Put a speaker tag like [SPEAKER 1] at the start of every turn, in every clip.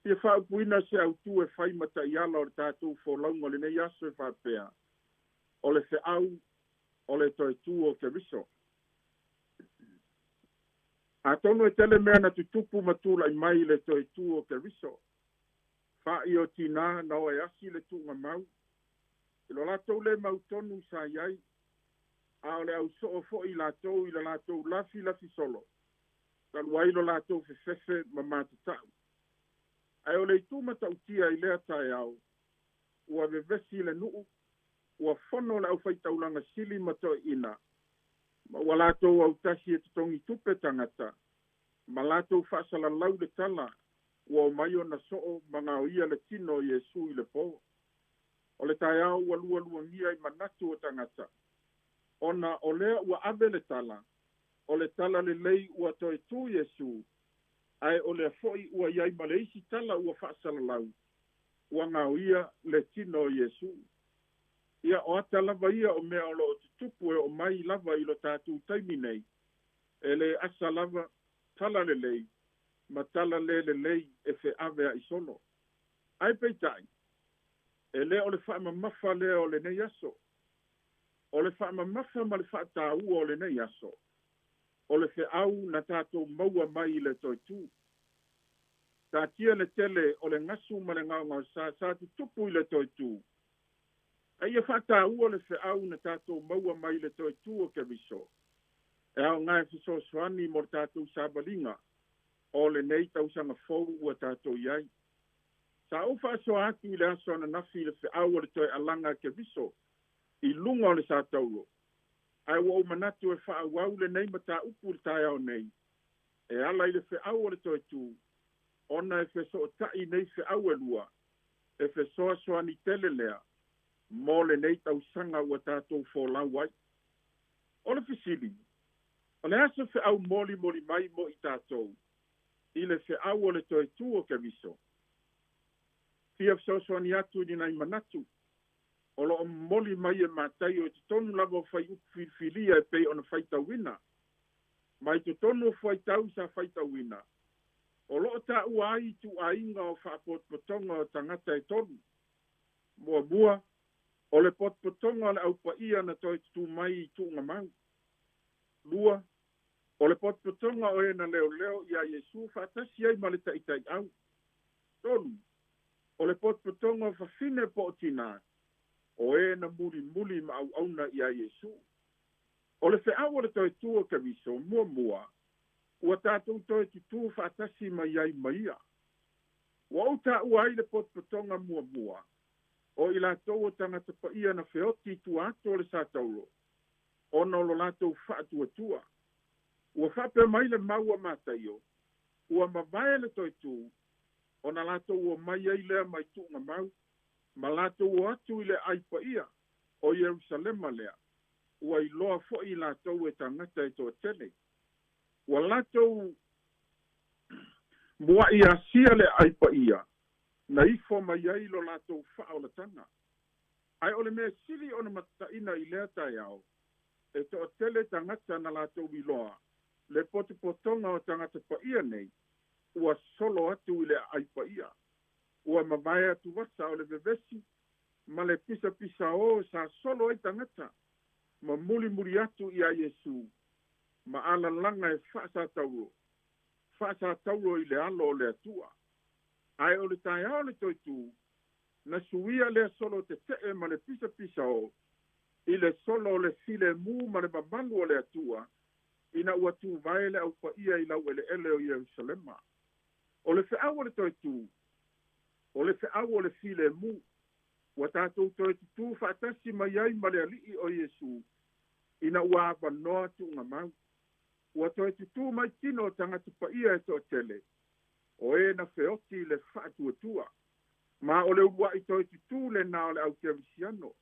[SPEAKER 1] Fia faaupuina se autū e fai ma taiala o le tatou folauga o lenei aso e faapea, o le feau o le toe tū o Keriso. Atonu e tele mea na tutupu ma tulai mai i le toe tū o Keriso. Fa'i o tinā na o e asi le tuugamau, i lo latou le mautonu sa i ai, a o le ausoo foi latou i le latou lafilafi solo, talu ai lo latou fefefe ma matatau. Ae o le itu matautia i lea taeao, ua vevesi le nuu, ua fono le aufaitaulaga sili ma toeaiina, ma ua latou autasi e totogi tupe tagata, ma latou faasalalau le tala ua omai ona soo ma gaoia le tino o Iesu i le po. O le taeao ua lualuagia i manatu o tagata, ona o lea ua ave le tala, o le tala lelei ua toe tū Iesu, ae o lea foi ua i ai ma le isi tala ua faasalalau, ua gaoia le tino o Iesu. Ia o ata lava ia o mea o lo o tutupu e oo mai lava i lo tatou taimi nei, e le asa lava tala lelei ma tala le lelei e feaveai solo. Ae peitai, e le o le faamamafa lea o lenei aso. O le faamamafa ma le faataua o lenei aso, o le feau na tatou maua mai i le toe tū. Taatia le tele o le gasu ma le gaogaosa sa tutupu i le toe tū, a ia faataua le feau na tatou maua mai i le toe tū o Keriso, e aoga e fesoasoani mo le tatou savaliga o lenei tausaga fou ua tatou i ai. Sa ou faasoa atu i le aso ananafi i le feau o le toe alaga a Keriso i luga o le satauro, ae ua ou manatu e faaauau lenei mataupu i le taeao nei, e ala i le feau o le toe tū, ona e fesootai nei feau e lua, e fesoasoani tele lea mo lenei tausaga ua tatou folau ai. O le fesili, o le a se feau molimoli mai mo i tatou i le feau o le toe tū o Keriso? Fia fesoasoani atu i ni nai manatu o lo o momoli mai e Mataio i totonu lava o fuaiupu filifilia e pei ona faitauina. Mai totonu o fuaitau sa faitauina, o lo o taua ai ituaiga o faapotopotoga o tagata e tolu. Muamua, o le potopotoga o le aupaia na toe tutū mai i tuugamau. Lua, o le potopotoga o e na leoleo iā Iesu faatasi ai ma le taitaiau. Tolu, o le potopotoga o fafine po o tinā, o e na mulimuli ma auauna iā Iesu. O le feau o le toe tū o Keriso, muamua, ua tatou toe tutū faatasi mai ai ma ia. Ua ou taua ai le potopotoga muamua, o i latou o tagata paia na feoti i tua atu o le satauro, ona o lo latou faatuatua. Ua faapea mai le mau a Mataio, ua mavae le toe tū, ona latou omai ai lea mai tuugamau, ma latou o atu i le aai paia o Ierusalema lea, ua iloa foi i latou e tagata e toatele. Ua latou muai asia le aai paia, na ifo mai ai lo latou faaolataga. Ae o le mea sili ona matataina i lea taeao, e toatele tagata na latou iloa le potopotoga o tagata paia nei, ua solo atu i le aai paia. Ua mavae atu vasa o le vevesi ma le pisapisao sa solo ai tagata, ma mulimuli atu iā Iesu, ma alalaga e faasatauro, faasatauro i le alo o le Atua. Ae o le taeao o le toe tū, na suia lea solo tetee ma le pisapisao i le solo o le filemu ma le mamalu o le Atua, ina ua tuvae le aupaia i laueleele o Ierusalema. O le feau o le toe tū, o le feau o le filemu, ua tatou toe tutū faatasi mai ai ma le Alii o Iesu, ina ua avanoa tuugamau. Ua toe tutū mai tino o tagata paia e toatele, o e na feoti i le faatuatua. Ma o le uluai toe tutū lenā o le au kerisiano.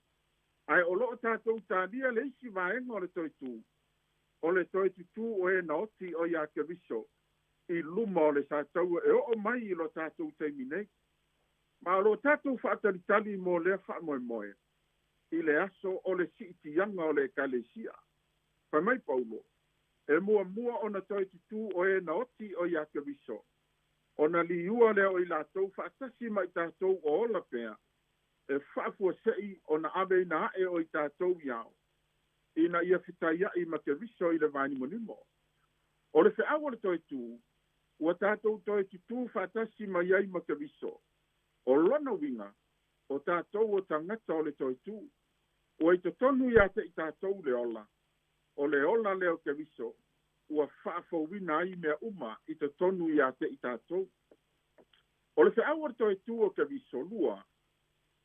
[SPEAKER 1] Ae o lo o tatou talia le isi vaega o le toe tū, o le toe tutū o e na oti o iā Keriso i luma o le sataua e oo mai i lo tatou taimi nei. Ma o lo o tatou faatalitali mo lea faamoemoe i le aso o le siitiaga o le Ekalesia. Fai mai Paulo, e muamua ona toe tutū o e na oti o iā Keriso, Ona liua lea o i latou faatasi ma i tatou o ola pea, e faafuase'i ona aveina aʻe o i tatou i ao, ina ia fetaiaʻi ma Keriso i le vaanimonimo. O le feau o le toe tū, ua tatou toe tutū faatasi mai ai ma Keriso. O lona uiga, o tatou o tagata o le toe tū. Ua i totonu ia te i tatou le ola, o le ola lea o Keriso, ua faafouina ai mea uma i totonu ia te i tatou. O le feau o le toe tū o Keriso, lua,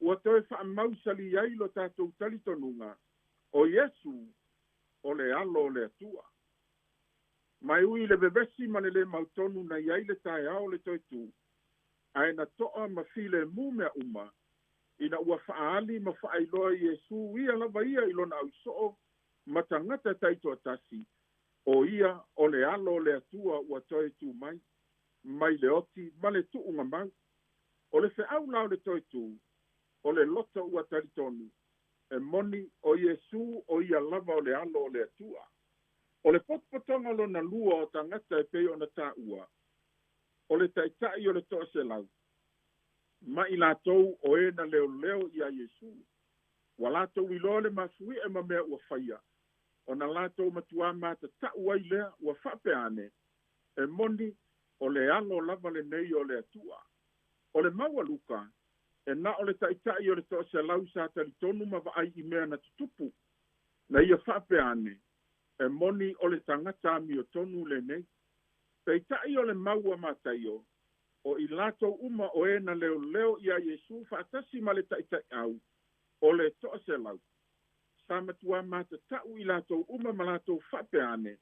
[SPEAKER 1] ua toe faamausalī ai lo tatou talitonuga, o Iesu o le alo o le Atua. Mai ui i le vevesi ma le lē mautonu na i ai le taeao o le toe tū, ae na to'a ma filemu mea uma, ina ua faaali ma faailoa e Iesu ia lava ia i lona ausoo ma tagata taitoatasi, o ia o le alo o le Atua ua toe tū mai, mai le oti ma le tuugamau. O le feau la o le toe tū, o le loto ua talitonu, e moni o Iesu o ia lava o le alo o le Atua. O le potopotoga lona lua o tagata e pei ona taua, o le taitai o le 100, ma i latou o e na leoleo iā Iesu. Ua latou iloa le mafuie ma mea ua faia, ona latou matuā matata'u ai lea ua faapea ane, e moni o le alo lava lenei o le Atua. O le mau a Luka, e na o le taitai o le 100 sa talitonu ma vaai i mea na tutupu. Na ia faapea ane, e moni o le tagata amiotonu lenei. Peitai o le mau a Mataio, o i latou uma o e na leoleo iā Iesu faatasi ma le taitaiau o le 100, sa matuā matata'u i latou uma ma latou faapea ane,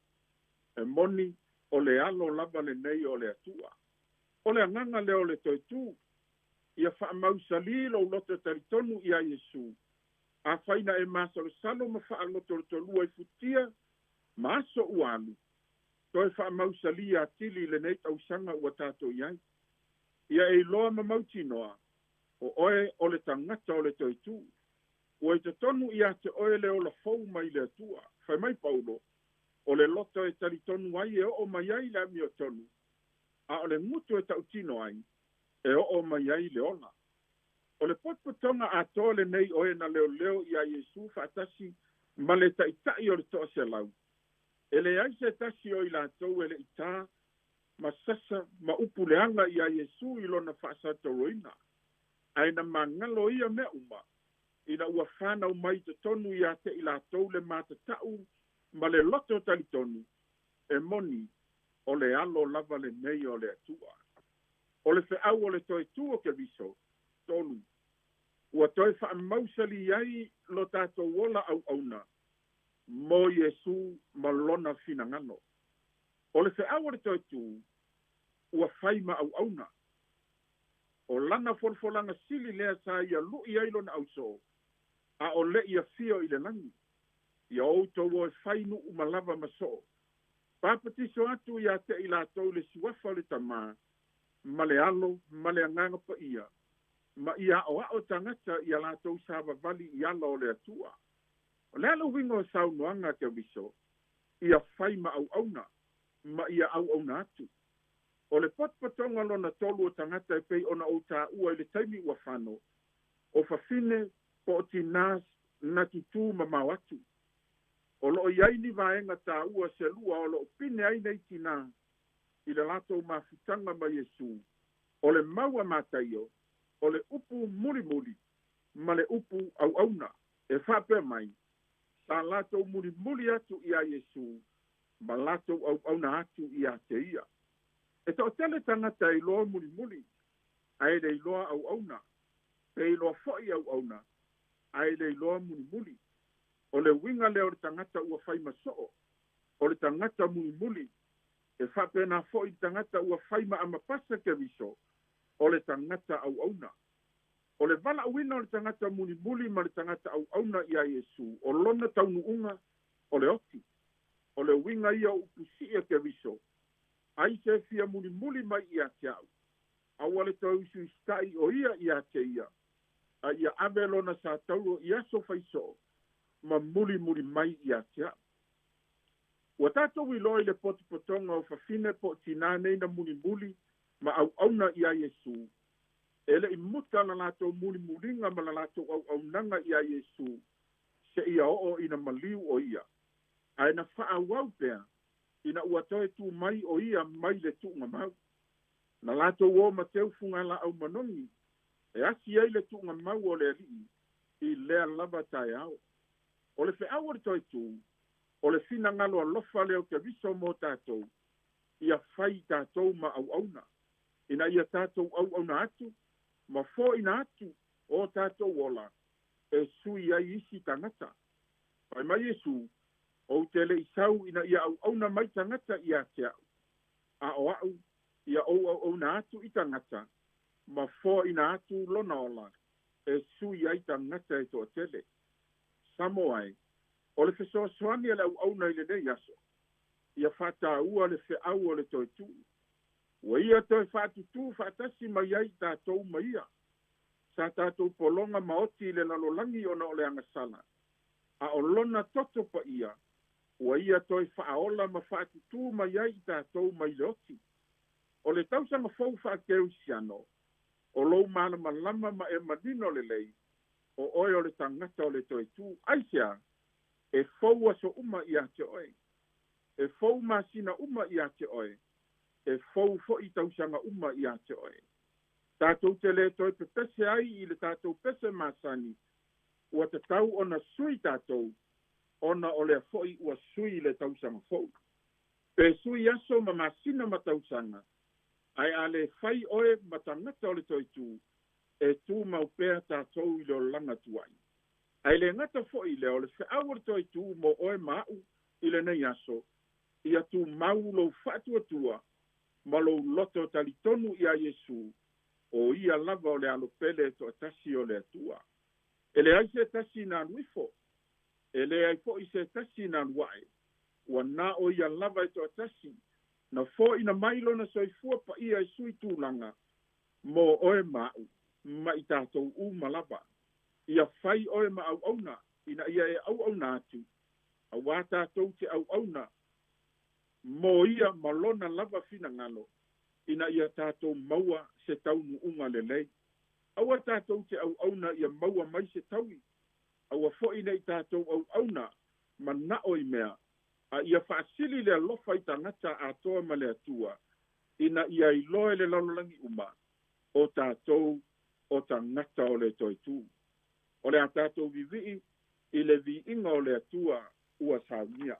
[SPEAKER 1] e moni o le alo lava lenei o le Atua. O le agaga lea o le toe tū, ia faamausalī lou loto talitonu iā Iesu, afai na e masalosalo ma faalotolotolua i futia ma aso ua alu, toe faamausalī atili i lenei tausaga ua tatou i ai. Ia e iloa ma mautinoa, o oe o le tagata o le toe tū. Ua i totonu ia te oe le ola fou mai le Atua. Fai mai Paulo, o le loto e talitonu ai e oo mai ai le amiotonu, a o le gutu e tautino ai, e oo mai ai le ola. O le potopotoga atoa lenei o e na leoleo iā Iesu faatasi ma le taitai o le 100, e leai se tasi o i latou e le i tā ma sasa ma upu leaga iā Iesu i lona faasatauroina. Ae na magalo ia mea uma, ina ua fanau mai i totonu ia te i latou le matata'u ma le loto talitonu, e moni o le alo lava lenei o le Atua. O le feau o le toe tū o Keriso, tolu, ua toe faamausalī ai lo tatou ola auauna mo Iesu ma lona finagalo. O le feau o le toe tū, ua fai ma auauna. O lana folafolaga sili lea sa ia lu'i ai lona ausoo, a o le'i afio i le lagi. Ia outou o e fai nuu ma lava ma soo. Papatiso atu ia te i latou le suafa o le Tamā, ma le Alo ma le Agaga Paia, ma ia aoao tagata ia latou savavali i ala o le Atua. O le a le uiga o saunoaga a Keriso, ia fai ma auauna, ma ia auauna atu. O le potopotoga lona tolu o tagata e pei ona ou taua i le taimi ua fano, o fafine po o tinā na tutū mamao atu. O loo i ai ni vaega taua se lua o loo pine ai nei tinā i le latou mafutaga ma Iesu, o le mau a Mataio, o le upu mulimuli ma le upu auauna. E faapea mai, sa latou mulimuli atu iā Iesu ma latou auauna atu ia te ia. E toatele tagata e iloa mulimuli, ae le iloa auauna, pe iloa foi auauna, ae le iloa mulimuli. O le uiga lea o le tagata ua fai ma soo, o le tagata mulimuli, e faapena foi le tagata ua fai ma amapasa Keriso, o le tagata auauna. O le valaauina o le tagata mulimuli ma le tagata auauna iā Iesu, o lona taunuuga o le oti. O le uiga ia o upu sii a Keriso, ai se fia mulimuli mai ia te au, aua le toe usuusita'i o ia ia te ia, a ia ave lona satauro i aso faisoo, ma mulimuli mai ia te au. Ua tatou iloa i le potopotoga o fafine po o tinā nei na mulimuli Ma auauna iā Iesu, e leʻi muta la latou mulimuliga ma la latou auaunaga iā Iesu seia oo ina maliu o ia, ae na faaauau pea ina ua toe tu mai o ia mai le tuugamau. Na latou o ma teu fugalaau manogi e asi ai le tuugamau o le Alii i lea lava taeao. O le feau o le toe tu, o le finagalo alofa lea o Keriso mo tatou, ia fai tatou ma auauna, ina ia tatou auauna atu ma foaina atu o tatou ola e sui ai isi tagata. Fai mai Iesu, ou te leʻi sau ina ia auauna mai tagata ia te a'u, a o a'u ia ou auauna atu i tagata ma foaina atu lona ola e sui ai tagata e toatele. Samoa e, o le fesoasoani a le auauna i lenei aso, ia faataua le feau o le toe tuu. Ua ia toe faatutū faatasi mai ai tatou ma ia. Sa tatou pologa maoti i le lalolagi ona o le agasala, a o lona toto paia, ua ia toe faaola ma faatutū mai ai i tatou mai le oti. O le tausaga fou faakerisiano, o lou malamalama ma e manino lelei, o oe o le tagata o le toe tu. Aisea? E fou aso uma ia te oe. E fou masina uma ia te oe. E fou foʻi tausaga uma ia te oe. Tatou te lē toe pepese ai i le tatou pese masani, ua tatau ona sui tatou, ona o lea foʻi ua sui le tausaga fou. Pe sui aso ma masina ma tausaga, ae a lē fai oe ma tagata o le toe tu, e tumau pea tatou i le olaga tuai. Ae le gata foʻi lea, o le feau o le toe tu mo oe ma aʻu i lenei aso, ia tumau lou faatuatua ma lou loto talitonu iā Iesu, o ia lava o le Alo pele e toatasi o le Atua. E leai se tasi na alu ifo, e leai foʻi se tasi na alu aʻe, ua na o ia lava e toatasi na foaina mai lona soifua paia e sui tulaga mo oe ma aʻu ma i tatou uma lava. Ia fai oe ma auauna ina ia e auauna atu, auā tatou te auauna mo ia ma lona lava finagalo, ina ia tatou maua se taunuuga lelei. Aua tatou te auauna ia maua mai se taui, aua foʻi neʻi tatou auauna manaʻo i mea, a ia faasili le alofa i tagata atoa ma le Atua, ina ia iloa e le lalolagi uma, o tatou o tagata o le toe tu. O le a tatou vivii i le viiga o le Atua ua saunia.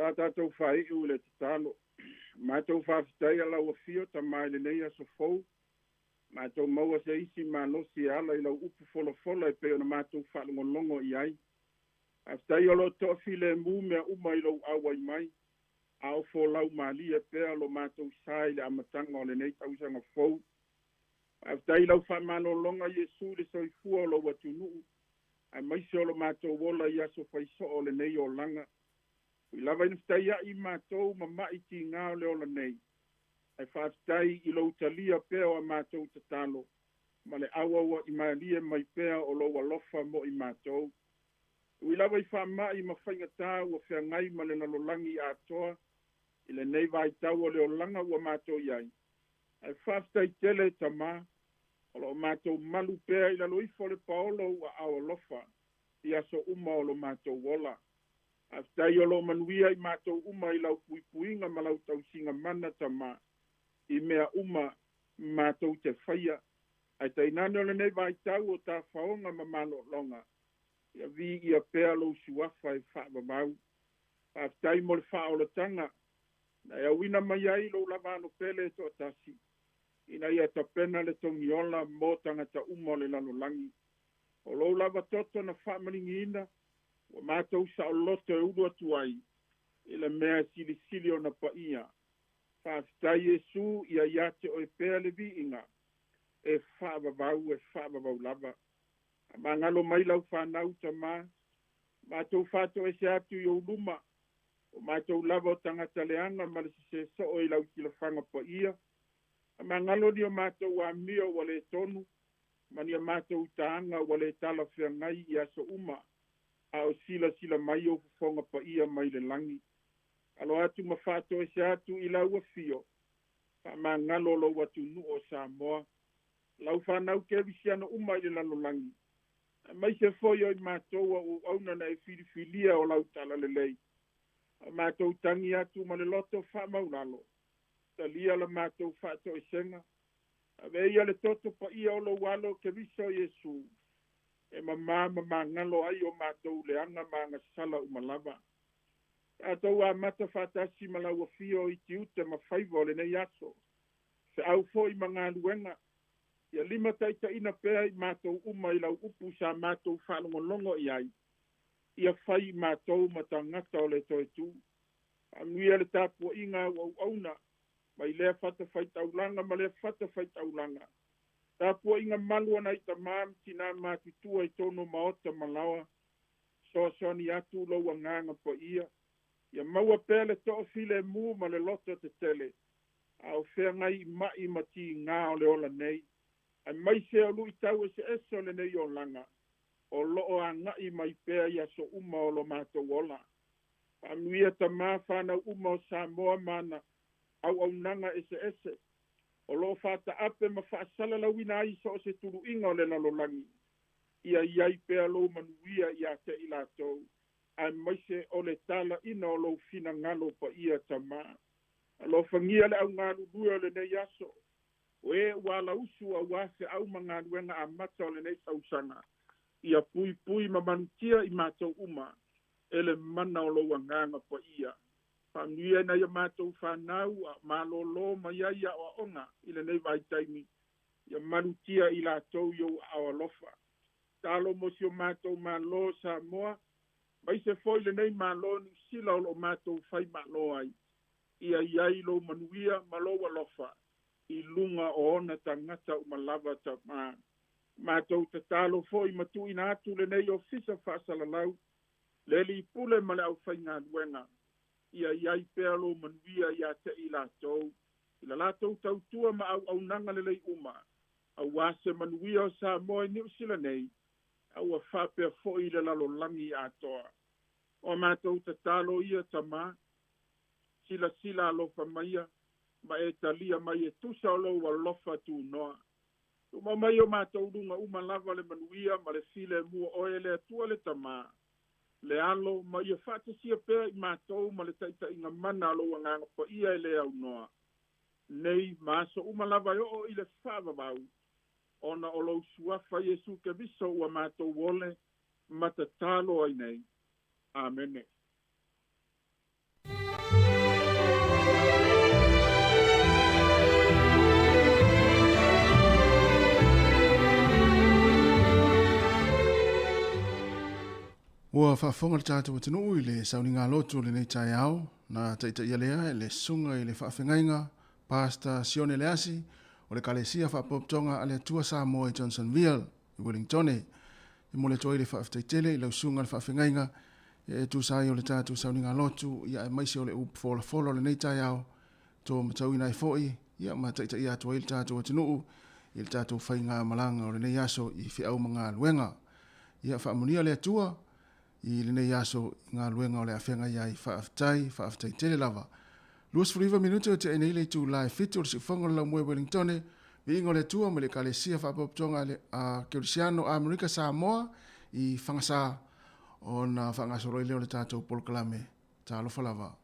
[SPEAKER 1] O le a tatou faaiu i le tatalo. Matou faafetaia lau afio Tama i lenei aso fou, matou maua se isi malosi e ala i lau upu folafola e pei ona matou faalogologo i ai. Faafetai o lo o toafilemu mea uma i lou auai mai, a o folau malie pea lo matou sa i le amataga o lenei tausaga fou. Faafetai i lau faamalologa Iesu i le soifua o lou atunuu, aemaise o lo matou ola i aso faisoo o lenei olaga. Ui lava ina fetaiai matou ma mai tiga o le ola nei, ae faafetai i lou talia pea o a matou tatalo, ma le auauai malie mai pea o lou alofa mo i matou. Ui lava i faamai ma faigata ua feagai ma le lalolagi atoa i lenei vaitau o le olaga ua matou i ai, ae faafetai tele Tama, o lo o matou malu pea i lalo ifo o le paolo ua aao alofa i aso uma o lo matou ola. Faafetai o lo o manuia i matou uma i lau puipuiga ma lau tausiga mana Tama, i mea uma matou te faia. Ae tainane o lenei vaitau o tafaoga ma malologa, ia viia pea lou suafa e faavavau. Faafetai mo le faaolataga na e auina mai ai lou lava alo pele e toatasi, ina ia tapena le togiola mo tagata uma o le lalolagi. O lou lava toto na faamaligiina, ua matou saoloto e ulu atu ai i le mea silisili ona paia. Faafetai Iesu, ia ia te oe pea le viiga e faavavau e faavavau lava. Faamagalo mai lau fanau Tama, matou faatoese atu i ou luma, o matou lava o tagata leaga ma le sese soo i lau silafaga paia. Faamagalo ni o matou amio ua le tonu, ma ni a matou taaga ua le talafeagai i aso uma, a o silasila mai ou fofoga paia mai le lagi. Alo atu ma faatoese atu i lau afio, faamagalo lou atunuu o Samoa, lau fanau kerisiano uma i le lalolagi, aemaise foi o i matou au auauna na e filifilia o lau talalelei. A matou tagi atu ma le loto faamaulalo, talia la matou faatoesega, ave ia le toto paia o lou alo Keriso Iesu, e mamā ma magalo ai o matou leaga ma agasala uma lava. Tatou amata faatasi ma lau afio i tiute ma faiva o lenei aso, feau foi ma galuega, ia limataitaiina pea i matou uma i lau upu sa matou faalogologo i ai, ia fai i matou ma tagata o le toe tu. Faamanuia le tapuaiga au auauna, mai lea fatafaitaulaga ma lea fatafaitaulaga. Tapuaiga malu a nai tama ma tina matutua i totonu o maota ma laoa, soasoani atu lou agaga paia, ia maua pea le toafilemu ma le loto tetele, a o feagai i mai ma tiga o le ola nei, aemaise o luitau eseese o lenei olaga, o lo o agai mai pea i aso uma o lo matou ola. Faamanuia Tama fanau uma o Samoa ma ana auaunaga eseese, o lo o faataape ma faasalalauina ai so o se tuluiga o le lalolagi, ia i ai pea lou manuia ia te i latou, aemaise o le talaina o lou finagalo paia Tama. Alofagia le augalulue o lenei aso, o e ua alausu aua feau ma galuega amata o lenei tausaga, ia puipui ma manutia i matou uma e le mana o lou agaga paia. Faamanuia nai a matou fanau a malōlō mai ai aoaoga i lenei vaitaimi, ia malutia i latou i ou aao alofa. Talo mo si o matou Malo Samoa, aemaise foi lenei Malo Niu Sila o lo o matou faimalo ai, ia i ai lou manuia ma lou alofa i luga o ona tagata uma lava Tama. Matou tatalo foi ma tuuina atu lenei ofisa faasalalau, le alii pule ma le aufaigaluega, ia i ai pea lou manuia ia te i latou, i la latou tautua ma auaunaga lelei uma, aua se manuia o Samoa i Niu Sila nei, a ua faapea foi i le lalolagi atoa. O a matou tatalo ia Tama, silasila alofa maia, ma e talia mai e tusa o lou alofa tunoa. Tumau mai o matou luga uma lava le manuia ma le filemu o oe le Atua le Tama, le Alo, ma ia faatasia pea i matou ma le taitaiga mana a lou agaga paia e le aunoa, nei ma aso uma lava e oo i le faavavau, ona o lou suafa Iesu Keriso ua matou ole ma tatalo ai nei. Amene.
[SPEAKER 2] Ua faafofoga le tatou atunuu i le sauniga lotu o lenei taeao, na taitaia lea e le Susuga i le Faafegaiga, Pastor Sione Leasi, o le Ekalesia Faapotopotoga a le Atua Samoa i Johnsonville, i Wellingtone. E momoli atu ai le faafetai tele i lau Susuga i le Faafegaiga e tusa ai o le tatou sauniga lotu, ia aemaise o le upu folafola o lenei taeao, to matauina ai foi, ia ma taitaia atu ai le tatou atunuu i le tatou faigamalaga o lenei aso i feau ma galuega. Ia faamanuia le Atua i lenei aso i galuega o le a feagai ai. Faafetai, faafetai tele lava. 29 minute o tea nei le itula e 7 o le siufofoga o le Laumue Wellingtone, viiga o le Atua mai le Ekalesia Faapotopotoga a Kerisiano a Amerika Samoa i Fagasa ona faagasolo ai lea o le tatou polokalame. Talofa lava.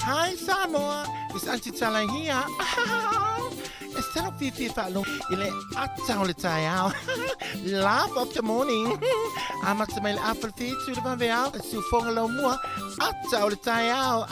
[SPEAKER 3] Hi Samoa, it's Auntie Tala here. E salo fifi whaalogo i le ata o le taeao. Laugh of the morning. Amata mai le afa le fitu le vave ao, e siufoga lau mua, ata o le taeao.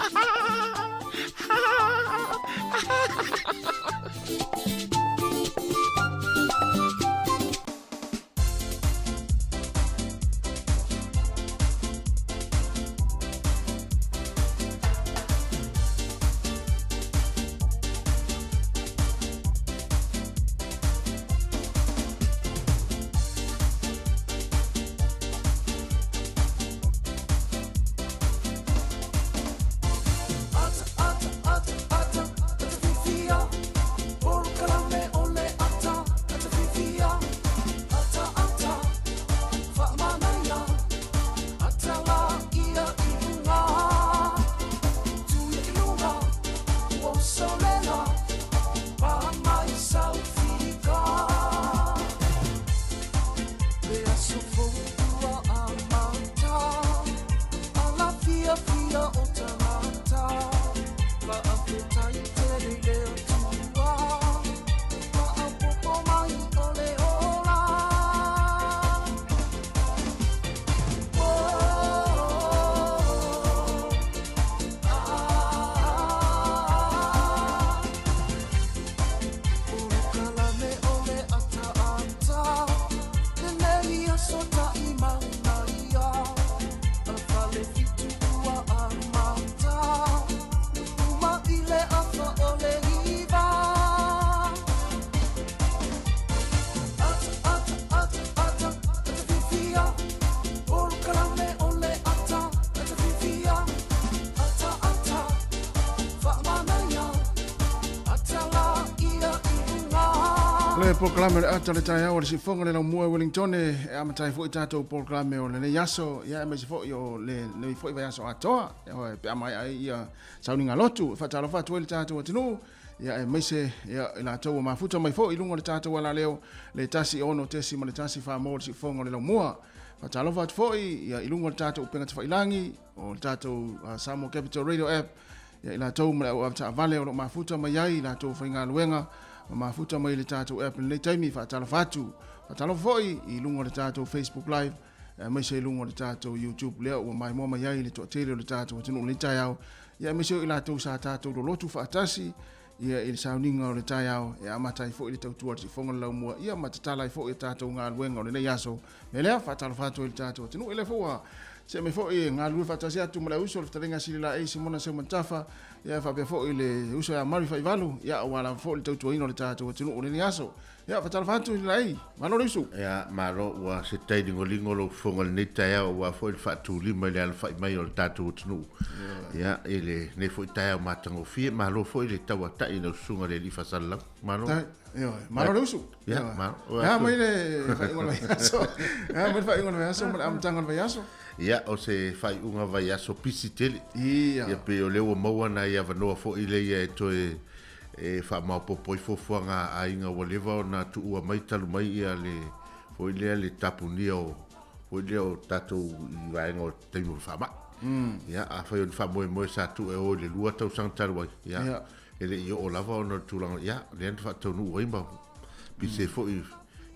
[SPEAKER 2] Le polokalame o le ata o le taeao o le siufofoga le laumua i Wellington e amata ai foi tatou polokalame o lenei aso, ia aemaise foi o lenei foi vaiaso atoa pe a maea ai ia sauniga lotu. E faatalofa atu ai le tatou atunuu, ia aemaise ia i latou ua mafuta mai foi i luga o le tatou alaleo le 106.1 Samoa le siufofoga o le laumua. Faatalofa atu foi ia i luga o le tatou upega tafailagi o le tatou Samoa Capital Radio App, ia i latou ma le au avetaavale o lo o mafuta mai ai i latou faigaluega ma mafuta mai i le tatou app i lenei taimi. Faatalofa atu. Faatalofa foi i luga o le tatou Facebook Live aemaise i luga o le tatou YouTube lea ua maimoa mai ai le toatele o le tatou atunuu i lenei taeao, ia aemaise o i latou sa tatou lolotu faatasi ia i le sauniga o le taeao e amata ai foi le tautua a le siufofoga o le laumua, ia ma tatala ai foi a tatou galuega o lenei aso. Mea lea, faatalofa atu ai i le tatou atunuu. E le foi ua see mai foi e galulue faatasi atu ma le auuso le fetalaiga a Sililaei Simona Seumanutafa, ia faapea foi le uso ia Mari Faivalu, ia aua lava foi le tautuaina o le tatou atunuu o lenei aso. Ia, faatalofa atu Sililaei, malo le usu.
[SPEAKER 4] Ia, malo, ua se tai ligoligo lou fofoga i lenei taeao aua foi le faatulima i le alafai mai o le tatou atunuu. Ia, i lenei foi taeao matagofie, malo foi le tauatai i lau susuga i le Alii Faasalalau. Malo.
[SPEAKER 2] Ioe, malo le usu.
[SPEAKER 4] Ia, malo.
[SPEAKER 2] Ia, mai le faaiuga o le vaiaso. Ia, mai le faaiuga o le vaiaso ma le amataga o le vaiaso.
[SPEAKER 4] Ia, o se faaiuga vaiaso pisi tele.
[SPEAKER 2] Ia.
[SPEAKER 4] Ia, pei o lea ua maua nai avanoa foi lea e toe e faamaopoopo ai fuafuaga a aiga ua leva ona tuua mai talu mai ia le foi lea le tapunia o foi lea o tatou i vaega o taimi o le faamai. Ia, afai o ni faamoemoe sa tuu e o i le 2 tausaga talu ai, ia,
[SPEAKER 2] Ia.
[SPEAKER 4] e le i oo lava ona o le tulaga, ia, lea na faataunuu ai ma pise foi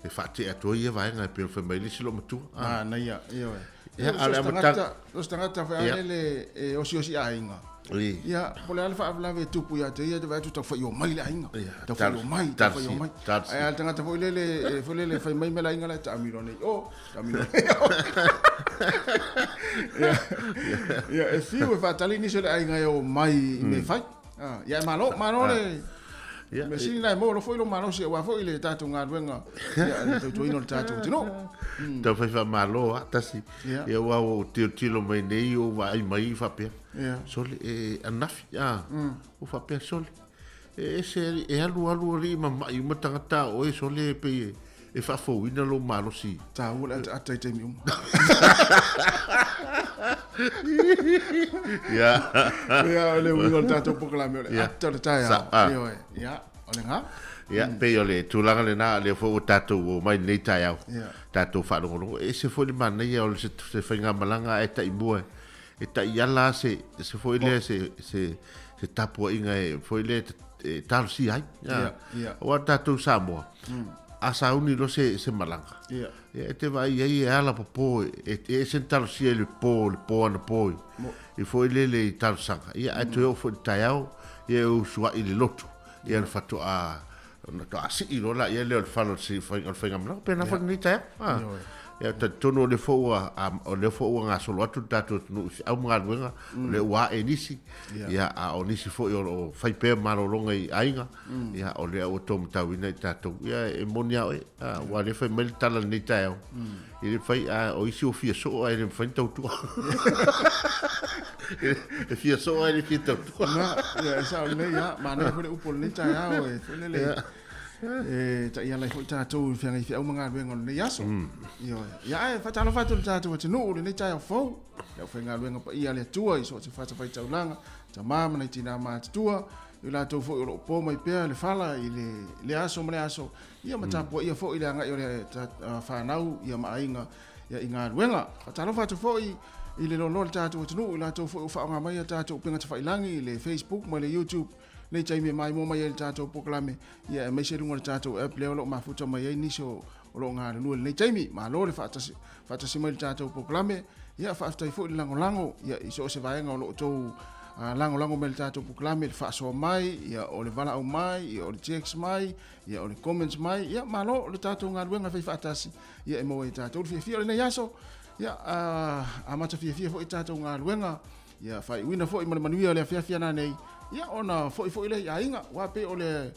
[SPEAKER 4] e faatea atu ai ia vaega e pei ona fai mai le isi loomatua.
[SPEAKER 2] Ah, manaia, ioe.
[SPEAKER 4] Ia, a o le amataga.
[SPEAKER 2] So se tagata foi a lele e osiosi aiga. Ia, po o le a le faalavelave e tupu ia te ia, e te vaai atu tau faio mai le aiga. Tau faio mai, tau faio mai. Ae a le tagata foi lele, foi lele fai mai mea le aiga la e taamilo nei o, taamilo nei o. Ia, ia, e fiu e faatali nisi o le aiga e o mai i mea e fai. Ah, ia e malo, malo le...
[SPEAKER 4] Ia,
[SPEAKER 2] Mea sili na e maua loa foi lou malosi aua foi le tatou galuega, ia, le tautuaina o le tatou atunuu.
[SPEAKER 4] Tau fai faamalo lava, tasi.
[SPEAKER 2] Ia.
[SPEAKER 4] Ia, aua ua ou tilotilo mai nei, ou vaai mai faapea,
[SPEAKER 2] Ia.
[SPEAKER 4] sole, e ananafi, a, ou faapea, sole, e ese, e alu alu alii ma ma'i uma tagata a oe, sole, e pei e faafouina lou malosi.
[SPEAKER 2] Taua le ataata i taimi uma.
[SPEAKER 4] Ia.
[SPEAKER 2] Ia, o le uiga o le tatou polokalame o le ata o le taeao. Ioe. Ia, o lena.
[SPEAKER 4] Ia, pei o le tulaga lena, lea foi ua tatou oo mai i lenei taeao, tatou faalogologo. E ese foi le manaia o se faigamalaga ae taimua e taiala lava se, se foi lea se, se, se tapuaiga e foi lea e talosia ai.
[SPEAKER 2] Ia, ia.
[SPEAKER 4] Aua tatou Samoa, a sauni loa se, se malaga,
[SPEAKER 2] Ia.
[SPEAKER 4] ia, e te vaai ai e ala popo, e, e ese ni talosia i le po, le po anapo i, i foi lele i talosaga. Ia, ae toe oo foi i le taeao, ia e usuai i le lotu, ia ona faatoa, ona faatoa sii loa laia lea o le fala o le faigamalaga. Pena foi lenei taeao. Ah. Ia, talitonu o lea foi ua, o lea foi ua gasolo atu le tatou atunuu i feau ma galuega, o lea ua ae nisi, ia, a o nisi foi o lo o fai pea malologa i aiga, ia, o lea ua taumatauina i tatou. Ia, e moni lava oe, aua o lea e fai mai le tala i lenei taeao, e le mafai, a o isi ua fia soo ae le mafai ona tautua. E fia soo ae le fia tautua.
[SPEAKER 2] Na, ia, e sao lelei lava. Manaia foi le upu o lenei taeao e foi lele. E taiala ai foi tatou i feagai feau ma galuega o lenei aso. Ioe. Ia, ae faatalofa atu i le tatou atunuu i lenei taeao fou, le aufaigaluega paia a le Atua i so o se fatafaitaulaga, tama ma nai tinā matutua, i latou foi o lo o po mai pea le fala i le aso ma le aso, ia ma tapuaia foi le agai o le fanau ia ma aiga ia i galuega. Faatalofa atu foi i le loaloa o le tatou atunuu, i latou foi o faaaoga mai a tatou upega tafailagi i le Facebook ma le YouTube, nei taimi e maimoa mai ai le tatou polokalame, ia aemaise luga o le tatou app lea o lo o mafuta mai ai nisi o lo o galulue i lenei taimi. Malo le faatasi, faatasi mai le tatou polokalame, ia faafetai foi le lagolago, ia i so o se vaega o lo o outou lagolago mai le tatou polokalame, le faasoa mai, ia o le valaau mai, ia o le text mai, ia o le comments mai, ia malo le tatou galuega e fai faatasi, ia e maua ai e tatou le fiafia o lenei aso. Ia amata fiafia foi tatou galuega, ia faaiuina foi ma le manuia o le afiafi ana nei, ia ona foi foi lea i aiga, aua pei o le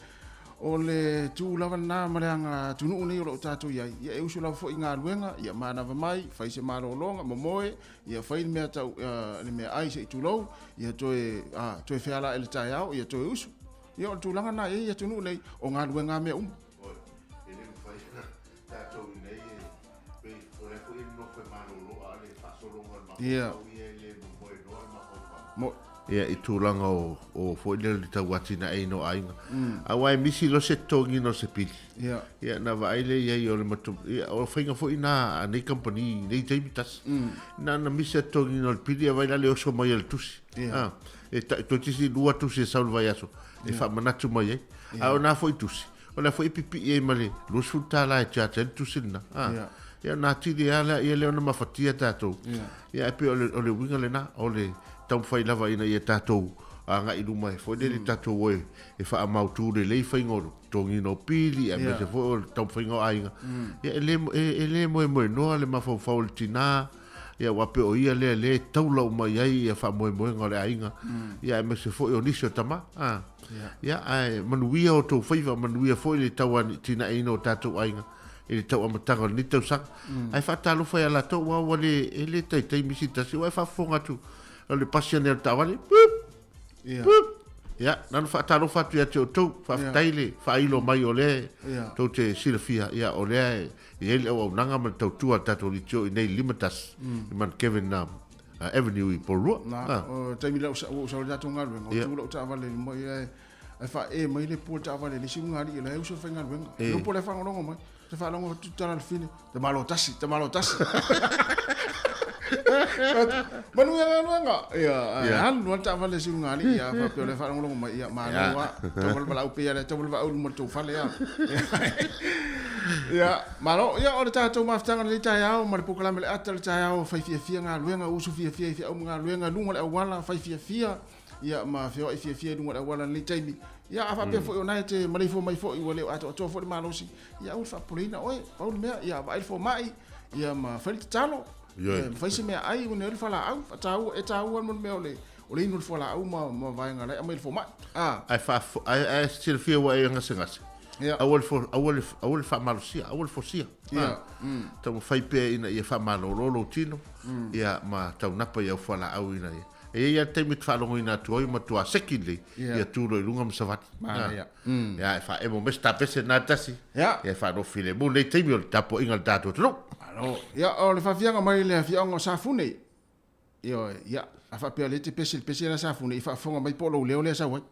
[SPEAKER 2] o le tu lava lena ma le aga atunuu nei o lo o tatou i ai, ia e usu lava foi i galuega, ia manava mai, fai se malologa, momoe, ia fai le mea tau, le mea ai se i tulou, ia toe, toe feala i le taeao, ia toe usu. Ia o le tulaga lena e i ai atunuu nei, o galuega a mea uma. Ia. Mo.
[SPEAKER 4] Ia, i tulaga o, o foi lea le tauatinaeina o aiga. Aua e misi loa se totogiina o se pili.
[SPEAKER 2] Ia.
[SPEAKER 4] Ia, na vaai lea i ai o le matu, ia, o faiga foi na a nei kamupani i nei taimi tasi. Na ona misi a totogiina o le pili, ia vaai la le oso mai o le tusi.
[SPEAKER 2] Ia.
[SPEAKER 4] A, e ta, toeitiiti lua tusi e sau i le vaiaso e faamanatu mai ai. A o na foi tusi, o la foi e pipii ai ma le $20 e charge ai le tusi lena. A,
[SPEAKER 2] Ia.
[SPEAKER 4] ia na atili lava lea, ia lea ona mafatia tatou.
[SPEAKER 2] Ia.
[SPEAKER 4] Ia, ae pei o le, o le uiga lena, o le taumafai lava ina ia tatou agai i luma e foi lele tatou o e faamautu lelei faiga o le totogiina o pili, aemaise foi o le taumafaiga o aiga. Ia, e le, e le moemoenoa le mafaufau o le tinā, ia aua pei o ia lea lea e taula uma i ai ia faamoemoega o le aiga, ia aemaise foi o nisi o tama. A, ia, ae manuia o outou faiva, manuia foi le tauatinaeina o tatou aiga i le tauamataga o lenei tausaga. Ae faatalofa ia latou, aua ua le, e le taitai misi tasi, aua e faafofoga atu o le pasi ane o le taavale, pup, pup. Ia, na ona faatalofa atu ia te outou, faafetai le faailo mai o lea tou te silafia, ia o lea e i ai le auaunaga ma le tautua a le tatou litio i nei 51 i Mount Kevin Avenue i Porirua.
[SPEAKER 2] Na, o taimi lea ua ou sau i le tatou galuega, o tu lau taavale i luma, ia e faaee mai le pua o le taavale i le isi uiga alii, o la e uso e faigaluega. Le upu o la e faalogologo mai, te faalogo atu tala le fine, te malo tasi, te malo tasi. Manuia galuega. Ia, alu lava le taavale i le isi ulugalii, ia faapea o la e faalogologo mai, ia malo lava. Tau valaau pea lea, tau valaau i luma o le tou fale lava. Ia, malo. Ia, o le tatou mafutaga o lenei taeao ma le polokalame o le ata o le taeao, fai fiafia galuega, usu fiafia i feau ma galuega, luga o le auala, fai fiafia, ia ma feoai fiafia i luga o le auala i lenei taimi. Ia, a faapea foi o na e te maleifua mai foi ua le o atoatoa foi le malosi, ia aua le faapopoleina oe, pau le mea, ia vaai le fomai, ia ma fai le tatalo, ma fai se meaai ua nei le fualaau, faataua, e taua le mea o le o le inu o le fualaau ma ma vaega la e aumai le fomai. A.
[SPEAKER 4] Ae faafo, ae, ae silafia ua e gasegase.
[SPEAKER 2] Ia.
[SPEAKER 4] Aua le fo, aua le, aua le faamalosia, aua le fosia.
[SPEAKER 2] Ia.
[SPEAKER 4] Taumafai pea ina ia faamalolo lou tino, ia ma taunapa i au fualaau ina ia. E i ai lava le taimi e te faalogoina atu ai matua seki lelei, ia tu loa i luga ma savali.
[SPEAKER 2] Manaia.
[SPEAKER 4] Ia, e faaemo mai se tapese lena tasi,
[SPEAKER 2] Ia.
[SPEAKER 4] ia e faanofi filemu lenei taimi o le tapuaiga a le tatou atunuu.
[SPEAKER 2] Malo. Ia, o le faafiaga mai le afioaga o Safune. Ioe, ia, a faapea o lea e te pese i le pese lea a Safune, i faafofoga mai po o lou leo lea e sau ai.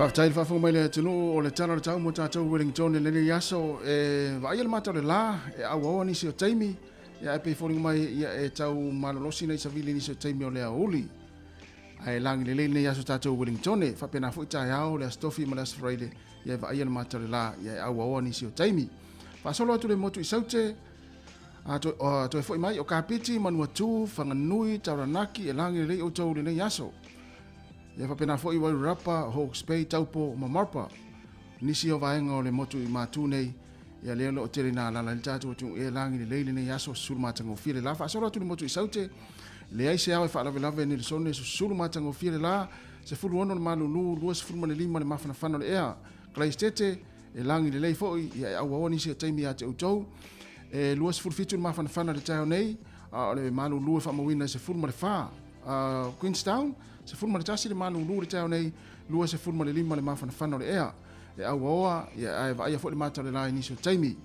[SPEAKER 2] Faafetai le faafofoga mai le atunuu o le Tala o le Tau mo tatou Wellington i lenei aso. E vaaia le mata o le la, e auaoa nisi o taimi, ia ae pei foliga mai ia e tau malolosi nai savili nisi o taimi o le aoauli. Ae lagi lelei lenei aso tatou Wellington, e faapena foi taeao le Aso Tofi ma le Aso Faraile, ia e vaaia le mata o le la, ia e auaoa nisi o taimi. Faasolo atu le motu i Saute, a toe, toe foi mai o Kapiti, Manuatū, Whanganui, Taranaki, e lagi lelei outou i lenei aso. Ia faapena foi Wairarapa, Hawke's Bay, Taupo ma Marlborough. Nisi o vaega o le motu i Matu nei, ia lea o lo o tele ina alaala ai le tatou atunuu e lagi lelei lenei aso susulu matagofie le la. Faasolo atu le motu i Saute, leai se ao e faalavelave Nelesone susulu matagofie le la, 16 le malulu, 25 le mafanafana o le ea. Kalaisitete, e lagi lelei foi, ia e auaoa nisi o taimi ia te outou. E 27 le mafanafana i le taeao nei, a o le malulu e faamauina e 14. Queenstown, 11 le malulu i le taeao nei, 25 le mafanafana o le ea. E auaoa, ia, ae vaaia foi le mata o le la i nisi o taimi.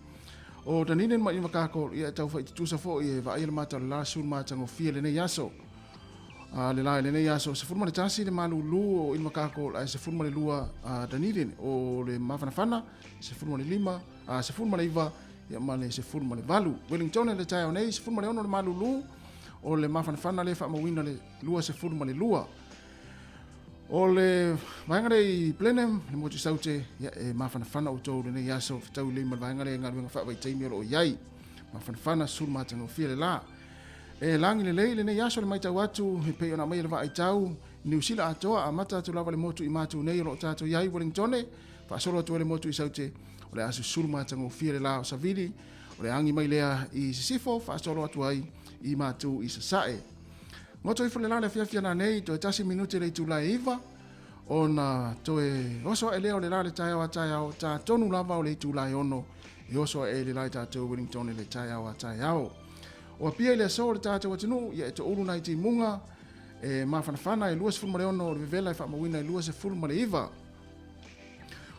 [SPEAKER 2] O Dunedin ma Invercargill, ia e tau fai tutusa foi e vaaia le mata o le la sulu matagofie lenei aso. A le la i lenei aso, 11 le malulu o Invercargill ae 12 a Dunedin. O le mafanafana, 15, a 19, ia ma le 18. Wellington le taeao nei, 16 le malulu, o le mafanafana le faamauina le 22. O le vaega lea i Blenheim, le motu Saute, ia, e mafanafana outou lenei aso, fetau lelei ma le vaega lea i galuega faavaitaimi o lo o i ai. Mafanafana, susulu matagofie le la. E lagi lelei lenei aso le matau atu e pei ona aumaia le vaai tau Niu Sila atoa, amata atu lava le motu i Matu nei o lo o tatou i ai, Wellingtone, faasolo atu ai le motu i Saute, o le a susulu matagofie le la o Savili, o le agi mai lea i Sisifo, faasolo atu ai i Matu i Sasae. Goto ifo le la le afiafi ana nei, toe tasi minute le itula e 9, ona toe oso ae lea o le la le taeao a taeao, ta tonu lava o le itula e 6, e oso ae le la i tatou Wellington i le taeao a taeao. O Apia i le aso o le tatou atunuu, ia e toulu nai timuga, e mafanafana e 26 o le vevela e faamauina e 29.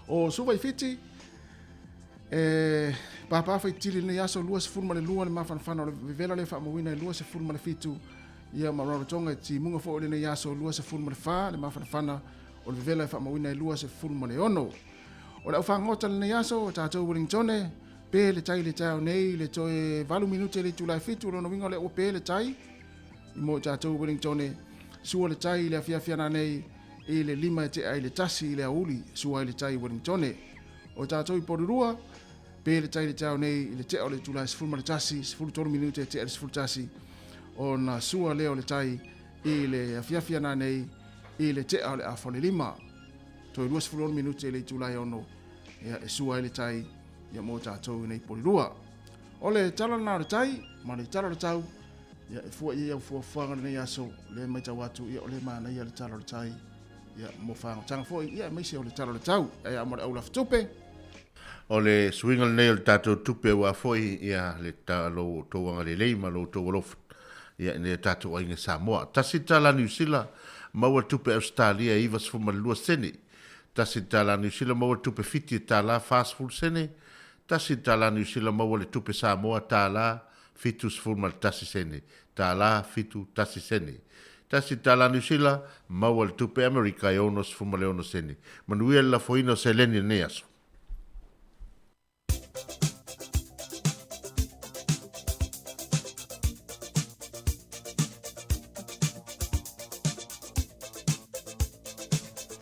[SPEAKER 2] O Suva i Fiti, e pāpā faitili lenei aso 22 le mafanafana o le vevela le faamauina e 27 ia ma Rarotonga e timuga foi o lenei aso 24 le mafanafana o le vevela e faamauina e 26. O le aufagota lenei aso o tatou Wellingtone, pe le tai le taeao nei le toe 8 minute le itula e 7, lona uiga o lea ua pe le tai i mo tatou Wellingtone, sua le tai i le afiafi ana nei i le 5 e tea i le 1 i le aouli, sua ai le tai i Wellingtone. O tatou i Porirua, pe le tai le taeao nei i le tea o le itula e 11, 13 minute e tea i le 11, ona sua lea o le tai i le afiafi ana nei i le tea o le afa o le 5. Toe 26 minute i le itula e 6, ia, e sua ai le tai ia mo tatou i nei Porirua. O le tala lena o le tai, ma le tala o le tau, ia, e fua i ai au fuafuaga lenei aso, le matau atu, ia, o le manaia le tala o le tai, ia, mo fagotaga foi, ia, aemaise o le tala o le tau, ae a mo le au lafutupe.
[SPEAKER 4] O le suiga lenei o le tatou tupe aua foi ia le ta, lo outou agalelei ma lo outou alofa ia ina ia tatou aiga Samoa. Tasi le tala Niu Sila maua le tupe Ausetalia e 92 sene. Tasi le tala Niu Sila maua le tupe Fiti e tala 40 sene. Tasi le tala Niu Sila maua le tupe Samoa tala 71 sene. Tala 71 sene. Tasi le tala Niu Sila maua le tupe Amerika e 66 sene. Manuia le lafoina o seleni i lenei aso.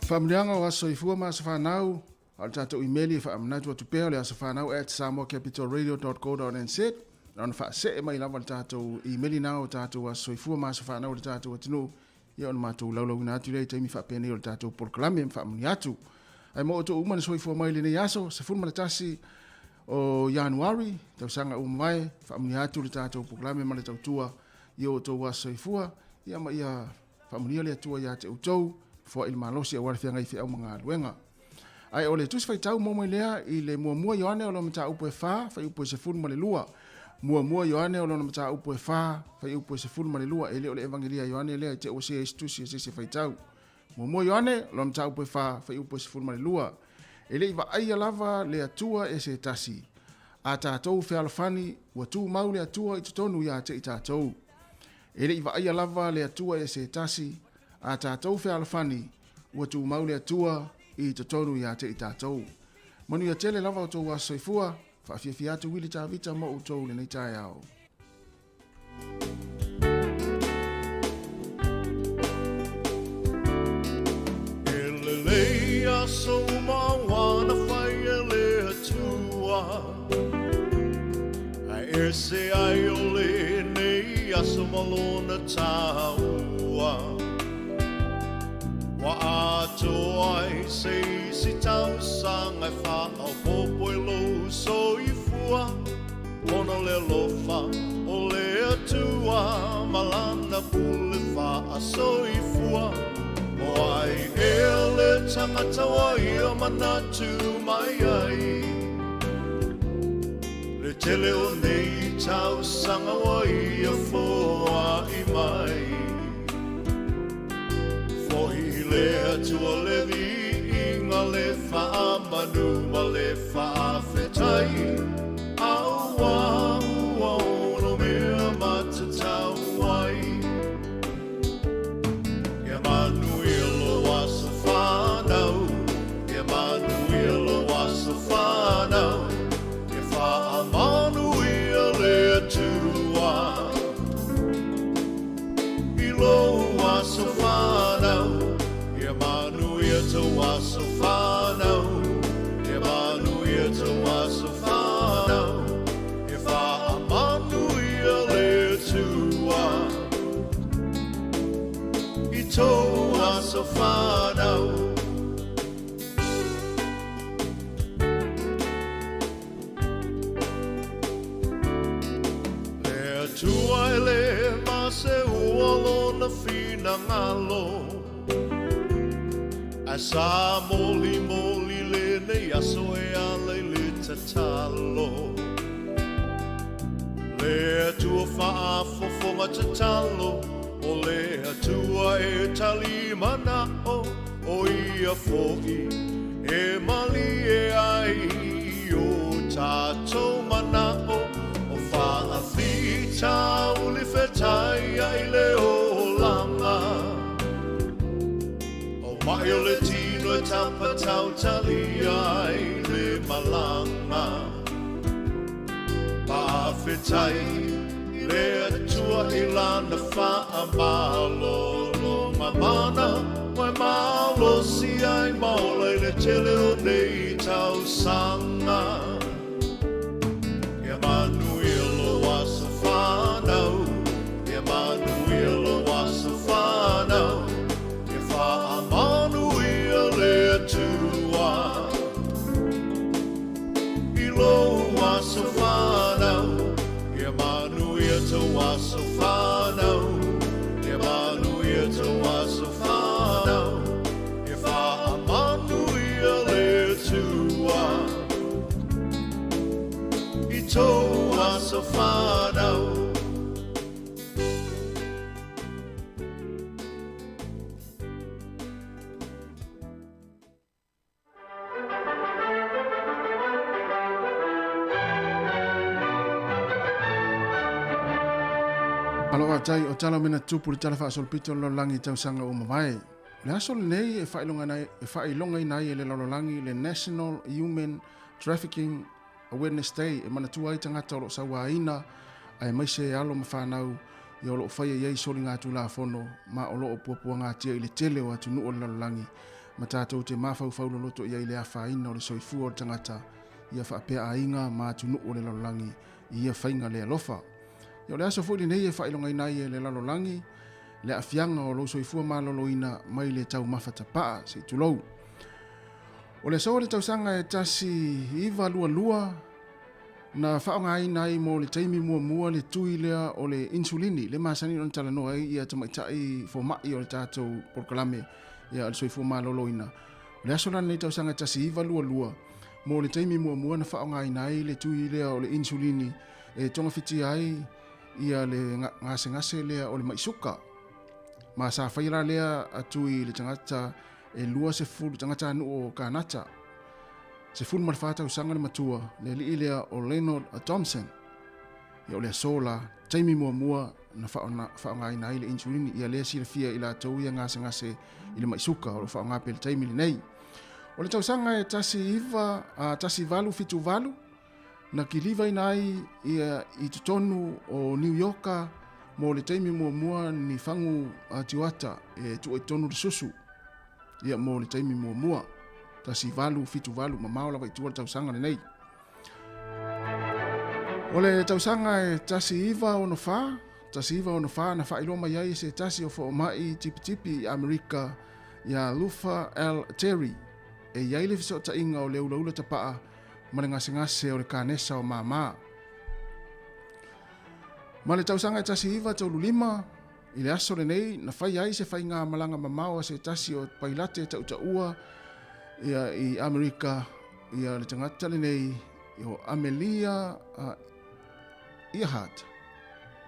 [SPEAKER 2] Faamanuiaga o Aso Soifua ma Aso Fanau, a o le tatou imeli e faamanatu atu pea o le asofanau@samoacapitalradio.co.nz na ona faasee mai lava le tatou imeli na o tatou aso soifua ma aso fanau o le tatou atunuu ia ona matou laulauina atu lea i taimi faapenei o le tatou polokalame ma faamanuia atu. Ae mo outou uma na soifua mai i lenei aso 11 o Ianuari, tausaga ua mavae, faamanuia atu le tatou polokalame ma le tautua i o outou aso soifua, ia ma ia faamanuia le Atua ia te outou, foai le malosi aua le feagai feau ma galuega. Ae o le tusi faitau mo mai lea i le muamua Ioane o lona mataupu e 4, fuaiupu e 12. Muamua Ioane o lona mataupu e 4, fuaiupu e 12, e le o le Evangelia a Ioane lea i te ua sea isi tusi e se isi e faitau. Muamua Ioane, lona mataupu e 4, fuaiupu e 12. E le i vaaia lava le Atua e se tasi. A tatou fealofani, ua tumau le Atua i totonu ia te i tatou. E le i vaaia lava le Atua e se tasi, a tatou fealofani, ua tumau le Atua i totonu ia te i tātou. Manuia tele lava o tou aso soifua, faafiafia atu Wili Tavita mo outou lenei taeao.
[SPEAKER 5] E lelei aso uma ua na fai e le Atua, Ae ese ai o lenei aso ma lona taua. Ua atoa ai se isi tausaga e faaopoopo i lou soifua, Ona o le alofa o le Atua ma Lana pule faasoifua. O ai ea le tagata ua ia manatu mai ai? Le tele o nei tausaga ua ia foai mai. Fohi i le Atua le viiga, le faamanu ma le faafetai, Aua ua ono mea matatau ai. Ia manuia lou aso fanau, Ia manuia lou aso fanau, Ia faamanuia le Atua i lou aso fanau, Ia manuia tou aso fanau, Ia manuia tou aso fanau, Ia faamanuia le Atua i tou aso fanau. Le Atua e le ma seua lona finagalo, Ae sa molimoli lenei aso e ala i le tatalo. Le Atua faafofoga tatalo, O le Atua e tali manao, O ia foi e malie ai i o tatou manao, O faafitauli fetai ai le olaga. O mai o le tino e tapatautalia ai le malaga. Faafetai le Atua i Lana faamalologa mana, ua e malosi ai ma ola i le tele o nei tausaga. Ia manuia lou aso fanau, Ia manuia lou aso fanau, Ia faamanuia le Atua i lou aso fanau, Ia manuia tou aso fanau, Ia manuia tou aso fanau, Ia faamanuia le Atua i tou aso fanau.
[SPEAKER 2] Malo faafetai o tala mena tupu le tala faasolopito o le lalolagi i tausaga ua mavae. O le aso lenei e faailogaina ai e le lalolagi le National Human Trafficking Awareness Day e manatua ai tagata o lo o sauaina aemaise alo ma fanau ia o lo o faia i ai soligatulafono ma o lo o puapuagatia i le tele o atunuu o le lalolagi ma tatou te mafaufau loloto i ai i le afaina o le soifua o le tagata ia faapea aiga ma atunuu o le lalolagi i ia faiga le alofa. Ia o le aso foi lenei e faailogaina ai e le lalolagi le aafiaga o lou soifua maloloina mai le taumafa tapaa, se i tulou. O le aso o le tausaga e 1922 na faaaogaina ai mo le taimi muamua le tui lea o le insulini, le masani ona talanoa ai ia tamaitai fomai o le tatou polokalame ia o le soifua maloloina. O le aso la lenei tausaga e 1922 mo le taimi muamua na faaaogaina ai le tui lea o le insulini e togafitia ai ia le gasegase lea o le mai suka. Ma sa faia la lea atu i le tagata e 20 tagatanuu o Kanata. 14 tausaga le matua, le alii lea o Leonard Thompson. Ia o le aso la, taimi muamua na faaaogaina ai le insulini, ia lea silafia i latou ia gasegase i le mai suka o lo o faaaoga pea i le taimi lenei. O le tausaga e 19 1878 na kilivaina ai ia i totonu o New Yorka mo le taimi muamua ni fagu tioata e tuu ai totonu le susu. Ia mo le taimi muamua 1878 mamao lava i tua le tausaga lenei. O le tausaga e 1964, 1964 na faailoa mai ai e se tasi o foomai tipitipi i Amerika ia Luther L. Terry e i ai le fesootaiga o le ulaula tapaa ma le gasegase o le kanesa o māmā. Ma le tausaga e 1935, i le aso lenei na fai ai se faiga malaga mamao a se tasi o pailate tautaua ia i Amerika ia le tagata lenei o Amelia Earhart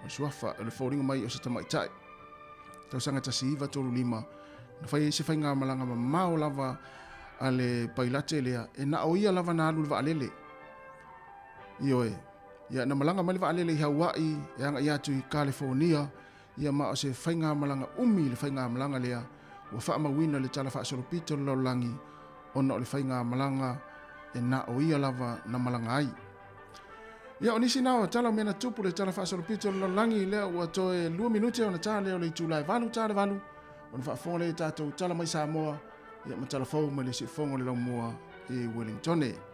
[SPEAKER 2] o suafa o le foliga mai o se tamaitai. Tausaga 1935 na fai ai se faiga malaga mamao lava a le pailate lea e na o ia lava na alu le vaalele. Ioe. Ia, na malaga mai le vaalele i Hauaʻi e agai atu i Kalifornia, ia ma o se faigamalaga umi le faigamalaga lea ua faamauina le tala faasolopito o le lalolagi ona o le faigamalaga e na o ia lava na malaga ai. Ia, o nisi na o tala o mea na tupu le tala faasolopito o le lalolagi lea ua toe 2 minute ona ta lea o le itula e 8 ta le 8 ona faafofoga lea i tatou tala mai Samoa ia ma tala fou mai le siufofoga o le laumua i Wellingtone.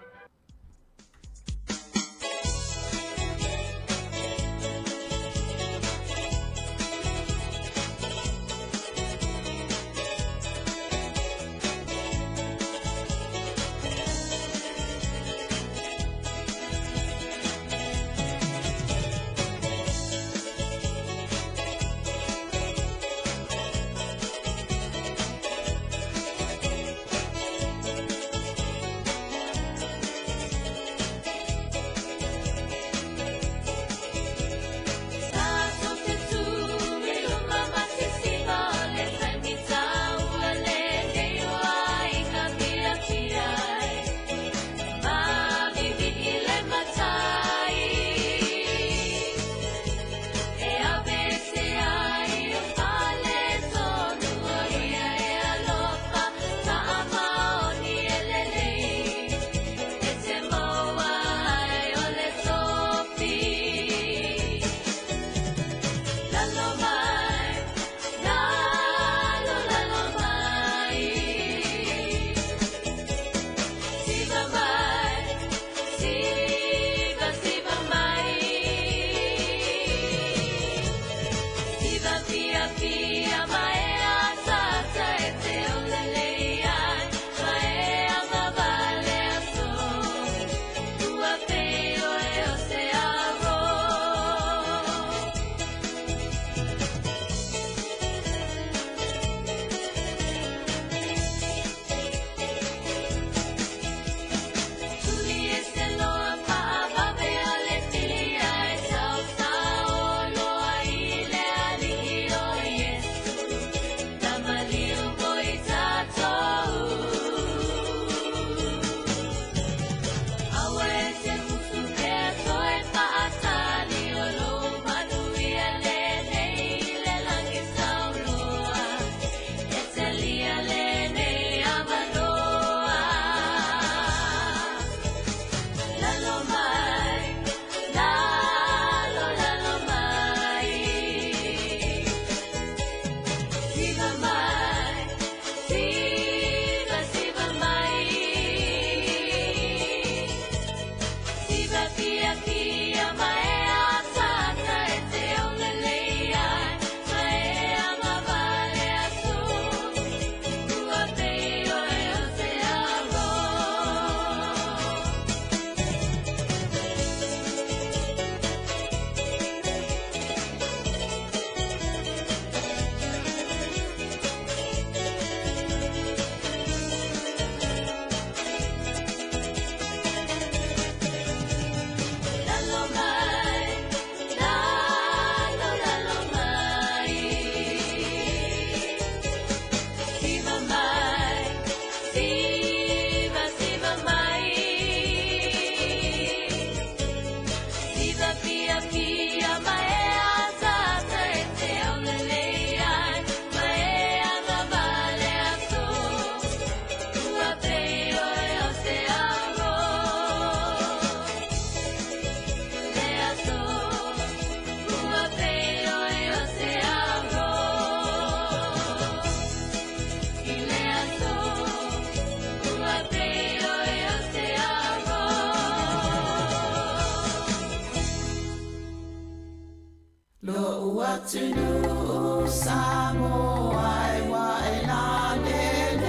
[SPEAKER 5] Lo'u atunuu Samoa e ua e lalelei,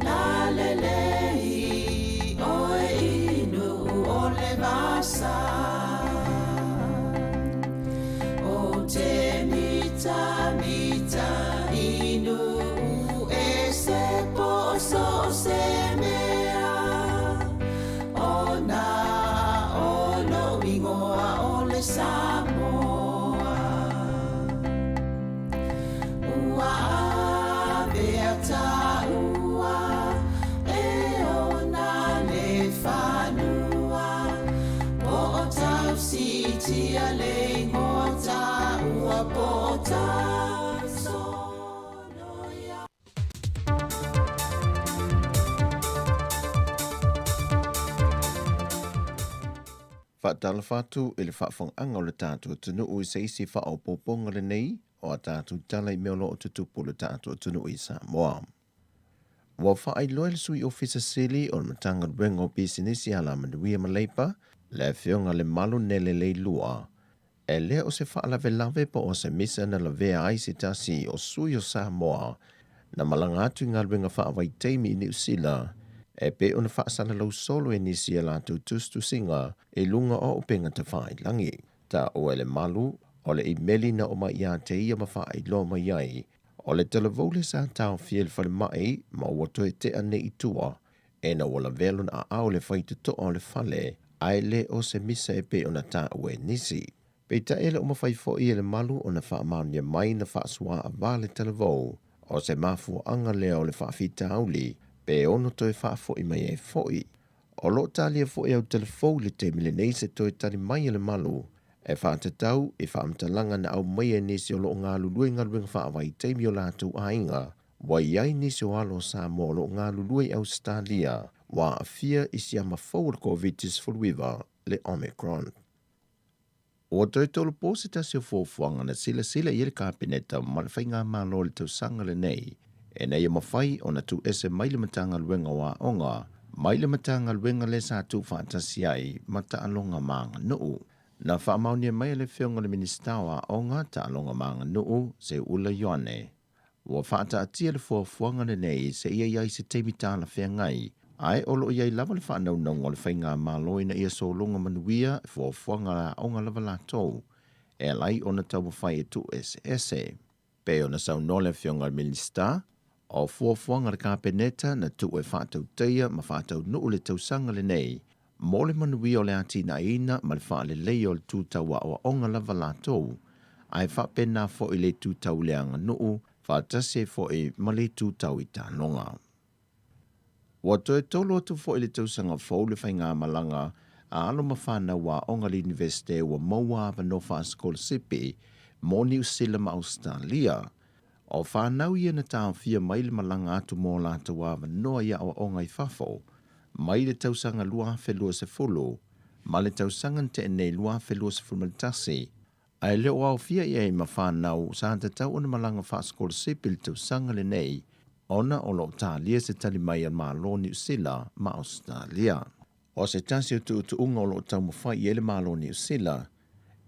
[SPEAKER 5] lalelei oe i nuu o le vasa. O te mitamita i nuu e se po o so o se mea. Ona o lou igoa o le Samoa. Ua avea taua e ona le fanua. Po o tausitia le igoa taua po o tausoloia.
[SPEAKER 6] Faatalofa atu i le faafofogaaga o le tatou atunuu i se isi faaopoopoga lenei o a tatou tala i mea o lo o tutupu i le tatou atunuu i Samoa. Ua faailoa e le Sui Ofisa Sili o le Matagaluega o Pisinisi Alamanuia ma Leipa, le Afioga Lemalu Nele Leilua, E le o se faalavelave po o se misa na lavea ai se tasi o sui o Samoa na malaga atu i galuega faavaitaimi i Niu Sila e pei ona faasalalau solo e nisi a latou tusitusiga i luga o upega tafailagi. Taua e le malu o le imeli na oo mai ia te ia ma faailoa mai ai o le talavou le sa taofia i le falemai ma ua toe tea nei i tua ina ua lavea lona aao i le faitotoa o le fale, ae le o se misa e pei ona taua e nisi. Peitai e le o mafai foi e le malu ona faamaonia mai na faasuaava le talavou, o se mafuaaga lea o le faafitauli pe ono toe faafoi mai ai foi. O lo o talia foi au telefou i le taimi lenei se toe tali mai a le malu e faatatau i faamatalaga na aumaia e nisi o lo o galulue i galuega faavaitaimi o latou aiga Ua i ai nisi o alo o Samoa o lo o galulue i Ausetalia ua aafia i siama fou o le Koviti-19, le Omicron. Ua toe tolopo se tasi o fuafuaga na silasila i ai le Kapeneta ma le Faigamalo i le tausaga lenei ina ia mafai ona tuuese mai le Matagaluega o Aoga mai le Matagaluega lea sa tuufaatasi ai ma Taaloga ma Aganuu. Na faamaonia mai e le Afioga i le Minisita o Aoga, Taaloga ma Aganuu, Seuula Ioane, Ua faataatia le fuafuaga lenei seia i ai se taimi talafeagai, ae o lo o i ai lava le faanaunauga o le Faigamalo ina ia sologa manuia fuafuaga a aoga lava latou e ala ai ona taumafai e tuueseese. Pei ona saunoa le Afioga i le Minisita, o fuafuaga a le Kapeneta na tuu e faatautaia ma faataunuu le tausaga lenei mo le manuia o le atinaeina ma le faaleleia o le tu tau aoaoga lava latou, ae faapena foi le itu tau le aganuu faatasi ai foi ma le itu tau i taaloga. Ua toe tolo atu foi i le tausaga fou le faigamalaga a alo ma fanau aoga a le Iunivesite ua maua avanoa faasikolasipi mo Niu Sila ma Ausetalia. O fanau ia na taofia mai le malaga atu mo latou avanoa i aoaoga i fafo mai le tausaga 2020 ma le tausaga na tea nei 2021, ae le o aofia i ai ma fanau sa tatau ona malaga faasikolasipi i le tausaga lenei ona o lo o talia se tali mai a le Malo o Niu Sila ma Ausetalia. O se tasi o tuutuuga o lo o taumafai i ai le Malo o Niu Sila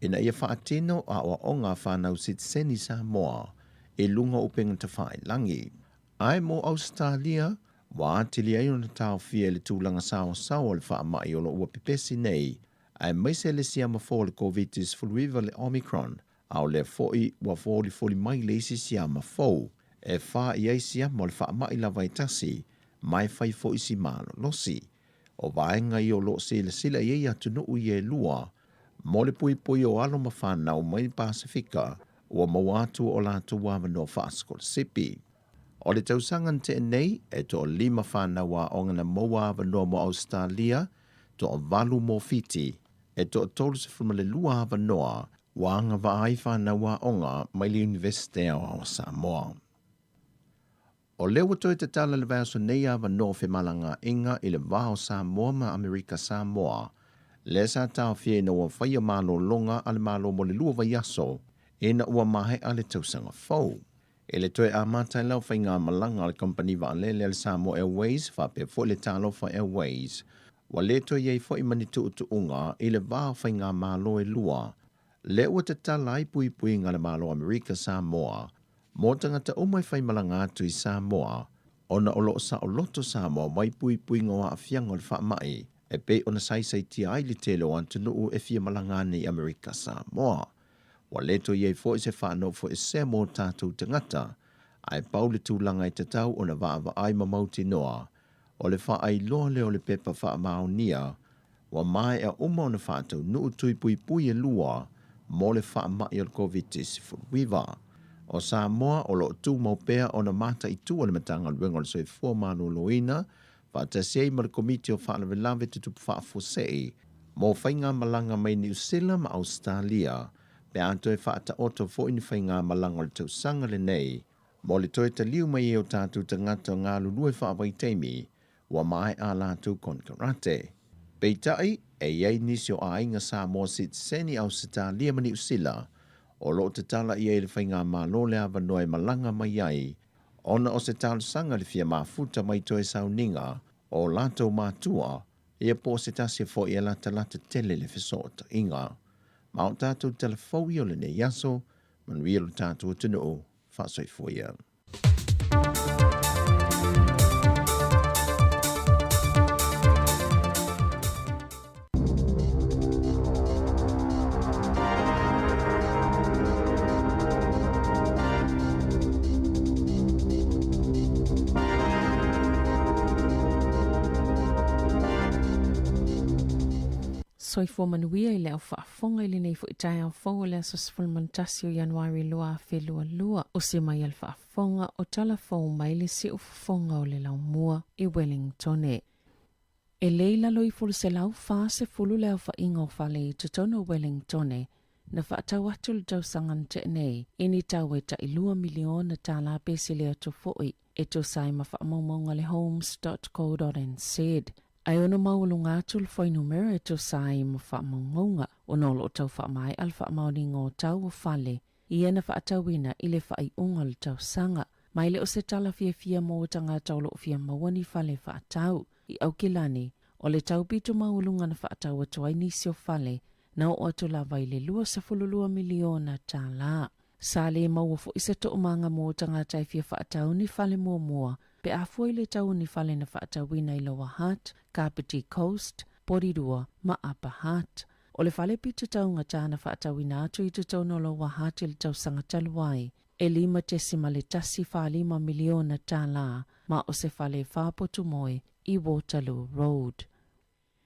[SPEAKER 6] ina ia faatino aoaoga a fanau sitiseni Samoa i luga o upega tafailagi. Ae mo Ausetalia, ua atili ai ona taofia i le tulaga saoasaoa o le faamai o lo o ua pepesi nei, aemaise le siama fou o le Koviti-19 le Omicron, a o lea foi ua folifoli mai le isi siama fou e fa i ai siama o le faamai lava e tasi, ma e fai foi si malolosi. O vaega ia o lo o silasila i ai atunuu ia e lua mo le puipui o alo ma fanau mai le Pasefika ua maua atu o latou avanoa faasikolasipi. O le tausaga na tea nei, e toalima fanau aoga na maua avanoa mo Ausetalia, toavalu mo Fiti, e toa-32 avanoa ua agavaa ai fanau aoga mai le Iunivesite Aoao o Samoa. O lea ua toe tatala le vaiaso nei avanoa o femalagaaiga i le va o Samoa ma Amerika Samoa, lea sa taofia ina ua faia malologa a le Malo mo le lua vaiaso ina ua maea le tausaga fou. I le toe amata ai la o faigamalaga a le kamupani vaalele a le Samoa Airways faapea foi le Talofa Airways. Ua le toe i ai foi ma ni tuutuuga i le va o faigamalo e lua, lea ua tatala ai puipuiga a le Malo o Amerika Samoa mo tagata uma e faimalaga atu i Samoa ona o lo o saoloto Samoa mai puipuiga o aafiaga o le faamai e pei ona saisaitia ai le tele o atunuu e fia malaga ane i Amerika Samoa. Ua le toe i ai foi se faanofoesea mo tatou tagata, ae pau le tulaga e tatau ona vaavaai ma mautinoa O le faailoa lea o le pepa faamaonia ua maea uma ona faataunuu tui puipui e lua mo le faamai o le Koviti-19. O Samoa o lo o tumau pea ona mataitu e le Matagaluega o le Soifua Maloloina faatasi ai ma le Komiti o Faalavelave Tutupu Faafuasei mo faigamalaga mai Niu Sila ma Ausetalia pe a toe faataoto foi ni faigamalaga o le tausaga lenei Mo le toe taliu mai ai o tatou tagata galulue faavaitaimi, ua maea a latou konekarate. Peitai, e i ai nisi o aiga Samoa sitiseni Ausetalia ma Niu Sila o lo o tatala i ai le faigamalo le avanoa e malaga mai ai ona o se talosaga le fia mafuta mai toe sauniga o latou matua ia po o se tasi foi e latalata tele le fesootaiga. Ma o tatou tala fou ia o lenei aso, manuia lo tatou atunuu. Faasoifua ia.
[SPEAKER 7] Soifua manuia i le au faafofoga i lenei foi taeao fou o le aso 11 o Ianuari 2022. Usi mai a le faafofoga o tala fou mai le siufofoga o le laumua i Wellingtone. E le i lalo ifo le 140 le aofaiga o fale i totonu o Wellingtone na faatau atu le tausaga na tea nei i ni tau e tai $2 miliona tālā pesele atu foi e tusa ai ma faamaumauga a le Homes.co.nz. Ae ono maualuga atu le fuainumera e tusa ai ma faamaumauga ona o lo o tau faamaea le faamaoniga o tau o fale ia na faatauina i le faaiuga o le tausaga. Ma e le o se tala fiafia mo tagata o lo o fia maua ni fale faatau. I Aukilani, o le tau pito maualuga na faatau atu ai nisi o fale na oo atu lava i le $22 miliona tālā. Sa le maua foi se toomaga mo tagata e fia faatau ni fale muamua pe a fua i le tau o ni fale na faatauina i Lower Hutt, Kapiti Coast, Porirua ma Upper Hutt. O le fale pito taugata na faatauina atu i totonu o Lower Hutt i le tausaga talu ai, e $5.145 miliona tālā ma o se fale e faapotu moe i Waterloo Road.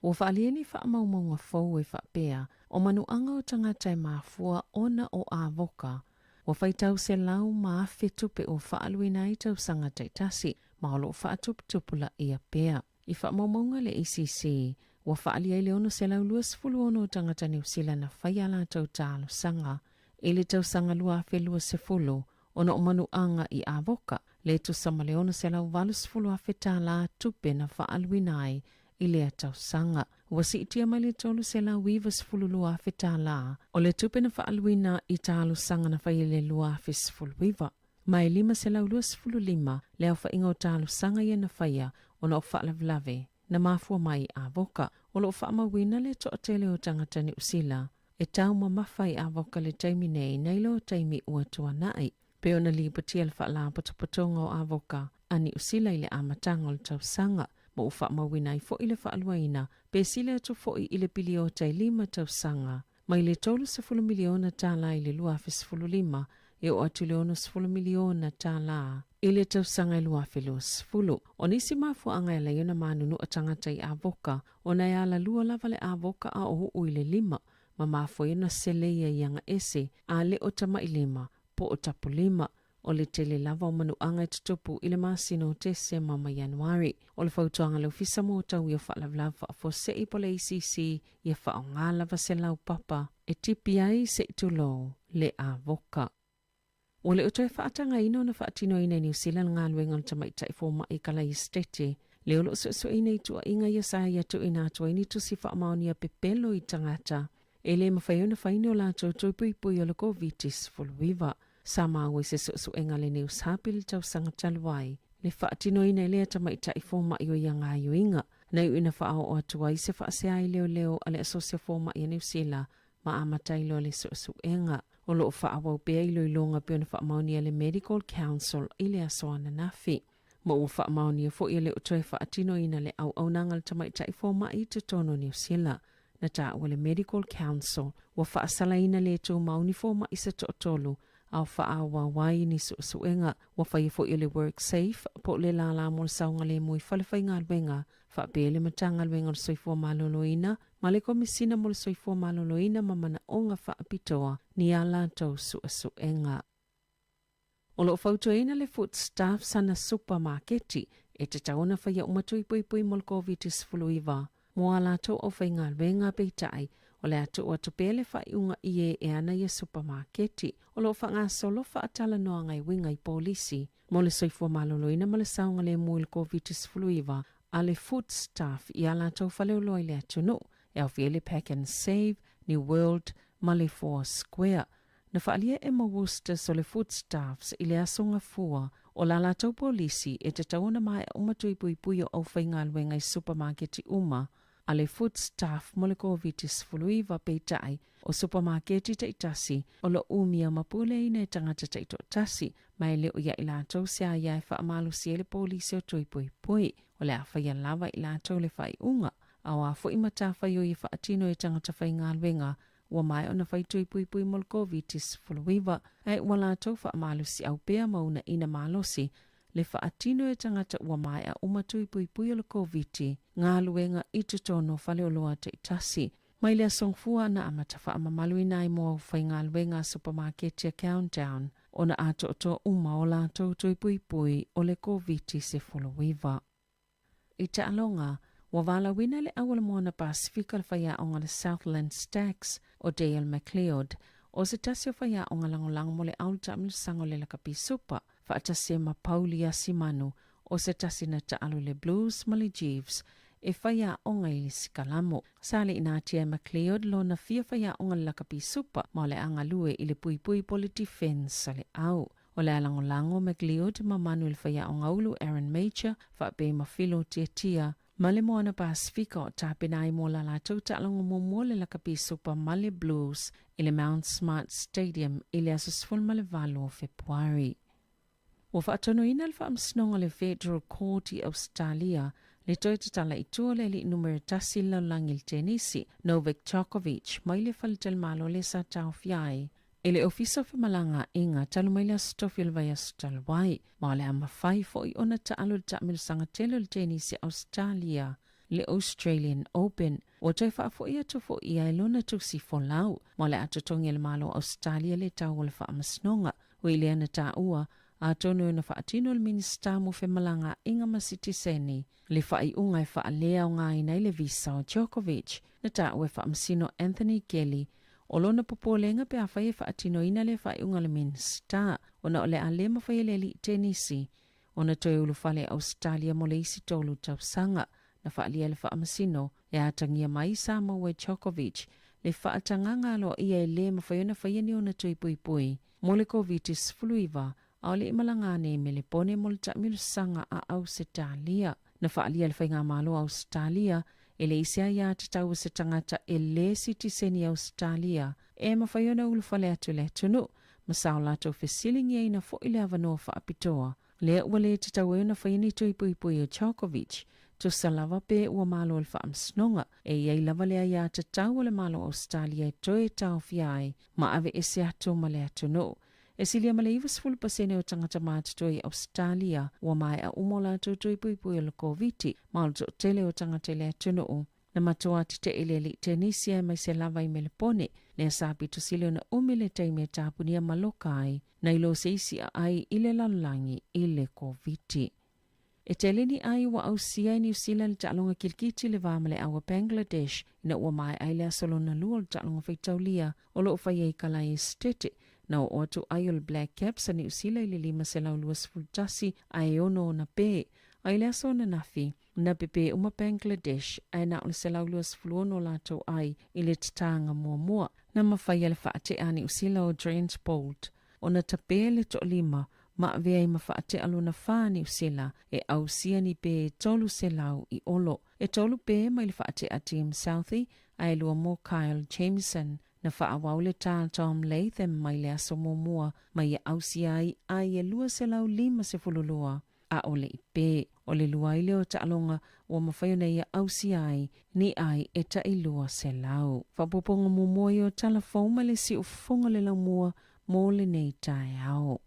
[SPEAKER 7] Ua faaalia ni faamaumauga fou e faapea, o manuaga o tagata e mafua ona o avoka, ua faitau 100,000 tupe ua faaaluina ai tausaga taitasi, ma o lo o faatuputupulaia pea. I faamaumauga a le ACC, ua faaalia ai le 626 o tagata Niu Sila na fai a latou talosaga i le tausaga 2020 ona o manuaga i avoka, le tusa ma le $680,000 tālā tupe na faaaluina ai i lea tausaga. Ua siitia mai le $392,000 tālā o le tupe na faaaluina i talosaga na fai i le 2019. Ma e 525 le aofaiga o talosaga ia na faia ona o faalavelave na mafua mai i avoka. O lo o faamauina le toatele o tagata Niu Sila e taumamafa i avoka le taimi nei nai lo taimi ua tuanai. Pei ona lipotia le Faalapotopotoga o Avoka a Niu Sila i le amataga o le tausaga, ma ua faamauina ai foi le faaluaina pe sili atu foi i le piliota e lima tausaga, mai le $30 miliona tala i le 2015 e oo atu i le $60 miliona tala i le tausaga e 2020. O nisi mafuaaga e ala ai ona manunua tagata i avoka, ona e alalua lava le avoka a o uu i le lima, ma mafua ai ona seleia i aga ese a le o tamailima po o tapulima. O le tele lava o manuaga e tutupu i le masina o Tesema ma Ianuari. O le fautuaga a le Ofisa mo Tauia o Faalavelave Faafuasei po o le ACC, ia faaaoga lava se laupapa e tipi ai se i tulou le avoka. Ua le o toe faatagaina ona faatinoina e Niu Sila le galuega o le tamaitai fomai i Kalaia Setete, le o lo o suesueina i tuuaiga ia sa ia tuuina atu ai ni tusi faamaonia pepelo i tagata e le mafai ona fai ni o latou toe puipui o le Koviti-19. Sa maua i se suesuega a le News Hub i le tausaga talu ai, le faatinoina e lea tamaitai fomai o ia gaoioiga. Na iu ina faaoo atu ai se faasea i leoleo a le Asosi o Fomai a Niu Sila ma amata ai loa le suesuega. O lo o faaauau pea iloiloga pei ona faamaonia e le Medical Council i le aso ananafi. Ma ua faamaonia foi e le o toe faatinoina le auaunaga a le tamaitai fomai i totonu o Niu Sila. Na taua le Medical Council ua faasalaina le tumau ni fomai se toatolu a o faaauau ai ni suesuega. Ua faia foi e le WorkSafe po o le lālā mo le saogalemu i falefaigaluega faapea le Matagaluega o le Soifua Maloloina ma le Komesina mo le Soifua Maloloina ma Manaoga Faapitoa ni a latou suesuega. O lo o fautuaina le Foodstuffs ana supamaketi e tatau ona faia uma tui puipui mo le Koviti-19 mo a latou aufaigaluega, peitai, o le a tuu atu pea le faaiuga i e e ana ia supamaketi. O lo o faagasolo faatalanoaga e uiga i polisi mo le soifua maloloina ma le saogalemu i le Koviti-19 a le Foodstuff i a latou faleoloa i le atunuu, e aofia ai le Pack and Save, New World ma le Four Square. Na faaalia e Emma Worcesters o le Foodstuffs i le Aso Gafua o la latou polisi e tatau ona maea uma tui puipui o aufaigaluega i supamaketi uma a le Foodstuff mo le Koviti-19, peitai, o supamaketi taitasi o lo o umia ma puleaina e tagata taitoatasi, ma e le o ia i latou se aia e faamalosi ai le polisi o tui puipui. O le a faia lava i latou le faaiuga, a o a foi matafaioi e faatino e tagata faigaluega Ua maea ona fai tui puipui mo le Koviti-19, ae ua latou faamalosiau pea ma uunaina malosi le faatino e tagata ua maea uma tui puipui o le Koviti galuega i totonu o faleoloa taitasi. Mai le Aso Gafua na amata faamamaluina ai mo aufaigaluega a supamaketi a Countdown ona atoatoa uma o latou tui puipui o le Koviti-19. I taaloga, ua valaauina le au o le Moana Pasefika le faiaoga le Southland Stacks o Dale McLeod, o se tasi o faiaoga lagolago mo le au le taamilosaga o le lakapi supa, faatasi ai ma Pauli Asimanu, o se tasi na taalo i le Blues ma le Jeeves, e faiaoga i le sikalamo. Sa le inatia e McLeod lona fia faiaoga le lakapi supa ma o le a galue i le puipui po le defence a le au. O le a lagolago McLeod ma Manu i le faiaoga ulu Aaron Major, faapea ma Philo Tiatia, ma le Moana Pasefika o tapena ai mo la latou taaloga muamua le lakapi supa ma le Blues i le Mount Smart Stadium i le aso 18 o Fepuari. Ua faatonuina le Faamasinoga o le Federal Court i Ausetalia le toe tatala i tua o le alii numera tasi i le lalolagi i le tenisi, Novak Djokovic, mai le faletalimalo lea sa taofia ai E le Ofisa o Femalagaaiga talu mai le Aso Tofi o le vaiaso talu ai, ma o le a mafai foi ona taalo i le taamilosaga tele o le tenisi a Ausetalia, le Australian Open. Ua toe faafoi atu foi ia i lona tusi folau, ma o le a totogi e le Malo o Ausetalia le tau o le faamasinoga. Ua i lea na taua, atonu e ona faatino le Minisita mo Femalagaaiga ma Sitiseni le faaiuga e faaleaogaina ai le visa o Djokovic. Na taua e Faamasino Anthony Kelly O lona popolega pe afai e faatinoina lea faaiuga a le Minisita, ona o le a le mafai e le alii tenisi ona toe ulufale i Ausetalia mo le isi tolu tausaga. Na faaalia e le Faamasino e atagia mai sa maua e Djokovic le faatagaga aloaia e le mafai ona faia ni ona tui puipui mo le Koviti-19 a o le i malaga ane i Melepone mo le taamilosaga a Ausetalia. Na faaalia e le Faigamalo a Ausetalia e leai se aia tatau a se tagata e le sitiseni Ausetalia e mafai ona ulufale atu i le atunuu, ma sa o latou fesiligiaina foi le avanoa faapitoa lea ua le tatau ai ona faia ni tui puipui o Djokovic. Tusa lava pe ua malo le faamasinoga, e i ai lava le aia tatau a le Malo o Ausetalia e toe taofia ai ma aveese atu ma le atunuu. E silia ma le 90% o tagata matutua i Ausetalia ua maea uma o latou tui puipui o le Koviti, ma o le toatele o tagata i le atunuu na matua tetee i le alii tenisi aemaise lava i Melepone, lea sa pito sili ona umi le taimi e tapunia maloka ai nai lo se isi aai i le lalolagi i le Koviti. E tele ni ai ua ausia e Niu Sila le taaloga kilikiti le va ma le au a Bangladesh ina ua maea ai le aso lona lua o le taaloga faitaulia o lo o fai ai i Kalai Esetete. Na oo atu ai o le Black Caps a Niu Sila i le 521 ae e ono ona pe. A i le aso ananafi, na pepe uma Bangladesh ae na o le 126 o latou ai i le tataga muamua. Na mafai e le faatea a Niu Sila o Trent Boult ona tape le toalima. ma avea ai ma faatea lona fa Niu Sila e ausia ni pe 300 i olo. E tolu pe mai le faatea Tim Southee ae lua mo Kyle Jamieson. Na faaauau le tā Tom Latham mai le aso muamua ma ia ausia ai ai e 252 ʻaʻole i pē. ʻO le lua ai lea o taʻaloga ua mafai ona ia ausia ai ni ʻai e taʻi 200. Faaopoopoga muamua ia o tala fou mai le siufofoga o le laumua mo lenei taeao.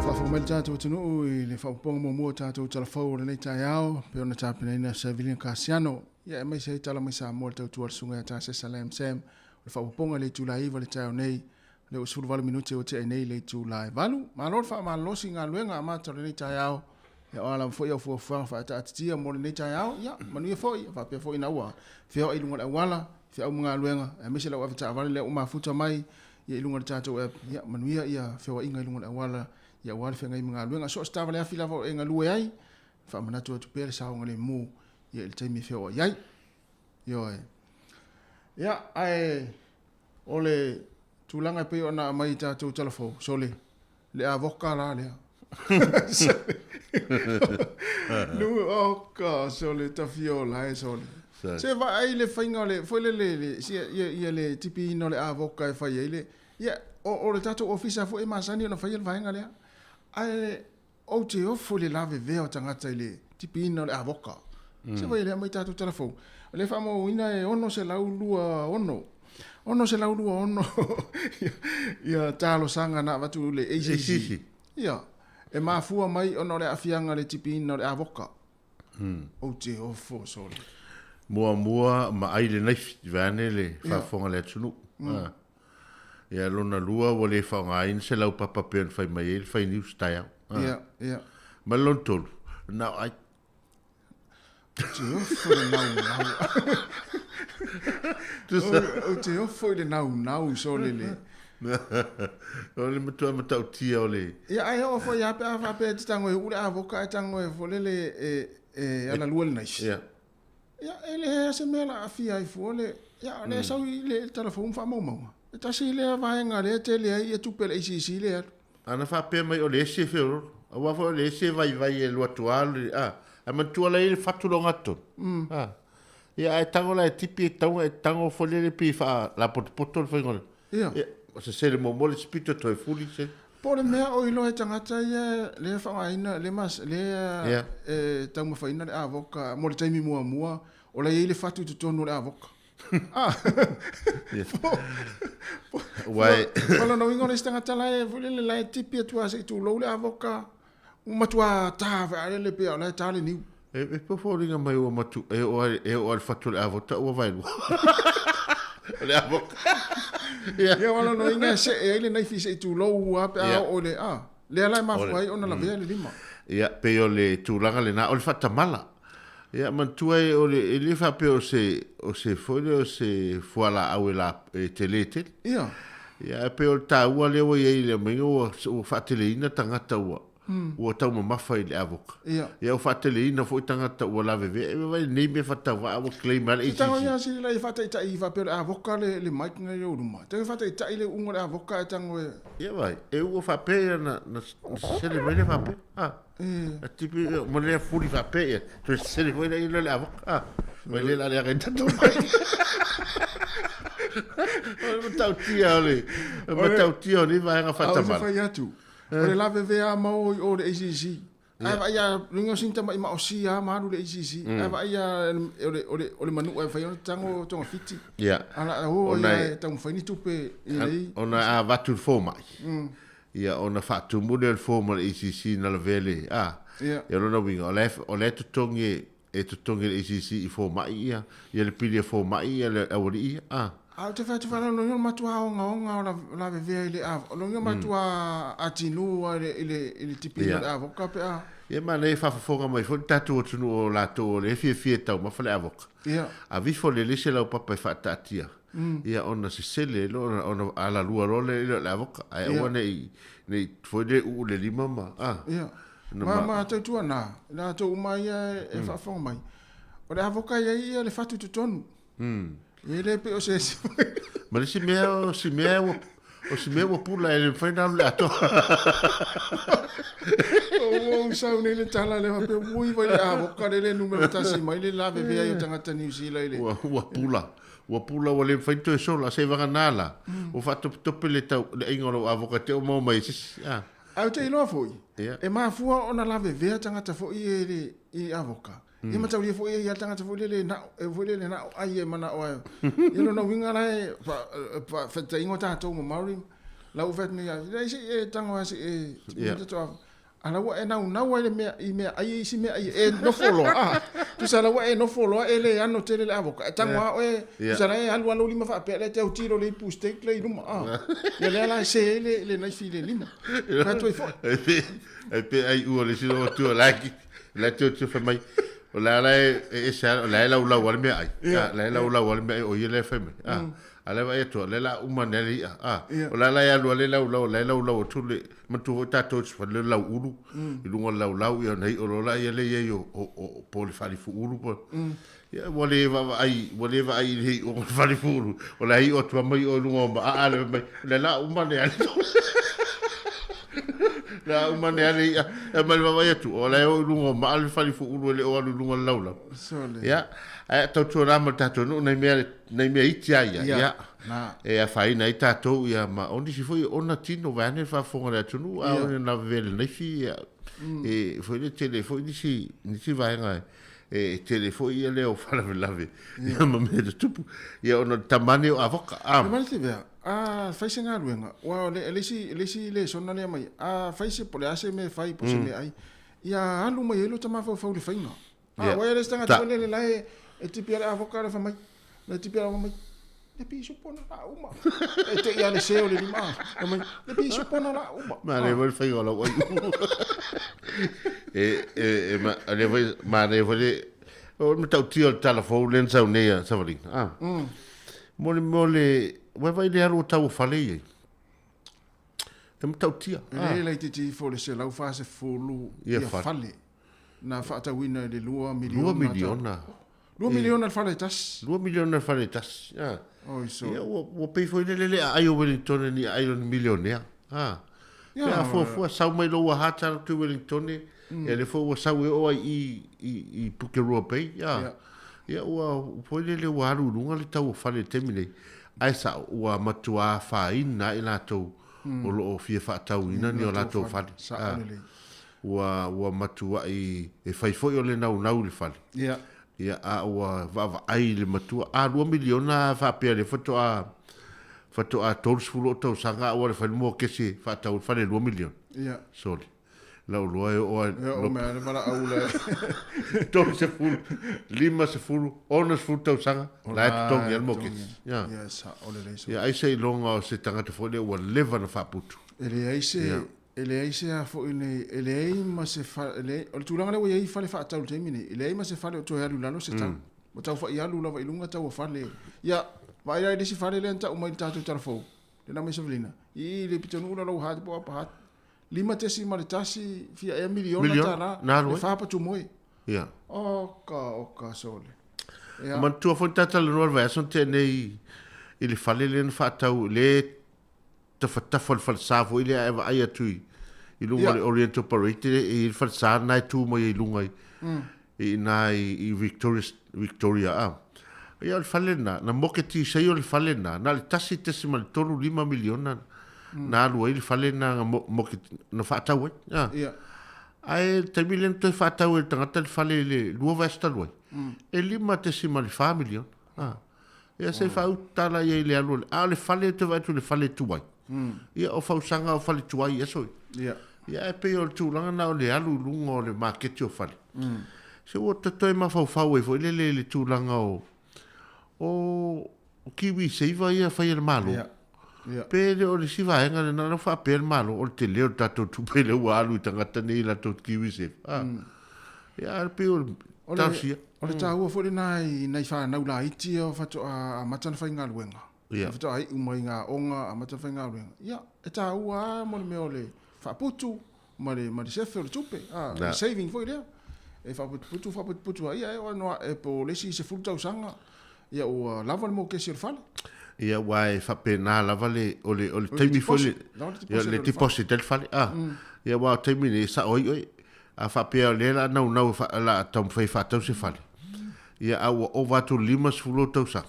[SPEAKER 2] Faafofoga mai le tatou atunuu i le faaopoopoga muamua o tatou tala fou o lenei taeao, pei ona tapenaina e Savilina Kasiano, ia aemaise ai tala mai Samoa i le tautua a le Susuga ia Tasesa Lam Sam. O le faaopoopoga i le itula e 9 i le taeao nei, lea ua 18 minute ua tea nei le itula e 8. Malo le faamalolosi i galuega amata o lenei taeao. Ia o a lava foi au fuafuaga faataatitia mo lenei taeao, ia manuia foi, faapea foi ina ua feoai i luga o le auala, feau ma galuega, aemaise lau avetaavale lea ua mafuta mai ia i luga o le tatou app, ia manuia ia feoaiga i luga o le auala, ia aua le feagai ma galuega. So o se taavale afi lava o e galue ai, faamanatu atu pea le saogalemu ia i le taimi e feoai ai. Ioe. Ia, ae o le tulaga e pei ona aumai i tatou tala fou, sole, le avoka la lea. Nu, oka, sole, tafiola e sole. Se vaai le faiga o le, foi le, le, le, sia, ia, ia le tipiina o le avoka e fai ai le, ia, o, o le tatou ofisa foi e masani ona faia le vaega lea. Ae, Ou te ofo i le lavevea o tagata i le tipiina o le avoka. Se vai lea mai tatou tala fou. O lea e faamauina e 626. 626 ia talosaga na avatu i le ACC. Ia, e mafua mai ona o le aafiaga i le tipiina o le avoka. Ou te ofo sole.
[SPEAKER 4] Muamua ma ai le naifi, vaeane le faafofoga a le atunuu. Ia lona lua ua le faaaogaina se laupapa pei ona fai mai ai le fai news taeao.
[SPEAKER 2] Ia, ia.
[SPEAKER 4] Ma le lona tolu, na o ai.
[SPEAKER 2] Ou te ofo i le naunau. Ou te ofo i le naunau sole le.
[SPEAKER 4] O le matua matautia o le...
[SPEAKER 2] Ia, ae oo foi lava pe a faapea e te tago e uu le avoka ae tago e foi lele e alalua le naifi.
[SPEAKER 4] Ia.
[SPEAKER 2] Ia, e leai lava se mea o le a aafia ai fua le... Ia, o lea e sau i le talafou ma faamaumauga. E tasi lea vaega lea e tele ai tupe a le ACC lea e alu.
[SPEAKER 4] Ana faapea mai o le ese e feololo, aua foi o le ese e vaivai e alu atu lava le, a, ae manatua la e i ai le fatu le ogatotonu. A, ia ae tago la e tipi e tau e tago foi lele pei e faalapotopoto le faiga o le,
[SPEAKER 2] Ia.
[SPEAKER 4] ia, sesele muamua le isi pito toe fuli se.
[SPEAKER 2] Po o le mea o iloa e tagata ia lea e faaaogaina, lea mas, lea
[SPEAKER 4] Ia.
[SPEAKER 2] e taumafaina le avoka mo le taimi muamua, o la e i ai le fatu i totonu o le avoka. Ah.
[SPEAKER 4] Ua e...
[SPEAKER 2] O lona uiga o le isi tagata la e foi lele la e tipi atu lava se i tulou le avoka, ua matua ta foi lele pei o la e ta le niu.
[SPEAKER 4] E, e pei foliga mai ua matu, e oo ai, e oo ai le fatu o le avota ua vaelua. O le avoka.
[SPEAKER 2] Ia. Ia, o lona uiga e see ai le naifi se i tulou lava pe a
[SPEAKER 4] Ia.
[SPEAKER 2] oo i le, ah, lea la e mafua ai ona lavea le lima.
[SPEAKER 4] Ia, pei o le tulaga lena, o le faatamala. Ia, manatua e, o le, e le faapea o se, o se foi lea o se fualaau e, la, e tele tele.
[SPEAKER 2] Ia.
[SPEAKER 4] Ia, ae pei o le taua lea ua i ai i le aumaiga ua, ua faateleina tagata ua, ua taumamafa i le avoka.
[SPEAKER 2] Ia.
[SPEAKER 4] Ia, ua faateleina foi tagata ua lavevea. E vaai lenei mea faatauvaa ua claim lava le
[SPEAKER 2] E tago
[SPEAKER 4] ACC.
[SPEAKER 2] ia sili la i faataitai faapea o le avoka le, le mic na i ou luma. Tago faataitai le uuga o le avoka ae tago e...
[SPEAKER 4] Ia vai, e ua faapea ia na, na, na sesele mai le faapea. Ah. A tipi ma lea fuli faapea ia, toe sesele foi lea i le avoka. Ah. Mai le la le aga i tatou mai. O le matautia o le, matautia o le vaega
[SPEAKER 2] A o se
[SPEAKER 4] faatamala.
[SPEAKER 2] fai atu. O le lavevea ma o i o le ACC. Ae vaai a luga o sina tama'i maosia a ma alu i le ACC. Ae vaai a o le o le o le manua e fai ona tago togafiti.
[SPEAKER 4] Ia.
[SPEAKER 2] Ala o
[SPEAKER 4] Ona
[SPEAKER 2] ia
[SPEAKER 4] e-
[SPEAKER 2] e taumafai ni tupe i lei.
[SPEAKER 4] Ona a avatu i le fomai, ia ona faatumu lea o le form a le ACC na lavea le, a.
[SPEAKER 2] Ia.
[SPEAKER 4] Ia o lona uiga, o la e, o la e totogi e, e totogi e le ACC i fomai ia, ia le pili a fomai ia le aualii ia, a.
[SPEAKER 2] A ou te fai atu faalogo logi o le matua ogaoga o la lavevea i le a, logi o matua atinu a i le i le i le tipiina o le avoka pe a.
[SPEAKER 4] Ia manaia e faafofoga mai foi le tatou atunuu o latou o lea e fiafia e taumafa le avoka.
[SPEAKER 2] Ia.
[SPEAKER 4] Aveifo le le se laupapa e faataatia, ia ona sesele ai loa ona alalua loa lea i le avoka, ae aua ne i ne i foi le uu le lima ma a.
[SPEAKER 2] Ia.
[SPEAKER 4] Ona
[SPEAKER 2] Ma
[SPEAKER 4] ma
[SPEAKER 2] ma tautua na, latou uma ia e faafofoga mai. O le avoka e i ai ia le fatu i totonu. E le pei o se isi.
[SPEAKER 4] Ma le isi mea, o si mea ua, o si mea ua pula e le mafai ona alu i le atoa.
[SPEAKER 2] Ua ou sau nei le tala lea faapea, ui vai le avoka lea le numera tasi mai le lavevea ai o tagata Niu Sila i le.
[SPEAKER 4] Ua, ua pula. Ua pula ua le mafai ona toe sola. Seivagana la, ua faatopetope le tau, le aiga o lau avoka te o maua mai e se isi. Ah.
[SPEAKER 2] Ae ou te iloa foi, e mafua ona lavevea tagata foi ia i le i avoka. Ia mataulia foi e i ai le tagata foi lele e nao, e foi lele e nao ai e manao ai. Ia lona uiga la e faataitaiga o tatou ma Māori, la ua fai atu nei, leai se i e tago lava se i e a la ua e naunau ai le mea i mea ai isi mea ai e nofo loa a tusa la ua e nofo loa e le ano tele le avoka e tago lava oe tusa la e alu lava lou lima faapea lea e te autilo le ipu steak lea i luma a ia lea la e se ai le naifi i le lima fai atu ai foi.
[SPEAKER 4] E pe ai ua le isi tua la ki la te te fai mai o la la e ese o la e laulau a le mea ai la e laulau a le mea ai o ia le fai mai a a le vaai atu le la uma ne le ia a o la la e alu a le laulau la e laulau atu le manatua foi tatou te fale lau ulu i luga o le laulau ia ona iʻo loa la ia le i ai o o po o le falifuulu po ia ua le vaavaai ua le vaai i le iʻo o le falifuulu o la e iʻo atu lava ma iʻo i luga o maa a le mai le la uma ne ale la uma ne ale ia e mai le vaavaai atu o la e o i luga o maa le falifuulu e le o alu i luga o le laulau ia ae tautuana ma le tatou nuu nai mea nai mea iti a ia ia e afaina ai tatou ia ma o nisi foi ona tino vaeane le faafofoga a le atunuu a o na vevea le naifi ia e foi le tele foi nisi nisi vaega e tele foi ia lea o faalavelave ia ma mea tutupu ia ona o le tamane o avoka
[SPEAKER 2] a. Ma le tivea a fai se galuega ua o le isi le isi lesona lea mai a fai se po o le a se mea e fai po o se mea ai ia alu mai ai lo ta mafaufau i le faiga. A ua le isi tagata foi lele la e e tipi ale avoka le fai mai le tipi ale mai le piso pona la uma e te ia le se o le lima fai mai le piso pona la uma.
[SPEAKER 4] Ma le foi faiga o lau ai e e e ma le foi ma le foi le o le matautia o le tala fou lea na sau nei a Savaliga a mo le mo le ua vaai le alu o tau o fale ia e matautia.
[SPEAKER 2] E le laitiiti ifo le 140 ia fale na faatauina i le $2 miliona.
[SPEAKER 4] $2 miliona.
[SPEAKER 2] $2 miliona le fale e tasi.
[SPEAKER 4] $2 miliona le fale e tasi. Ah. Oi so. Ia ua ua pei foi lele le aai o Wellington ni aai o ni milionea. Ah. Ia a fuafua sau mai lou aha tala tu Wellington ia le foi ua sau e oo ai i i i Pukeroa Bay. Ia. Ia ua foi lele ua alu i luga le tau o fale i le taimi nei. Ae sao ua matua afaina ai latou o lo o fia faatauina ni o latou fale.
[SPEAKER 2] Sao lelei.
[SPEAKER 4] Ua, ua matuai, e fai foi o le naunau i le fale.
[SPEAKER 2] Ia.
[SPEAKER 4] Ia, a ua vaavaai i le matua, a lua miliona a faapea lea faatoa, faatoa 30 o'u tausaga a ua le fai le mokesi e faatau le fale lua miliona.
[SPEAKER 2] Ia.
[SPEAKER 4] Sole. Lau iloa e oo a.
[SPEAKER 2] E oo mai lava le valaau la.
[SPEAKER 4] 30, 50, 60 tausaga, la e totogi lava le mokesi.
[SPEAKER 2] Ia. Ia, sao lelei.
[SPEAKER 4] Ia, ai seiloga o se tagata foi lea ua leva ona faaputu.
[SPEAKER 2] E leai se, E leai se a foi nei, e leai ma se fale, e leai, o le tulaga lea ua i ai fale faatau i le taimi nei, e leai ma se fale o toe alu i lalo se tau. Ua tau fai alu lava i luga tau o fale. Ia, vaai la i le isi fale lea na tau mai i le tatou tala fou, lea na aumai Savelina, i i le pitonuu la lou hat po o apa hat, 5.1 fia ea miliona tala, le fa patumoe.
[SPEAKER 4] Ia.
[SPEAKER 2] Oka, oka, sole.
[SPEAKER 4] Ia. Manatua foi na ta talanoa i le vaiaso na tea nei i le fale lea na faatau, le tafatafa o le falesa foi lea ae vaai atu i, i luga o le Oriental Parade e i ai le falesa lena e tu mai ai i luga i, i ina i, i Victoria, Victoria a. Ia o le fale lena, na moke tisei o le fale lena, na o le 1.35 miliona na alu ai le fale lena na moke, na faatau ai. A. Ae le taimi lea na toe faatau e le tagata le fale i le lua vaiaso talu ai, e 5.4 miliona. A. Ia se i faautala ia i le alu o le, a o le fale ou te vaai atu i le fale tuai. Ia o fausaga o fale tuai i aso ia. Ia ae pei o le tulaga na o le alu i luga o le maketi o fale. Se ua toe mafaufau ai foi lele i le tulaga o o kiwi saver ia e fai e le Malo. Pe le o le isi vaega lena lea ua faapea le Malo o le tele o le tatou tupe lea ua alu i tagata nei i latou kiwi saver. Ia ae pei o le talosia.
[SPEAKER 2] O le taua foi lena i nai fanau laiti ia faatoa amata ona faigaluega. Ia. Faatoa iu mai ngā aoga amata ona faigaluega. Ia, e taua lava mo le mea o le faaputu ma le ma le sefe o le tupe, a, le saving foi lea. e faaputuputu faaputuputu lava, ia e oo ina ae po o le isi 10 tausaga, ia ua lava le mokesi o le fale.
[SPEAKER 4] Ia aua e faapena lava le o le o le taimi foi le ia le deposit ai le fale a. Ia aua o le taimi nei e sao ai oe. A faapea o lea o le a naunau e o le a taumafai e faatau se fale, ia a ua ova atu i le 50 ou tausaga,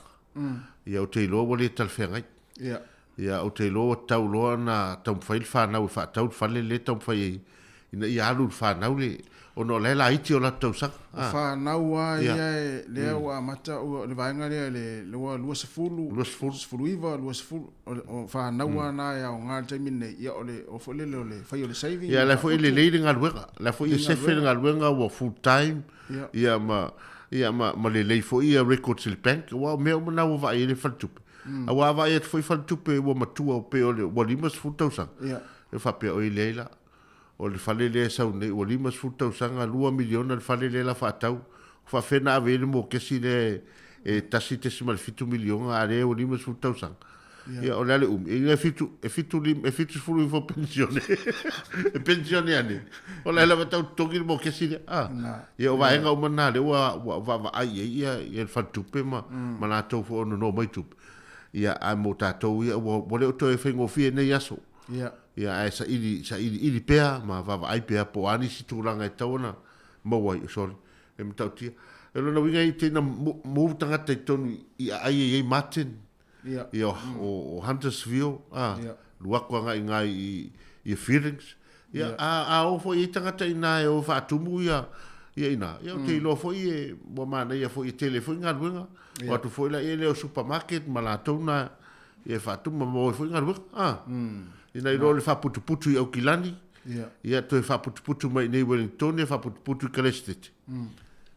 [SPEAKER 4] ia ou te iloa ua le talafeagai. Ia ou te iloa ua tatau loa ona taumafai le fanau e faatau le fale lea e taumafai ai ina ia alu i le fanau le ona o la e laiti o latou tausaga.
[SPEAKER 2] O fanau lava ia lea ua amata le vaega lea le ua 20, 19, 20, o fanau lava na e aoga i le taimi lenei, ia o le foi lele o le fai o le saving.
[SPEAKER 4] Ia la foi e lelei le galuega, la foi e sefe le galuega ua full time, ia ma ia ma lelei foi ia records i le bank, aua o mea uma na ua vaai ai le faletupe. Aua a vaai atu foi faletupe ua matua pei o le ua 50 tausaga, e faapea oi leai la, o le fale lea e sau nei ua 50 tausaga, $2 miliona le fale lea la faatau, o faafefea na ave ai le mokesi lea e $1.7 miliona a lea ua 50 tausaga. Ia o le a le umi? E fitu, e fitu lima, e 70 ifo penisione. E penisione ane. O la e lava tau totogi le mokesi lea. Ah. Ia o vaega uma na lea ua ua vaavaai i ai ia ia le faletupe ma ma latou foi o nono mai tupe. Ia ae mo tatou ia ua ua le o toe faigofie nei aso.
[SPEAKER 2] Ia.
[SPEAKER 4] Ia ae saili sailiili pea ma vaavaai pea po o a nisi tulaga e tatau ona maua ai. Sorry, e matautia. O lona uiga e te ina move tagata i totonu i aai e i ai Martin,
[SPEAKER 2] Ia.
[SPEAKER 4] Ia o, o Huntersville, a,
[SPEAKER 2] Ia.
[SPEAKER 4] alu atu agai i ina i, i Feelings. Ia,
[SPEAKER 2] Ia.
[SPEAKER 4] a, a o foi i ai tagata i ina e o e faatumu ia, ia i ina, ia ou te iloa foi e, ua manaia foi e tele foi galuega.
[SPEAKER 2] Ia.
[SPEAKER 4] O atu foi laia lea o supermarket ma latou na ia e faatumu ma maua ai foi galuega. A, ina iloa le faaputuputu i Aukilani,
[SPEAKER 2] Ia.
[SPEAKER 4] ia toe faaputuputu mai i inei i Wellingtone, faaputuputu i Kalesitete.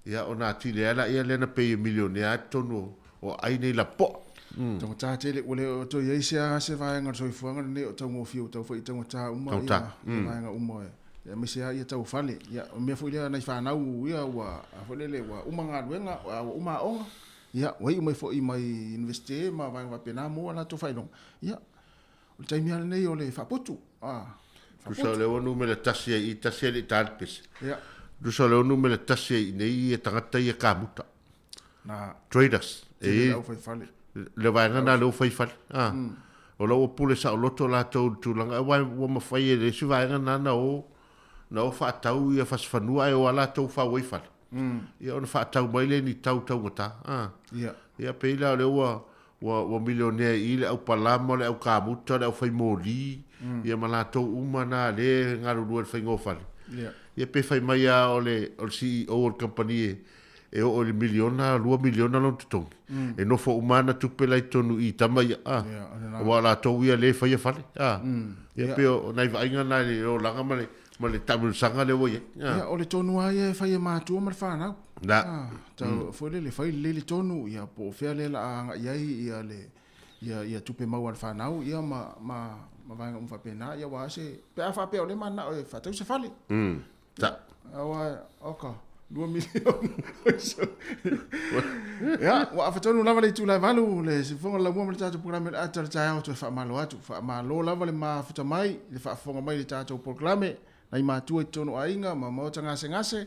[SPEAKER 4] Ia ona atili ai laia lea na pei e milionea ai totonu o O ai nei lapoa.
[SPEAKER 2] Taugata tele, ua le o toe i ai se a se vaega o le soifuaga lenei o taugofie ua tau foi i taugata uma
[SPEAKER 4] Taugata.
[SPEAKER 2] ia vaega uma aemaise lava ia tau fale. Ia o le mea foi lea nai fanau ia ua a foi lele ua uma galuega a ua uma aoga, ia ua iu mai foi mai Universite ma vaega faapena maua latou faailoga. Ia o le taimi lava lenei o le faaputu, a
[SPEAKER 4] Tusa
[SPEAKER 2] faaputu.
[SPEAKER 4] o lea ua numera tasi ai i, tasi e le i ta le pese.
[SPEAKER 2] Ia.
[SPEAKER 4] Tusa o lea ua numera tasi ai i nei ia tagata ia kamuta.
[SPEAKER 2] Na.
[SPEAKER 4] Traders.
[SPEAKER 2] Tele
[SPEAKER 4] E
[SPEAKER 2] le au fai fale.
[SPEAKER 4] Le vaega na lea ua fai fale. A. O la ua pule saoloto latou i le tulaga, aua ua mafai e le isi vaega na na o, na o faatau ia fasifanua ae o a latou fau ai fale. Ia ona faatau mai lea i ni tau taugata. A.
[SPEAKER 2] Ia.
[SPEAKER 4] Ia pei la o lea ua, ua, ua milionea i i le au palama, le au kamuta, le au fai moli, ia ma latou uma na lea e galulue i le faiga o fale.
[SPEAKER 2] Ia.
[SPEAKER 4] Ia pe fai mai lava o le, o le CEO o le kamupani e, e oo i le miliona, $2 miliona lona totogi, e nofo uma ana tupe la i totonu i i tama ia, a,
[SPEAKER 2] Ia, o lena.
[SPEAKER 4] aua o latou ia lea e faia fale, a. Ia
[SPEAKER 2] Ia.
[SPEAKER 4] pei o nai vaaiga na i le olaga ma le, ma le taamilosaga lea ua i ai, a.
[SPEAKER 2] Ia, o le tonu lava ia e fai e matua ma le fanau.
[SPEAKER 4] Na.
[SPEAKER 2] A, tau, foi lele, fai lelei le tonu, ia, po o fea lea o le a agai ai ia le, ia, ia tupe maua a le fanau, ia, ma, ma, ma vaega uma faapena, ia, aua se, pe a faapea o lea e mananao e faatau se fale.
[SPEAKER 4] Ta.
[SPEAKER 2] Aua, oka, $2 miliona. Ia, ua afa tonu lava le itula e 8, le sifofoga o le laumua ma le tatou polokalame o le ata o le taeao toe faamalo atu. Faamalo lava le mafuta mai, le faafofoga mai i le tatou polokalame, nai matua i totonu o aiga ma maota gasegase,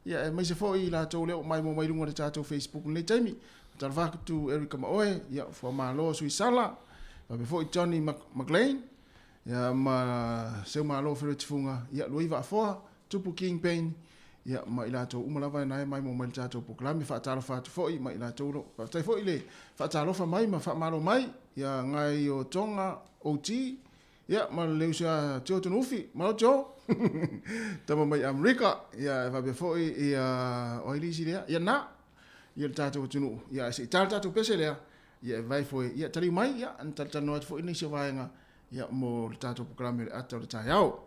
[SPEAKER 2] ia aemaise foi i latou lea ua maimoa mai luga o le tatou Facebook i lenei taimi. Talofa atu Eric ma oe, ia Fuamalo Suisala, faapea foi Johnny McLean, ia ma Seumalo Feletifuga, ia Lui Vaafoa, Tupu King Payne, ia ma i latou uma lava na e maimoa mai i le tatou polokalame. Faatalofa atu foi ma i latou lo. Faafetai foi le faatalofa mai ma faamalo mai, ia ngai o Tonga OT, ia ma le uso ia Tio Tunuufi, malo Tio, tama mai Amerika, ia e faapea foi ia o ai le isi lea, ia na, ia le tatou atunuu, ia se i ta le tatou pese lea, ia e vai foi, ia taliu mai, ia na talatalanoa atu foi nisi o vaega, ia mo le tatou polokalame o le ata o le taeao.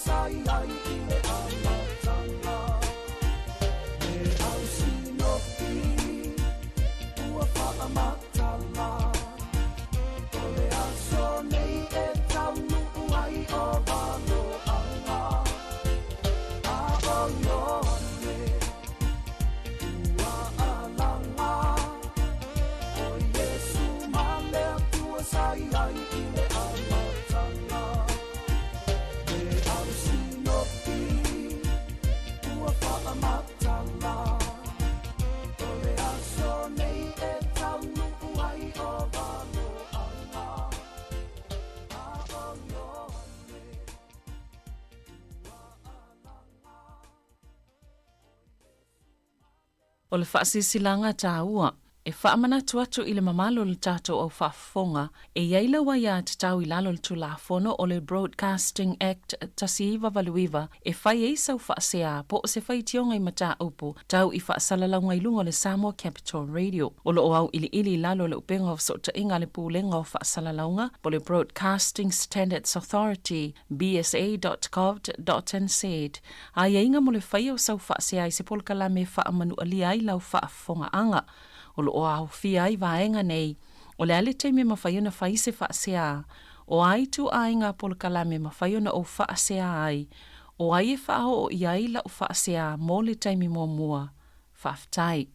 [SPEAKER 5] sa i ai i le amataga. Le au sinopi ua faamatala, o le aso nei e taunuu ai o valoaga. A o Ioane ua alaga, o Iesu ma le Atua sa i ai i le amataga. Le au sinopi ua faamatala, o le aso nei e taunuu ai o valoaga. A o Ioane ua alaga.
[SPEAKER 7] O le faasilasilaga taua e faamanatu atu i le mamalu o le tatou au faafofoga e i ai lau aiatatau i lalo o le Tulafono o le Broadcasting Act 1989 e fai ai sau faasea po o se faitioga i mataupu tau i faasalalauga i luga o le Samoa Capital Radio. O lo o auiliili i lalo o le Upega o Fesootaiga a le Pulega o Faasalalauga po o le Broadcasting Standards Authority, bsa.govt.nz, Aiaiga mo le faia o sau faasea i se polokalame e faamanualia ai lau faafofogaaga. O lo o aofia ai vaega nei, o le a le taimi e mafai ona fai se faasea, o a ituaiga polokalame e mafai ona ou faasea ai, o ai e faaoo i ai lau faasea mo le taimi muamua. Faafetai.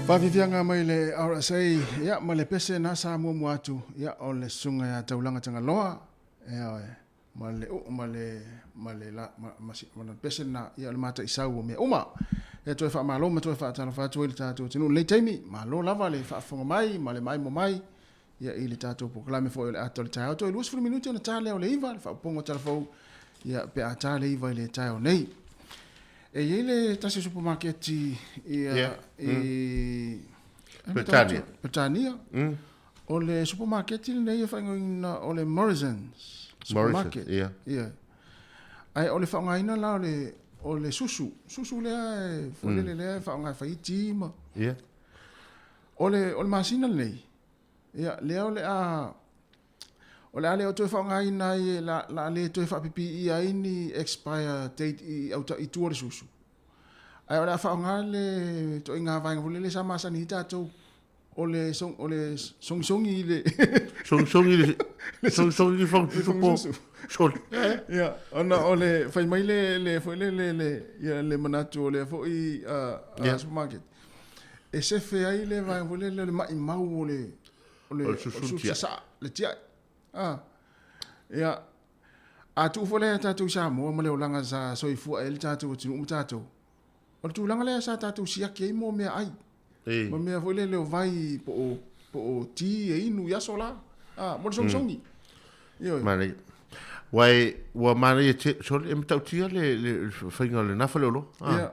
[SPEAKER 2] Faafiafiaga mai le RSA ia ma le pese na sa muamua atu ia o le susuga ia Taulaga Tagaloa. Ioe, ma le uu ma le, ma le la, ma, ma, si, ma le pese lena, ia o le mataisau o mea uma. Ia toe faamalo ma toe faatalofa atu ai le tatou atunuu i lenei taimi. Malo lava le faafofoga mai ma le maimo mai ia i le tatou polokalame foi o le ata o le taeao. Toe 20 minute ona ta lea o le 9, le faaupuga o Talafou, ia pe a ta le 9 i le taeao nei. E i ai le tasi o supamaketi ia, yeah. i
[SPEAKER 4] Peretania.
[SPEAKER 2] Peretania. O le supamaketi lenei e faaigoaina o le Morrisons supermarket.
[SPEAKER 4] Morrison, yeah.
[SPEAKER 2] Yeah. Ae o le faaaogaina la o le o le susu, susu lea e folele lea e faaaoga e fai ai ti ma
[SPEAKER 4] Yeah.
[SPEAKER 2] O le o le masina lenei, ia lea o le a o le a le o toe faaaogaina ai e la, la le toe faapipiia ai ni expire date i auta i tua o le susu. Ae o le a faaaoga le ituaiga vaega foi lele sa masani ai tatou o le song, o le songisongi i le
[SPEAKER 4] Songisongi le songisongi le fagasusu po soli.
[SPEAKER 2] Ia, ona o le fai mai le le foi le le le ia le manatu o lea foi a a supermarket. E sefe ai le vaega foi lele o le maimau o le o le
[SPEAKER 4] O le susu tiai.
[SPEAKER 2] sasaa, le tiai. A. Ia, a tuu foi lea tatou i Samoa ma le olaga sa soifua ai le tatou atunuu ma tatou, o le tulaga lea sa tatou siaki ai mo meaai.
[SPEAKER 4] E.
[SPEAKER 2] Ma mea foi lele o vai po o, po o ti e inu i aso la. A, mo le songisongi. Ioe.
[SPEAKER 4] Manaia. Ua e, ua manaia te, sorry, e matautia le, le, le faiga o lena faleoloa. Ah.
[SPEAKER 2] Ia.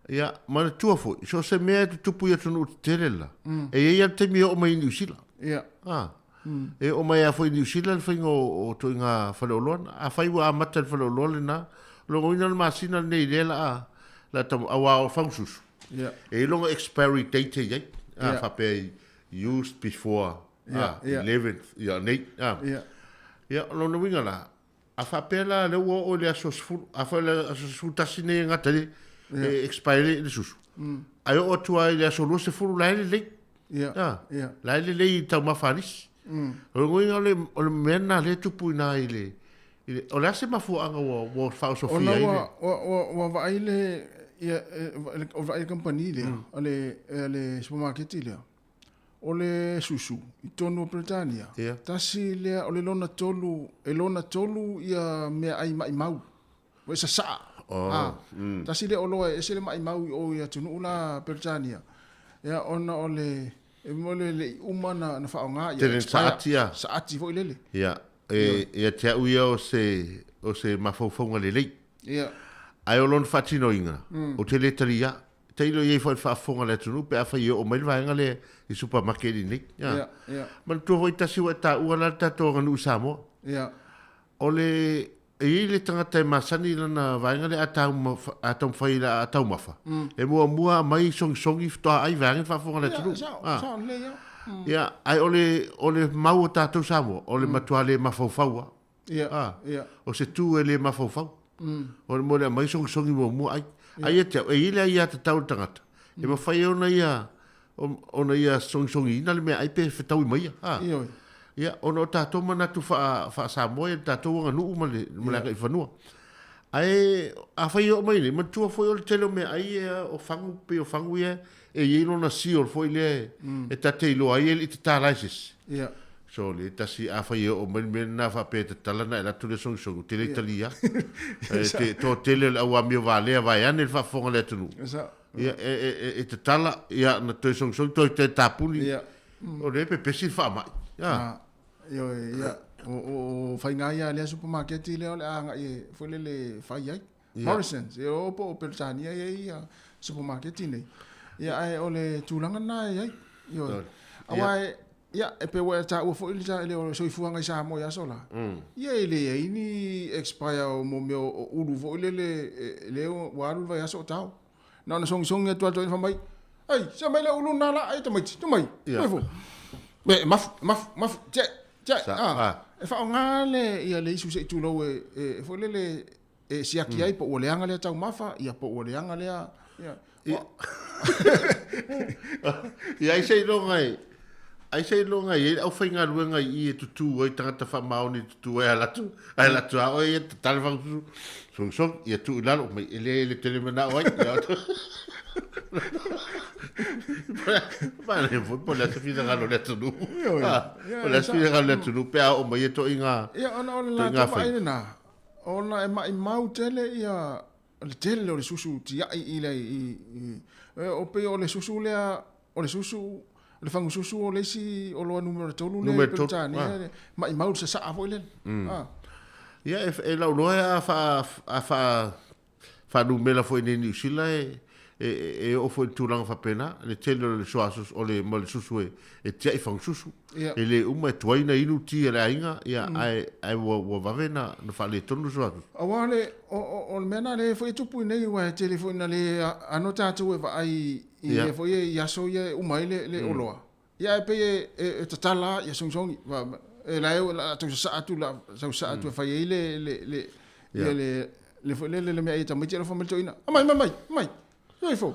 [SPEAKER 4] Ia, manatua foi, so o se mea e tutupu i atunuu tetele la, e i ai lava le taimi e oo mai i Niu Sila.
[SPEAKER 2] Ia.
[SPEAKER 4] Ah. E oo mai lava foi i Niu Sila le faiga o, o ituaiga faleoloa na. Afai ua amata le faleoloa lena, logoina le masina lenei lea la a, la tau, auā o fagususu.
[SPEAKER 2] Ia.
[SPEAKER 4] E i ai lona expiry date e i ai, ah,
[SPEAKER 2] Ia.
[SPEAKER 4] faapea i used before,
[SPEAKER 2] Ia,
[SPEAKER 4] ah,
[SPEAKER 2] ia.
[SPEAKER 4] 11th, ia, nei, ah.
[SPEAKER 2] Ia.
[SPEAKER 4] Ia, o lona uiga la, a faapea la lea ua oo i le aso 10, afai o le aso 11 nei e gata ai e expire ai le susu. Ae oo atu lava i le aso 20 la e lelei.
[SPEAKER 2] Ia,
[SPEAKER 4] Ah,
[SPEAKER 2] ia.
[SPEAKER 4] La e lelei i taumafa a nisi. O lona uiga o le, o le mea lena lea e tupu i ina i le, i le, o le a se mafuaaga ua, ua faaosofia
[SPEAKER 2] Ona
[SPEAKER 4] ai
[SPEAKER 2] ua,
[SPEAKER 4] le...
[SPEAKER 2] ua, ua, ua vaai le, ia, e, o vaai le kamupani lea, a le, a le supamaketi lea, O le susu i totonu o Peretania,
[SPEAKER 4] Ia.
[SPEAKER 2] tasi lea o le lona tolu, e lona tolu ia meaai maimau, ua e sasaa.
[SPEAKER 4] Oh,
[SPEAKER 2] Ah, Tasi lea oloa e ese le maimau i o i atunuu la Peretania. Ia ona o le e mo le le i uma na na faaaoga ia
[SPEAKER 4] Tele
[SPEAKER 2] expire.
[SPEAKER 4] saati a.
[SPEAKER 2] Saati foi lele.
[SPEAKER 4] Ia, e, ia te au ia o se, o se mafaufauga lelei.
[SPEAKER 2] Ia.
[SPEAKER 4] Ae o lona faatinoina, ou te le talia. Tailo i ai foi le faafofoga a le atunuu pe afai e oo mai le vaega lea i supermarket i nei. Ia.
[SPEAKER 2] Ia, ia.
[SPEAKER 4] Manatua foi tasi ua e taua la le tatou aganuu i Samoa.
[SPEAKER 2] Ia.
[SPEAKER 4] O le, e i ai le tagata e masani i lana vaega lea a taumafa, a taumafai i la a taumafa. E muamua aumai songisongi faatoa ai vaega le faafofoga a le
[SPEAKER 2] Ia,
[SPEAKER 4] atunuu.
[SPEAKER 2] sao,
[SPEAKER 4] Ah.
[SPEAKER 2] sao lelei ia.
[SPEAKER 4] Ia, ae o le, o le mau o tatou Samoa, o le matua le mafaufau lava.
[SPEAKER 2] Ia,
[SPEAKER 4] Ah,
[SPEAKER 2] ia.
[SPEAKER 4] o se tu e le mafaufau. O le mo le aumai songisongi muamua ai. Ai ia te au, e i ai le aiatatau i le tagata. E mafai ai ona ia, ona ia songisongiina le meaai pe fetaui mai ia. Ah.
[SPEAKER 2] Ioe.
[SPEAKER 4] Ia, ona o tatou manatu faa, faa-Samoa ia le tatou aganuu ma le, ma le agaifanua. Ae, afai e oo mai nei, manatua foi o le tele o meaai ia o fagu, pei o fagu ia, e i ai lona seal foi lea e ta te iloa ai e le i tatala e se isi.
[SPEAKER 2] Ia.
[SPEAKER 4] So le tasi afai e oo mai le mea lena faapea e tatala ona e alu atu lea songisongi, ou te le talia. E te toatele o le au amio valea vaeane le faafofoga a le atunuu.
[SPEAKER 2] Sa.
[SPEAKER 4] Ia, e, e, e, e tatala, ia, na toe songisongi, toe toe tapuni.
[SPEAKER 2] Ia.
[SPEAKER 4] O lea e pepesi le faamai. Ia.
[SPEAKER 2] Ah, ioe, ia. O, o, o faiga ia a lea supamaketi lea o le a agai e foi lele fai ai. Morrisons, e o po o Peretania e i ai ia supamaketi nei. Ia, ae o le tulaga lena e i ai. Ioe. Aua e, ia, e pei ua e taua foi le ta- le o soifuaga i Samoa i aso la. Ia e leai ni expire o mo mea o ulu foi lele e, lea ua alu le vaiaso o tao. Na ona songisongi atu atu ai fai mai, ai, se mai le ulu nā la, ai tamaiti, tu mai,
[SPEAKER 4] Ia.
[SPEAKER 2] mai fo. Me, mafu, mafu, mafu, tiai, tiai,
[SPEAKER 4] Sa-
[SPEAKER 2] ah.
[SPEAKER 4] ah.
[SPEAKER 2] E faaaoga le, ia le isu se i tulou e, e, e foi lele, e siaki ai po ua leaga lea taumafa, ia po ua leaga lea, ia.
[SPEAKER 4] Ia, ia ai seiloga e, ai seiloga e i ai le aufaigaluega i i e tutū ai tagata faamaoni e tutū ai alu atu, ae alu atu lava oe ia tatala fagususu, songisongi, ia tuu i lalo, mai e le le tele manao ai. Ia, Manaia foi po o le a se finagalo o le atunuu. Po o le a se finagalo o le atunuu pe a oo mai ia toaiga.
[SPEAKER 2] Ia ona o le latou vaai lena, ona e maimau tele ia le tele o le susu tiai i le i o pei o le susu lea o le susu o le fagususu o le isi oloa numera tolu lea i Peretania, maimau le sasaa foi lele.
[SPEAKER 4] Ia e lau iloa a faa a faa faanumera foi i inei i Niu Sila e, e, e oo foi i le tulaga faapena, le tele o le soa susu, o le, ma le susu e, e tiai fagususu. Ia. E le uma e tuai na inu ti a le aiga, ia, mm. ae, ae ua, ua vave na, na faaletonu le soa susu.
[SPEAKER 2] Aua le, o, o, o le mea na le foi e tupu i nei, ua e tele foi na le ano tātou e vaai i yeah. foi e i aso ia e uma ai le, le mm. oloa. Ia e pei e, e, e tatala ia songisongi. E la e la tau sasaa atu la sau sasaa atu e fai ai le le le ia le le foi le le le mea ia tamaiti alofa mai le toeaina. Mai mai mai mai. Toi fo.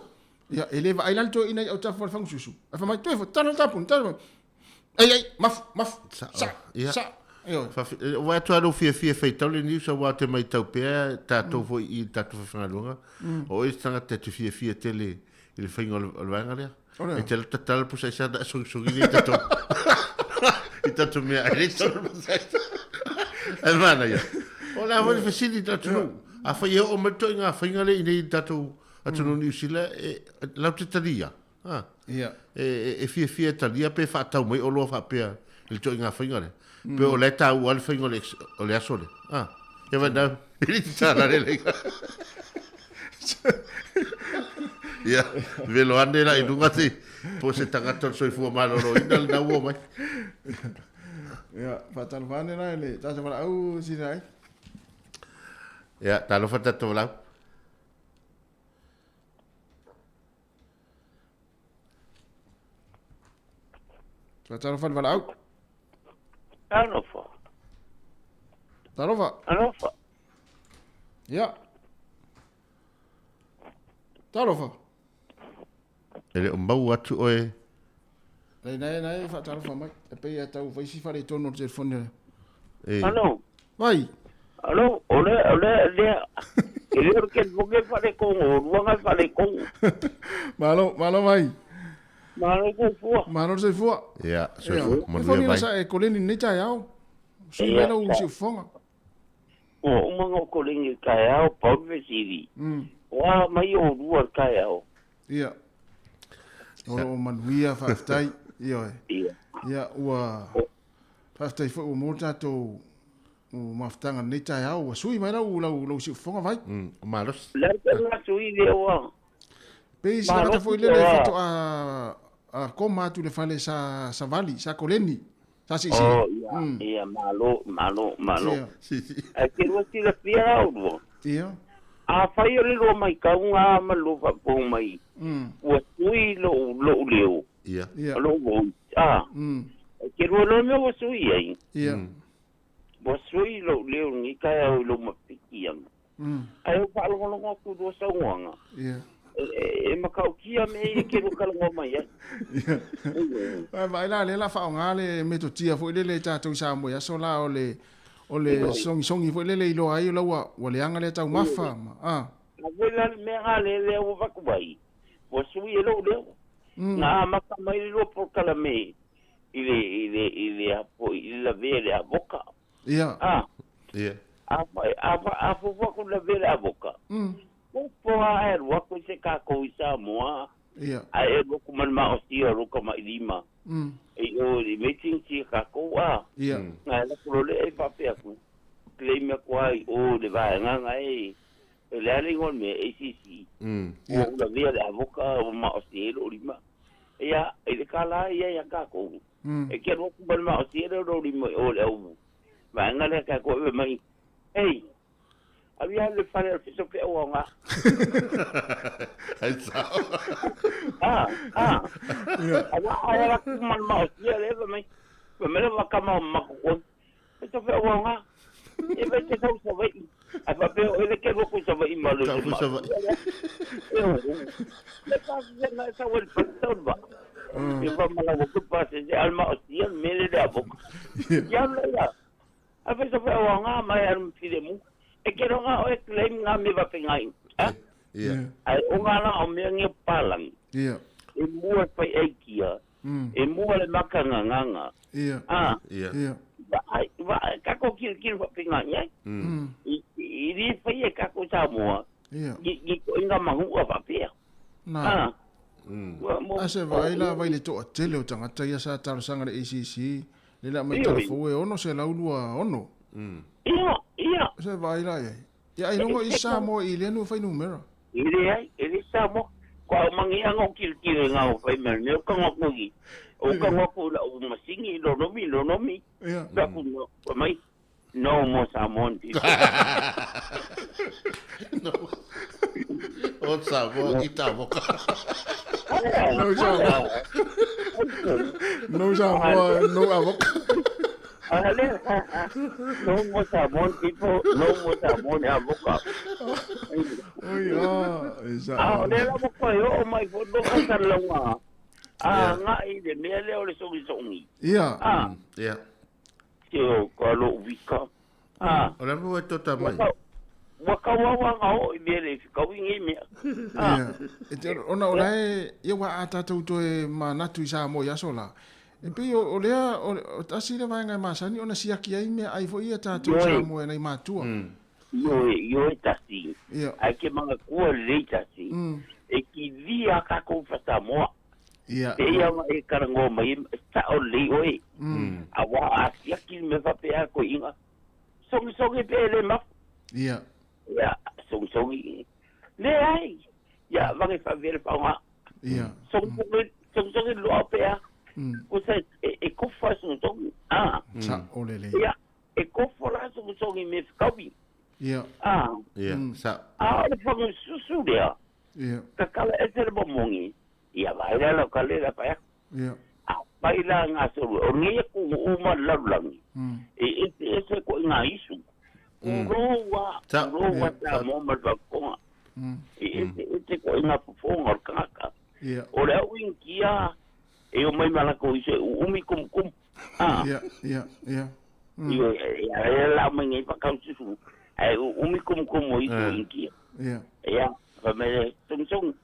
[SPEAKER 2] Ia e le vaai la le toeaina i autafa o le fagususu. Ae fai mai toi fo tala le tapuni tala. Ei ei mafu mafu. Sa sa.
[SPEAKER 4] Ua atu lou fiafia e faitau le news aua ou te matau pea tatou foi i le tatou faifaigaluega o oe le tagata e te fiafia tele i le faiga o le vaega lea. E te alu tatala le pusa aisa na e sogisogi nei tatou i tatou mea ai nei tolu pusa aisa. Ai manaia. O le a foi le fesili i le atunuu. Afai e oo mai le toaiga faiga lea i nei i le tatou atunuu Niu Sila, e, lau te talia. Ha.
[SPEAKER 2] Ia.
[SPEAKER 4] E, e, e fiafia e talia pe faatau mai oloa faapea i le toaiga faiga lea. Pe o la e taua le faiga o le, o le aso lea. Ha. Ia vai nau. E le te tāna le leiga. Ia, velo ane la i lunga te, po se tagata o le soifua maloloina le nau o mai.
[SPEAKER 2] Ia, whātalofa ane la le tātou walaau sina ai.
[SPEAKER 4] Ia, talofa tātou walaau.
[SPEAKER 2] Talofa le valaau.
[SPEAKER 8] Talofa.
[SPEAKER 2] Talofa.
[SPEAKER 8] Talofa.
[SPEAKER 2] Ia. Talofa.
[SPEAKER 4] E le o maua atu oe.
[SPEAKER 2] Nei, nei, nei, faatalofa mai. E pei e tau faisi faaletonu o le telefoni lea.
[SPEAKER 4] E.
[SPEAKER 8] Alo.
[SPEAKER 2] Vai.
[SPEAKER 8] Alo, o le, o le, le, e le o le telefoni e faaletonu, o luaga e faaletonu.
[SPEAKER 2] Malo, malo vai.
[SPEAKER 8] Malo soifua.
[SPEAKER 2] Malo le soifua.
[SPEAKER 4] Ia, soifua.
[SPEAKER 2] Ia,
[SPEAKER 4] Manuia
[SPEAKER 2] vai.
[SPEAKER 4] vai.
[SPEAKER 2] Sa e koleni nei taeao. Sui
[SPEAKER 8] Ia,
[SPEAKER 2] mai lau
[SPEAKER 8] sa-
[SPEAKER 2] siufofoga.
[SPEAKER 8] Ua uma ona ou koleni i le taeao, pau le fesili. O a mai oulua i le taeao?
[SPEAKER 2] Ia. O loo manuia, faafetai. Ioe.
[SPEAKER 8] Ia.
[SPEAKER 2] Ia, ua faafetai foi ua maua le tatou mafutaga i lenei taeao. Ua sui mai lau, lau, lau siufofoga vai.
[SPEAKER 4] Mm, o malosi.
[SPEAKER 8] O le a le tala sui lea ua
[SPEAKER 2] Pei se tagata
[SPEAKER 8] malosi
[SPEAKER 2] foi
[SPEAKER 8] po
[SPEAKER 2] lele
[SPEAKER 8] o a?
[SPEAKER 2] faatoa a koma atu i le fale sa savali, sa koleni, sa siisii.
[SPEAKER 8] Oh, ia, ia, malo, malo, malo.
[SPEAKER 2] Ia.
[SPEAKER 8] Ae te lua silafia la oulua.
[SPEAKER 2] Ia.
[SPEAKER 8] Afai o le lua matauga ma le lua faafofoga mai, ua sui lou, lou leo,
[SPEAKER 4] Ia.
[SPEAKER 2] Ia.
[SPEAKER 8] lou voice, a, e te lua loa mea ua sui ai.
[SPEAKER 2] Ia.
[SPEAKER 8] Ua sui lou leo i lenei taeao i lou mapiki ana. Ae ou faalogologo atu i lua saunoaga,
[SPEAKER 2] Ia.
[SPEAKER 8] e, e, e matautia mea ia e te lua talanoa mai ai.
[SPEAKER 2] Ia. Ae vaai la lea la faaaoga le metotia foi lele tatou i Samoa i aso la o le o le sogisogi foi lele iloa ai o la ua ua leaga lea taumafa ma a.
[SPEAKER 8] A foi la le mea lena lea lea ua avatu ai, ua sui e lou leo. Na amata mai le lua polokalame i le i le i le a foi i le lavea i le avoka.
[SPEAKER 2] Ia.
[SPEAKER 8] A.
[SPEAKER 4] Ia.
[SPEAKER 8] A a a fuafua atu i le lavea i le avoka. Popo lava ae alu atu i se tatou i Samoa.
[SPEAKER 2] Ia.
[SPEAKER 8] Ae alu atu ma le maosia o lou tamailima. E i o i meetings ia tatou a.
[SPEAKER 2] Ia.
[SPEAKER 8] Na e lako loa lea e faapea atu. Claim atu lava i o i le vaega na e e le a le igoa o le mea ACC. Ua ou lavea le avoka ua maosi ai lou lima. Ia, i le kālā ia ia tatou. E te alu atu ma le maosi ai lou lima i o i le au vaega lea tatou e fai mai, Ei, alu ia le fale o le fesopeau aoga.
[SPEAKER 4] Ai sao.
[SPEAKER 8] A, a. Aua ai ala ku ma le maosi ai le fai mai. Fai mai le vakama o makokoe. Fesopeau aoga. E vai te sau Savaii. Ae faapea o ele ke alu atu i Savaii ma le
[SPEAKER 4] Tau fu Savaii.
[SPEAKER 8] E o. Le pasese na e sau ai le pasi sau le vaa. E faamalaua ku le pasese a le maosi le mea le le avoka. Ia alu la ia. Ae fesopeau aoga mai alu ma filemu. E ke loga oe claim ngā me vafengai. A?
[SPEAKER 4] Ia.
[SPEAKER 8] Ai o ngā la o mea ngi palangi.
[SPEAKER 2] Ia.
[SPEAKER 8] E mua pai ai kia. E mua le makanga nganga.
[SPEAKER 2] Ia.
[SPEAKER 8] Ah.
[SPEAKER 4] Ia.
[SPEAKER 2] Ia.
[SPEAKER 8] Va ai va kako kilo kilo fa pinga ia. I i ri fai e kako Samoa.
[SPEAKER 2] Ia.
[SPEAKER 8] I i ko inga mahua fa pia.
[SPEAKER 2] Na.
[SPEAKER 8] Ah.
[SPEAKER 2] A se vaai la vai le toatele o tagata ia sa talosaga le ACC le la mai
[SPEAKER 8] Ioe.
[SPEAKER 2] talafou e 626.
[SPEAKER 8] Ia, ia.
[SPEAKER 2] Se vaai la iai. Ia ailoga i Samoa i lea nuu fuainumera.
[SPEAKER 8] I le ai, e le Samoa. Kwa o mangi anga o kilo kilo ngā o whai mea, mea o kanga kogi. O kanga ko la o masingi, lonomi, lonomi.
[SPEAKER 2] Ia.
[SPEAKER 8] Taku no, wa mai, no mo Samoan people.
[SPEAKER 4] No. O Samoa i tavoka.
[SPEAKER 2] No Samoa. No Samoa, no avoka.
[SPEAKER 8] Ale, no mo Samoan people, no mo Samoan avoka.
[SPEAKER 2] Oi, ah, e sa.
[SPEAKER 8] Ah, o le la mo koe o mai fo no ka sa longa. Ah, ngā i le mea leo le songi songi.
[SPEAKER 2] Ia.
[SPEAKER 8] Ah,
[SPEAKER 4] Ia.
[SPEAKER 8] te o ka lo wika. Ah,
[SPEAKER 4] O le mua e tota mai.
[SPEAKER 8] Ua kauaua ngā o i mea le whikaui ngi mea. Ah,
[SPEAKER 2] Ia. E te ona o lae, ia wa a tātou toe manatu i Samoa i aso la. E pei o lea, o tasi le vaega e masani ona siaki ai mea ai foi ia tātou
[SPEAKER 8] Ioe.
[SPEAKER 2] Samoa e nai matua.
[SPEAKER 8] ioe, ioe tasi.
[SPEAKER 2] Ia.
[SPEAKER 8] Ai ke manga kua lei tasi. E ki via kako fa Samoa.
[SPEAKER 2] Ia.
[SPEAKER 8] Te ia ma e karango mai, sa o lei oe. A wa a siaki me whapea ko inga. Songi songi pe le maf.
[SPEAKER 2] Ia.
[SPEAKER 8] Ia, songi songi. Le ai. Ia, vange whawere whaunga.
[SPEAKER 2] Ia.
[SPEAKER 8] Songi songi, songi songi loa pea. Ko sa e kofa songi songi. Ah.
[SPEAKER 2] Sa o le le.
[SPEAKER 8] Ia, e kofa la songi songi me whakawi.
[SPEAKER 2] Ia.
[SPEAKER 8] Ah.
[SPEAKER 4] Ia, sa.
[SPEAKER 8] Ah, o le whangu susu lea.
[SPEAKER 2] Ia.
[SPEAKER 8] Ka kala e te le mongi. Ia, vai la la ka le la paia.
[SPEAKER 2] Ia.
[SPEAKER 8] A pai la ngā solu. O ngia ku uma lalulangi. E e e se ko ngā isu. Uroa,
[SPEAKER 4] Sa.
[SPEAKER 8] uroa
[SPEAKER 4] Ia.
[SPEAKER 8] ta mo ma konga. E e e te ko ngā fofonga o kaka.
[SPEAKER 2] Ia.
[SPEAKER 8] O le au inkia e o mai malako isu e umi kum kum. Ah.
[SPEAKER 2] Ia, ia, ia.
[SPEAKER 8] Ia, ia, ia la mai ngai pakau susu. Ai umi kum kum o isu inkia.
[SPEAKER 2] Ia.
[SPEAKER 8] Ia, fa me song song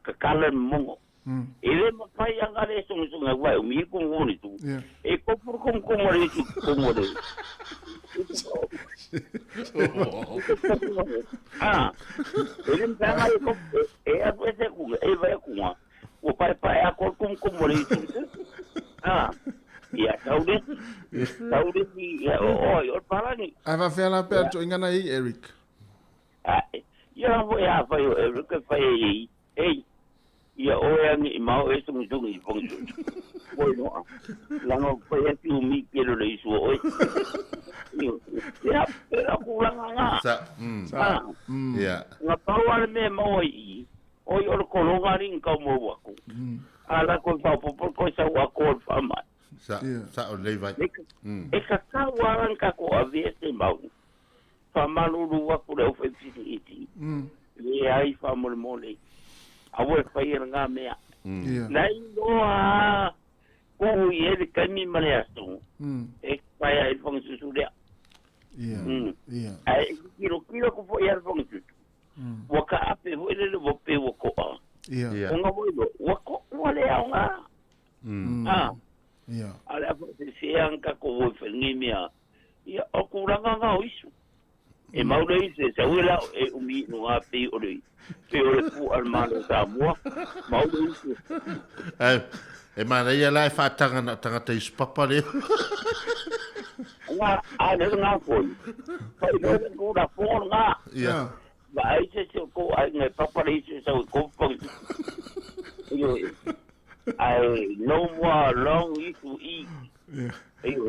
[SPEAKER 8] ka kala mongo. E le mawhai anga le song song a wai umi kum kum tu.
[SPEAKER 2] Ia.
[SPEAKER 8] E kopuru kum kum o le tu kum o le. Ah, e le mpanga e kop e a e se ku e vai ku ma. O pai pai a kor kum kum o le tu. Ah. Ia taure. Taure ia o o o palangi.
[SPEAKER 2] Ai va fea la pea to ingana i Eric.
[SPEAKER 8] Ah, ia mo ia fai o e ke fai e ei. Ia o e angi mau e sungi sungi pongi. Oi no. Langa fai e tu mi pelo le isu oi. Ia pera ku langa nga.
[SPEAKER 4] Sa.
[SPEAKER 8] Ah.
[SPEAKER 4] Ia.
[SPEAKER 8] Nga pau ale me mau i. Oi o kolonga ring ka mo waku. Ala ko pa po ko sa wa ko fa mai.
[SPEAKER 4] Sa sa o le vai.
[SPEAKER 8] E ka kau aran ka ko ave se mau. Fa malulu wa ku le o fai fisi iti. Le ai fa mo mo le. A wo fai e ngā mea.
[SPEAKER 2] Ia.
[SPEAKER 8] Nei noa ko i e le kami ma le aso. E pai ai fong susu lea.
[SPEAKER 2] Ia. Ia.
[SPEAKER 8] Ai kilo kilo ko fo ia fong susu. Wa ka ape ho ele le wo pe wo ko a.
[SPEAKER 2] Ia.
[SPEAKER 8] O ngā moi lo wa ko wa le au ngā. Ah.
[SPEAKER 2] Ia.
[SPEAKER 8] Ale a se se ang ka ko wo fe ngi mea. Ia o ku ranga ngā o isu. E maure i se sa uela e umi no ngā pe o le pe o le pu al malo Samoa. Maure i se.
[SPEAKER 4] Ai, e mana ia la e whaatanga na tangata i spapa le.
[SPEAKER 8] Ngā a le ngā foi. Pai no le ko ra fo ngā.
[SPEAKER 4] Ia.
[SPEAKER 8] Ba ai se se ko ai ngai papa le se sa ko pa. Io ai no more long isu i.
[SPEAKER 2] Ia.
[SPEAKER 8] Io.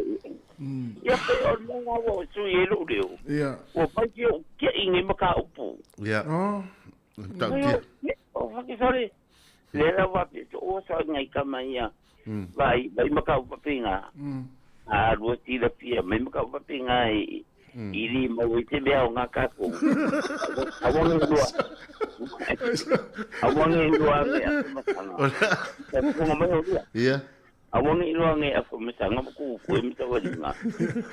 [SPEAKER 8] Ia pe o ngā wo su i lo leo.
[SPEAKER 2] Ia.
[SPEAKER 8] O pai ki o ke ingi maka upu.
[SPEAKER 4] Ia.
[SPEAKER 2] Oh.
[SPEAKER 4] Tau tia.
[SPEAKER 8] O whaki sore. Le la wa pe o sa ngai kama ia. Vai vai maka upu pinga. A rua tira pia mai maka upu pinga i. I li mau i te mea o ngā kako. A wangi lua. A wangi lua me a whamasanga. Ka punga mai o lua.
[SPEAKER 4] Ia.
[SPEAKER 8] A wangi lua me a whamasanga mo ku ku e mita wali ngā.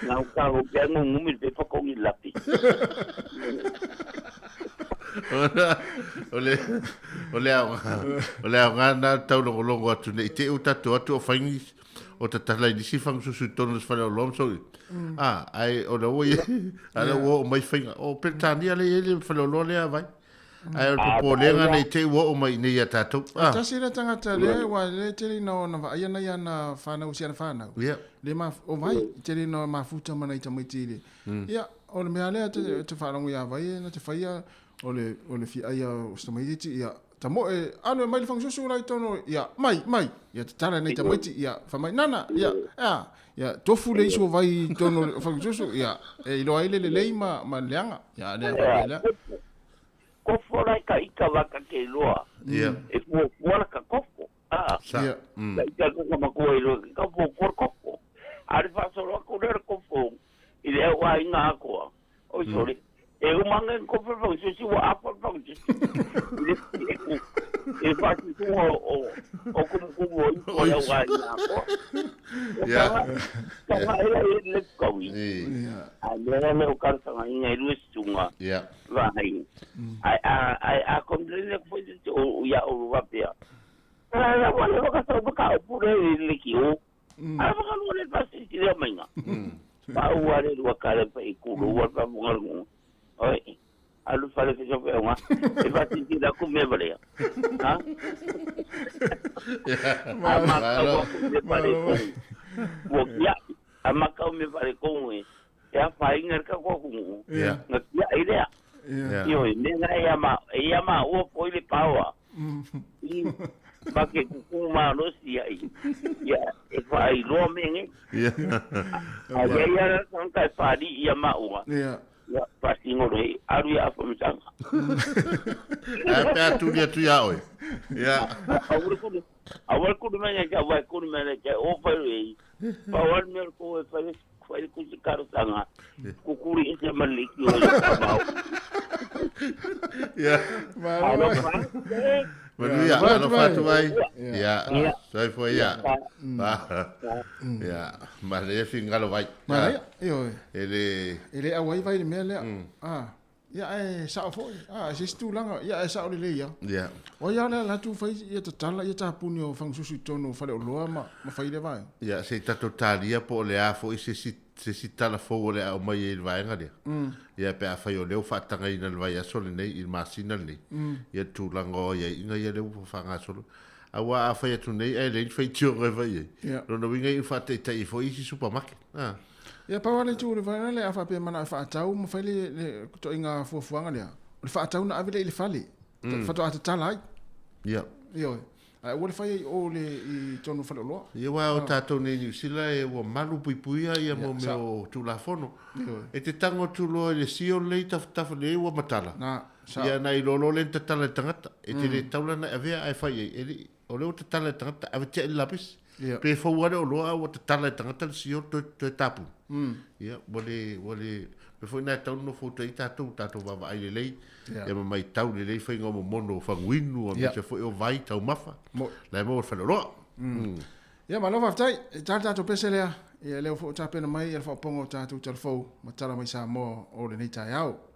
[SPEAKER 8] Ngā uka ho pia ngū ngumi pe pakongi lapi.
[SPEAKER 4] O le o le aoga o le aoga na taulogologo atu nei te u tatou atu o faigi o tatala i nisi fagasusu i totonu o se faleoloa ma soili. A, ae o le ua i a lea ua oo mai faiga. O Peretania lea e i ai le faleoloa lea vai. Ae o le popolega nei te i ua oo mai i inei ia tatou.
[SPEAKER 2] A. Tasi lea tagata lea ua le tele ina ona vaaia nai ana fanau si ana fanau.
[SPEAKER 4] Ia.
[SPEAKER 2] Le ma o vai tele ina mafuta ma nai tamaiti i le. Ia, o le mea lea te, te faalogo ia vai na te faia o le o le fiaia o se tamaitiiti ia tamoe alu e mai le fagasusu la i totonu ia mai mai ia tatala nei tamaiti ia fai mai nana ia ea ia tofu le isu o vai i totonu o le fagasusu ia e iloa ai le lelei ma ma le leaga ia lea faapea lea.
[SPEAKER 8] Kofo la ka ika waka ke loa.
[SPEAKER 4] Ia.
[SPEAKER 8] E fuafua la ka kofo. Ah.
[SPEAKER 4] Sa.
[SPEAKER 2] Ia.
[SPEAKER 8] Ka ika ka makoa i loa ka fuafua kofo. A le faasolo atu lea le kofo i le au aiga akoa. Oi sole. E uma nge kofo le fagasusu ua afa le fagasusu. I le faatutuga o o kumukumu o ipu o le au aiga akoa.
[SPEAKER 4] Ia.
[SPEAKER 8] Tanga ela e le kaui.
[SPEAKER 4] Ia.
[SPEAKER 8] A mea le o kalasagaina e lua susuga.
[SPEAKER 4] Ia.
[SPEAKER 8] Vaai. Ai a ai a complain le foi te o ia o vapea. La la wale waka sa waka o pure le ki o. A waka lo le pasi ti le mainga. Pa o wale ua kare pa i kulu ua pa munga ngu. Oi. Alu fale fe sope nga. E pa ti ti la ku me vale. Ha? A maka ua ku me vale ko. Ua kia. A maka me vale ko e. E a whainga ka ko ku.
[SPEAKER 4] Ia.
[SPEAKER 8] Nga kia i lea.
[SPEAKER 4] Ia.
[SPEAKER 8] Io, me nga ia ma, ia ma ua foi le paoa. I ma ke kuku ma rosi ai. Ia, e whai loa me nge.
[SPEAKER 4] Ia.
[SPEAKER 8] A ia ia ra tangata e whaari ia ma ua.
[SPEAKER 2] Ia.
[SPEAKER 8] Ia, whasingoro e, aru ia awhamisanga.
[SPEAKER 4] Ae pe a tuli atu ia oe. Ia.
[SPEAKER 8] Awara kuru, awara kuru mea kia, wai kuru mea kia, o whairu e. Pawar mea ko e whai, whai kusi karosanga. Kukuri e te maliki o ia pamau.
[SPEAKER 4] Ia.
[SPEAKER 8] Alo wha.
[SPEAKER 4] Manuia, alo whatu ai. Ia.
[SPEAKER 8] Ia.
[SPEAKER 4] Soifua ia. Ia. Ma le fingalo vai.
[SPEAKER 2] Manaia, ioe.
[SPEAKER 4] E le
[SPEAKER 2] E le auai vai le mea lea. Ah. Ia e sao foi. Ah, se isi tulaga, ia e sao lelei ia.
[SPEAKER 4] Ia.
[SPEAKER 2] O ia le ala atu fai ia tatala ia tapuni o fagasusu i totonu o faleoloa ma ma fai le vaega.
[SPEAKER 4] Ia, se i tatou talia po o le a foi se isi se isi tala fou o le a aumai ai i le vaega lea. Ia, pe afai o lea ua faatagaina i le vaiaso lenei, i le masina lenei, ia le tulaga o aiaiga ia lea ua faagasolo. Aua a fai atu nei ae leai ni faitioga e fai ai.
[SPEAKER 2] Ia.
[SPEAKER 4] Lona uiga ia faataitai ai foi isi supermarket. A.
[SPEAKER 2] Ia, pau lava le itu o le vaega lea, a faapea e manao e faatau ma fai le le ituaiga fuafuaga lea, o le faatau na ave lea i le fale, faatoa tatala ai.
[SPEAKER 4] Ia.
[SPEAKER 2] Ioe. Ae aua le fai ai i o le i totonu o faleoloa.
[SPEAKER 4] Ia, aua o tatou nei i Niu Sila e ua malu puipuia ia mo mea o Tulafono.
[SPEAKER 2] Ioe.
[SPEAKER 4] E te tango atu loa i le seal lea i tafatafa lea ua matala.
[SPEAKER 2] Na, sao.
[SPEAKER 4] Ia na iloa loa lea na tatala e le tagata. E te le taula na e avea ae fai ai. E le, o lea ua tatala e le tagata, ave tea i le lapisi.
[SPEAKER 2] Ia.
[SPEAKER 4] Pe fou lava le oloa ae ua tatala e le tagata le seal toe, toe tapuni. Ia, ua le, ua le, mea foi na e tatau ona nofo uta ai tatou, tatou vaavaai lelei,
[SPEAKER 2] Ia.
[SPEAKER 4] ia ma matau lelei faiga o momono o faguinu,
[SPEAKER 2] Ia.
[SPEAKER 4] aemaise foi o vai taumafa,
[SPEAKER 2] Mo-
[SPEAKER 4] la e maua i le faleoloa.
[SPEAKER 2] Ia, malo faafetai. E ta le tatou pese lea. Ia, lea ua foi ua tapena mai ia le faaopoopoga o tatou talafou ma tala mai Samoa o lenei taeao.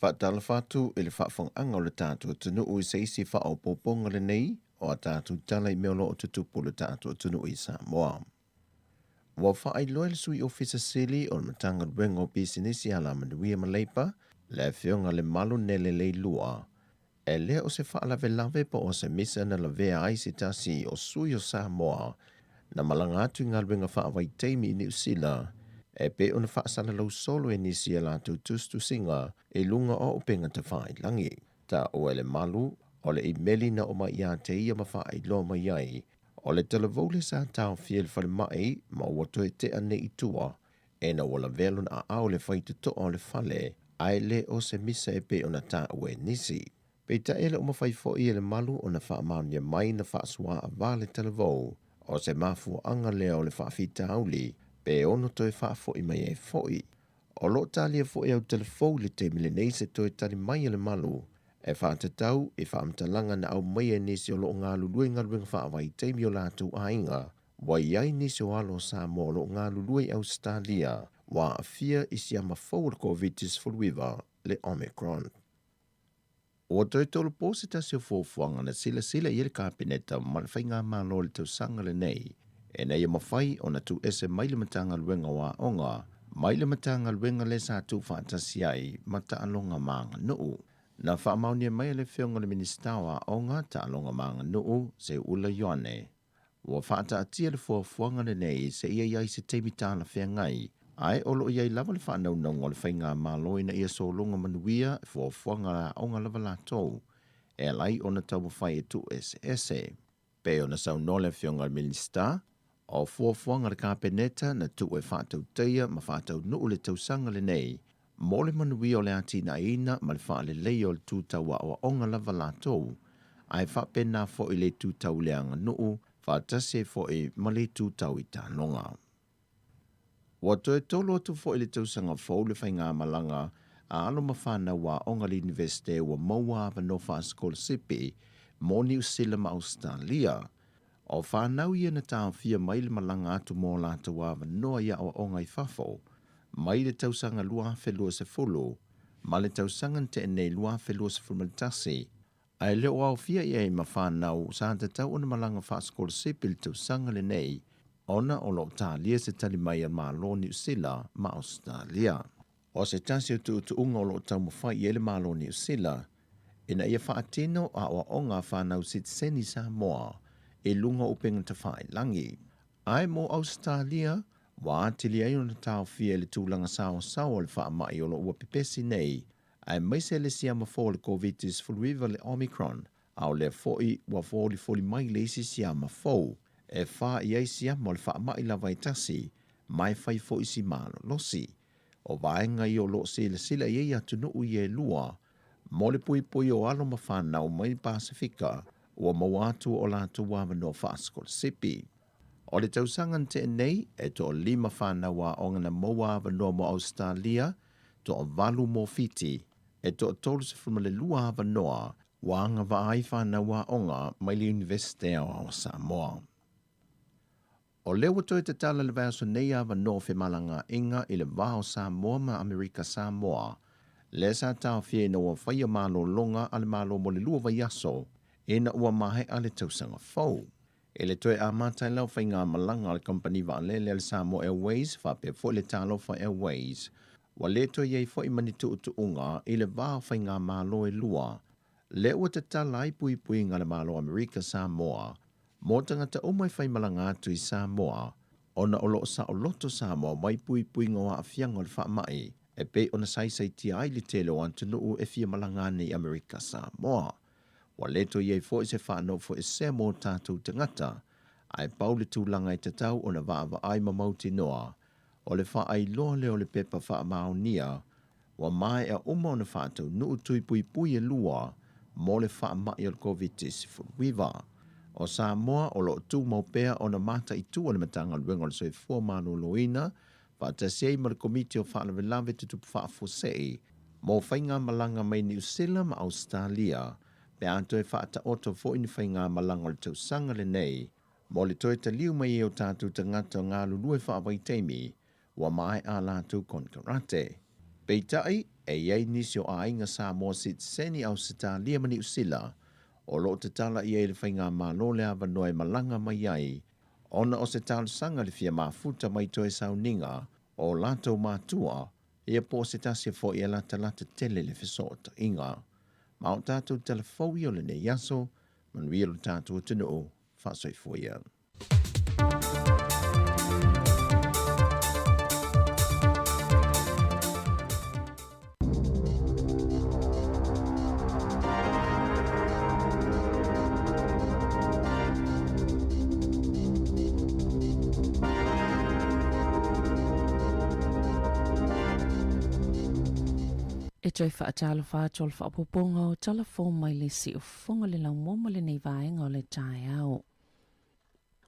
[SPEAKER 6] Faatalofa atu i le faafofogaaga o le tatou atunuu i se isi faaopoopoga lenei o a tatou tala i mea o lo o tutupu i le tatou atunuu i Samoa. Ua faailoa e le Sui Ofisa Sili o le Matagaluega o Pisinisi Alamanuia ma Leipa, le Afioga Lemalu Nele Leilua, e le o se faalavelave po o se misa na lavea ai se tasi o sui o Samoa na malaga atu i galuega faavaitaimi i Niu Sila e pei ona faasalalau solo e nisi a latou tusitusiga i luga o upega tafailagi. Taua e Lemalu o le imeli na oo mai ia te ia ma faailoa mai ai o le talavou lea sa taofia i le falemai ma ua toe tea nei i tua ina ua lavea lona aao i le faitotoa o le fale ae le o se misa e pei ona taua e nisi. Peitai e le o mafai foi e Lemalu ona faamaonia mai na faasuaava le talavou o se mafuaaga lea o le faafitauli pe ono toe faafoi mai ai foi. O lo o talia foi au telefou i le taimi lenei se toe tali mai a Lemalu e faatatau i faamatalaga na aumaia e nisi o lo o galulue i galuega faavaitaimi o latou aiga. Ua i ai nisi o alo o Samoa o lo o galulue i Ausetalia ua aafia i siama fou o le Koviti-19, le Omicron. Ua toe tolopo se tasi o fuafuaga na silasila i ai le Kapeneta ma le Faigamalo i le tausaga lenei ina ia mafai ona tuuese mai le Matagaluega o Aoga mai le Matagaluega lea sa tuufaatasi ai ma Taaloga ma Aganuu. Na faamaonia mai e le Afioga i le Minisita o Aoga, Taaloga ma Aganuu, Seuula Ioane, Ua faataatia le fuafuaga lenei seia i ai se taimi talafeagai, ae o lo o i ai lava le faanaunauga o le Faigamalo ina ia sologa manuia fuafuaga a aoga lava latou e ala ai ona taumafai e tuueseese. Pei ona saunoa le Afioga i le Minisita, o fuafuaga a le Kapeneta na tuu e faatautaia ma faataunuu le tausaga lenei mo le manuia o le atinaeina ma le faaleleia o le tu tau aoaoga lava latou, ae faapena foi le itu tau le aganuu faatasi ai foi ma le itu tau i taaloga. Ua toe tolo atu foi i le tausaga fou le faigamalaga a alo ma fanau aoga a le Iunivesite ua maua avanoa faasikolasipi mo Niu Sila ma Ausetalia. O fanau ia na taofia mai le malaga atu mo latou avanoa i aoaoga i fafo mai le tausaga 2020 ma le tausaga na tea nei 2021, ae le o aofia i ai ma fanau sa tatau ona malaga faasikolasipi i le tausaga lenei ona o lo o talia se tali mai a le Malo o Niu Sila ma Ausetalia. O se tasi o tuutuuga o lo o taumafai i ai le Malo o Niu Sila ina ia faatino aoaoga a fanau sitiseni Samoa i luga o upega tafailagi. Ae mo Ausetalia, ua atili ai ona taofia i le tulaga saoasaoa o le faamai o lo o ua pepesi nei, aemaise le siama fou o le Koviti-19 le Omicron, a o lea foi ua folifoli mai le isi siama fou, e fa i ai siama o le faamai lava e tasi, ma e fai foi si malolosi. O vaega ia o lo o silasila i ai atunuu ia e lua, mo le puipui o alo ma fanau mai le Pasefika ua maua atu o latou avanoa faasikolasipi. O le tausaga na tea nei, e toalima fanau aoga na maua avanoa mo Ausetalia, toavalu mo Fiti, e toa-32 avanoa ua agavaa ai fanau aoga mai le Iunivesite Aoao o Samoa. O lea ua toe tatala le vaiaso nei avanoa o femalagaaiga i le va o Samoa ma Amerika Samoa, lea sa taofia ina ua faia malologa a le Malo mo le lua vaiaso ina ua maea le tausaga fou. I le toe amata ai la o faigamalaga a le kamupani vaalele a le Samoa Airways faapea foi le Talofa Airways, ua le toe i ai foi ma ni tuutuuga i le va o faigamalo e lua, lea ua tatala ai puipuiga a le Malo o Amerika Samoa mo tagata uma e faimalaga atu i Samoa ona o lo o saoloto Samoa mai puipuiga o aafiaga o le faamai e pei ona saisaitia ai le tele o atunuu e fia malaga ane i Amerika Samoa. Ua le toe i ai foi se faanofoesea mo tatou tagata, ae pau le tulaga e tatau ona vaavaai ma mautinoa, o le faailoa lea o le pepa faamaonia ua maea uma ona faataunuu tui puipui e lua mo le faamai o le Koviti-19. O Samoa o lo o tumau pea ona mataitu a le Matagaluega o le Soifua Maloloina faatasi ai ma le Komiti o Faalavelave Tutupu Faafuasei mo faigamalaga mai Niu Sila ma Ausetalia pe a toe faataoto foi ni faigamalaga o le tausaga lenei mo le toe taliu mai ai o tatou tagata galulue faavaitaimi ua maea a latou konekarate. Peitai, E i ai nisi o aiga Samoa sitiseni Ausetalia ma Niu Sila o lo o tatala i ai le Faigamalo le avanoa e malaga mai ai ona o se talosaga le fia mafuta mai toe sauniga o latou matua ia po o se tasi foi e latalata tele le fesootaiga. Ma o tatou tala fou ia o lenei aso, manuia lo tatou atunuu, faasoifua ia.
[SPEAKER 7] E toe faatalofa atu o le faaopoopoga o tala fou mai le siufofoga le laumua ma lenei vaega o le taeao.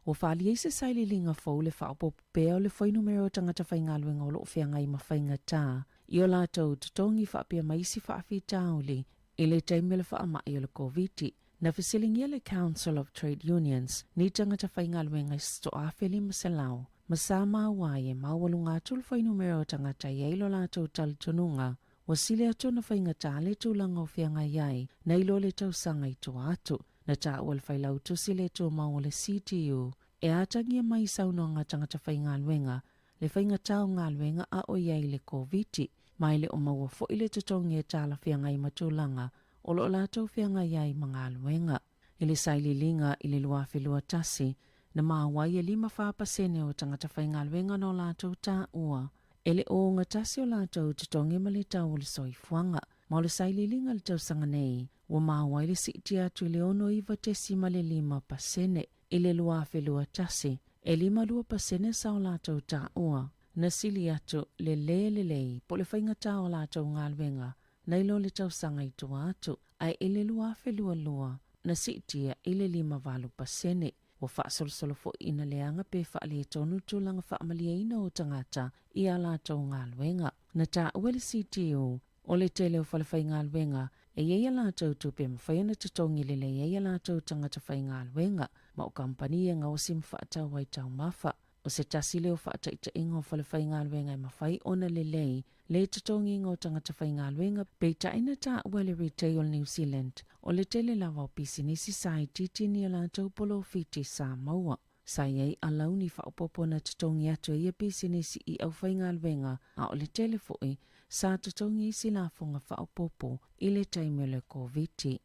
[SPEAKER 7] Ua faaalia i se sailiiliga fou le faaopoopo pea o le fuainumera o tagata faigaluega o lo o feagai ma faigata i o latou totogi faapea ma isi faafitauli i le taimi o le faamai o le Koviti. Na fesiligia le Council of Trade Unions ni tagata faigaluega i se 1500 ma sa maua ai e maualuga atu le fuainumera o tagata e i ai lo latou talitonuga ua sili atu ona faigata le tulaga o feagai ai nai lo le tausaga i tua atu. Na taua le Failautusi le Tumau o le CTU e atagia mai i saunoaga a tagata faigaluega le faigata o galuega a o i ai le Koviti, ma e le o maua foi le totogi e talafeagai ma tulaga o lo o latou feagai ai ma galuega. I le sailiiliga i le 2021, na maua ai e 54% o tagata faigaluega na o latou taua e le o ogatasi o latou totogi ma le tau o le soifuaga. Ma o le sailiiliga i le tausaga nei, ua maua ai le siitia atu i le 69.5% i le 2021, e 52% sa o latou taua na sili atu le lē lelei po o le faigata o a latou galuega nai lo le tausaga i tua atu, ae i le 2022, na siitia i le 58%. Ua faasolosolo foi ina leaga pe faaletonu tulaga faamalieina o tagata i a latou galuega. Na taua e le CTU, o le tele o falefaigaluega e i ai a latou tupe e mafai ona totogi lelei ai a latou tagata faigaluega, ma o kamupani e gaosi ma faatau ai taumafa. O se tasi lea o faataitaiga o falefaigaluega e mafai ona lelei le totogiga o tagata faigaluega, peitai na taua e le Retail New Zealand, o le tele lava o pisinisi sa itiiti ni a latou polofiti sa maua. Sa i ai alauni faaopoopo na totogi atu e ia pisinisi i aufaigaluega, a o le tele foi sa totogi isi lafoga faaopoopo i le taimi o le Koviti.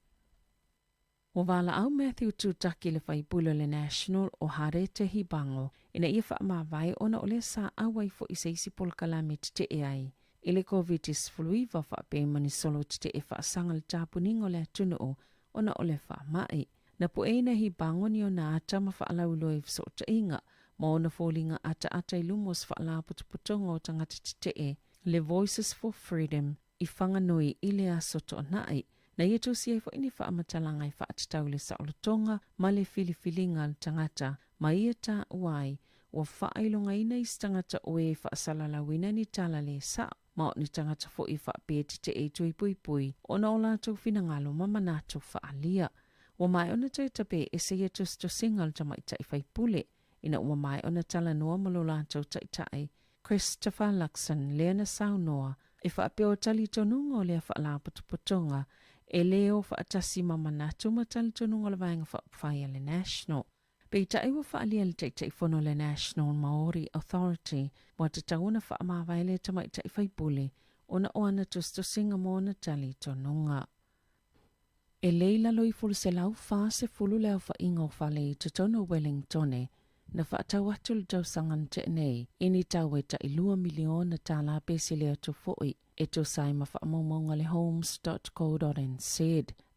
[SPEAKER 7] Ua valaau Matthew Tutaki le faipule o le National o Harete Hibango ina ia faamavae ona o lea sa auai foi i se isi polokalame tetee ai i le Koviti-19 faapea ma ni solo tetee faasaga le tapuniga o le atunuu ona o le faamai. Na pueina e Hibango ni ona ata ma faalauiloa i fesootaiga ma ona foliga ataata i luma o se faalapotopotoga o tagata tetee le Voices for Freedom i Whanganui i le aso Toonai. Na ia tusi ai foi ni faamatalaga e faatatau i le saolotoga ma le filifiliga a le tagata, ma ia taua ai, ua faailogaina isi tagata o e faasalalauina ni tala le sao, ma o ni tagata foi e faapea e tetee i Tuipuipui ona o latou finagalo ma manatu faaalia. Ua maea ona toe tape ese ia tusitusiga o le tamaitai faipule, ina ua maea ona talanoa ma lo latou taitai, Christopher Luxon, lea na saunoa e faapea o talitonuga o lea faalapotopotoga e le o faatasi ma manatu ma talitonuga o le Vaega Faaupufai a le National. Peitai ua faaalia e le Taitaifono o le National Maori Authority ua tatau ona faamavae lea tamaitai faipule ona o ana tusitusiga ma ona talitonuga. E le i lalo ifo le 140 le aofaiga o fale i totonu o Wellingtone na faatau atu le tausaga na tea nei i ni tau e tai $2 miliona pe sili atu foi, e tusa ai ma faamaumauga a le Homes.co.nz.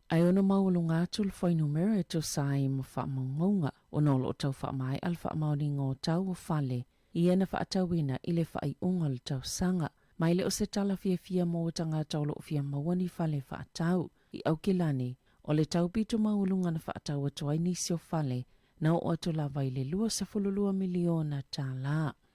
[SPEAKER 7] Ae ono maualuga atu le fuainumera e tusa ai ma faamaumauga ona o lo o tau faamaea le faamaoniga o tau o fale ia na faatauina i le faaiuga o le tausaga. Ma e le o se tala fiafia mo tagata o lo o fia maua ni fale faatau. I Aukilani, o le tau pito maualuga na faatau atu ai nisi o fale, na oo atu lava i le $22 miliona.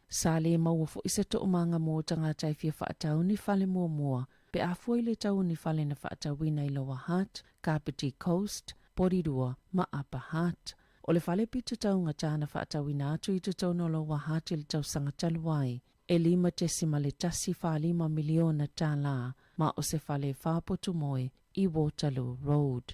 [SPEAKER 7] Sa le maua foi se toomaga mo tagata e fia faatau ni fale muamua pe a fua i le tau o ni fale na faatauina i Lower Hutt, Kapiti Coast, Porirua ma Upper Hutt. O le fale pito taugata na faatauina atu i totonu o Lower Hutt i le tausaga talu ai, e $5.145 miliona. ma o se fale faapotumoe i Waterloo Road.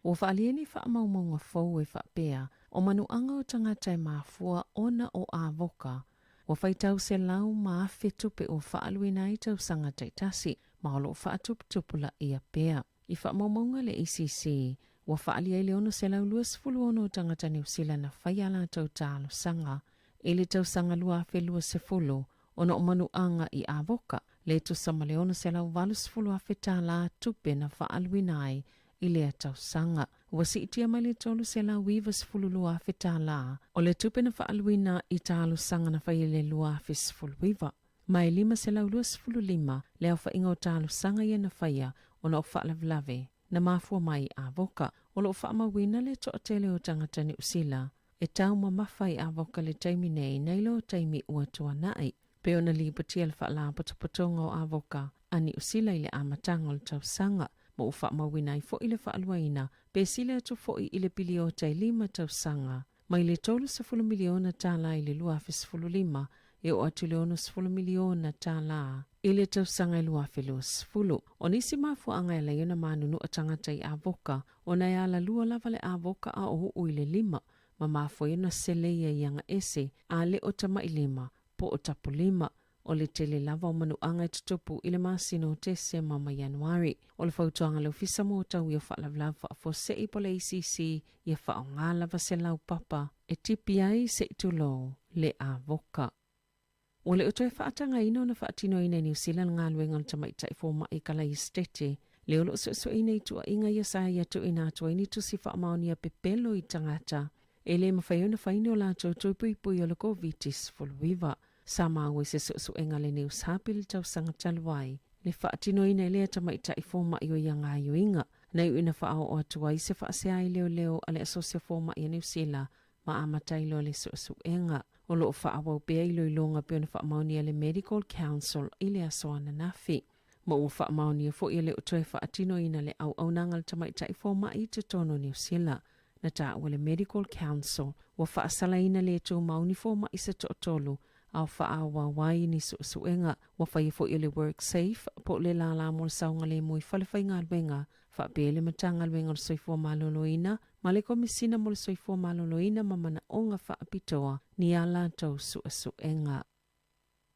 [SPEAKER 7] Ua faaalia ni faamaumauga fou e faapea, o manuaga o tagata e mafua ona o avoka, ua faitau selau ma afe tupe ua faaaluina ai tausaga taitasi, ma o lo o faatuputupulaia pea. I faamaumauga a le ACC, ua faaalia ai le 626 o tagata Niu Sila na fai a latou talosaga i le tausaga 2020 ona o manuaga i avoka, le tusa ma le $680,000 tala tupe na faaaluina ai i lea tausaga. Ua siitia mai le $392,000 tala o le tupe na faaaluina i talosaga na fai i le 2019. Ma e 525 le aofaiga o talosaga ia na faia ona o faalavelave na mafua mai i avoka. O lo o faamauina le toatele o tagata Niu Sila e taumamafa i avoka i le taimi nei nai lo taimi ua tuanai. Pei ona lipotia le Faalapotopotoga o Avoka a Niu Sila i le amataga o le tausaga, ma ua faamauina ai foi le faaluaina pe sili atu foi i le piliota e lima tausaga, mai le $30 miliona tala i le 2015 e oo atu i le $60 miliona tala i le tausaga e 2020. O nisi mafuaaga e ala ai ona manunua tagata i avoka, ona e alalua lava le avoka a o uu i le lima, ma mafua ai ona seleia i aga ese a le o tamailima po o tapolima. O le tele lava o manuaga e tutupu i le masina o Tesema ma Ianuari. O le fautuaga a le Ofisa mo Tauia o Faalavelave Faafuasei po o le ACC, ia faaaoga lava se laupapa e tipi ai se i tulou le avoka. Ua le o toe faatagaina ona faatinoina e Niu Sila le galuega o le tamaitai fomai Kalaistete, le o lo o suesueina i tuuaiga ia sa ia tuuina atu ai ni tusi faamaonia pepelo i tagata e le mafai ona fai ni o latou tui puipui o le Koviti-19. Sa maua i se suesuega a le News Hub i le tausaga talu ai, le faatinoina e lea tamaitai fomai o ia gaoioiga, na iu ina faaoo atu ai se faasea i leoleo a le Asosi o Fomai a Niu Sila ma amata ai loa le suesuega. O lo o faaauau pea iloiloga pei ona faamaonia e le Medical Council i le aso ananafi. Ma ua faamaonia foi e le o toe faatinoina le auaunaga a le tamaitai fomai i totonu o Niu Sila. Na taua le Medical Council ua faasalaina le tumau ni fomai se toatolu a o faaauau ai ni suesuega. Ua faia foi e le WorkSafe po o le lālā mo le saogalemu i falefaigaluega faapea le Matagaluega o le Soifua Maloloina ma le Komisina mo le Soifua Maloloina ma Manaoga Faapitoa ni a latou suesuega.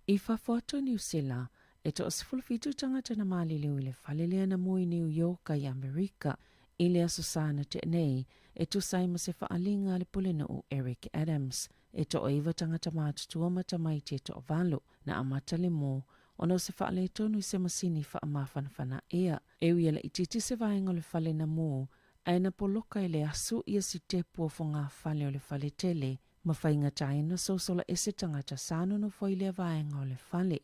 [SPEAKER 7] I fafo atu o Niu Sila, e toa 17 tagata na maliliu i le fale lea na mu i Niu Ioka i Amerika i le Aso Sa na tea nei, e tusa ai ma se faaaliga a le Pulenuu Eric Adams. E toaiva tagata matutua ma tamaiti e toavalu na amata le mu ona o se faaletonu i se masini faamafanafana ea. E ui e laitiiti se vaega o le fale na mu, ae na poloka e le asu ia sitepu o fogafale o le fale tele ma faigata ai ona sosola ese tagata sa nonofo i lea vaega o le fale.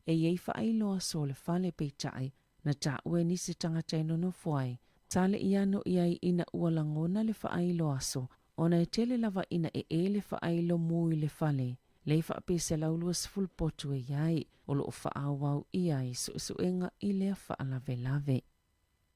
[SPEAKER 7] E i ai faailoa aso o le fale, peitai, na taua e nisi tagata e nonofo ai, sa le i ano i ai ina ua lagona le faailo aso, ona e tele lava ina ee le faailo mu i le fale, le faapea 120 potu e i ai, o lo o faaauau ʻia ai suesuega i lea faalavelave.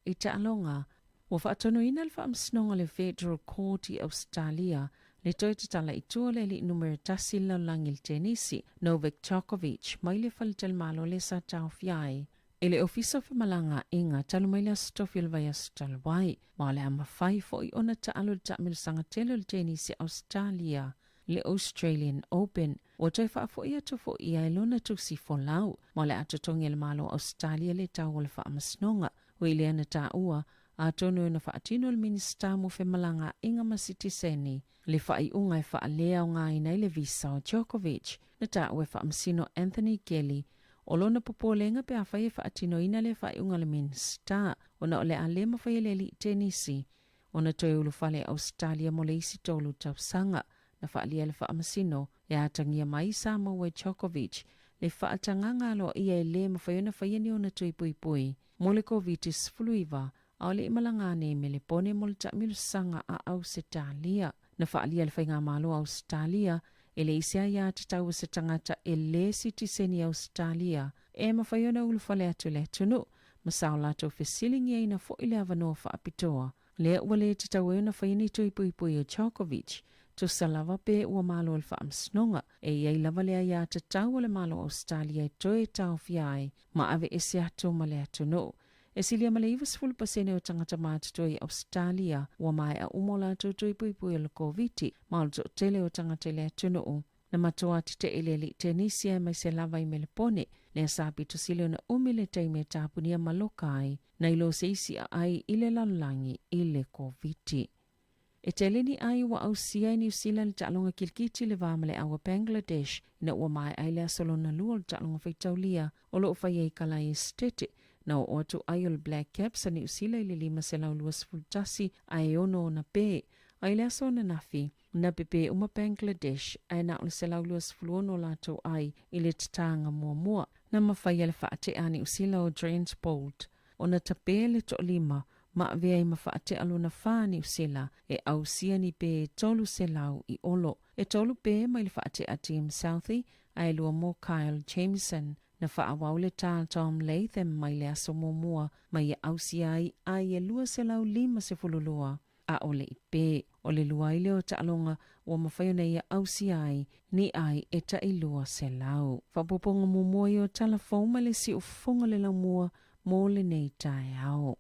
[SPEAKER 7] I taaloga, ua faatonuina le Faamasinoga o le Federal Court i Ausetalia le toe tatala i tua o le alii numera tasi i le lalolagi i le tenisi, Novak Djokovic, mai le faletalimalo lea sa taofia ai e le Ofisa o Femalagaaiga talu mai le Aso Tofi o le vaiaso talu ai, ma o le a mafai foi ona taalo i le taamilosaga tele o le tenisi a Ausetalia, le Australian Open. Ua toe faafoi atu foi ia i lona tusi folau, ma o le a totogi e le Malo o Ausetalia le tau o le faamasinoga. Ua i lea na taua, atonu e ono faatino e le Minisita mo Femalagaaiga ma Sitiseni le faaiuga e faaleaogaina ai le visa o Djokovic. Na taua e Faamasino Anthony Kelly o lona popolega pe afai e faatinoina lea faaiuga a le Minisita ona o le a le mafai e le alii tenisi ona toe ulufale i Ausetalia mo le isi tolu tausaga. Na faaalia e le Faamasino e atagia mai sa maua e Djokovic le faatagaga aloaia e le mafai ona faia ni ona tui puipui mo le Koviti-19 a o le i malaga nei Melepone mo le taamilosaga a Ausetalia. Na faaalia e le Faigamalo a Ausetalia e leai se aia tatau a se tagata e le sitiseni Ausetalia e mafai ona ulufale atu i le atunuu ma sa o latou fesiligiaina foi le avanoa faapitoa lea ua le tatau ai ona faia ni tui puipui o Djokovic. Tusa lava pe ua malo le faamasinoga. E i ai lava le aiatatau a le Malo o Ausetalia e toe taofia ai ma aveese atu ma le atunuu. E silia ma le 90% o tagata matutua i Ausetalia ua maea uma o latou tui puipui o le Koviti, ma o le toatele o tagata i le atunuu na matua tetee i le alii tenisi aemaise lava i Melepone, lea sa pito sili ona umi le taimi e tapunia maloka ai nai lo se isi aai i le lalolagi i le Koviti. E tele ni ai ua ausia e Niu Sila le taaloga kilikiti le va ma le au a Bangladesh ina ua maea ai le aso lona lua o le taaloga faitaulia o lo o faia i Kalai Esetete. Na oo atu ai o le Black Caps a Niu Sila i le 521 ae e ono ona pe. A i le aso ananafi, na pepe uma Bangladesh ae na o le 126 o latou ai i le tataga muamua. Na mafai e le faatea a Niu Sila o Trent Boult ona tape le toalima ma avea ai ma faatea lona fa Niu Sila e ausia ni pe e 300 i olo. E tolu pe mai le faatea Tim Southee ae lua mo Kyle Jamieson. Na faaauau le tā Tom Latham mai le aso muamua ma ia ausia ai ai e 252 ʻaʻole i pē. ʻO le lua ai lea o taaloga ua mafai ona ia ausia ai ni ai e taʻi 200. Faaopoopoga muamua ia o tala fou ma le siufofoga le laumua mo lenei taeao.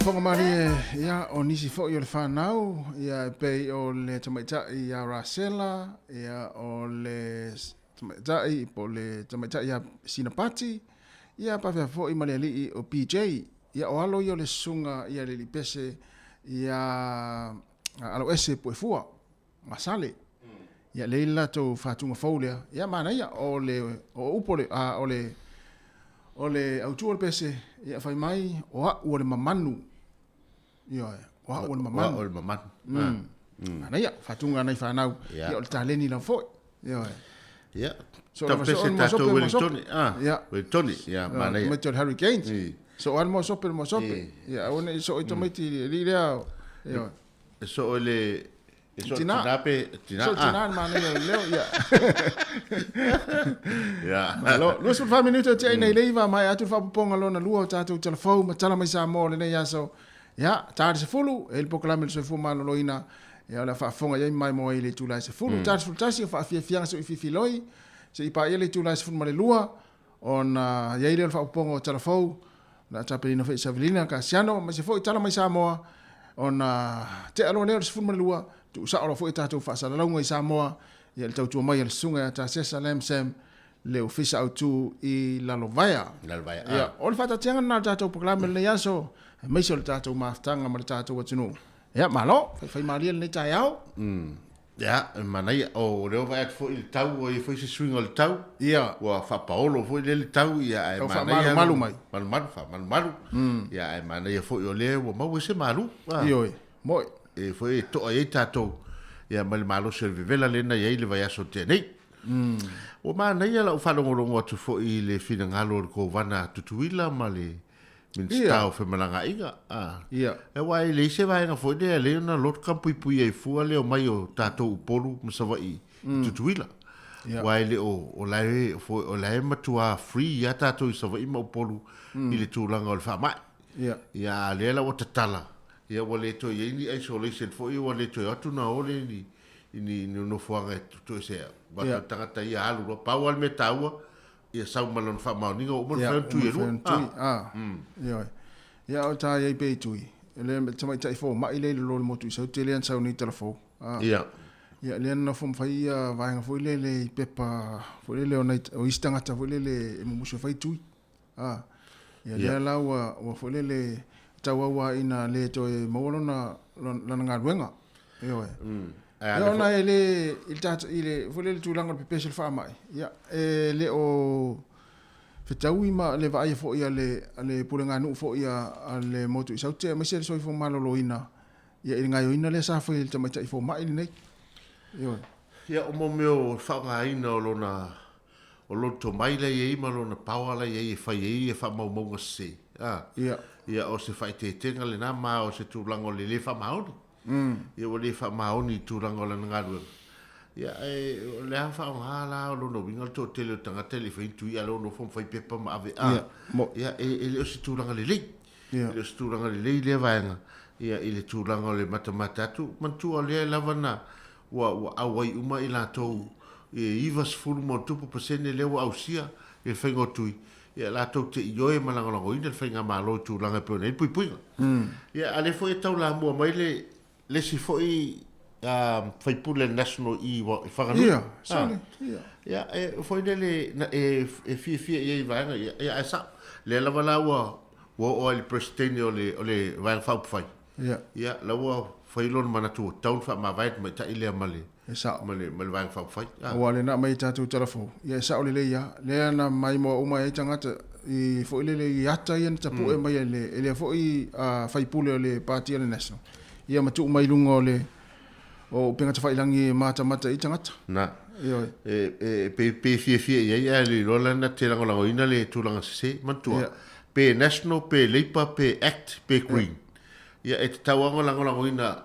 [SPEAKER 2] Faafofoga malie, ia, o nisi foi o le fanau, ia, e pei o le tamaitai ia Rasela, ia, o le tamaitai, po o le tamaitai ia Sinapati, ia, pafea foi ma le alii o PJ. Ia, o alo ia o le susuga ia le Pese, ia, Aloese Puefua, Masale. Ia, lea i le latou fatuga fou lea. Ia, manaia, o le, o upu o le, a, o le, o le autu o le pese, ia, fai mai, o a'u o le mamanu. Ioe, o a'u o le mamanu.
[SPEAKER 4] O a'u o le mamanu.
[SPEAKER 2] Manaia, fatuga nai fanau. Ia, o le taleni lava foi. Ioe.
[SPEAKER 4] Ia, so, tau pese tatou Wellingtoni. Ah,
[SPEAKER 2] ia.
[SPEAKER 4] Wellingtoni, ia, manaia.
[SPEAKER 2] Tamaiti o le Hurricanes. So, o le moa sope, le moa sope. Ia, aua ne i so i tamaiti i lea. Ioe.
[SPEAKER 4] E so o le E so tina pe
[SPEAKER 2] tina. So tina manaia o le leo ia.
[SPEAKER 4] Ia.
[SPEAKER 2] Malo, 24 minute o te ai nei leiva mai atu le faapopoga lona lua o tatou telefou ma tala mai Samoa o lenei aso. Ia, ta le 10, e le polokalame le soifua maloloina. Ia, o le a faafofoga i ai mai mo ai le itula e 10. Ta le 11 o faafiafiaga se i fifiloi, se i paia le itula e 12, ona i ai lea o le faapopoga o telefou, na tapelina foi Savelina Kasiano, ma se foi tala mai Samoa, ona tea loa lea o le 12, tuusao loa foi tatou faasalalauga i Samoa, ia le tautua mai a le susuga ia Tasesa Lam Sam, le ofisa autu i Lalovaea.
[SPEAKER 4] Lalovaea.
[SPEAKER 2] Ia, o le faataatiaga lena o le tatou polokalame lenei aso, aemaise o le tatou mafutaga ma le tatou atunuu. Ia, malo, faifaimalie lenei taeao.
[SPEAKER 4] Ia, e manaia. O lea ua vaai atu foi i le tau, ua i ai foi se suiga o le tau.
[SPEAKER 2] Ia.
[SPEAKER 4] Ua faapaolo foi lea le tau, ia ae
[SPEAKER 2] Tau manaia. Faamalumalu mai.
[SPEAKER 4] Malumalu, faamalumalu. Ia ae manaia foi o lea ua maua se malu.
[SPEAKER 2] Ioe, moe.
[SPEAKER 4] E foi e toa i ai tatou, ia ma le malosi o le vevela lea na i ai le vaiaso tea nei. Ua manaia lau faalogologo atu foi i le finagalo o le Kovana Tutuila ma le Minisita o Femalagaaiga. Aua e leai se vaega foi lea e alai ona lotu kamupuipui ai fua le omai o tatou Upolu ma Savaii i Tutuila. Aua e le o, o la e, o la e matua free lava tatou i Savaii ma Upolu i le tulaga o le faamai. Ia, a o lea la ua tatala, ia ua le toe i ai ni isolation foi, ua le toe o atu na o le ni, i ni nofoaga e toesea. Aua o tagata ia alu loa. Pau lava le mea taua, ia sau ma lona faamaoniga ua uma ona fai ona tui e lua.
[SPEAKER 2] Ah. Ioe. Ia o ta iai pe i tui. Le tamaitai fomai le i lalo o le motu i Saute lea na sau nei talafou.
[SPEAKER 4] Ah. Ia.
[SPEAKER 2] Ia lea na nofo ma fai ia vaega foi lele i pepa foi lele o nai o isi tagata foi lele e mumusu e fai tui. Ah. Ia lea la ua ua foi lele tauau lava ina le toe maua lona lana galuega. Ioe. Ia ona e le i le tatou i le foi lele tulaga o le pepesi o le faamai, ia e le o fetaui ma le vaaia foi a le a le puleganuu foi a le motu i Saute aemaise le soifua maloloina ia i le gaoioiga lea sa fai e le tamaitai fomai lenei. Ioe.
[SPEAKER 4] Ia o mo mea o le faaaogaina o lona o lona tomai la e i ai ma lona power la e i ai e fai ai ia faamaumauga sese. A.
[SPEAKER 2] Ia.
[SPEAKER 4] Ia o se faaeteetega lena ma o se tulaga o le le faamaoni. Ia ua le faamaoni i tulaga o lana galuega. Ia ae o le a faaaoga la o lona uiga o le toatele o tagata e le i faia ni tui a o lea ua nofo ma fai pepa ma ave a. Ia e le o se tulaga lelei. E le o se tulaga lelei lea vaega ia i le tulaga o le matamata atu. Manatua o lea lava na ua ua auai uma i latou e 90+% lea ua ausia i le faiga o tui. Ia latou te ioe ma lagolagoina le faigamalo i tulaga e pei ona i ai le puipuiga. Ia, a o lea foi e taulamua mai le le isi foi faipule a le National i Whanganui.
[SPEAKER 2] Ia, sole, ia.
[SPEAKER 4] Ia, e foi lele e fiafia i ai i vaega ia, ia ae sao. Lea lava la ua ua oo lava i le Peresetene o le o le Vaega Faaupufai.
[SPEAKER 2] Ia.
[SPEAKER 4] Ia, la ua fai lona manatu ua tatau ona faamavae le tamaitai lea ma le
[SPEAKER 2] E sao.
[SPEAKER 4] Ma le, ma le Vaega Faaupufai.
[SPEAKER 2] Ah. Aua lena aumai i tatou tala fou. Ia e sao lelei lava. Lea na maimoa uma ai tagata i foi lele i ata ia na tapue mai e le, e lea foi faipule o le Pati a le National. Ia ma tuu mai i luga o le o upega tafailagi e matamata i tagata.
[SPEAKER 4] Na.
[SPEAKER 2] Ioe.
[SPEAKER 4] E, e, pe, pe fiafia i ai, ae le iloa la na te lagolagoina le tulaga sese. Manatua,
[SPEAKER 2] Ia.
[SPEAKER 4] pe National, pe Labour, pe Act, pe Green. Ia, e tatau lava ona lagolagoina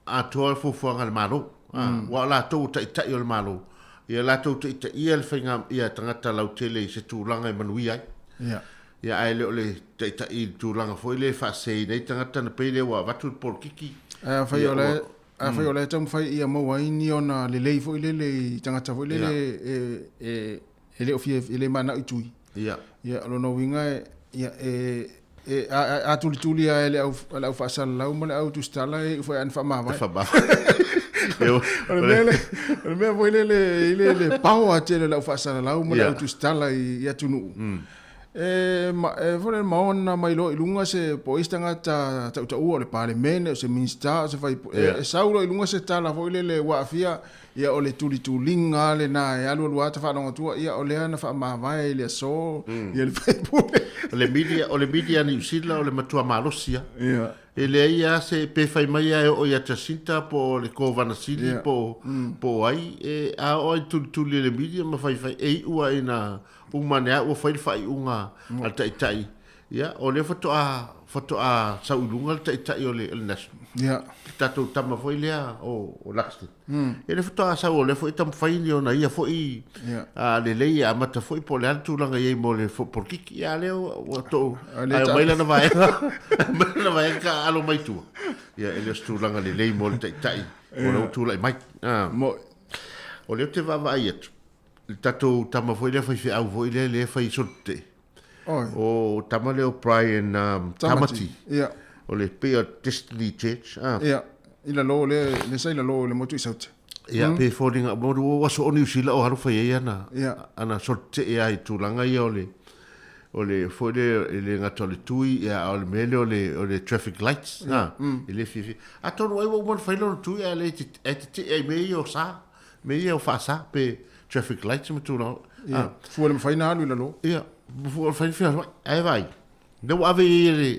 [SPEAKER 4] atoa le fuafuaga a le Malo. Aua o latou o taitai o le Malo, ia latou taitaia le faiga ia tagata lautele i se tulaga e manuia ai.
[SPEAKER 2] Ia.
[SPEAKER 4] Ia ae le o le taitai i le tulaga foi lea e faaseseina ai tagata ona pei lea ua avatu le polokiki.
[SPEAKER 2] Ae afai o la e, afai o la e taumafai ia maua ai ni ona lelei foi lele i tagata foi lele e, e, e le o fia, e le manao i tui.
[SPEAKER 4] Ia.
[SPEAKER 2] Ia, o lona uiga e, ia, e, E, a, a, a tulituli lava e le au, le au faasalalau ma le au tusitala e iu foi ana faamavae. O le mea le, o le mea foi lele i le, le paoa tele o le au faasalalau ma le au tusitala i, i atunuu. E, ma, e foi lele maona mai loa i luga se, po o isi tagata tautaua o le Palemene, o se Minisita, o se fai, e, e sau loa i luga se tala foi lele ua aafia, Ia o le tulituliga lava lena e alualu lava ta faalogo atua, ia o lea na faamavae i le aso ia le faipule.
[SPEAKER 4] O le media, o le media a Niu Sila o le matua malosi lava.
[SPEAKER 2] Ia.
[SPEAKER 4] E leai lava se, pe fai mai lava e oo ia Jacinta po o le Kovana Sili po o, po o ai, e, a oo lava i tulituli e le media ma faifai, e iu lava ina uma ane lava ua fai le faaiuga a le taitai. Ia, o lea faatoa, faatoa sau i luga le taitai o le, o le National.
[SPEAKER 2] Ia.
[SPEAKER 4] Le tatou tama foi lea o, o Luxton. Ia lea faatoa sau, o lea foi e taumafai ni ona ia foi
[SPEAKER 2] Ia.
[SPEAKER 4] a, lelei e amata foi po o le a le tulaga i ai mo le polokiki. Ia, a lea ua, ua tou,
[SPEAKER 2] A lea
[SPEAKER 4] ae
[SPEAKER 2] ta-
[SPEAKER 4] omai lana vaega, aumai lana vaega taaalo mai tua. Ia, e le o se tulaga lelei mo le taitai o lea ua tulai mai. Ah.
[SPEAKER 2] Mo,
[SPEAKER 4] O lea ou te vaavaai atu, le tatou tama foi lea faifeau foi lea, lea e fai solotetee.
[SPEAKER 2] Oi.
[SPEAKER 4] O tama lea o Brian Tamati.
[SPEAKER 2] Ia.
[SPEAKER 4] O le pei o Destiny Church.
[SPEAKER 2] Ah. Ia. I lalo le le sa i lalo le motu i Saute.
[SPEAKER 4] Ia, pe foliga mo ua aso o Niu Sila o alo fai ai ana
[SPEAKER 2] Ia.
[SPEAKER 4] ana solotetee ai tulaga ia o le o le foi le e le gata o le tui ia a o le mea lea o le o le traffic lights ah e le fiafia. Atonu ai ua uma ona fai lona tui ae le ae tetee ai mea ia o sa mea ia o faasa pe traffic lights ma tulaga.
[SPEAKER 2] Ia, ah. Fua le mafai na alu i lalo.
[SPEAKER 4] Ia, fua le mafai na fealuai. Ae vaai, lea ua ave i ai e le,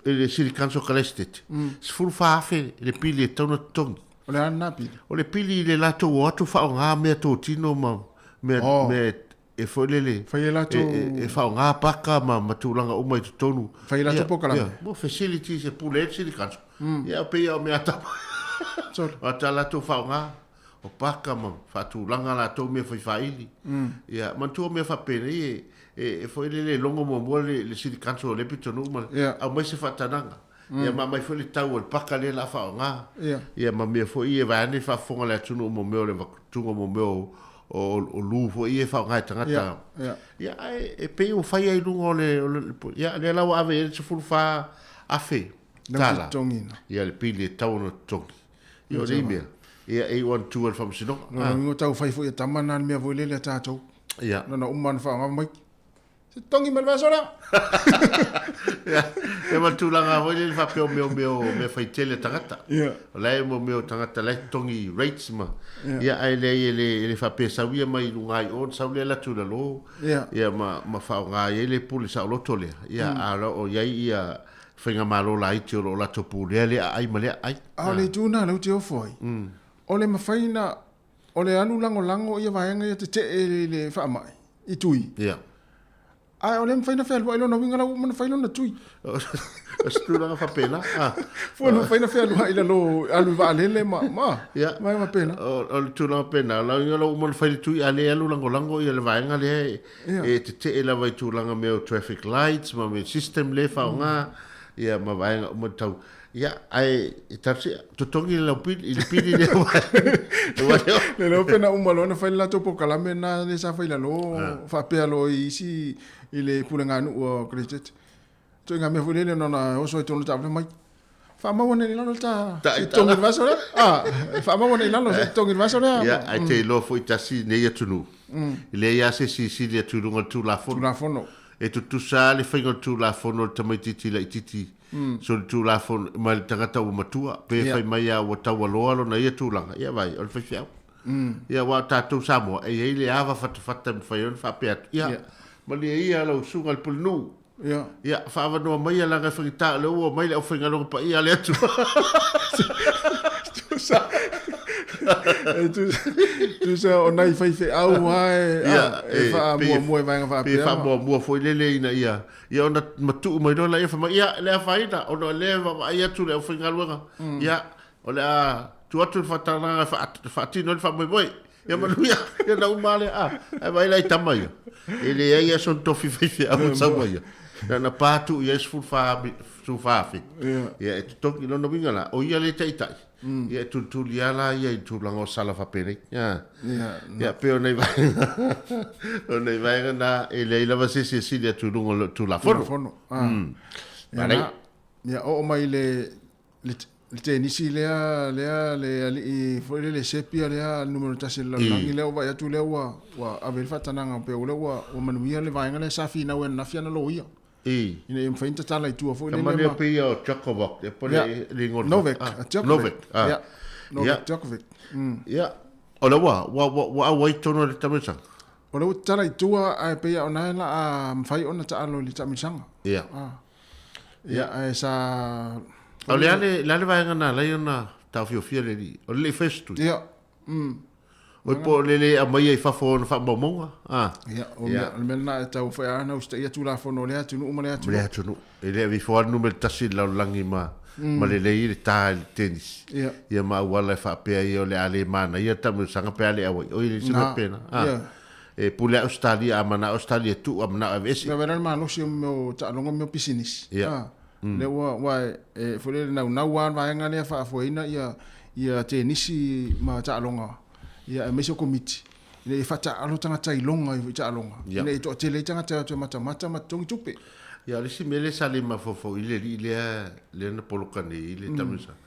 [SPEAKER 4] e le City Council o Kalaisetete, 14,000 le pili e tatau ona totogi.
[SPEAKER 2] O le a lena pili?
[SPEAKER 4] O le pili i le latou o atu faaaoga mea totino ma mea,
[SPEAKER 2] Oh.
[SPEAKER 4] mea e foi lele,
[SPEAKER 2] Fai e latou-
[SPEAKER 4] e, e, e faaaoga paka ma, ma tulaga uma i totonu.
[SPEAKER 2] Fai e latou polokalame.
[SPEAKER 4] Ia, mo facilities e pule ai le City Council. Ia, pei o mea a tama.
[SPEAKER 2] Sorry.
[SPEAKER 4] O ta latou faaaoga. o paka ma faatulaga latou mea fai faaili. Ia, manatua mea faapenei e, e, e foi lele e logo muamua le, le City Council o lea pitonuu ma
[SPEAKER 2] Ia.
[SPEAKER 4] aumai se faatanaga. Ia ma aumai foi le tau o le paka lea o le a faaaoga.
[SPEAKER 2] Ia.
[SPEAKER 4] Ia ma mea foi ia vaeane faafofoga le atunuu mo mea o le vatuga mo mea o, o, o lu foi ia e faaaoga e tagata.
[SPEAKER 2] Ia, ia.
[SPEAKER 4] Ia, ae e pei ua fai ai i luga o le, o le, ia, lea la ua ave i ai le $14,000
[SPEAKER 2] Lau
[SPEAKER 4] tala.
[SPEAKER 2] totogiina.
[SPEAKER 4] Ia le pili e tatau ona totogi. Ia o nei mea, ia e iu atu e le faamasinoga.
[SPEAKER 2] Lona uiga o tau fai foi e tama na le mea foi lele a tatou.
[SPEAKER 4] Ia.
[SPEAKER 2] Lona uma ona faaaoga mai. Se togi mai le vaiaso lea.
[SPEAKER 4] Ia, ia ma le tulaga foi lele faapea o mea o mea o mea fai tele a tagata.
[SPEAKER 2] Ia.
[SPEAKER 4] O la e mo mea o tagata la e totogi rates ma. Ia ae leai e le e le faapea sau ia mai luga i o ona sau lea alu atu i lalo.
[SPEAKER 2] Ia.
[SPEAKER 4] Ia ma ma faaaoga ai le pule saoloto lea. Ia a o lo o i ai ia Faigamalo laiti o lo o latou pulea lea aai ma lea aai.
[SPEAKER 2] A o le itu lena lea ou te ofo ai, o le mafai na, o le alu lagolago ia vaega ia tetee i le faamai, i tui.
[SPEAKER 4] Ia.
[SPEAKER 2] Ae o le mafai na fealuai lona uiga la ua uma ona fai lona tui.
[SPEAKER 4] O se tulaga faapena.
[SPEAKER 2] Fua le mafai na fealuai i lalo, alu i vaalele ma, ma,
[SPEAKER 4] Ia.
[SPEAKER 2] vaega faapena.
[SPEAKER 4] O le tulaga faapena, o la uiga la ua uma ona fai le tui, a le alu lagolago ia le vaega lea e, e tetee lava i tulaga mea o traffic lights ma mea system lea e faaaoga, ia ma vaega uma tau. Ia, ae e talosia, totogi le lau pili, i le pili lea aua aua lea.
[SPEAKER 2] Le leo pe na uma loa ona fai le latou polokalame lena lea sa fai i lalo, faapea loa i isi i le puleganuu a Christchurch. Ituaiga mea foi lele na ona oso ai totonu o le taavale mai. Faamau ane i lalo le ta
[SPEAKER 4] Ta-
[SPEAKER 2] se totogi i le vaiaso lea. Ah, faamau ane i lalo se totogi i le vaiaso lea.
[SPEAKER 4] Ia, ae te iloa foi tasi nei atunuu. E leai lava se isi e sili atu i luga o le Tulafono.
[SPEAKER 2] Tulafono.
[SPEAKER 4] E tutusa lava le faiga o le Tulafono a le tamaitiiti laitiiti solitulafono ma le tagata ua matua, pe
[SPEAKER 2] Ia.
[SPEAKER 4] fai mai lava ua taualoa lona ia tulaga, ia vai, o le faifeau. Ia, aua o tatou Samoa, e i ai le ava fatafata e mafai ai ona faapea atu, ia,
[SPEAKER 2] Ia.
[SPEAKER 4] malie ia lau susuga i le Pulenuu,
[SPEAKER 2] Ia.
[SPEAKER 4] ia, faaavanoa maia leaga e faigata o lea ua omai le aufaigaluega paia a le Atua.
[SPEAKER 2] Tusa. E tusa, tusa o nai faifeau lava e,
[SPEAKER 4] Ia,
[SPEAKER 2] ah, e
[SPEAKER 4] e,
[SPEAKER 2] faamuamua i vaega
[SPEAKER 4] pei e
[SPEAKER 2] faapea.
[SPEAKER 4] faamuamua foi lele ina ia, ia ona matuu mai loa laia fai mai, ia, le afaina, ona o lea e vaavaai atu le aufaigaluega, ia, o le a tuu atu le faatalaga e faatino ai le faamoemoe. Ia manuia, ia na uma lea, ah, ae vaai la i tama ia. E leai lava sona tofi faifeau o sau ai ia. Na na pa atu i ai 14 14,000. Ia e totogi lona uiga la, o ia le taitai. Ia e tulituli lava la ia i le tulaga o sala faapenei. Ia. Ia pei o nai vaega o nai vaega na e leai lava se isi e sili atu i luga o le Tulafono.
[SPEAKER 2] Tulafono. Ah. Ia na, ia oo mai le le le tenisi lea lea le alii foi lele Sepia lea le numera tasi o le lalolagi lea ua vaai atu lea ua ua ave i ai le faatanaga pei o lea ua ua manuia le vaega lea sa finau ai ananafi ana loia. Ina ia mafai ona tatala i tua foi lele
[SPEAKER 4] ma. Tama lea pei ia o Djokovic e po le le igoa
[SPEAKER 2] Novak, Djokovic.
[SPEAKER 4] Novak.
[SPEAKER 2] Ia. Novak Djokovic.
[SPEAKER 4] Ia. O lea ua ua ua ua auai i totonu o le taamilosaga.
[SPEAKER 2] O lea ua tatala i tua ae pei o na e la a mafai ona taalo i le taamilosaga.
[SPEAKER 4] Ia.
[SPEAKER 2] Ia, ae sa...
[SPEAKER 4] O le a le, le a le vaega na alai ona taofiofia le alii? O le le i faia se tui?
[SPEAKER 2] Ia.
[SPEAKER 4] Oi po o le le aumaia i fafo o ona faamaumauga?
[SPEAKER 2] Ah. Ia, o mea, o le mea lena e tau foi a ona usitaia Tulafono o lea atunuu ma lea atunuu.
[SPEAKER 4] Ma lea atunuu. E le ave ifo lava le numera tasi i le lalolagi ma, ma lelei ai le ta i le tennis.
[SPEAKER 2] Ia.
[SPEAKER 4] Ia ma auala e faapea ia o le a le manaia le taamilosaga pe a le auai. Oi, e leai se mea faapena. Ah.
[SPEAKER 2] Ia.
[SPEAKER 4] E pule a Ausetalia, a manao Ausetalia e tuu, a manao e aveese.
[SPEAKER 2] Ia wera le malosi o mea o taaloga ma mea o pisinisi.
[SPEAKER 4] Ia.
[SPEAKER 2] Ah, lea ua, ua e, e foi lele naunau lava le vaega lea faafoeina ia, ia tenisi ma taaloga, ia aemaise o komiti, ina ia faataalo tagata iloga i taaloga,
[SPEAKER 4] Ia.
[SPEAKER 2] ina ia toatele ai tagata e o atu e matamata ma totogi tupe.
[SPEAKER 4] Ia, o le isi mea lea sa le mafaufau i le alii lea, lea na poloka nei i le taamilosaga.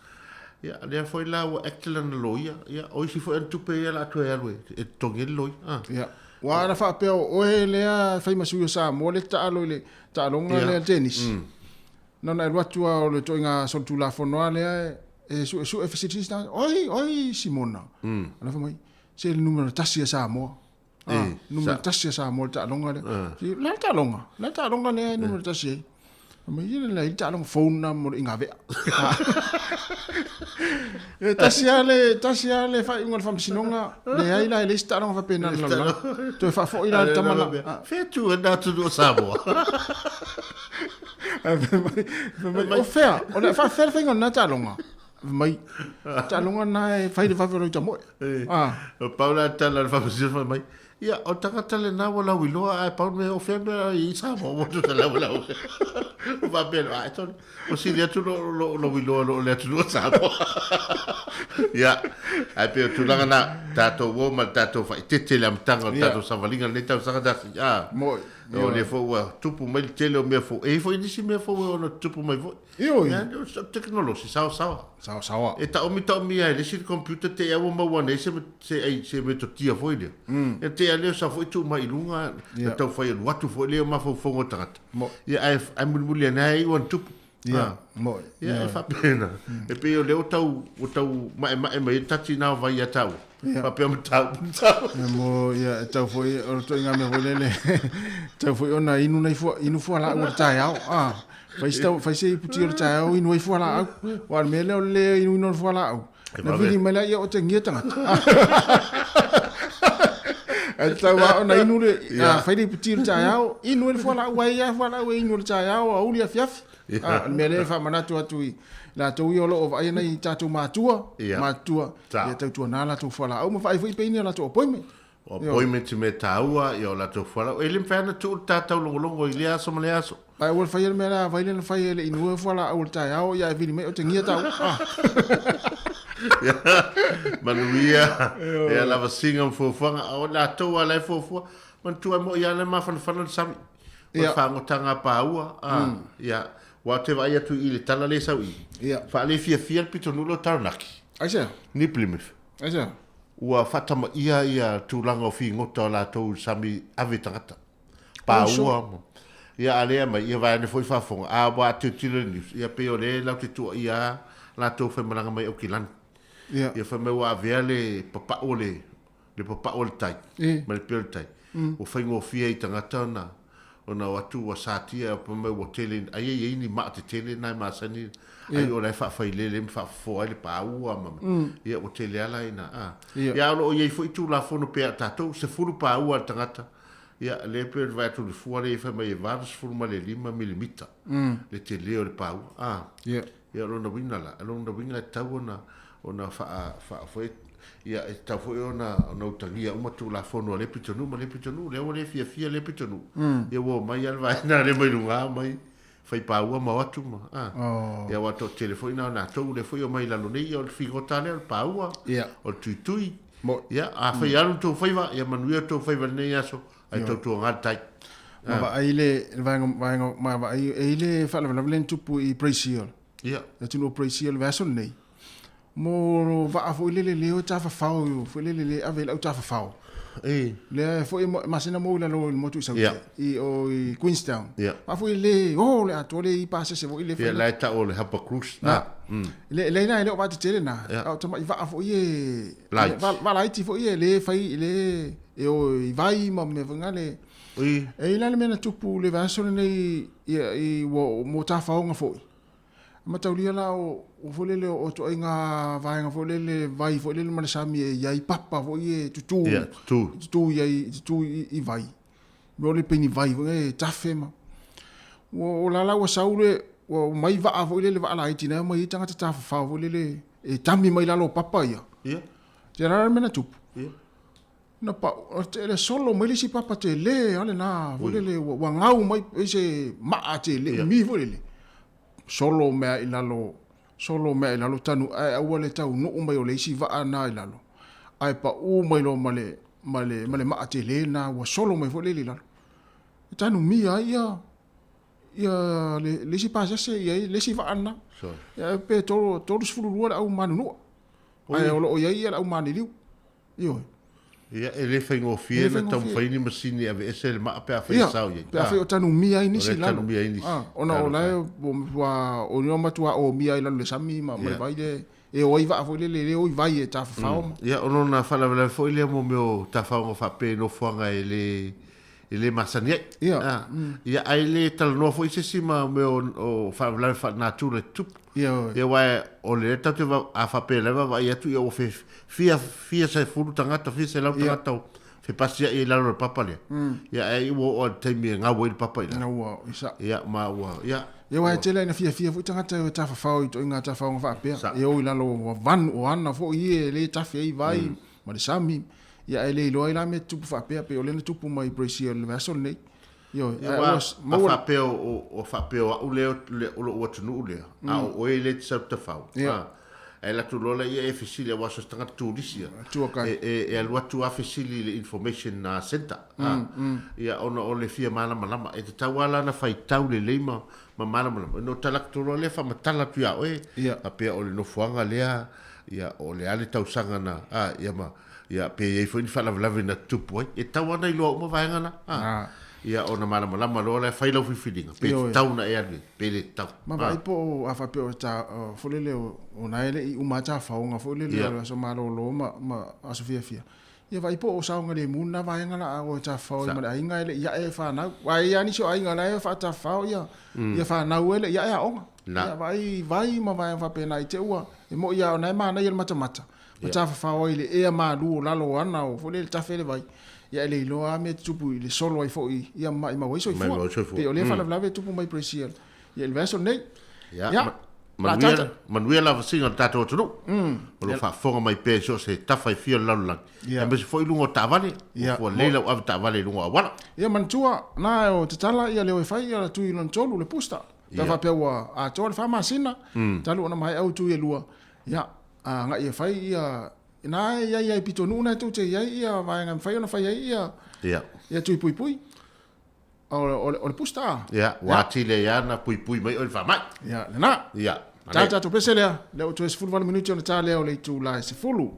[SPEAKER 4] Ia, lea foi la ua act lana loia. Ia, o isi foi ana tupe ia o le a toe alu e totogi ai le loia.
[SPEAKER 2] Ah. Ia. Ua ana faapea o oe lea e fai ma sui o Samoa lea e taalo i le taaloga lea le tenisi. Na ona e alu atu lava o le ituaiga solitulafono lava lea e suesue facilities na, oi, oi Simona. Ana fai mai, se le numera tasi a Samoa. Ah, numera tasi a Samoa le taaloga lea. La le taaloga, la le taaloga lea e numera tasi ai. Mai ia le le taaloga phone na mo le ingavea. E tasi lava le tasi lava le faaiuga o le faamasinoga, leai la e leai se taaloga faapena i le lalolagi. Toe faafoi la le tama la.
[SPEAKER 4] Fea tu e nā tunu o Samoa.
[SPEAKER 2] Fai mai, o fea, o le faafefea le faiga o lena taaloga. Fai mai, taaloga lena e fai le vave o lou itamoe.
[SPEAKER 4] Ah. Pau la tala le faamasino fai mai, Ia, o le tagata lena ua lauiloa ae pau le mea o fea mea i Samoa ua tusa laulau. Ua faapea loa, ai sole, ua sili atu lou lou lauiloa i lo le atunuu o Samoa. Ia, ae pei o tulaga na, tatou o ma le tatou faaeteete i le amataga o le tatou savaliga i lenei tausaga Darcy. A,
[SPEAKER 2] Moi.
[SPEAKER 4] o lea foi ua tupu mai le tele o mea fou. E i ai foi nisi mea fou e ono tutupu mai foi.
[SPEAKER 2] Ioe.
[SPEAKER 4] Ia, o tekonolosi, saosaoa.
[SPEAKER 2] Saosaoa.
[SPEAKER 4] E taomi taomia ai le isi le computer te i a ua maua nei se se ai se metotia foi lea. Ia te i a lea sa foi tuu mai i luga na tau fai alu atu foi lea o mafaufauga o tagata. Ia ae ae mulimuli ane ai ua tupu.
[SPEAKER 2] Ia, moe.
[SPEAKER 4] Ia e faapena. E pei o lea ua tau ua tau maemae mai ai le tati na o vai ia tāua. Faapea mataupu
[SPEAKER 2] tāua. Ia mo ia e tau foi o le ituaiga mea foi lele tau foi ona inu nai fua inu fualaau o le taeao. Ah. Fai se, fai se iputi o le taeao inu ai fualaau. Aua o le mea lea o le le inuina o le fualaau. Na vili mai lea, ia o te gia tagata. Ae tatau lava ona inu le, fai le iputi o le taeao, inu ai le fualaau, ai lava fualaau e inu o le taeao, aoauli afiafi. O le mea lea e faamanatu atu i latou ia o lo o vaaia nai tatou matua, matutua, ia tautuana latou fualaau ma vaai foi pe i ni a latou appointment.
[SPEAKER 4] O appointment mea taua, ia o latou fualaau. E le mafai ona tuu le ta taulogologo i lea aso ma lea aso.
[SPEAKER 2] Ae ua faia le mea lea a vai lea na fai e le inua fualaau o le taeao, ia e vili mai o te gia tau. Ah.
[SPEAKER 4] Manuia, ia lava singa ma fuafuaga. O latou lava la e fuafua. Manatua ai moi lava la e mafanafana le sami. O le fagotaga a paua. Ah, ia. Ua te vaai atu i le tala lea e sau i i.
[SPEAKER 2] Ia.
[SPEAKER 4] Faalefiafia le pitonuu lea o Taranaki.
[SPEAKER 2] Aisea?
[SPEAKER 4] Ni Plymouth.
[SPEAKER 2] Aisea?
[SPEAKER 4] Ua faatamaia ia tulaga o figota o latou i le sami ave tagata. Paua ma. Ia a lea mai, ia vaeane foi faafofoga, a ua tilotilo i le news, ia pei o lea latou te tuuaia lava latou faimalaga mai Aukilani.
[SPEAKER 2] Ia.
[SPEAKER 4] Ia fai mai ua avea le papau o le, le papau o le tai, ma le pia o le tai. Ua faigofie ai i tagata ona, ona o atu ua satia fai mai ua tele, ai e i ai ni maa tetele na e masani, ai o la e faafailele ma faafofoa ai le paua ma, ia ua tele lava la ina, a. Ia a o lo o i ai foi Tulafono pei a tatou, 10 paua a le tagata, ia lea pei o le vaai atu i le fua lea fai mai e 85 milimita le tele o le paua, a. Ia o lona uiga la, o lona uiga e tatau ona. ona faa faa foi ia e tatau foi ona ona utagia uma Tulafono a lea pitonuu ma lea pitonuu, lea ua le fiafia lea pitonuu, ia ua omai lava le vaega lea mai luga omai fai paua ma o atu ma a. Ia aua toatele foi na o natou lea foi e omai i lalo nei, ia o le figota lea o le paua, o le tuitui. Ia afai e alu tou faiva, ia manuia tou faiva i lenei aso, ae tautuaga le tai.
[SPEAKER 2] Ma vaai le vaega vaega ma vaai e i le faalavelave lea na tupu i Brazil.
[SPEAKER 4] Ia.
[SPEAKER 2] Le atunuu o Brazil i le vaiaso lenei. Mo vaa foi lele leo e tafafao foi lele le ave i le au tafafao.
[SPEAKER 4] E.
[SPEAKER 2] Lea foi e masina mo i lalo i le motu i Saute.
[SPEAKER 4] Yeah.
[SPEAKER 2] I o i Queenstown.
[SPEAKER 4] Yeah.
[SPEAKER 2] Vaa foi le o le atoa le i pasese foi le
[SPEAKER 4] Ia, la e tau o le Harbour Cruise.
[SPEAKER 2] Na.
[SPEAKER 4] Ah. Mm.
[SPEAKER 2] Le le na e le o vaa tetele na.
[SPEAKER 4] Yeah.
[SPEAKER 2] A o tamai vaa foi e
[SPEAKER 4] Light.
[SPEAKER 2] Va, va laiti foi e le fai le e o i vai ma mea foi nga le.
[SPEAKER 4] Ui.
[SPEAKER 2] E i la le mea na tupu le vaiaso lenei i, i ua mo tafaoga foi. Mataulia la o o foi lele o ituaiga vaega foi lele vai foi lele ma le sami e i ai papa foi e tutū
[SPEAKER 4] Ia, tutū.
[SPEAKER 2] tutū i ai tutū i, i vai. Mea o le peni vai foi e tafe ma ua o la la ua sau le ua mai vaa foi lele vaa laiti na e omai ai tagata tafafao foi lele e tami mai lalo o papa ia.
[SPEAKER 4] Ia.
[SPEAKER 2] Te la le mea na tupu.
[SPEAKER 4] Ia.
[SPEAKER 2] Na pau, te le solo mai le isi papa tele a lena foi lele ua, ua gau mai i se maa tele
[SPEAKER 4] Ia.
[SPEAKER 2] umi foi lele. Solo mea i lalo, solo mea i lalo tanu ae aua le taunuu mai o le isi vaa na i lalo. Ae pau mai loa ma le, ma le, ma le maa tele na ua solo mai foi lele i lalo. E tanumia ai ia, ia le, le isi pasese ia le isi vaa na.
[SPEAKER 4] Sorry.
[SPEAKER 2] Ia, pe 32 le au manunua. Ae o loo i ai ia le au maniliu. Ioe.
[SPEAKER 4] Ia, e le faigofie
[SPEAKER 2] E le
[SPEAKER 4] na
[SPEAKER 2] faigofie.
[SPEAKER 4] taumafai ni masini e aveese le maa pe afai e
[SPEAKER 2] Ia,
[SPEAKER 4] sao i ai.
[SPEAKER 2] pe afai o tanumia ai nisi
[SPEAKER 4] O
[SPEAKER 2] i
[SPEAKER 4] lea e
[SPEAKER 2] lalo.
[SPEAKER 4] tanumia ai nisi.
[SPEAKER 2] Ah, ona o
[SPEAKER 4] Talofa
[SPEAKER 2] la
[SPEAKER 4] e.
[SPEAKER 2] e ua o ni matua omia i lalo le sami ma ma le
[SPEAKER 4] Ia.
[SPEAKER 2] vai le e o ai vaa foi lele le o i vai e tafafao ma.
[SPEAKER 4] Ia, ona ona faalavelave foi lea mo mea o tafaoga faapea i nofoaga e le e le masani ai.
[SPEAKER 2] Ia.
[SPEAKER 4] Ah, Ia, ae le talanoa foi se isi ma mea o, o faalavelave faalenatura e tutupu.
[SPEAKER 2] Ia, oi.
[SPEAKER 4] Ia, aua o lea tatou te va- a faapea lava vaai atu, ia ua fe, fia, fia sefulu tagata, fia selau
[SPEAKER 2] Ia.
[SPEAKER 4] tagata o fepasiai i lalo o le papa lea. Ia, ae ua oo i le taimi e gau ai le papa i lalo.
[SPEAKER 2] Na ua isa.
[SPEAKER 4] Ia, ma ua, ia.
[SPEAKER 2] Ia aua e tele ina fiafia foi tagata e tafafao i ituaiga tafaoga faapea.
[SPEAKER 4] Sa.
[SPEAKER 2] E o i lalo o vanu o ana foi ia e le tafe ai vai ma le sami. Ia ae le iloa ai la mea tupu faapea pei o lea na tupu mai i Brazil i le vaiaso lenei. Ioe,
[SPEAKER 4] Ia,
[SPEAKER 2] ae
[SPEAKER 4] aua
[SPEAKER 2] ua
[SPEAKER 4] a
[SPEAKER 2] maua
[SPEAKER 4] faapea o, o faapea o au lea o lou atunuu lea, a o oe lea e te sau tafao.
[SPEAKER 2] Ia.
[SPEAKER 4] Ah, ae alu atu loa lea e fesili aua so se tagata turisi ia.
[SPEAKER 2] Tua kai.
[SPEAKER 4] E, e, e alu atu a fesili i le information center. Ah, ia ona o le fia malamalama. E tatau lava la ona faitau lelei ma, ma malamalama. Ona tala atu loa lea faamatala atu ia oe.
[SPEAKER 2] Ia.
[SPEAKER 4] Faapea o le nofoaga lea, ia o le a le tausaga na, ah, ia ma, ia pe i ai foi ni faalavelave na tutupu ai. E tatau lava ona iloa uma vaega na. Ah.
[SPEAKER 2] Ah.
[SPEAKER 4] Ia ona malamalama loa lea fai lau filifiliga. Pe
[SPEAKER 2] Ioe.
[SPEAKER 4] tatau na e alu ai, pe le tatau.
[SPEAKER 2] Ma vaai po o a faapea o ta o, foi lele o o na e le i uma tafaoga foi lele
[SPEAKER 4] Ia.
[SPEAKER 2] o le aso malolo ma ma aso fiafia. Ia vaai po o saogalemu lena vaega la a o e tafafao ai ma le aiga e le i ae e fanau. Aua e i ai lava nisi o aiga la e faatafafao ia ia fanau e le i ae aoga.
[SPEAKER 4] Na.
[SPEAKER 2] Ia vaai vai ma vaega faapena i te ua e moi lava o na e manaia le matamata. Ma tafafao ai i le ea malu o lalo o ana o foi lele tafe le vai. Ia e le iloa lava mea e tutupu i le solo ai foi ia maimau ai soifua.
[SPEAKER 4] Maimau ai soifua.
[SPEAKER 2] Pei o lea faalavelave e tupu mai Brazil. Ia i le vaiaso lenei.
[SPEAKER 4] Ia,
[SPEAKER 2] Ia.
[SPEAKER 4] ma-
[SPEAKER 2] La
[SPEAKER 4] manuia,
[SPEAKER 2] tata.
[SPEAKER 4] manuia la vasiga o le tatou atunuu. O lo o faafofoga mai pea i so o se tafa e fia o le lalolagi.
[SPEAKER 2] Ia.
[SPEAKER 4] Aemaise foi i luga o taavale.
[SPEAKER 2] Ia.
[SPEAKER 4] Ua lelei lau ave taavale i luga o auala.
[SPEAKER 2] Ia manatua, na o tatala ia leo e fai ia tui lona tolu le booster. Pe
[SPEAKER 4] Ia.
[SPEAKER 2] faapea ua atoa le 4 masina, talu ona maea au tui e lua. Ia, agai e fai ia, na e iai ai pitonuu na e tou te iai ia vaega e mafai ona fai ai ia,
[SPEAKER 4] Ia.
[SPEAKER 2] ia tui puipui. O, o, o le booster.
[SPEAKER 4] Ia, ua atili ai lava na puipui mai oe i le faamai.
[SPEAKER 2] Ia, lena.
[SPEAKER 4] Ia.
[SPEAKER 2] Ta tatou pese lea, lea ua toe 18 minute ona ta lea o le itula e 10.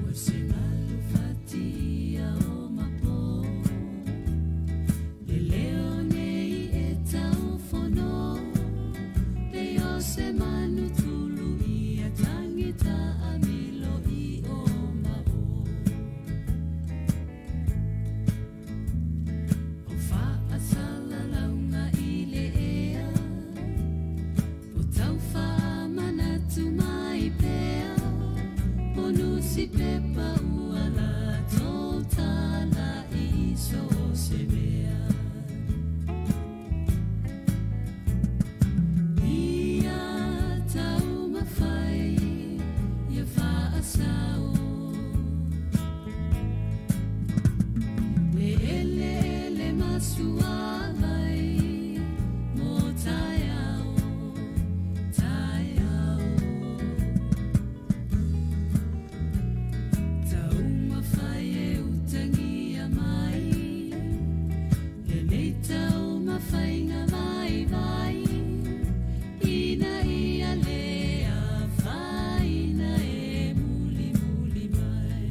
[SPEAKER 9] Ua se malu fatia o mapo, le leo nei e taufono, pe o se manu tulu ia tangita a milo i o mao. O whaasala launga i le ea, si pepa ua latou tala i so o se mea. Ia taumafai ia faasao le eleele ma suavai mo taeao, taeao. Taumafai e utagia mai lenei taumafaiga vaivai ina ia le afaina e mulimuli mai.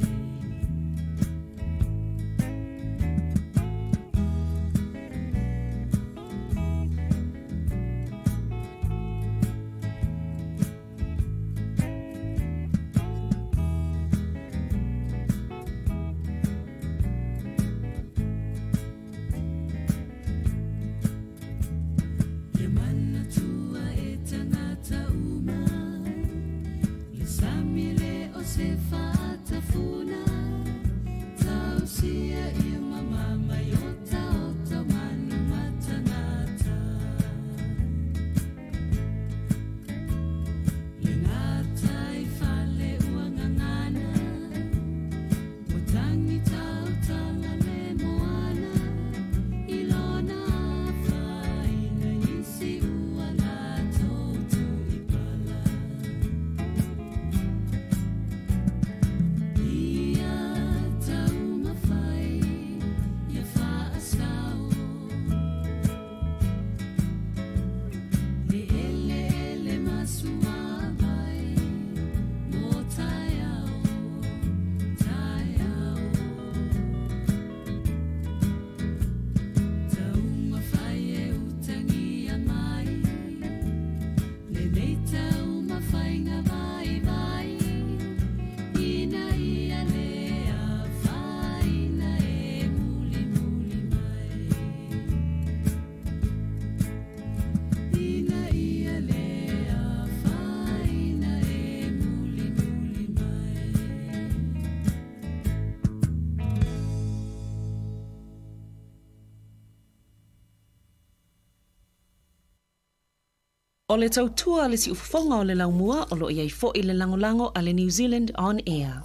[SPEAKER 9] Ia manatua e tagata uma le sami le o se faatafuna tausia ia mamama i otaota o manu ma tagata. Le gataifale ua gagana ua tagi tautala le moana i lona afaina i nisi ua latou tuipala. Ia taumafai ia faasao le eleele ma suavai mo taeao, taeao. Taumafai e utagia mai lenei taumafaiga vaivai ina ia le afaina e mulimuli mai. Ina ia le afaina e mulimuli mai.
[SPEAKER 10] O le tautua a le siufofoga o le laumua o lo o i ai foi le lagolago a le New Zealand On Air.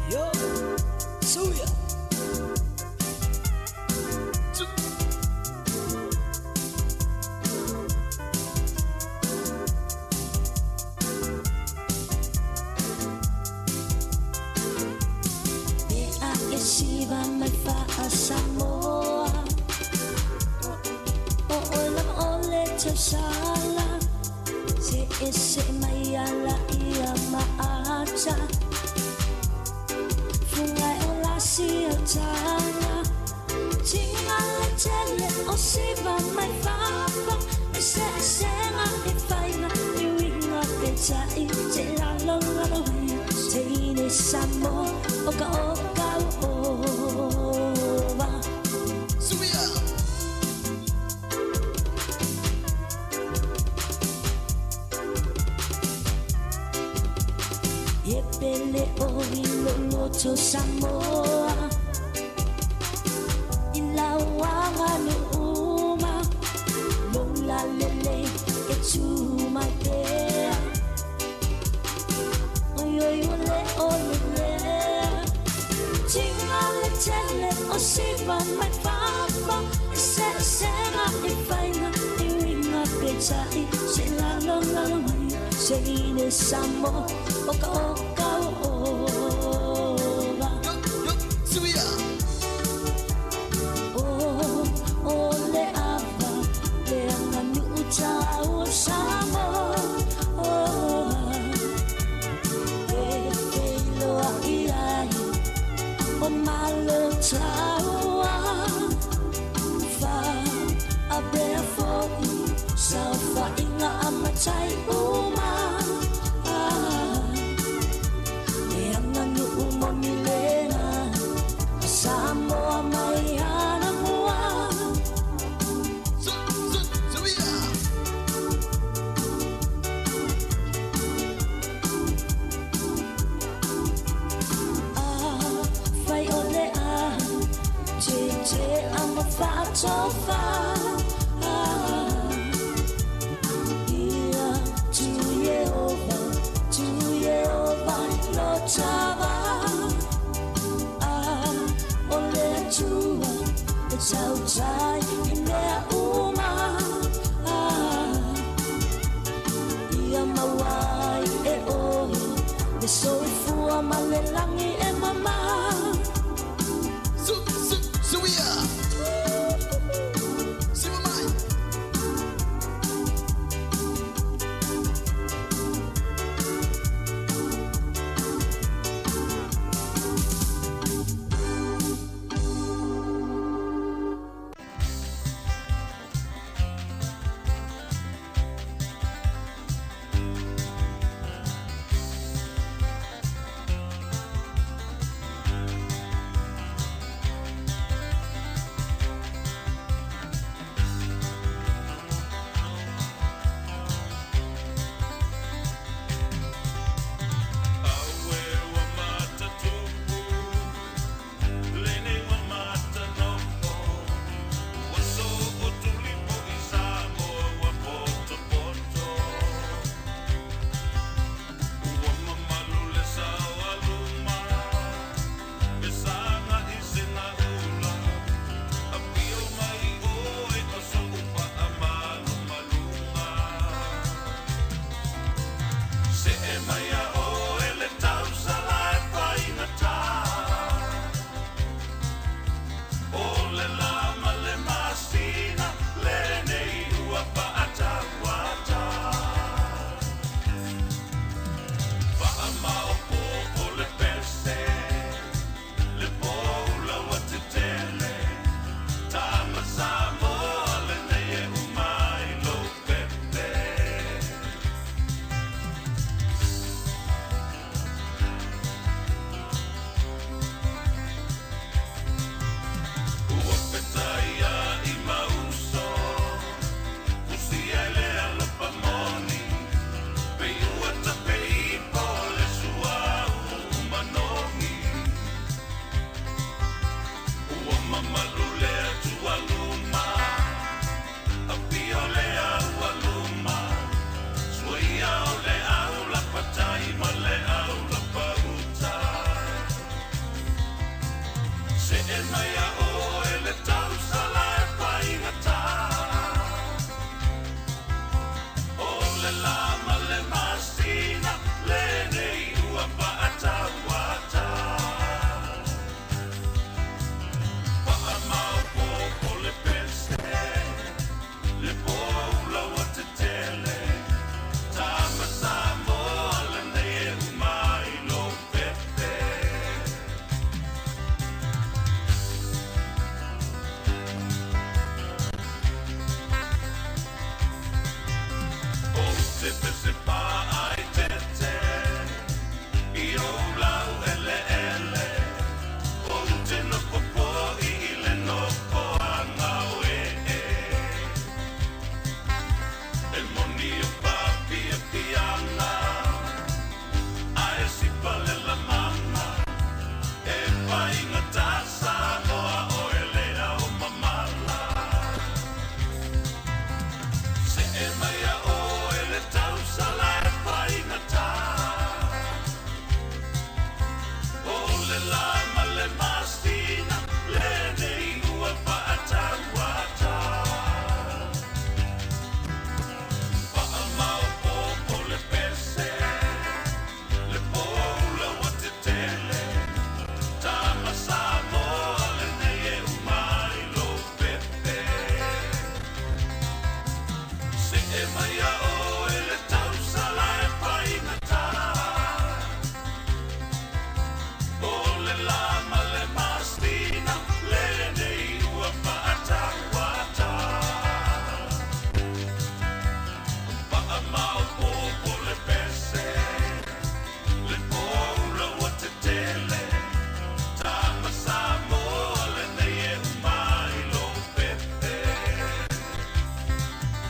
[SPEAKER 9] Yo, Suya.
[SPEAKER 11] E a e siva mai fa Samoa O o lava o le tausala Se e se mai ala ia maata Funga e o lasi o tala Tinga le tele o siva mai fafa E se e senga e fainga I winga pe tai Te lalo lalo ai Te ine Samoa O ka o ka o va.
[SPEAKER 9] Suya.
[SPEAKER 11] Ye pele o i loloto Samoa I lauaga nuuma Lola lele e tū mai pea Oi oi o le o le lea Tinga le tele o siva mai fafa E se e senga e fainga I winga pe tai Se lalo lalo mai Se ine Samoa O ka o ka o va.
[SPEAKER 9] Yo, Suya.
[SPEAKER 11] O, o le ava, le anga nu'u tau o Samoa. O, e feiloa i ai, o malo taua. tofa. Ia tu Yehova, tu Yehova lo tava. Ah, o le Atua e tautai i mea uma. Ah, ia maua ai e oe le soifua ma le lagi e mamā. Su, su, suia. Siva mai.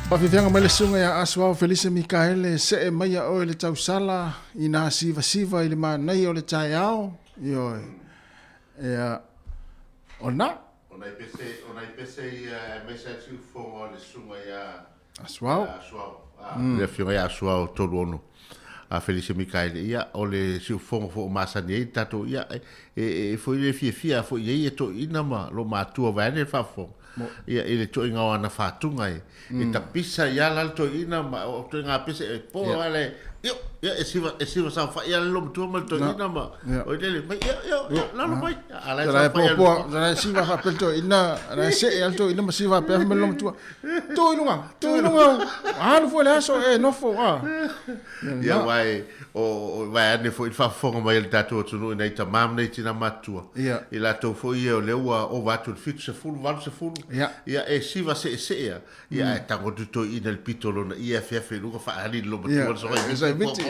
[SPEAKER 2] Faafiafiaga mai le susuga ia Asuao Felise Mikaele, see maia oe le tausala i nā sivasiva i le manaia o le taeao. Ioe. Ia, o lena.
[SPEAKER 4] O nai pese, o nai pese ia aemaise lava le siufofoga o le susuga ia
[SPEAKER 2] Asuao.
[SPEAKER 4] Asuao. Le afioga ia Asuao 36 a Felise Mikaele, ia o le siufofoga foi o masani ai le tatou, ia e foi le fiafia foi i ai e toeaiina ma lo matua vaeane le faafofoga, ia i le toaiga o ana fatuga e tapisa ia la le toeaina ma o toaiga pese e po a le io ia e siva e siva saofai ia le lomatua ma le toeaina ma o le mai ia ia lalo mai a la
[SPEAKER 2] saofai po la siva fa pel toeaina la se e al toeaina ma siva pe ma lomatua tu i luga tu i luga alu foi le aso e nofo a
[SPEAKER 4] ia wai o vaeane foi le faafofoga mai a le tatou atunuu i nai tamā ma nai tinā matutua, i latou foi ia o lea ua ova atu i le 70, 80, ia e siva seesee a, ia ae tago atu toeaina i le pito o lona ie afeafe i luga faaali i le lomatua le soga i miti,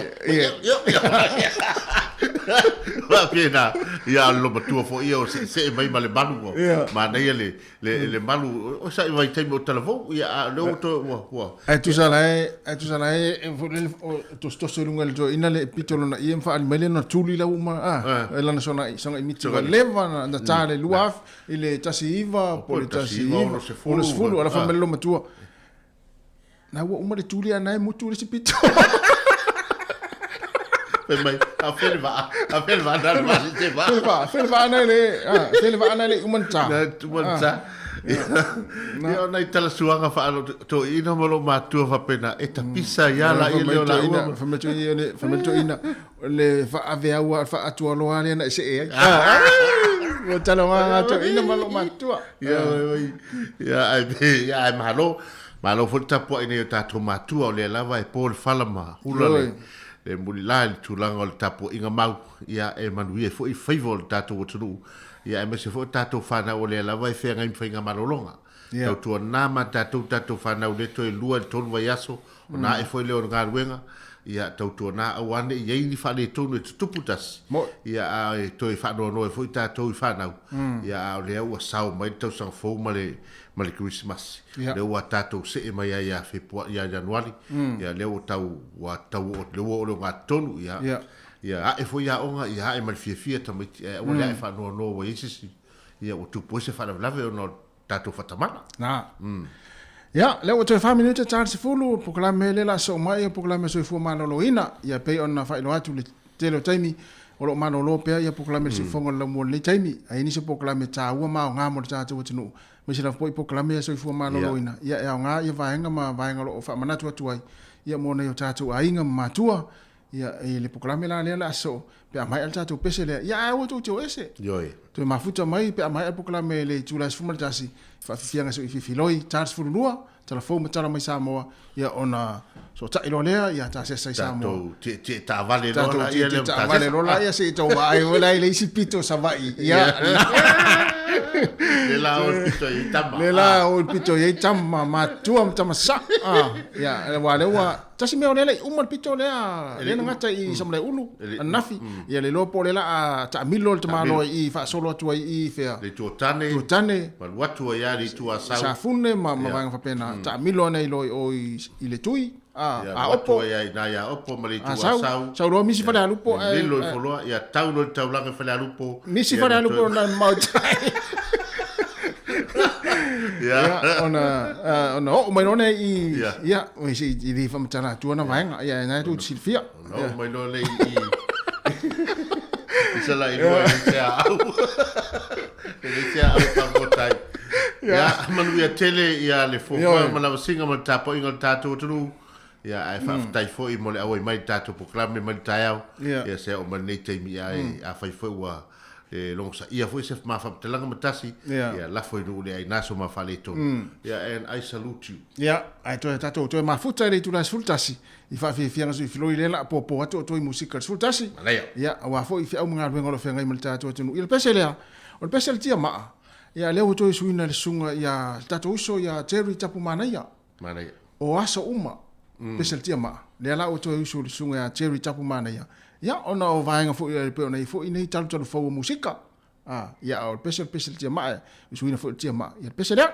[SPEAKER 4] faapena, ia a o le lomatua foi ia o seesee mai ma le malu ua manaia le le malu o sa'i vaitaimi o talavou, ia a o lea ua toe ua ua.
[SPEAKER 2] Ae tusa la e, ae tusa la e, e foi lele o tositoso i luga i le toeaina le pito o lona ie ma faaali mai lea ona tuli la ua uma a, e lana soga soga miti ua leva na ta le 2000 i le 19 po o le 19 60 ala fai mai le loomatua na ua uma le tuli a na e mutu le isi pito.
[SPEAKER 4] Fai mai, a fai le vaa, a fai le vaa na le vaa se vaa.
[SPEAKER 2] Fai le vaa, fai le vaa na le, a, fai le vaa na le uma na ta.
[SPEAKER 4] Na uma na ta. Ia o nai talasuaga faatoeaina ma lou matua faapena, e tapisa ia la ia leo laua.
[SPEAKER 2] Fai mai toeaina, fai mai toeaina, le faaveaua, faatualoa lea na e see ai. Ua talanoa toeaina ma lou matua.
[SPEAKER 4] Ia, ia, ai, ia, ai malo. Malo foi le tapuai nei o tatou matua, o lea lava e po le fala ma hula le, le mulila i le tulaga o le tapuaiga mau, ia e manuia ai foi faiva o le tatou atunuu, ia aemaise foi o tatou fanau o lea lava e feagai ma faigamalologa. Yeah. Tautuana ma tatou tatou fanau le toe lua i le tolu vaiaso, ona ae foi lea o le galuega, ia tautuana aua ne i ai ni faaletonu e tutupu tasi, ia a e toe faanoanoa ai foi tatou i fanau, ia a o lea ua sao mai le tausaga fou ma le ma le Kerisimasi. Ia. Lea ua tatou see mai ai ia Fepua, ia Ianuari, ia lea ua tau, ua tau oo, lea ua oo i le ogatotonu, ia,
[SPEAKER 2] Ia.
[SPEAKER 4] ia ae foi aoga, ia ae ma le fiafia tamaiti, ae aua le ae faanoanoa ua i ai se isi, ia ua tupu ai se faalavelave ona o le tatou faatamala.
[SPEAKER 2] Na. Ia, lea ua toe fa minute ta le 10, polokalame lea o le a sosoo mai o polokalame soifua maloloina. Ia, pei ona faailoa atu i le tele o taimi, o lo o malolo pea ia polokalame i le siufofoga o le laumua i lenei taimi. Ae i ai nisi o polokalame taua ma aoga mo le tatou atunuu, aemaise lava foi polokalame ia soifua maloloina, ia e aoga ia vaega ma vaega o lo o faamanatu atu ai ia mo nai o tatou aiga ma matua. Ia, i le polokalame la lea o le a sosoo pe a maea le tatou pese lea, ia ae aua tou te o ese.
[SPEAKER 4] Ioe.
[SPEAKER 2] Toe mafuta mai pe a maea le polokalame i le itula e 11, faafiafiaga se i fifiloi, ta le 12, tala fou ma tala mai Samoa, ia ona sootai loa lea, ia ta asiasi ai Samoa.
[SPEAKER 4] Tatou tietie taavale loa
[SPEAKER 2] Tatou
[SPEAKER 4] laia
[SPEAKER 2] tietie
[SPEAKER 4] lea ma
[SPEAKER 2] taavale
[SPEAKER 4] tasesa.
[SPEAKER 2] loa laia se i tau vaai foi la i le isi pito o Savaii. Ia,
[SPEAKER 4] Le la o le pito i ai tama.
[SPEAKER 2] Le la o le pito i ai tama, matua ma tama sa. Ah, ia, aua lea ua, tasi mea o lea e le i uma le pito lea, lea na gata i Samalaeulu, ananafi. Ia le iloa po o lea o le a taamilo le tamaloa i i faasolo atu ai i fea.
[SPEAKER 4] Le itu o Tane.
[SPEAKER 2] Itu o Tane.
[SPEAKER 4] Ma alu atu ai lava i le itu Asau.
[SPEAKER 2] Safune ma vaega faapena. Taamilo ane ai loa i o i le Tui,
[SPEAKER 4] a
[SPEAKER 2] Opo.
[SPEAKER 4] Alu atu ai lava i ina ia Opo ma le itu
[SPEAKER 2] Asau. Sau loa misi Falealupo
[SPEAKER 4] ae. Lilo ifo loa, ia tau loa i le taulaga i Falealupo.
[SPEAKER 2] Misi Falealupo na mautai.
[SPEAKER 4] Ia.
[SPEAKER 2] Ona ona oo mai loa lea i ia, i le faamatala atu ana vaega, ia na tou te silafia.
[SPEAKER 4] Ona oo mai loa lea i i Salailua e leai se aau. E leai se aau e fagota ai. Ia, manuia tele ia le fuafuaga ma lavasiga ma le tapuaiga o le tatou atunuu. Ia, ae faafetai foi mo le auai mai i le tatou polokalame mai le taeao. Ia, se oo mai lenei taimi, ae afai foi ua e logosaia foi se ma faamatalaga ma tasi, ia lafo i nuu le aina so ma faaletonu. Ia, and I salute you.
[SPEAKER 2] Ia, ae toe tatou toe mafuta i le itula e 11 i faafiafiaga sui filoi lea la popo atu o toi musika i le 11.
[SPEAKER 4] Manaia.
[SPEAKER 2] Ia, aua foi feau ma galuega o lo o feagai ma le tatou atunuu. Ia, le pese lea, o le pese a le tia maa, ia lea ua toe suina e le susuga ia le tatou uso ia Jerry Tapumanaia.
[SPEAKER 4] Manaia.
[SPEAKER 2] O aso uma, pese le tia maa, lea la ua toe usu le susuga ia Jerry Tapumanaia, ia ona o vaega foi e pei ona i ai foi nei talutalu fou o musika. A, ia o le pese o le pese le tia maa, e usuina foi le tia maa, ia le pese lea.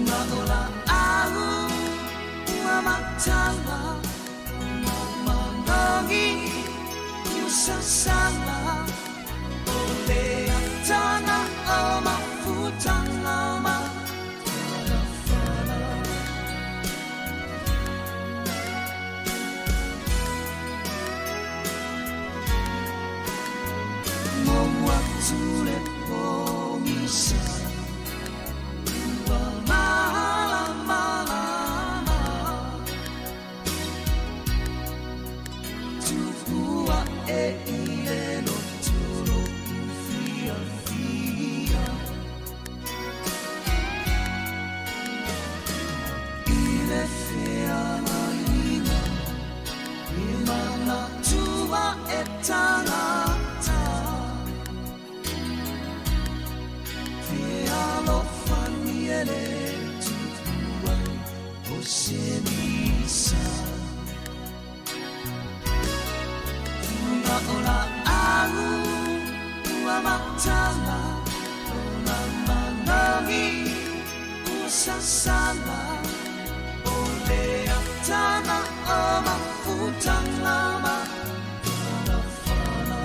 [SPEAKER 9] Luga o laau ua matala Malogi ua sasala O le ataga o mafutaga ma talafala. Mou atu le pogisa ua malamalamā Tupu aʻe i le loto lo'u fiafia I le feagaiga e manatua e tagata Fealofani e le tupu ai o se misa Luga o laau ua matala O malogi ua sasala O le ataga o mafutaga ma talafala.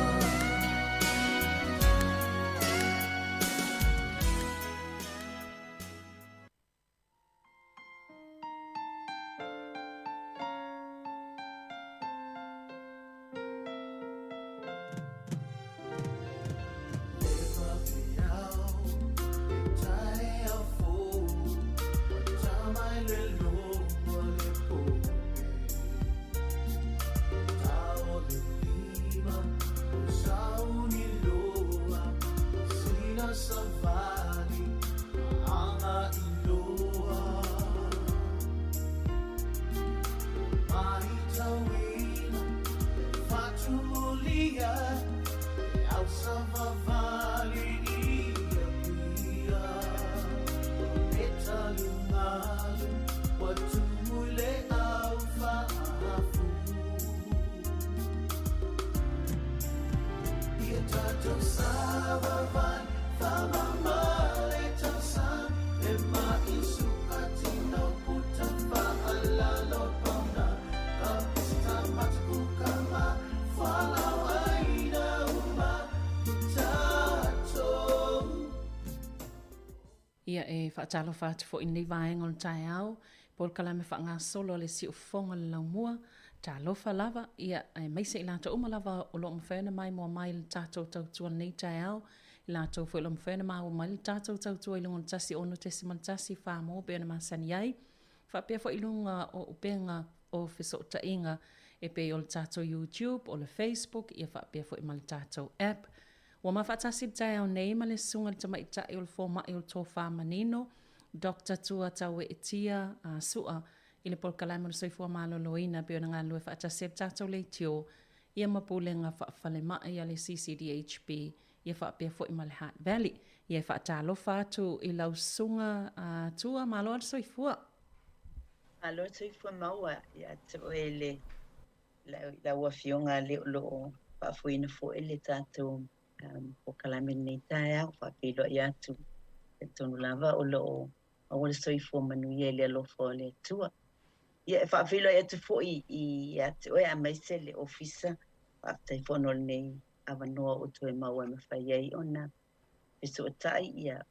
[SPEAKER 10] Ia e faatalofa atu foi i lenei vaega o le taeao, polokalame faagasolo a le Siufofoga o le Laumua. Talofa lava, ia aemaise i latou uma lava o lo o mafai ona maimoa mai i le tatou tautua i lenei taeao, i latou foi o lo o mafai ona maua mai le tatou tautua i luga o le 106.1 Samoa pei ona masani ai, faapea foi i luga o upega o fesootaiga e pei o le tatou YouTube, o le Facebook, ia faapea foi ma le tatou app. Ua ma faatasi i le taeao nei ma le Susuga i le Tamaitai o le Fomai o le Tofa Manino, Doctor Tua Taueetia Sua, i le Polokalame o le Soifua Maloloina pei ona galulue faatasi ai le tatou leitio ia ma Pulega Faafalemai a le CCDHB ia faapea foi ma le Heart Valley. Ia e faatalofa atu i lau susuga Tua, malo lava le soifua.
[SPEAKER 12] Malo le soifua maua ia te oe le lau Afioga le o lo o faafoeina foi le tatou polokalame i lenei taeao. Faafeiloai atu, talitonu lava o lo o maua le soifua manuia i le alofa o le Atua. Ia, e faafeiloai atu foi ia te oe aemaise le Ofisa. Faafetai foi ona o lenei avanoa ua toe maua e mafai ai ona fesootai, ia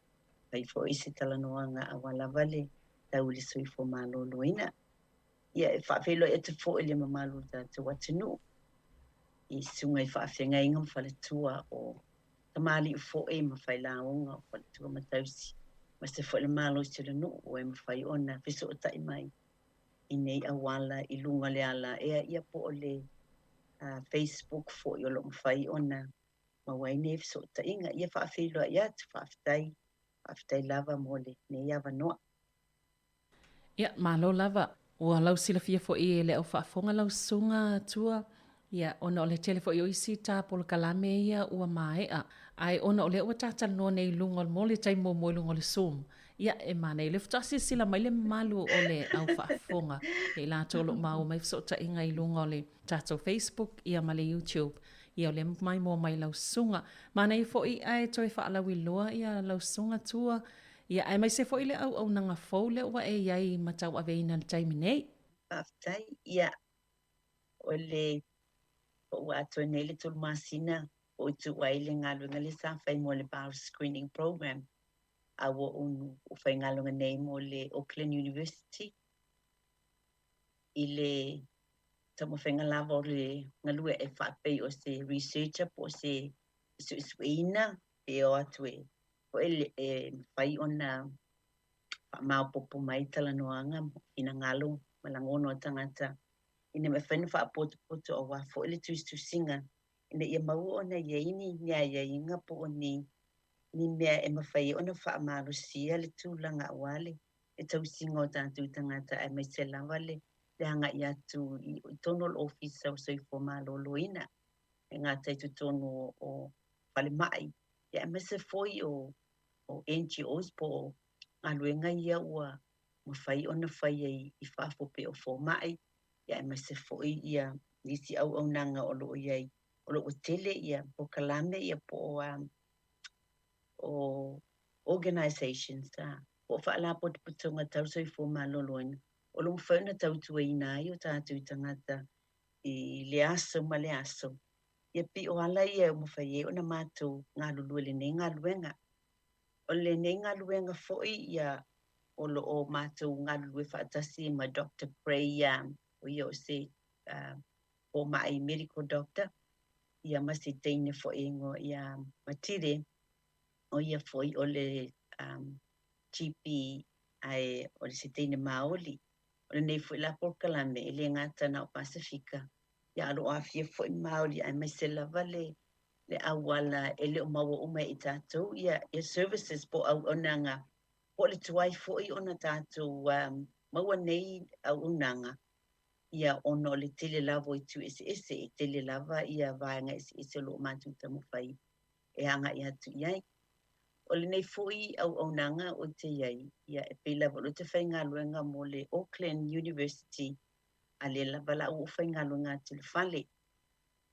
[SPEAKER 12] fai foi se talanoaga aua lava le tau i le soifua maloloina. Ia, e faafeiloai atu foi i le mamalu o le tatou atunuu i susuga i faafeagaiga ma faletua o tamalii foi ma failauga o faletua ma tausi, aemaise foi le malosi o le nuu ua e mafai ona fesootai mai i nei auala i luga o le alaea ia po o le Facebook foi o lo o mafai ona maua ai nei fesootaiga. Ia faafeiloai atu, faafetai, faafetai lava mo lenei avanoa.
[SPEAKER 10] Ia, malo lava. Ua lau silafia foi e le au faafofoga lau susuga Tua, ia, ona o le tele foi o isi ta polokalame ia ua maea. Ae ona o lea ua ta talanoa nei i luga o le, mo le taimi muamua i luga o le Zoom, ia, e manaia o lea faatoa silasila mai le mamalu o le au faafofoga, ia i latou o lo o maua mai fesootaiga i luga o le tatou Facebook ia ma le YouTube. Ia, o lea maimoa mai lau susuga. Manaia foi ae toe faalauiloa ia lau susuga Tua. Ia, aemaise foi le auaunaga fou lea ua e i ai ma tauaveina i le taimi nei.
[SPEAKER 12] Faafetai. Ia, o le po ua atoa nei le 3 masina o ou tuua ai le galuega lea sa fai mo le Virus Screening Program, a ua ou faigaluega nei mo le Auckland University i le taumafaiga lava o le galue e faapei o se researcher po o se suesueina pe o atu e foi e mafai ona faamaopoopo mai talanoaga, finagalo ma lagona o tagata ina mafai ona faapotopoto aua foi le tusitusiga ina ia maua ona i ai ni aiaiga po o ni mea e mafai ai ona faamalosia le tulaga aua le tausiga o tatou tagata aemaise lava le agai atu i totonu o le Ofisa o Soifua Maloloina e gata i totonu o falemai, ia aemaise foi o NGOs po o galuega ia ua mafai ona fai ai i fafo pei o fomai, ia aemaise foi ia nisi auaunaga o lo o i ai, o lo o tele ia polokalame ia po o organizations po o faalapotopotoga tau soifua maloloina o lo o mafai ona tautuaina ai o tatou tagata i le aso ma le aso. Ia pei o ala ia e mafai ai ona matou galulue i lenei galuega. O lenei galuega foi ia o lo o matou galulue faatasi ma Dr. Gray, o ia o se fomai medical doctor, ia ma se teine foi e igoa ia Matire, o ia foi o le GP ae o le se teine Māori. O lenei foi la polokalame e le gata na o Pasifika, ia a o lo o aafia foi Māori aemaise lava le auala e le o maua uma e i tatou ia services po o auaunaga, po o le tuai foi ona tatou maua nei auaunaga, ia ona o le tele lava o itu eseese, e tele lava ia vaega eseese o lo o matou taumafai e agai atu i ai. O lenei foi auaunaga o te i ai, ia e pei lava o lo te faigaluega mo le Auckland University, a lea lava la ua faigaluega atu i le fale,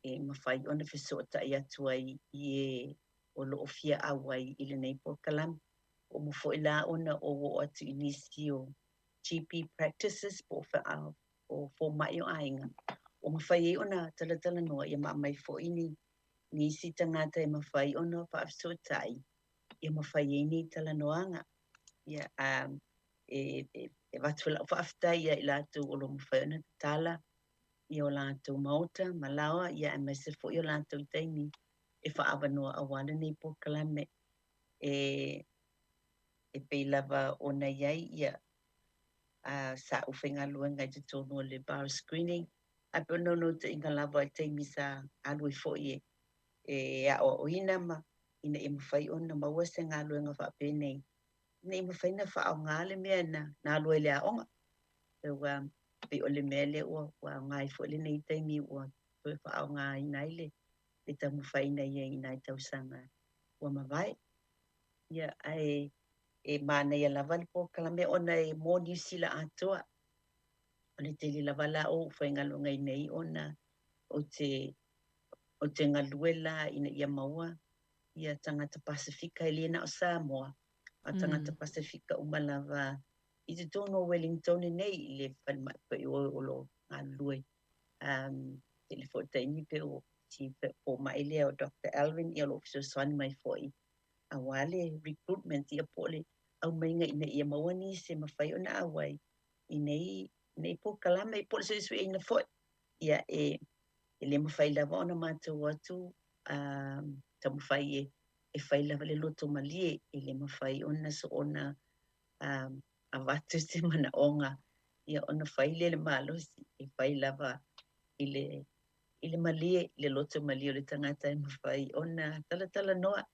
[SPEAKER 12] e mafai ona fesootai atu ai i e o lo o fia auai i lenei polokalame. O mo foi la ona o oo atu i nisi o GP practices po o fomai o aiga, o mafai ai ona talatalanoa ia ma aumai foi ni nisi tagata e mafai ona faafesootai ia mafai ai nei talanoaga. Ia e avatu lau faafetai ia i latou o lo o mafai ona tatala ia o latou maota ma laoa, ia aemaise foi o latou taimi e faaavanoa aua lenei polokalame e pei lava ona i ai ia sa ou faigaluega i totonu o le virus screening, ae pe naunautaiga lava i taimi sa alu ai foi e aoaoina ma ina ia mafai ona maua se galuega faapenei, ina ia mafai ona faaaoga le mea na alu ai i le aoga. So, pei o le mea lea ua aoga ai foi lenei taimi ua toe faaaogaina ai le taumafaiga ia i nai tausaga ua mavae. Ia, ae e manaia lava le polokalame ona e mo Niu Sila atoa. O le tele lava la o ou faigaluega nei ona o te galue la ina ia maua ia tagata Pasifika e le na o Samoa, a tagata Pasifika uma lava i totonu o Wellington nei i le falemai foi o lo o galulue. Tele foi taimi pe o si fomai lea o Dr. Alvin ia o lo o fesoasoani mai foi aua le recruitment ia po o le aumaiga ina ia maua nisi e mafai ona auai i nei polokalame po o le suesueina foi. Ia e le mafai lava ona matou atu taumafai e fai lava le loto malie, e le mafai ona soona avatu se manaoga ia ona fai lea le malosi, e fai lava i le malie, i le loto malie o le tagata e mafai ona talatalanoa.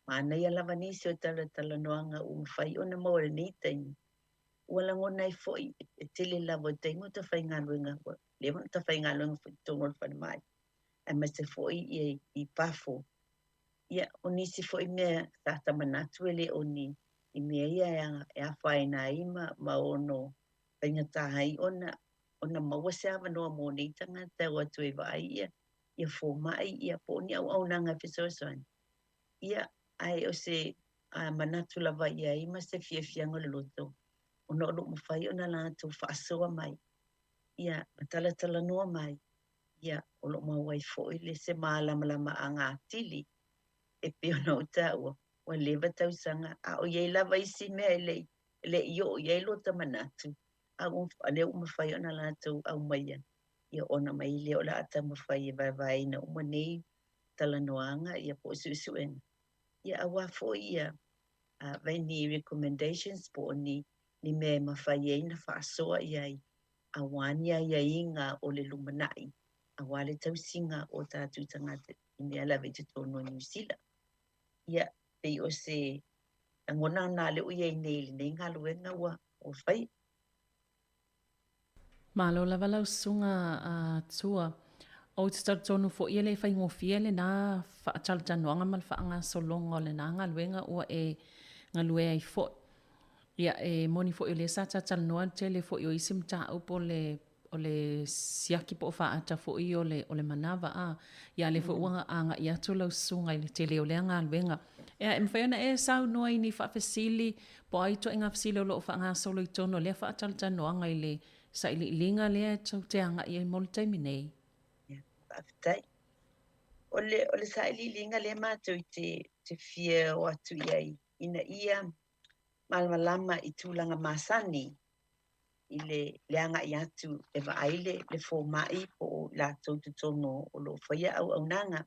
[SPEAKER 12] Manaia lava nisi o talatalanoaga ua mafai ona maua i lenei taimi. Ua lagona ai foi e tele lava o taimi o tafaigaluega, ua leva ona tafaigaluega foi i totonu o le falemai, aemaise foi i fafo. Ia, o nisi foi mea sa tamanatu e le o ni i mea ia e afaina ai ma ono faigata ai ona maua se avanoa mo nei tagata o atu e vaai ia fomai ia po o ni auaunaga e fesoasoani. Ia, ae o se manatu lava i ai ma se fiafiaga o le loto, ona o loo mafai ona latou faasoa mai, ia, ma talatalanoa mai, ia, o loo maua ai foi le se malamalamaaga atili e pei ona ou taua, ua leva tausaga, a o i ai lava isi mea e le i oo i ai lota manatu, a o lea ua mafai ona latou aumaia, ia ona mai lea o le a taumafai e vaevaeina uma nei talanoaga, ia po o suesuega, ia auā foi ia vai ni recommendations po o ni mea e mafai ai ona faasoa i ai, auā ni aiaiga o le lumanai, auā le tausiga o tatou tagata i mea lava i totonu o Niu Sila. Ia, pei o se lagona lena lea ua i ai nei i lenei galuega ua faia.
[SPEAKER 10] Malo lava lau susuga a Tua. Ou te talitonu foi e le faigofie lena faatalatalanoaga ma le faagasologa o lena galuega ua e galue ai foi. Ia, e moni foi o lea sa talatalanoa le tele foi o isi mataupu o le o le siaki po o faata foi o le, o le manava, a. Ia, lea foi ua agai atu lau susuga i le tele o lea galuega. Ea, e mafai ona e saunoa i ni faafesili po o a ituaiga fesili o lo o faagasolo i totonu o lea faatalatalanoaga i le sailiiliga lea e tou te agai ai mo le taimi nei?
[SPEAKER 12] Ia, faafetai. O le, o le sailiiliga lea matou te, te fia o atu i ai, ina ia malamalama i tulaga masani i le, le agai atu e vaai le, le fomai po o latou totonu o lo o faia auaunaga,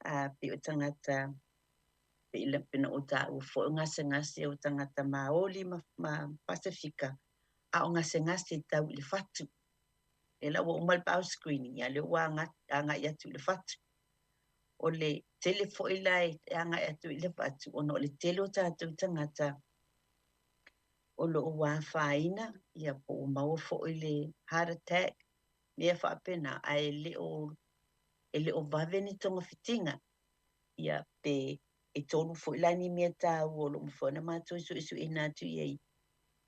[SPEAKER 12] a pei o tagata pei na ou taua foi o gasegase o tagata Maoli ma, ma Pasefika, a o gasegase tau i le fatu. Lea la ua uma le bowel screening, ia lea ua agai atu i le fatu. O le tele foi la e agai atu i le fatu, ona o le tele o tatou tagata o lo o afaina, ia po ua maua foi le heart attack, mea faapena, ae le o e le o vave ni togafitiga, ia pe e tolu foi la ni mea taua o lo o mafai ona matou suesueina atu i ai,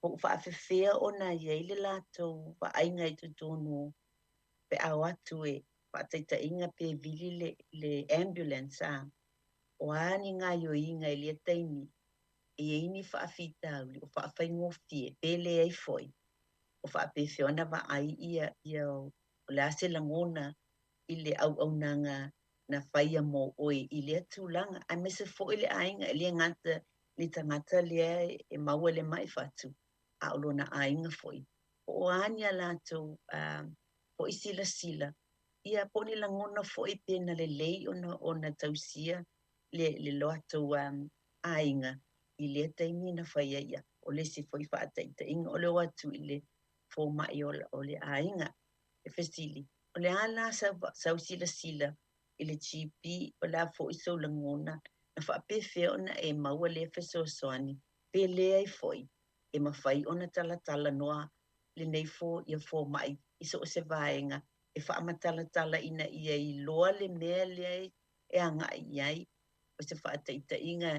[SPEAKER 12] po o faafefea ona i ai le latou vaaiga i totonu pe a o atu e faataitaiga pe vili le, le ambulance, a o a ni gaoioiga i lea taimi e i ai ni faafitauli o faafaigofie pe leai foi, o faapefea ona vaai ia, ia o le a se lagona i le auaunaga na faia mo oe i lea tulaga, aemaise foi le aiga, e le gata i le tagata lea e maua i le mai fatu, a o lona aiga foi. Po o a ni a latou foi silasila, ia po o ni lagona foi pe na lelei ona tausia le le latou aiga i lea taimi na fai ai. Ia, o le isi foi faataitaiga o le o atu i le fomai o le aiga e fesili, o le a la sau silasila i le GP, o le a foi sou lagona, na faapefea ona e maua lea fesoasoani, pe leai foi e mafai ona talatalanoa lenei fo, ia fomai i so o se vaega e faamatalatala ina ia iloa le mea lea e agai i ai. O se faataitaiga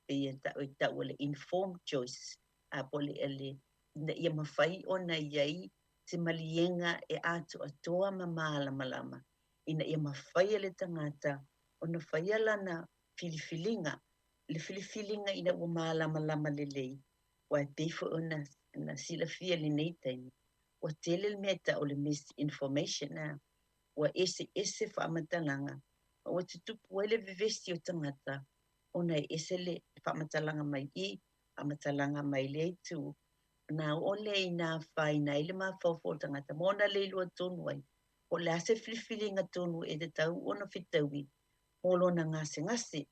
[SPEAKER 12] pei e tau o le informed choice, po o le, ina ia mafai ona i ai se maliega e atoatoa ma malamalama ina ia mafai e le tagata ona faia lana filifiliga, le filifiliga ina ua malamalama lelei, aua e pei foi ona na silafia i lenei taimi, ua tele le mea e tau o le misinformation, a, ua eseese faamatalaga, ma ua tutupu ai le vevesi o tagata ona e ese le faamatalaga mai i, faamatalaga mai lea itu, ona oo lea ina afaina ai le mafaufau o le tagata ma ona le iloa tonu ai po o le a se filifiliga tonu e tatau ona fetaui mo lona gasegase.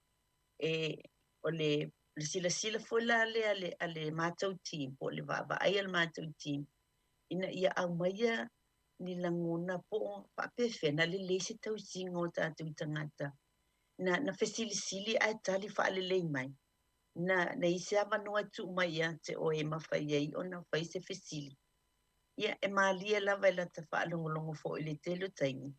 [SPEAKER 12] E, o le, le silasila foi la lea a le matou team, po o le vaavaai a le matou team, ina ia aumaia ni lagona po o faapefea na lelei se tausiga o tatou tagata, na fesilisili ae tali faalelei mai. Na, na i ai se avanoa e tuu mai ia te oe e mafai ai ona fai se fesili. Ia, e malie lava i lata faalogologo foi i le tele o taimi,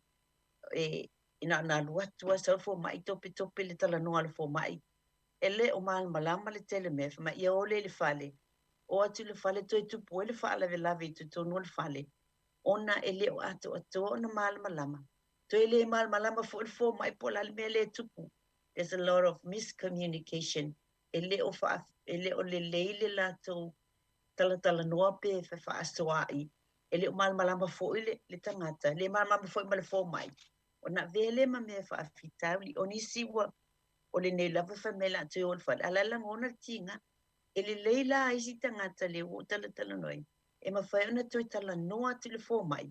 [SPEAKER 12] e, na ona alu atu lava sau le fomai topetope le talanoa a le fomai. E le o malamalama le tele o mea, fai mai, ia o lea i le fale. O atu i le fale toe tupu ai le faalavelave i totonu o le fale, ona e le o atoatoa ona malamalama. Toe le malamalama foi le fomai po o le a le mea lea e tupu. There's a lot of miscommunication. E le o faa, e le o lelei le latou talatalanoa pe fefaasoaai, e le o malamalama foi le tagata, e le malamalama foi ma le fomai, ona avea lea ma mea faafitauli. O nisi ua o lenei lava fai mai o le a toe o i le fale, a o la e lagona le tiga. E lelei la isi tagata lea ua ou talatalanoa ai, e mafai ona toe talanoa atu i le fomai,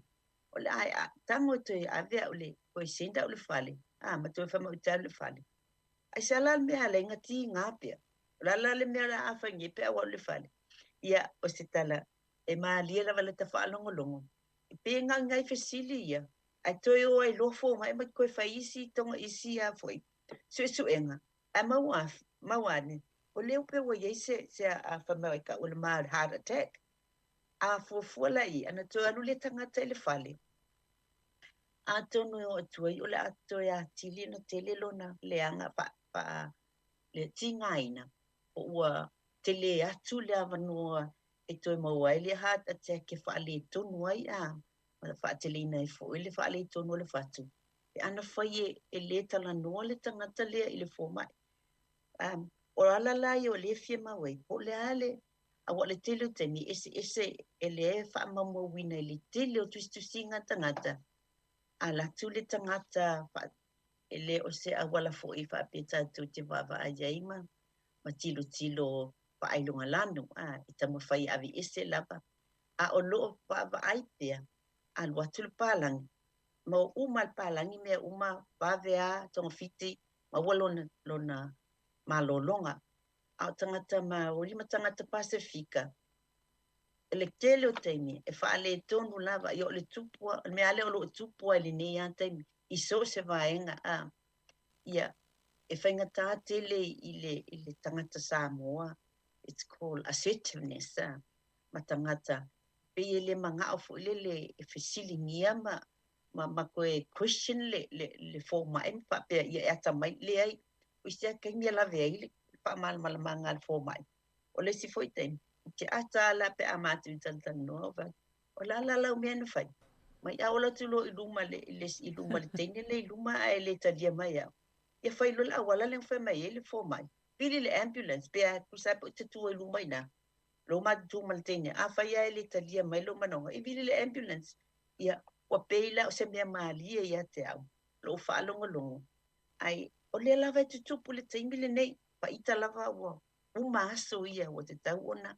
[SPEAKER 12] o le a tago e toe ave au i le, toe send au i le fale, a ma toe fai mai ou te alu i le fale. Aisea la le mea e ala ai ona tiga pea? O le a la le mea o le a fai nei pe a ou alu i le fale? Ia, o se tala, e malie lava lata faalogologo. E pei e gaegae fesili ia, ae toe o ai loa fomai ma toe fai isi toga isi a foi suesuega. Ae maua maua ane, o lea pei ua i ai se, se a fai mai e tau o le mild heart attack. A fuafua la i, ana toe alu lea tagata i le fale, atonu e oo atu ai o le a toe atili ona tele lona leaga fa, fa, le tigaina, po ua tele atu le avanoa e toe maua ai le heart attack e faaletonu ai a ma faateleina ai foi le faaletonu o le fatu, pe ana fai e lē talanoa le tagata lea i le fomai. O ala la ia o lea e fia mau ai, po o le a le, aua o le tele o taimi e eseese e lea e faamaumauina i le tele o tusitusiga a tagata, ala atu le tagata e le o se auala foi faapea tatou te vaavaai ai ma tilotilo faailogalanu, a, e taumafai e aveese lava, a o lo o vaavaai pea, alu atu le palagi, maua uma le palagi mea uma, vave a togafiti, maua lona malologa. A o tagata Maori ma tagata Pasefika, i le tele o taimi, e faaletonu lava, ia o le tupu, o le mea lea o lo o tupu ai i lenei lava taimi, i so o se vaega, a, ia, e faigata tele i le tagata Samoa, it's called assertiveness, a, ma tagata, pei e le manao foi lele e fesiligia ma toe question le fomai ma faapea ia e atamai, leai, o isi lava taimi e lave ai le faamalamalamaga a le fomai. O le isi foi taimi, ou te ata lava la pe a matou talatalanoa, ou fai atu, o le a la lau mea na fai? Mai a ola atu loa i luma le, le, i luma le teine lea i luma ae le talia mai au. Ia fai loa le auala lea na fai mai ai le fomai. Pili le ambulance pe a tusa ai pe ou te tu ai i luma i ina. Lou matutu ma le teine, afai lava e le talia mai lou manaoga, e vili le ambulance. Ia, ua pei la o se mea malie ia te au, lou faalogologo. Ai, o lea lava e tutupu le taimi lenei, faita lava ua uma aso ia, ua tatau ona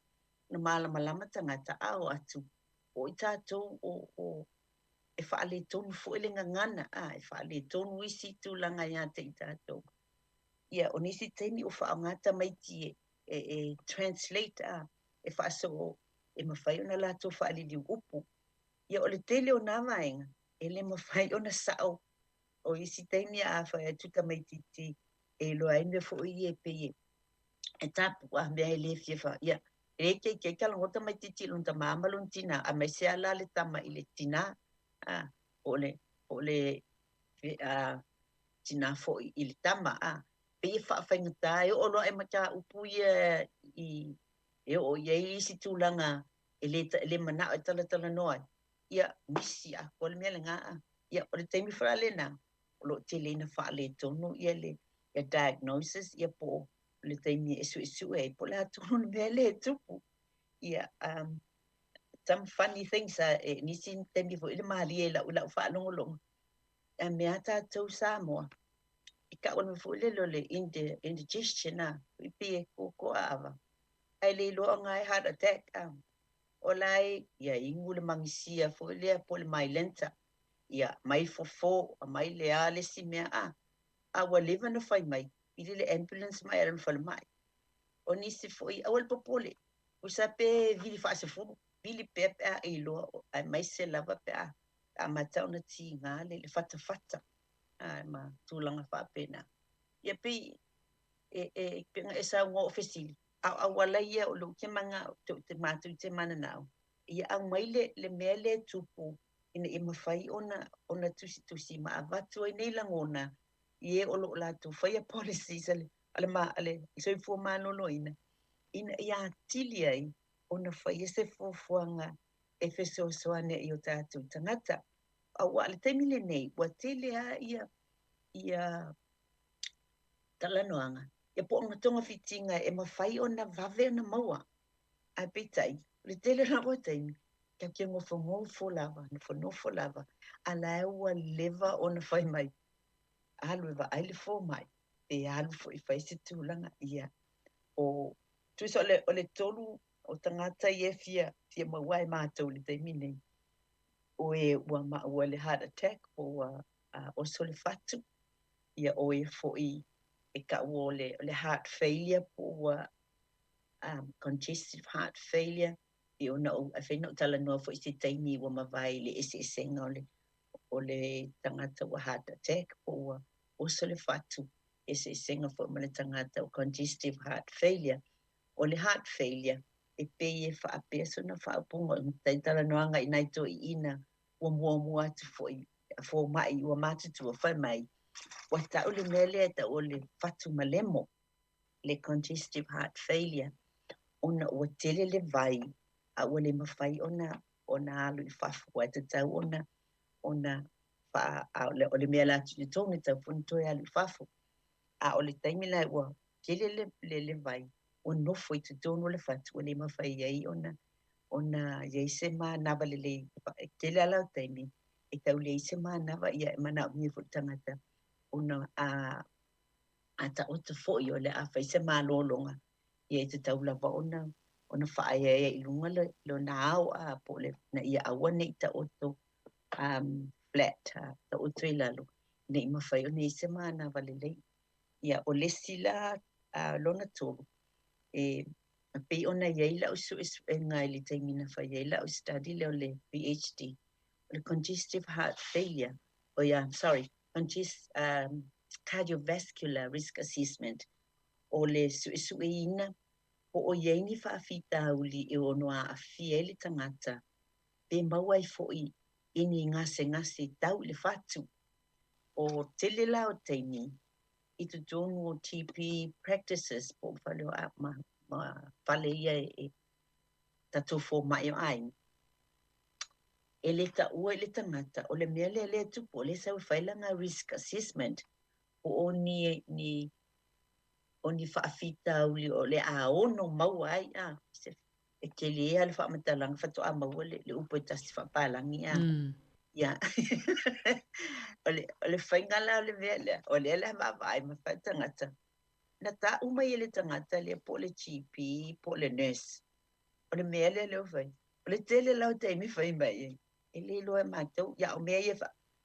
[SPEAKER 12] na malamalama tagata, a o atu, o i tatou o e faaletonu foi le gagana, a, e faaletonu isi tulaga ia te i tatou. Ia, o nisi taimi ua faaaoga tamaiti e translate, a, e faasoo, e mafai ona latou faaliliu upu. Ia, o le tele o nā vaega, e le mafai ona sao. O isi taimi a fai atu tamaititi e iloa ai mea foi ia e pei e tapu'a mea e le fia fa, ia, e le keikei ka lago tamaititi i lona tamā ma lona tinā, aemaise lava la le tama i le tinā, a, po o le, po o le, a, tinā foi i le tama, a, pei e faafaigata, e oo loa e mataupu ia i, e oo i ai isi tulaga e le, e le manao e talatalanoa ai, ia, misi atoa le mea lena, a. Ia, o le taimi foi la lena, o lo o tele ina faaletonu ia le ia diagnosis, ia po o le taimi e suesue ai, po o le a tonu le mea lea e tupu. Ia, some funny things, e nisi taimi foi le malie i lau faalogologo, a mea a tatou Samoa, i tau le mea foi lele o le indigestion, a, i pei e kokoa ava, ae le iloa ona e heart attack, a. O la e, ia inu le magisia foi lea po o le mylanta, ia mai fofo, mai le a le isi mea, a, a ua leva ona fai mai, pili le ambulance mai alu i le falemai. O nisi foi, aua le popole, tusa pe vili faasefulu, vili pea pe a e iloa, aemaise lava pe a amata ona tiga le fatafata, a, ma tulaga faapena. Ia pei e pei ona e saunoa o fesili, a o auala ia o lou te manao, te matou te mananao, ia aumai le mea lea e tupu ina ia mafai ona tusitusi ma avatu ai nei lagona i e o lo o latou faia policies a le soifua maloloina, ina ia atili ai ona faia se fuafuaga e fesoasoani i o tatou tagata. Aua o le taimi lenei, ua tele lava ia talanoaga. Ia po o ni togafitiga e mafai ona vave ona maua. Ae peitai, o le tele lava o taimi, tatou te nofonofo lava, nofonofo lava, a la e ua leva ona fai mai, alu e vaai le fomai, pe alu foi e fai se tulaga, ia, o, tusa o le, o le tolu o tagata ia e fia, fia maua e matou i le taimi nei, o e ua maua le heart attack po ua oso le fatu, ia o e foi e taua o le, o le heart failure po ua congestive heart failure, ia ona ou, afai na ou talanoa foi i se taimi ua mavae i le eseesega o le, o le tagata ua heart attack po ua oso le fatu, eseesega foi ma le tagata ua congestive heart failure. O le heart failure, e pei e faapea sona faaupuga, o tai talanoaga i nai toeaiina ua muamua atu foi a fomai ua matutua fai mai, ua tau le mea lea e tau o le fatu malemo, le congestive heart failure, ona ua tele le vai a ua le mafai ona ona alu i fafo, ua tatau ona ona fa a, o le mea la tonu e tatau foi ona toe alu i fafo. A o le taimi la ua tele le, le, le vai, ua nofo i totonu o le fatu, ua le mafai ai ona ona i ai se manava lelei. E tele lava o taimi e tau leai se manava, ia e manaomia foi le tagata ona a a taoto foi o le a fai se malologa, ia e tatau lava ona ona faaeaea i luga le lona ao a po o le na ia aua ne i taoto flat, taoto i lalo, ne i mafai ona i ai se manava lelei. Ia o le isi la lona tolu, e pei ona i ai lau suesuega i le taimi na fai ai lau study lea o le PhD, o le congestive heart failure, oh yeah, sorry, cardiovascular risk assessment, o le suesueina po o i ai ni faafitauli e ono aafia ai le tagata, pe maua ai foi i ni gasegase tau i le fatu. O tele la o taimi i totonu o GP practices po o fale o ma, ma fale ia e tatou fomai o aiga, e le taua i le tagata o le mea lea lea e tupu, o lea e sau e fai lana risk assessment po o ni, ni, o ni faafitauli o le a ono maua ai a se e tele a le faamatalaga faatoa maua le, le upu e tasi faapalagi a. Ia. O le, o le faiga la o le mea lea, o lea le vaavaai ma fai tagata. Na ta'u mai e le tagata lea po o le GP po o le nurse. O le mea lea lea ua fai. O le tele la o taimi fai mai ai. E le iloa e matou. Ia o mea ia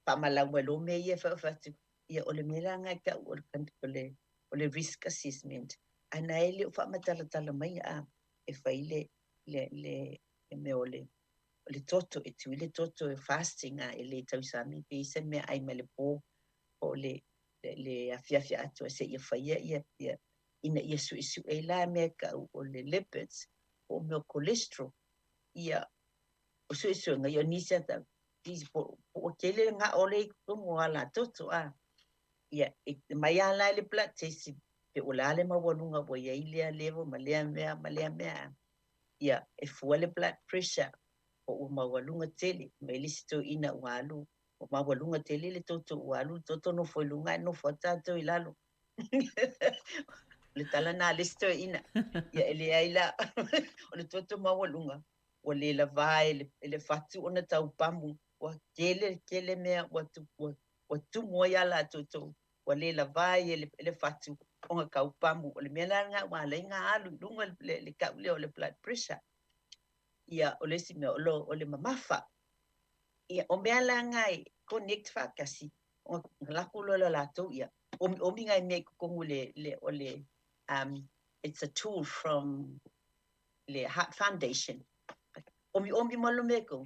[SPEAKER 12] faamalau mai loa mea ia e fai atu. Ia o le mea la lena e tau o le, o le, o le risk assessment. Ae na e le o faamatalatala mai a e fai le, le, le, le mea o le, o le toto, e tui le toto e fasting a e le tausami pe i se mea ai mai le po po o le, le, le afiafi atoa seia faia ia, ia, ina ia suesue la mea tau o le lipids po o mea o cholesterol. Ia, o suesuega ia o nisi ata, nisi po, po o tele le gao le i totonu o ala toto a. Ia, e mai a la i le blood test, pe o le a le maualuga ua i ai lea level ma lea mea ma lea mea. Ia, e fua le blood pressure po ua maualuga tele, mai le isi toeaina ua alu, ua maualuga tele le toto ua alu le toto nofo i luga ae nofo atu tatou i lalo. O le tala lena a le isi toeaina. Ia e leai la, o le toto maualuga, ua le lavā e le, e le fatu ona tau pamu, ua tele tele mea ua, ua, ua tumu ai ala toto, ua le lavā ai e le, e le fatu ona tau pamu. O le mea la lena ua ala ai ona alu i luga le, le tau lea o le blood pressure. Ia, o le isi mea, o, lo, o le mamafa. Ia, o mea la na e connect faatasi, ona lako loa lea o latou ia. Omiomi nai mea i totonu le, le, o le, it's a tool from le Heart Foundation. Omiomi ma lo mea kou.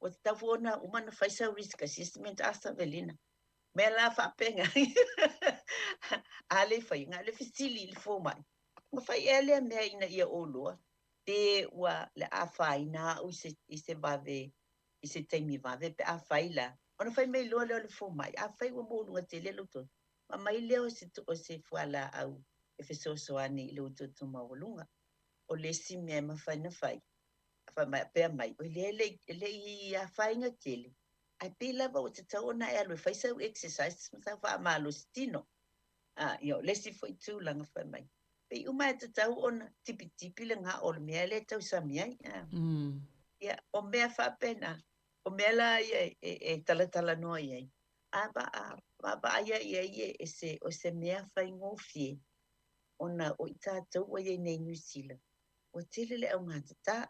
[SPEAKER 12] Ua tatau foi ona uma ona fai sau risk assessment a Savelina. Mea la faapena. A le fai, na o le fesili i le fomai. Na fai ea lea mea ina ia ou iloa pe ua le afaina au i se, i se vave, i se taimi vave pe a fai la. Ona fai mai loa lea o le fomai, afai ua maualuga tele lou toto, ma mai lea o se, o se fualaau e fesoasoani i lou toto maualuga. O le isi mea e mafai ona fai, fai mai pea mai, o lea e le i afaina tele, ae pei lava ua tatau ona e alu e fai sau exercise ma sau faamalosi tino. A, ia, o le isi foi tulaga fai mai, pei uma e tatau ona tipitipi le gao o le mea lea e tausami ai. A. Ia, o mea faapena, o mea la ia e, e, e talatalanoa i ai, a va, a vaavaai ai i ai e se, o se mea faigofie ona o i tatou ua i ai nei i Niu Sila, ua tele le augatata.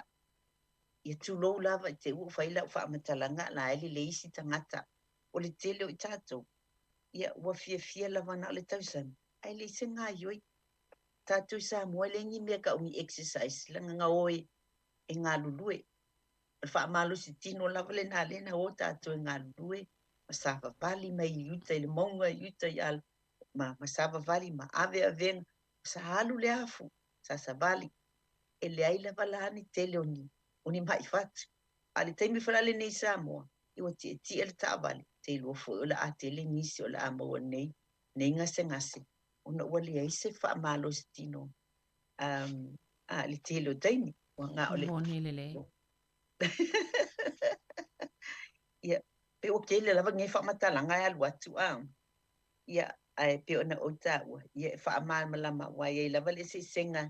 [SPEAKER 12] Ia tulou lava i te ua fai lau faamatalaga la e lelei isi tagata. O le tele o i tatou, ia ua fiafia lava na o le tausami, ae leai se gaioi. Tatou i Samoa e leai ni mea tau ni exercise, leaga na o e galulue. O le faamalosi tino lava lena lea na o tatou e galulue ma savavali mai i uta i le mauga i uta i ala ma, ma savavali ma ave avega. Sa alu le afu, sa savali. E leai lava la ni tele o ni, o ni maʻi fatu. A o le taimi foi la lenei i Samoa, ia ua tietie le taavale, te iloa foi o le a tele nisi o le a maua nei, nei gasegase, ona ua leai se faamalosi tino um, a le tele o taimi. Ua na o le...
[SPEAKER 10] Moni lelei.
[SPEAKER 12] Ia, pe ua tele lava nei faamatalaga e alu atu a. Ia, ae pei ona ou taua, ia e faamalamalama, aua e i ai lava le eseesega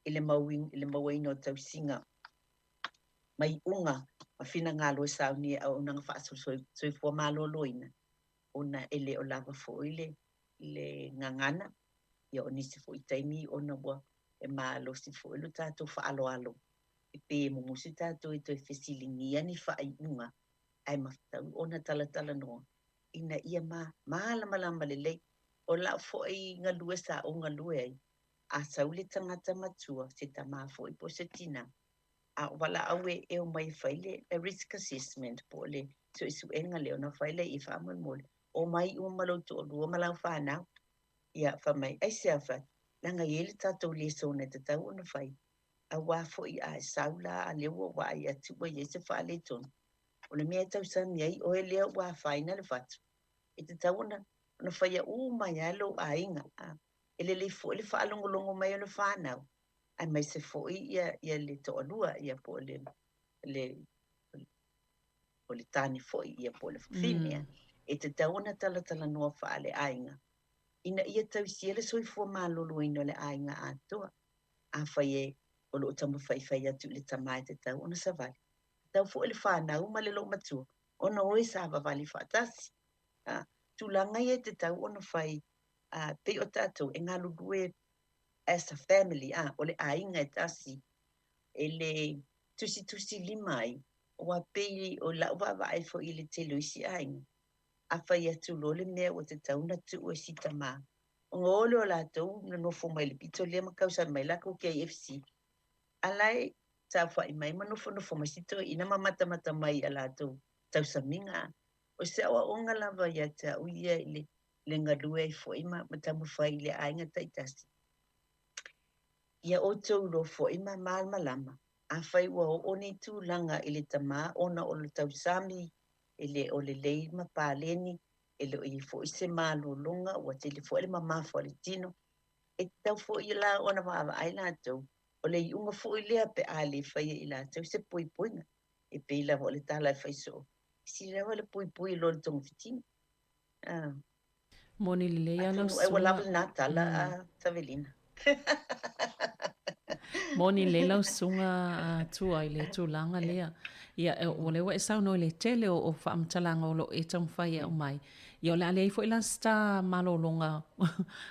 [SPEAKER 12] i le i le mauaina o tausiga ma iuga ma finagalo e saunia e auaunaga faa-soifua maloloina, ona e le o lava foi le, le gagana, ia o nisi foi taimi ona ua e malosi foi lo tatou faaaloalo e pei e mumusu tatou e toe fesiligia ni faaiuga ae matatau ona talatalanoa ina ia malamalama lelei. O lau foi galue sa ou galue ai, a sau le tagata matua, se tamā foi po o se tinā, a o valaau e e omai e fai le risk assessment po o le suesuega lea ona fai lea i faamolemole, omai uma ma lou toalua ma lau fanau. Ia, fai mai, aisea fai, leaga e i ai le tatou lesona e tatau ona fai, aua foi a e sau la a lea ua vaai atu ua i ai se faaletonu, O le mea e tausami ai oe lea ua afaina le fatu, e tatau ona ona faia uma ai lava lou aiga. A, e lelei foi le faalogologo mai o le fanau, aemaise foi ia, ia le toalua, ia po o le, le, o le tane foi, ia po o le fafine. E tatau ona talatalanoa faaleaiga, ina ia tausia le soifua maloloina o le aiga atoa. Afai e o lo o taumafai atu i le tama e tatau ona savali, tatau foi le fanau ma le loomatua ona o e savavali faatasi. A, tulaga ia e tatau ona fai, a, pei o tatou e galulue as a family, a, o le aiga e tasi, e le tusitusi lima ai, aua pei o lau vaavaai foi i le tele o isi aiga, a fai atu loa le mea ua tatau ona tuu e si tamā, ona o lea o latou nonofo mai le pito lea ma tausami mai latou KFC, a la e saofai mai ma nofonofo mai si toeaina ma matamata mai i a latou tausamiga. O se aoaoga lava ia te au ia i le, le galue ai foi ma, ma taumafai i le aiga taitasi. Ia outou iloa foi ma malamalama, afai ua oo nei tulaga i le tamā ona o le tausami e le o lelei ma paleni, e le o i ai foi se malologa, ua tele foi le mamafa o le tino, e tatau foi la ona vaavaai latou O le iuga foi lea pe a le faia i latou se puipuiga, e pei lava o le tala e fai soo, e sili lava le puipui i lo le togafitiga. Ah.
[SPEAKER 10] Moni lelei a lau
[SPEAKER 12] Atonu ai ua lava lena tala a Savelina.
[SPEAKER 10] Moni lelei lau susuga a Tua i le tulaga lea. Ia, o lea ua e saunoa i le tele o faamatalaga o lo o e taumafai e aumai. Ia, o le a leai foi la se ta malologa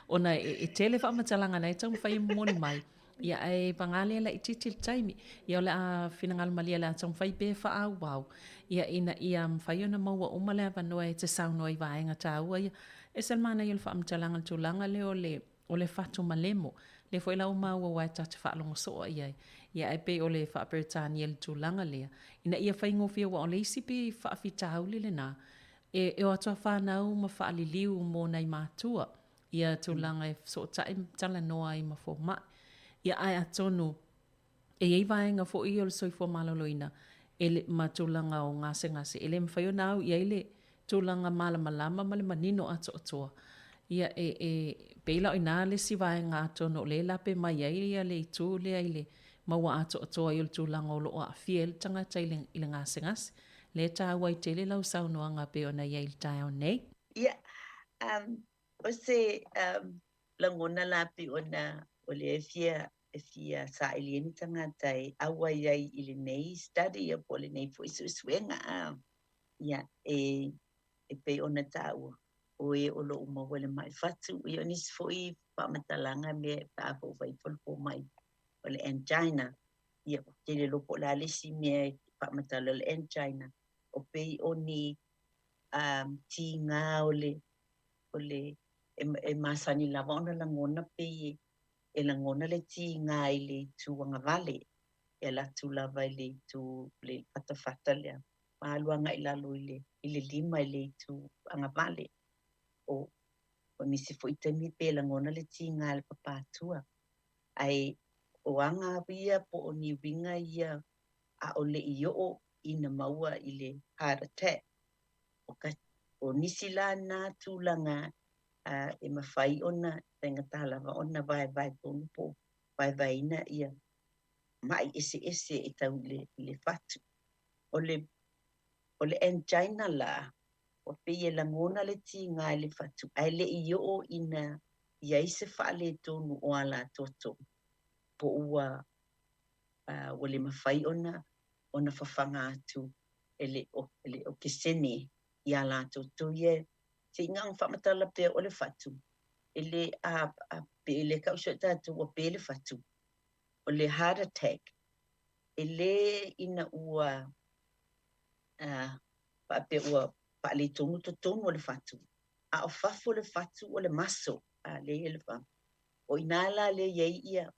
[SPEAKER 10] ona e tele faamatalaga na e taumafai e momoli mai. Ia, ae paga lea laitiiti le taimi. Ia, o le a finagalo malie o le a taumafai pea e faaauau, ia, ina ia mafai ona maua uma le avanoa e te saunoa i vaega taua ia. E ese le manaia o le faamatalaga i le tulaga lea o le, o le fatu malemo. Lea foi la ua maua aua e ta te faalogo soo i ai. Ia, ae pei o le faa-Peretania i le tulaga lea, ina ia faigofie aua o le isi pei faafitauli lena, e, e o atu a fanau ma faaliliu mo nai matua. ia tulaga e fesootai ma talanoa ai ma fomai. Ia ae atonu e i ai vaega foi ia o le soifua maloloina e le, ma tulaga o gasegase e le mafai ona au i ai le tulaga malamalama ma le manino atoatoa. Ia e, e pei la o i ina le isi vaega atonu o lea e lape mai ai ia le itu lea i le maua atoatoa ai o le tulaga o lo o aafia ai le tagata i le, i le gasegase. Lea e taua ai tele lau saunoaga pei ona i ai i le taeao nei.
[SPEAKER 12] Ia, um, o se um, lagona la pei ona o lea e fia e fia saili ai ni tagata e auai ai i lenei study ia po o lenei foi suesuega a. Ia e e pei ona taua o e o lo o maua i le mai fatu. Ia o nisi foi faamatalaga mea pe a fai ifo le fomai o le angina. Ia ou te le iloa po o le a le isi mea e faamatala o le angina o pei o ni tiga o le o le e masani lava ona lagona pei e lagona le tiga i le itu agavale e alu atu lava i le itu le fatafata lea ma alu agai i lalo i le lima i le itu agavale. O nisi foi taimi pe lagona le tiga i le papatua. Ae o aga ia po o ni uiga ia ʻaʻole i oo ina maua i le heart attack. O nisi la na tulaga e mafai ona faigata lava ona vaevae tonu po o vaevaeina ia ma'i eseese e tau i le fatu. O le angina la, ua pei e lagona le tiga i le fatu ae le i oo ina i ai se faaletonu o alatoto po ua ua le mafai ona fafaga atu e le okesene i alatoto ia. Se i na faamatala pea o le fatu e le a pe le kau so tatou ua pe le fatu. O le heart attack e lē ina ua faapea ua faaletonu totonu o le fatu, a o fafo o le fatu o le maso a lea i le fa o ina la lea i ai ia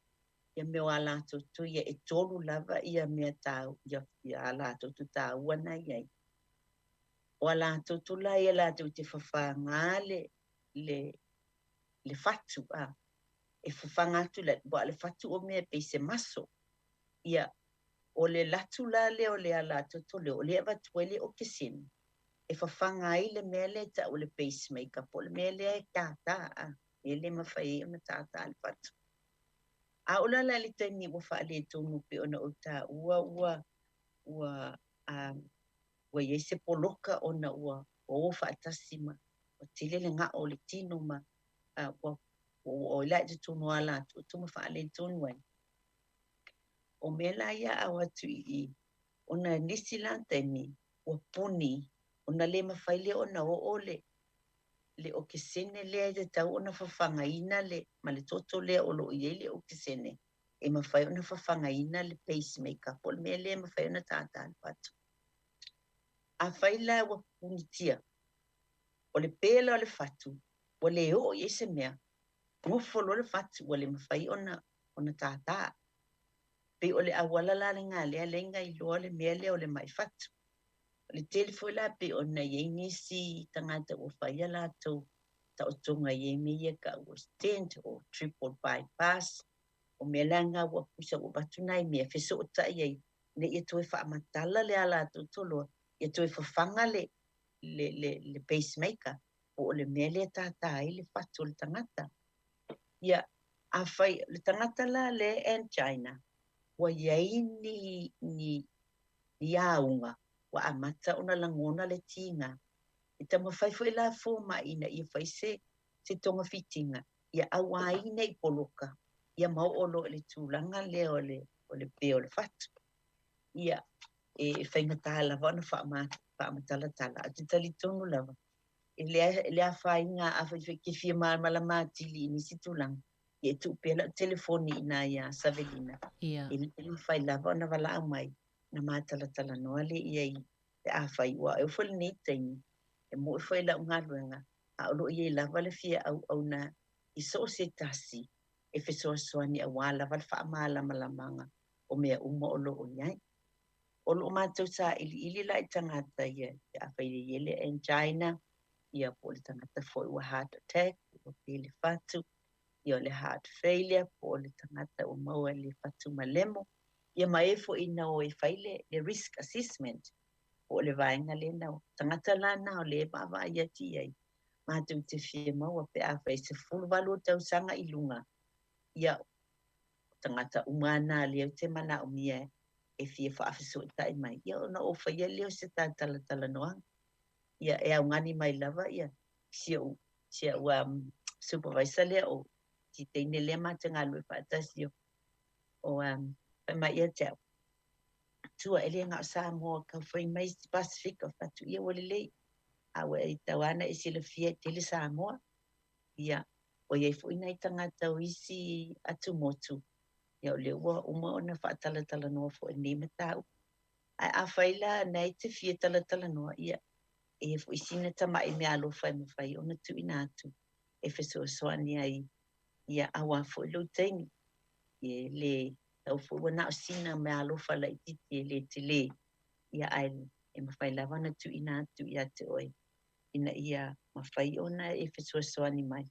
[SPEAKER 12] mea o alatoto ia e tolu lava ia mea tau ia alatoto taua na i ai. O alatoto la ia latou te fafaga le fatu a e fafaga atu le ua le fatu o mea pei se maso. Ia o le latu la lea o le alatoto lea o lea e avatu ai le okesene e fafaga ai le mea lea e tau o le pacemaker po o le mea lea e tātā a e le mafai ai ona tātā le fatu. A o la la le taimi ua faaletonu pei ona ou taua ua i ai se poloka ona ua o faatasi ma ua tele le gao o le tino ma ua oo ai la i totonu o alatoto ma faaletonu ai. O mea la ia a o atu i i, ona nisi la taimi ua puni ona le mafai lea ona oo le okesene lea e tatau ona fafagaina le ma le toto lea o lo o i ai le okesene e mafai ona fafagaina le pacemaker po o le mea lea e mafai ona tātā le fatu. Afai la ua punitia, o le pe la o le fatu ua le oo i ai se mea, gofo loa le fatu ua le mafai ona tātā. Pei o le auala la lena lea lea iloa le mea lea o le mai fatu. O le tele foi la pei ona i ai nisi tagata ua fai a latou taotoga i ai mea ia tau o stent o triple bypass. O mea la na ua pusa ua avatu nai mea fesootai ai ina ia toe faamatala le alatoto loa ia toe fafaga le pacemaker po o le mea lea e tātā ai le fatu o le tagata. Ia afai le tagata la le angina ua i ai ni auga ua amata ona lagona le tiga. E taumafai foi la fomai ina ia fai se togafitiga ia aua ai nei poloka ia ma oo loa i le tulaga lea o le pe o le fatu. Ia e faigata lava ona faamatalatala. Ae ou te talitonu lava e le afaina afai foi e te fia malamalama atili i nisi tulaga ia e tuu pea lau telefoni i ina ia Savelina. E mafai lava ona valaau mai na matalatalanoa lea i ai pe afai ua oo foi lenei taimi e moe foi lau galuega a o loo i ai lava le fia auauna i so o se tasi e fesoasoani auā lava le faamalamalamaga o mea uma o loo i ai. O loo matou sailiili la i tagata ia pe afai e i ai le angina ia po o le tagata foi ua heart attack ua pe le fatu ia o le heart failure po o le tagata ua maua i le fatu malemo ia ma e foi ina o e fai le risk assessment po o le vaega lena o tagata la na o le vaavaai atu i ai matou te fia maua pe afai 18 tausaga i luga ia tagata uma na lea ou te manaomia e fia faafesootai mai ia ona ou faia lea o se talanoaga. Ia e augani mai lava ia si au supervisor lea o si teine lea ma te galulue faatasi o o um, fai mai ia te au. Tua e le na o Samoa kau fai mai si Pasifika fatu ia ua lelei. A ua e tau ana e silafia e tele Samoa. Ia, ua i ai foi nai tagata o isi atumotu, ia o lea ua uma ona faatalatalanoa foi i lenei mataupu. Ae afai la na e te fia talatalanoa, ia, e i ai foi sina tamai meaalofa e mafai ona tuuina atu e fesoasoani ai, ia auā foi lou taimi. E le tau foi ua na o sina meaalofa laitiiti e le telē, ia ae e mafai lava ona tuuina atu ia te oe ina ia mafai ona e fesoasoani mai.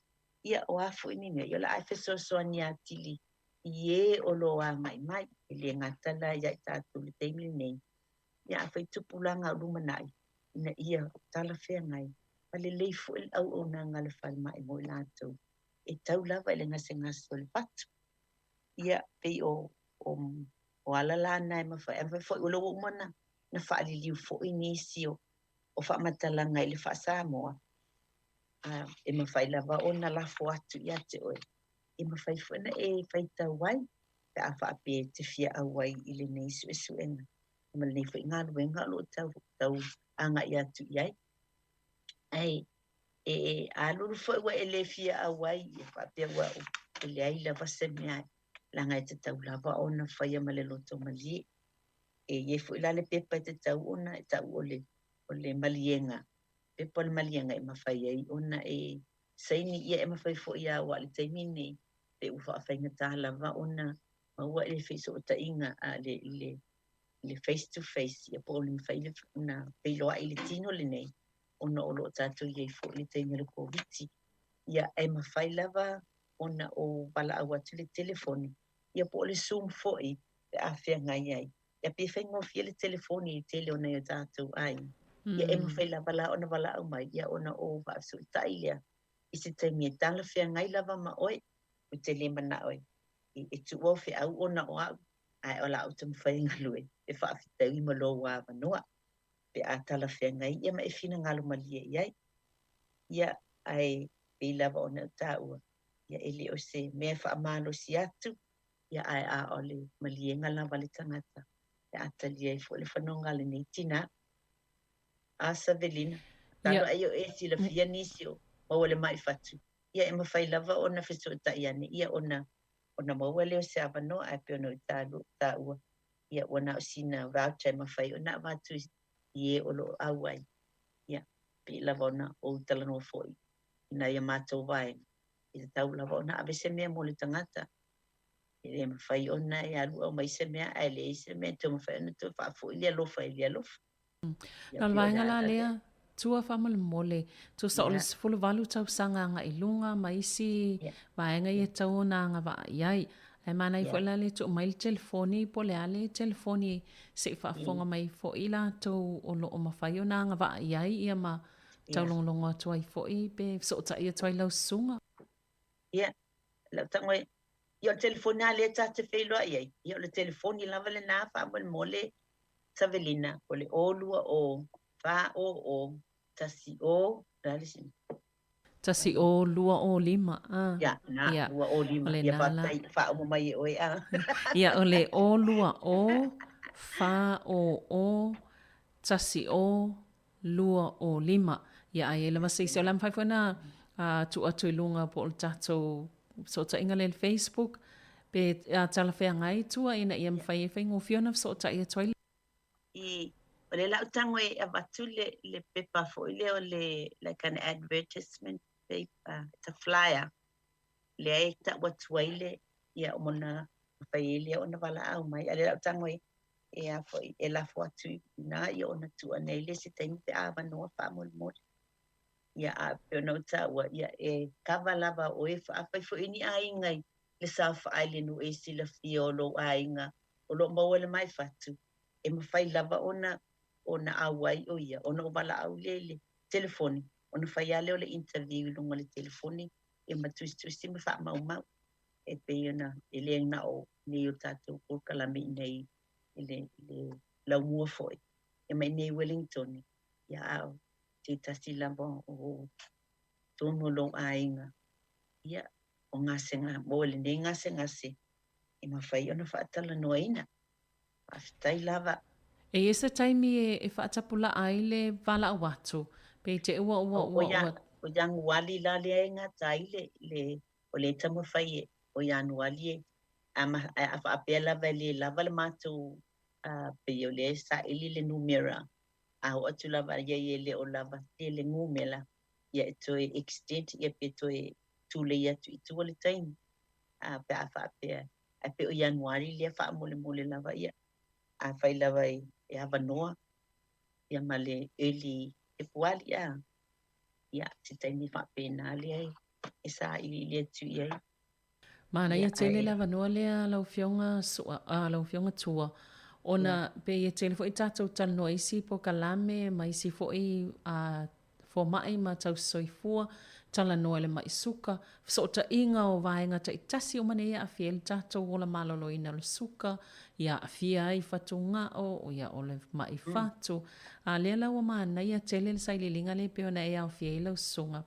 [SPEAKER 12] Ia, o a foi ni mea, ia o le a e fesoasoani atili i ē o lo o agai mai, e le gata la ia i tatou i le taimi lenei, ia afai tupulaga o lumanai, ina ia talafeagai ma lelei foi le auaunaga a le falemai mo i latou e tau lava i le gasegase o le fatu. Ia, pei o, o, o ala la na e mafai, ae mafai foi o lea ua uma ona na faaliliu foi nisi o, o faamatalaga i le faa-Samoa, a, e mafai lava ona lafo atu ia te oe, e mafai foi ona e faitau ai pe a faapea e te fia auai i lenei suesuega ma lenei foi galuega o lo o tau, tau agai atu i ai. Ae e, e alulu foi ua e le fia auai, ia faapea ua e leai lava se mea, leaga e tatau lava ona faia ma le loto malie. E i ai foi la le pepa e tatau ona e ta'u o le, o le maliega, pepa o le maliega e mafai ai ona e saini ia e mafai foi a aua o le taimi lenei pe ua faafaigata lava ona maua le fesootaiga a le, le, le face to face ia po o le mafai ona feiloai i le tino lenei ona o lo o tatou i ai foi i le taimi o le Koviti. Ia e mafai lava ona ou valaau atu i le telefoni ia po o le Zoom foi pe a feagai ai. Ia pei e faigofie le telefoni i le tele o nai o tatou aiga. Ia e mafai lava la ona valaau mai ia ona ou faafesootai lea i se taimi e talafeagai lava ma oe. Ou te le manao e, e tuu au feau ona o au, ae o le a ou taumafai e galue e faafetaui ma lou avanoa pe a talafeagai ia ma e finagalo malie i ai. Ia, ae pei lava ona ou taua, ia e le o se mea e faamalosi atu, ia ae a o le maliega lava a le tagata e a talia ai foi le fanoga a lenei tinā. A Savelina, talo ai o e silafia nisi o maua le mai fatu, ia e mafai lava ona fesootai ane ia ona ona maua lea o se avanoa ae pei ona ou taua, ia ua na o sina voucher e mafai ona avatu i e o lo o auai. Ia, pei lava ona ou talanoa foi i nai a matou vaega, e tatau lava ona ave se mea mo le tagata. E le mafai ona e alu aumai se mea ae leai se mea e toe mafai ona toe faafoi le alofa i le alofa.
[SPEAKER 10] Na o le vaega la lea, tua faamolemole, tusa o le 18 tausaga agai i luga ma isi vaega ia e tatau ona agavaa i ai. Ae manaia foi la le tuu mai le telefoni po o le a le telefoni se i faafofoga mai foi i latou o lo o mafai ona agavaa i ai ia ma taulogologo atu ai foi pe fesootai atu ai lau susuga.
[SPEAKER 12] Ia, lau tago e, ia o le telefoni lava lea ta te feiloai ai, ia o le telefoni lava lena faamolemole Savelina, o le 0 2 0 4 0 0 1 0, o le a le isi?
[SPEAKER 10] 1 0 2 0 5, a.
[SPEAKER 12] Ia, na, 2 0 5. Ia, faafetai, faauma mai e oe, a.
[SPEAKER 10] Ia, o le 0 2 0 4 0 0 1 0 2 o 5. Ia, a i ai lava se isi, o le a mafai foi ona tuu atu i luga po o le tatou fesootaiga lea i le Facebook, pe talafeagai tua ina ia mafai ai faigofie ona fesootai atu ai.
[SPEAKER 12] I, o lea la ou tago e avatu le, le pepa foi lea o le, like an advertisement paper, it's a flyer, lea e tau atu ai le, ia, ona mafai ai lea ona valaau mai. A o lea la ou tago e e a foi, e lafo atu i ina ia ona tuu ane ai lea i se taimi pe a avanoa faamolemole. Ia, a pei ona ou taua, ia e kava lava oe, afai foi ni aiga i le saofai i le nuu e silafia o lou aiga o lo o maua le mai fatu, e mafai lava ona ona auai o ia, ona o valaau lea i le telefoni, ona fai lava lea o le interview i luga o le telefoni, ia ma tusitusi ma faamaumau. E pei ona e le na o nei o tatou polokalame i inei i le, i le laumua foi, ia ma i inei i Wellington, ia a o se tasi lava o totonu o lou aiga, ia, o gasega mo lenei gasegase e mafai ona faatalanoaina. Faafetai lava.
[SPEAKER 10] E i ai se taimi e faatapulaa ai le valaau atu, pe te ua ua ua ua.
[SPEAKER 12] O Ianuali la lea e gata ai le, le, o lea e taumafai e, o Ianuali e, a, a faapea lava e le lava le matou, uh, pei o lea e saili le numera, a oo atu lava ia e le o lava tele numera, ia e toe extend ia pe toe tulei atu i tua le taimi, a, pe a faapea, ae pei o Ianuari lea faamolemole lava ia, afai lava e, e avanoa, ia ma le early Fepuari a, ia, se taimi faapena lea e, e sailiili atu i ai.
[SPEAKER 10] Manaia tele le avanoa lea lau Afioga Sua, a, lau Afioga Tua, ona pei e tele foi tatou talanoa i isi polokalame ma isi foi a, fomai ma tausisoifua, talanoa i le mai suka, fesootaiga o vaega taitasi uma nei e aafia ai le tatou ola maloloina o le suka, ia aafia ai fatugao, ia o le mai fatu. A lea la ua manaia tele le sailiiliga lea e pei ona e aofia ai lau susuga.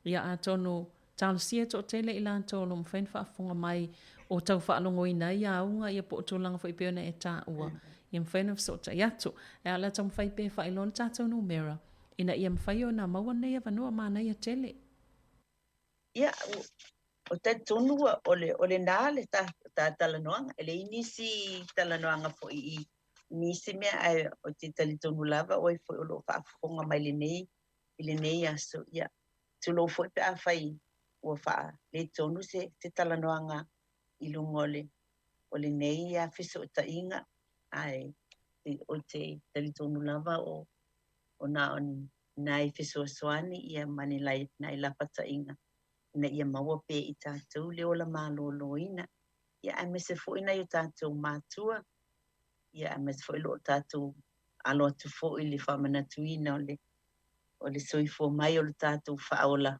[SPEAKER 10] Ia atonu Talosia e toatele i latou o lo o mafai ona faafofoga mai o tau faalogoina ai auga ia po o tulaga foi pei ona e taua, ia mafai ona fesootai atu. Ae o le a taumafai pea e faailoa le tatou numera ina ia mafai ona maua lenei avanoa manaia tele.
[SPEAKER 12] Ia, ou te talitonu ua o le o lena le ta ta talanoaga. E leai nisi talanoaga foi i nisi mea ae ou te talitonu lava o ai foi o lo o faafofoga mai lenei i lenei aso. Ia, Tulou foi pe afai ua faaletonu se se talanoaga i luga o le o lenei fesootaiga, ae ou te talitonu lava o o na o nai fesoasoani ia ma ni nai lapataiga ina ia maua pea i tatou le ola malōlōina, ia aemaise foi nai o tatou matua, ia aemaise foi lo tatou alo atu foi i le faamanatuina o le o le soifua mai o le tatou faaola,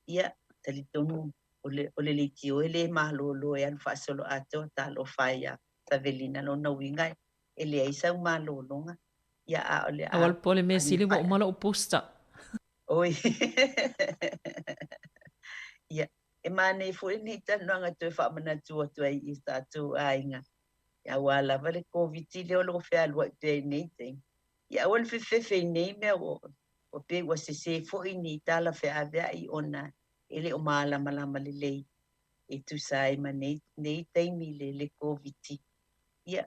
[SPEAKER 12] ia, talitonu o le, o le leitio e le malōlō e alu faasoloatoa, talofa e ia Savelina, lona uiga e leai sau malōlōga, ia, a o le
[SPEAKER 10] a. Aua le popole mea sili ua uma lou booster.
[SPEAKER 12] Oi. Ia, e manaia foi lenei talanoaga e toe faamanatu atu ai i tatou aiga, aua lava le Koviti lea o lo o fealuai pea i nei taimi. Ia aua le fefefe i nei mea ua ua pei ua sesē foi ni tala feavea'i ona e le o malamalama lelei e tusa ai ma nei nei taimi le le Koviti. Ia,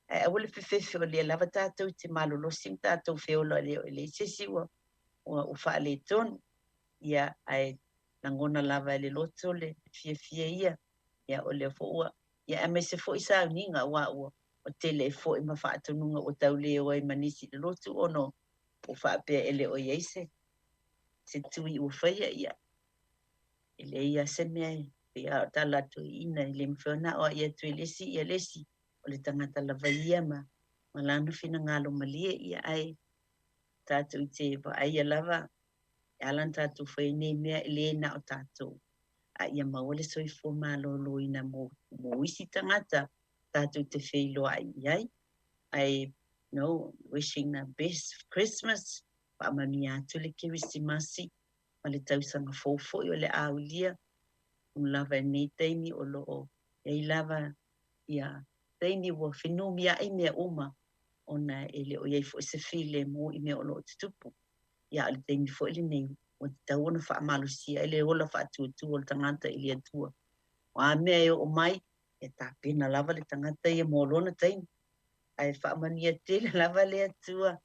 [SPEAKER 12] ae aua le fefefe o lea lava tatou te malolosi ma tatou feola e le o e leai se isi ua ua ua faaletonu. Ia, ae lagona lava e le loto le fiafia ia, ia o lea foi ua ia aemaise foi sauniga aua ua ua tele ai foi ma faatonuga ua tau leo ai ma nisi i le lotu ona ua faapea e le o i ai se se tui ua faia, ia, e leai lava se mea e pei lava o tala a toeaiina e le mafai ona aoai atu e le isi ia le isi, o le tagata lava ia ma ma lana finagalo malie, ia ae tatou te vaaia lava e ala ona tatou faia nei mea e le na o tatou, a ia maua le soifua malōlōina mo mo isi tagata tatou te feiloai i ai. Ae no, wishing the best Christmas, faamanuia atu le Kerisimasi ma le tausaga fou foi o le a aulia. Ua lava i lenei taimi o lo o i ai lava ia taimi ua fenumiai mea uma ona e le o i ai foi se filemu i mea o lo o tutupu. Ia a o le taimi foi lenei ua tatau ona faamalosia ai le ola faatuatua o le tagata i le Atua. O a mea e oo mai, e tapena lava le tagata ia mo lona taimi. Ae faamanuia tele lava le Atua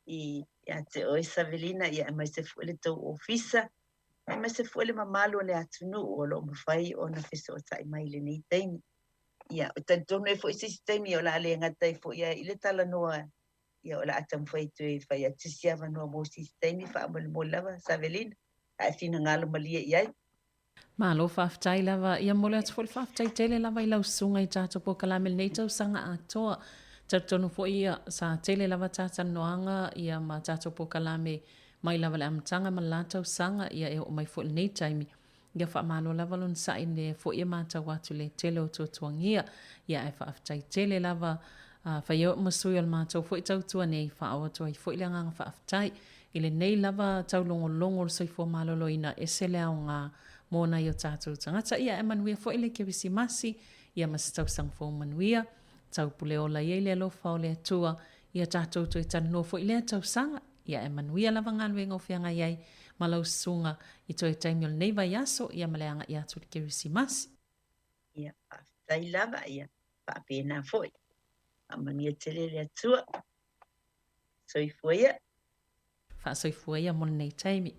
[SPEAKER 12] i ia te oe Savelina, ia aemaise foi le tou ofisa, aemaise foi le mamalu o le atunuu o lo o mafai ona fesootai mai i lenei taimi. Ia, e talitonu ai foi se isi taimi o le a le gata ai foi i le talanoa, ia o le a taumafai toe fai atu se isi avanoa mo se isi taimi faamolemole lava Savelina, a e finagalo malie i ai.
[SPEAKER 10] Malo faafetai lava. Ia momoli atu foi le faafetai tele lava i lau susuga i tatou polokalame i lenei tausaga atoa. Talitonu foi ia sa tele lava ta talanoaga ia ma tatou polokalame mai lava i le amataga ma le la tausaga ia e oo mai foi i lenei taimi. Ia faamalo lava lona sa'i lea foi e matau atu le tele o tuatuagia. Ia ae faafetai tele lava a fai ai ma sui o le matou foi tautua nei faaoo atu ai foi le agaga faafetai i lenei lava taulogologo o le soifua maloloina ese le aoga. mo nai o tatou tagata. Ia, e manuia foi le Kerisimasi, ia ma se tausaga fou manuia. Taupule ola ia i le alofa o le Atua, ia tatou toe talanoa foi i lea tausaga. Ia e manuia lava galuega o feagai ai ma lau susuga i toe taimi o lenei vaiaso, ia ma le agai atu i le Kerisimasi.
[SPEAKER 12] Ia, faafetai lava, ia faapena foi. Faamanuia tele le Atua. Soifua ia.
[SPEAKER 10] Faasoifua ia mo lenei taimi.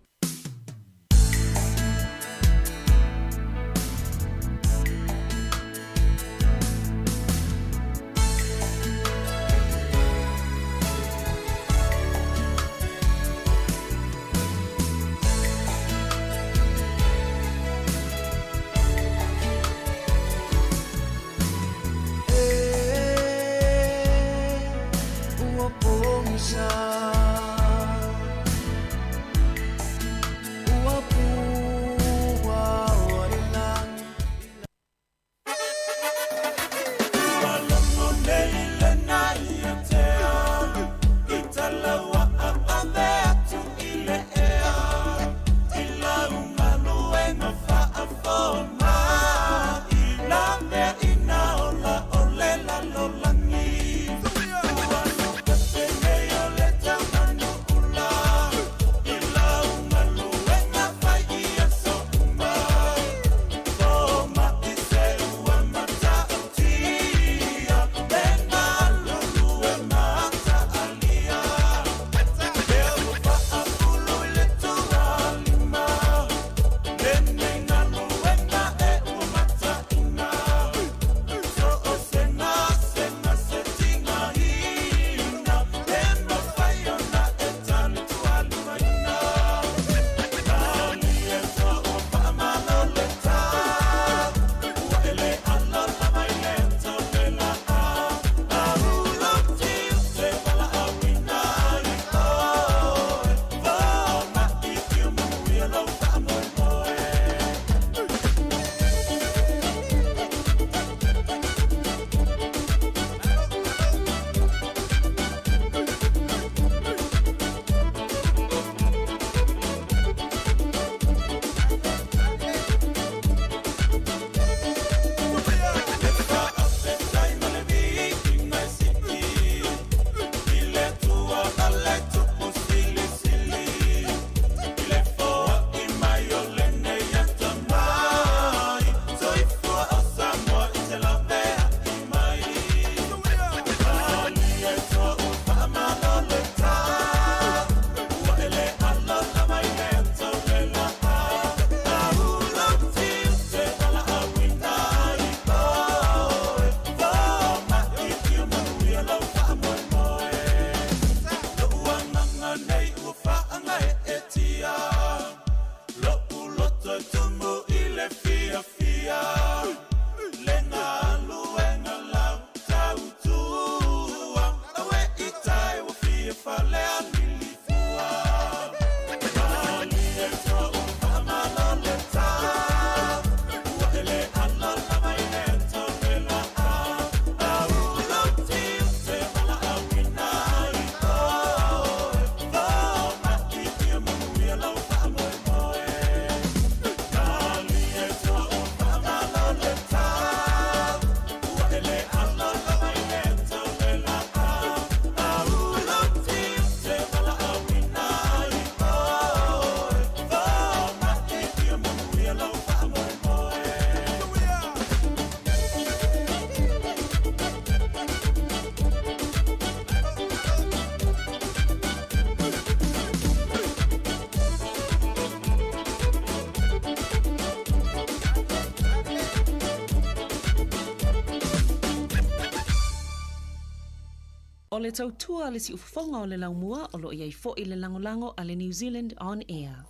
[SPEAKER 10] O le tautua a le siufofoga o le laumua o lo o i ai foi le lagolago a le New Zealand On Air.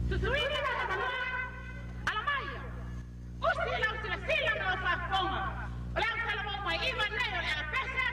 [SPEAKER 13] Susuina la Samoa, ala mai, usi lau silasila ma lau faafofoga, o le au talavou mai iva nei o le Alapese.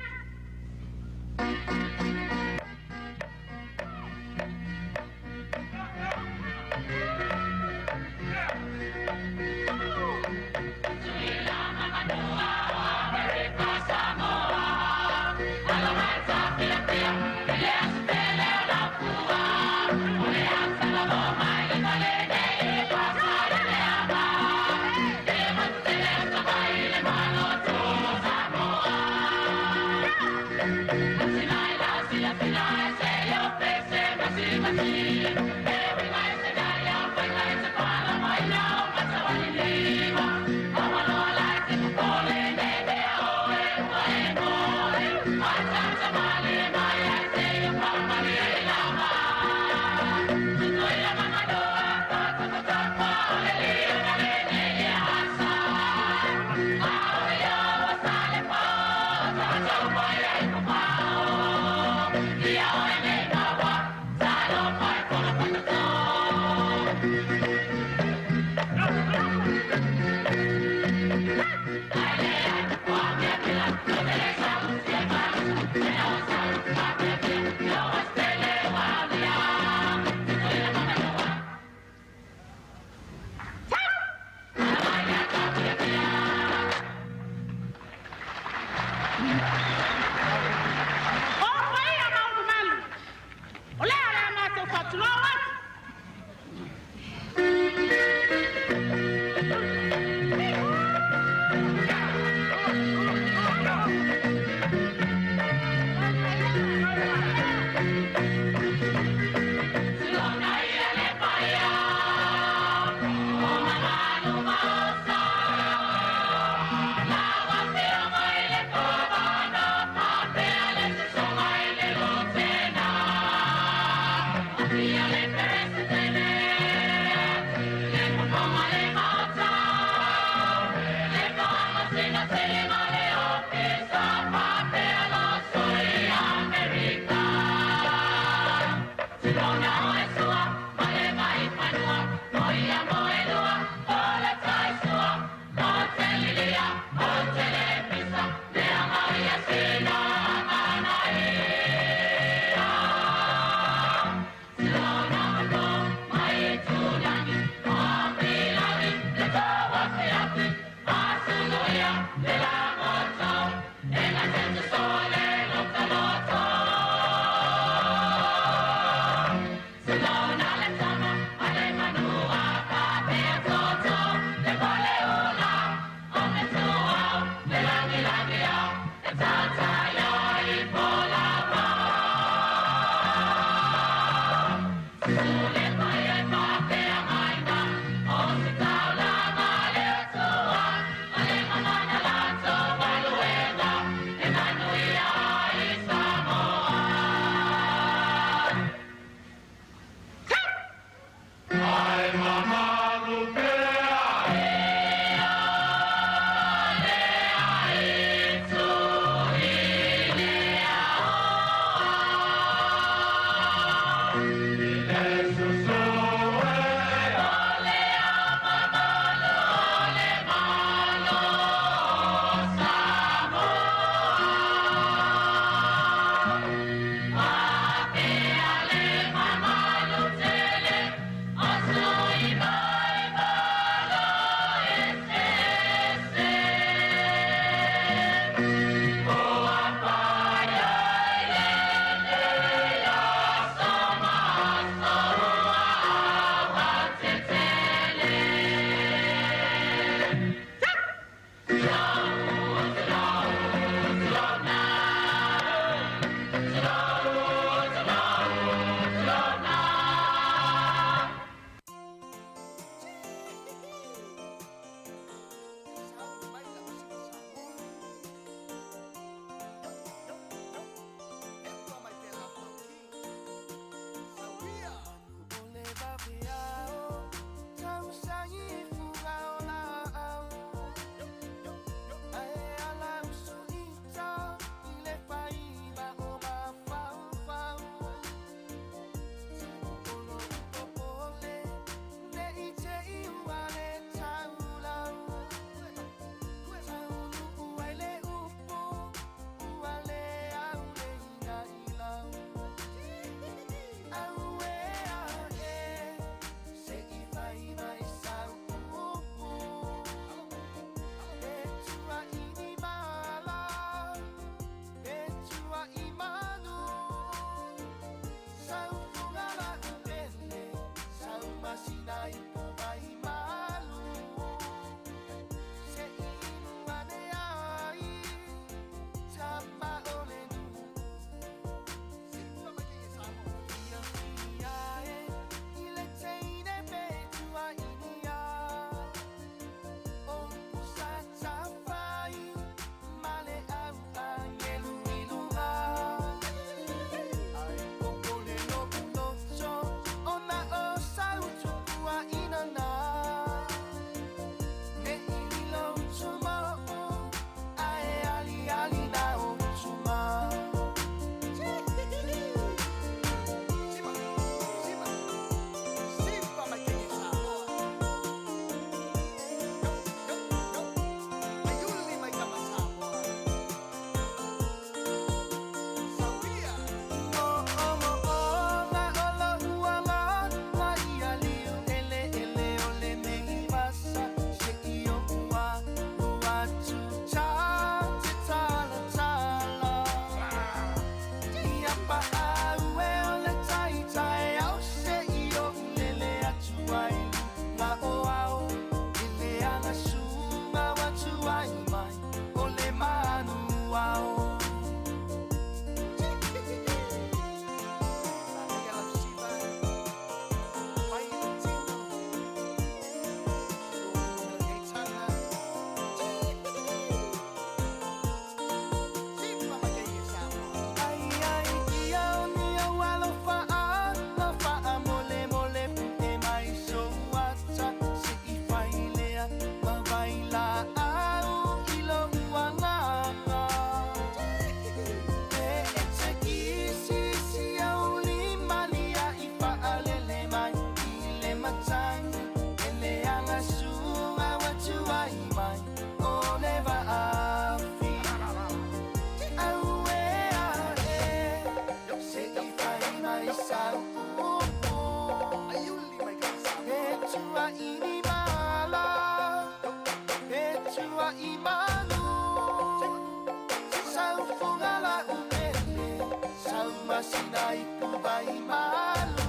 [SPEAKER 14] ipu vai malu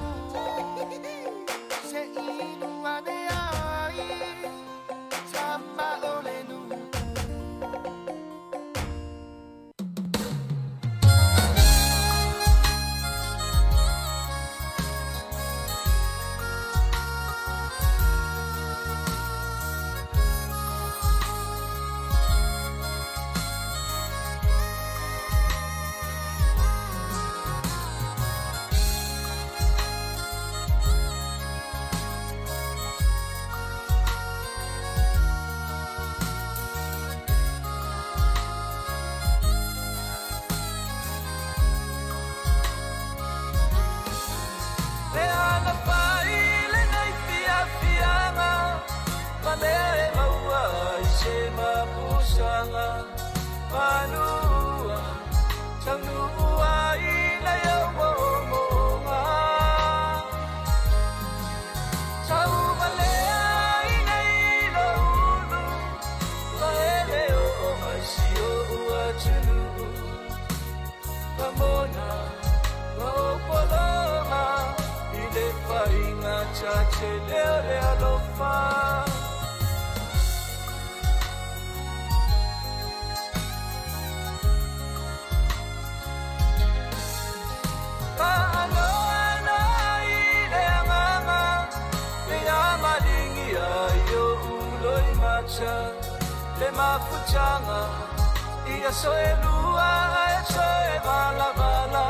[SPEAKER 14] Se inu ane ai Tama o le nuu. Le ana fai lenei fiafiaga ma mea e maua ai se mapusaga manua taunuu ai nai au moomooga. Tauvalea i nei lou ulu ma e le oo mai si o'u atunuu. Ramona ma ou pologa i le faiga tatele o le alofa. Faanoano i le agaga le amaligia i o'u loimata le mafutaga i aso e lua ae toe valavala.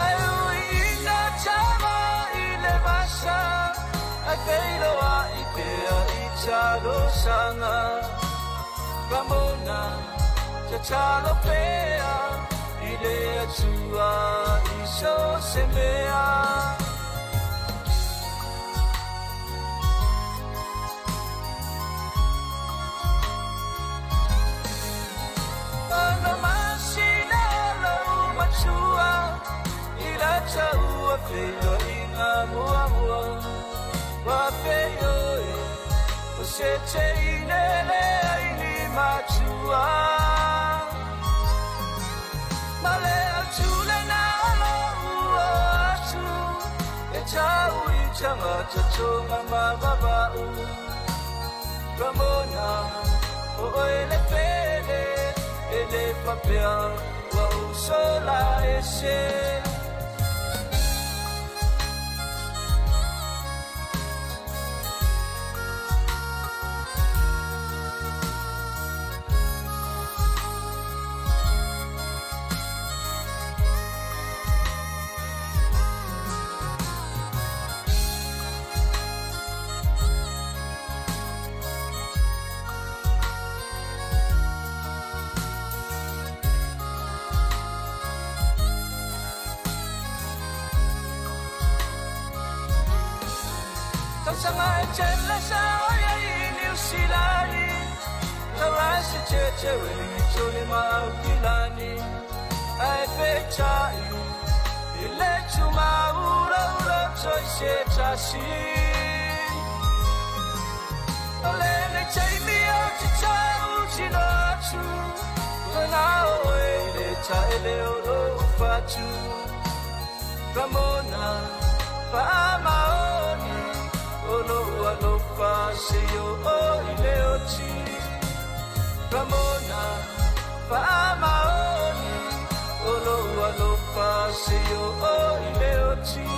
[SPEAKER 14] Ae ui ina tama i le vasa ae feiloai pea i talosaga. Ramona tatalo pea i le Atua i so se mea. Ono masina lou matua i la taua feiloaiga muamua. Ua feioi o se teine leai ni matua. Ma le autule na lou o atu e tau i tagata tonga ma vava'u. Ramona o oe le pele e le faapea ua ou sola ese. Tausaga e tele sa oia i Niu Silani Taua se tete Wellington ma Aukilani Ae peitai i le tumaulaula toi se tasi. O lenei taimi o te tau tino atu Lana oe i le taele o lou fatu. Ramona faamaoni o lou alofa seia o i le oti. Ramona faamaoni o lou alofa seia o i le oti.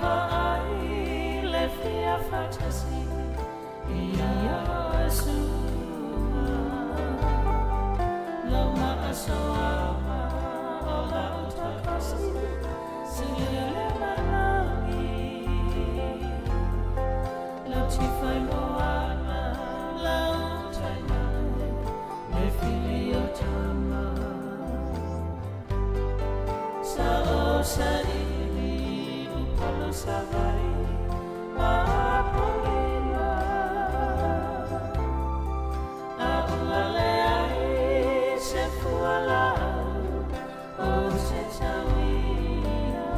[SPEAKER 9] vaai le fia faatasi ia oe su'a. Lau maasoaga o lau taukosi silile malagi. Lau tifaimoaga lau tainai le fili o tama. Sa o saili upolu savai ma apolima. A ua leai se fualaau o se tauia.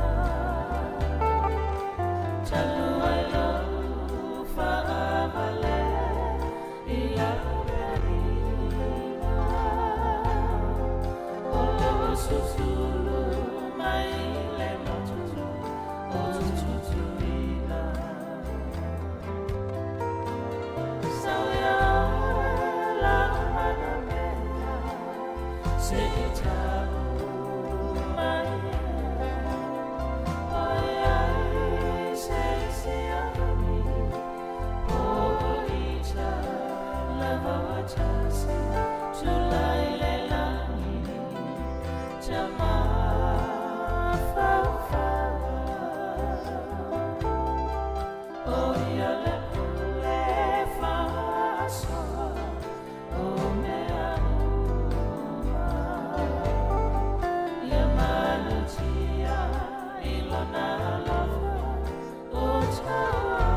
[SPEAKER 9] Talu ai lou faavalea i lau vialiga. O lou susulu mai le motu o Tutuila. Sauia lau manamea se i tau mai oi ai se isi alagi o ita lava ua tasi tulai le lagi tamafaufau. O ia le pule faasoa o mea uma. Ia malutia i lona alofa o tauoa.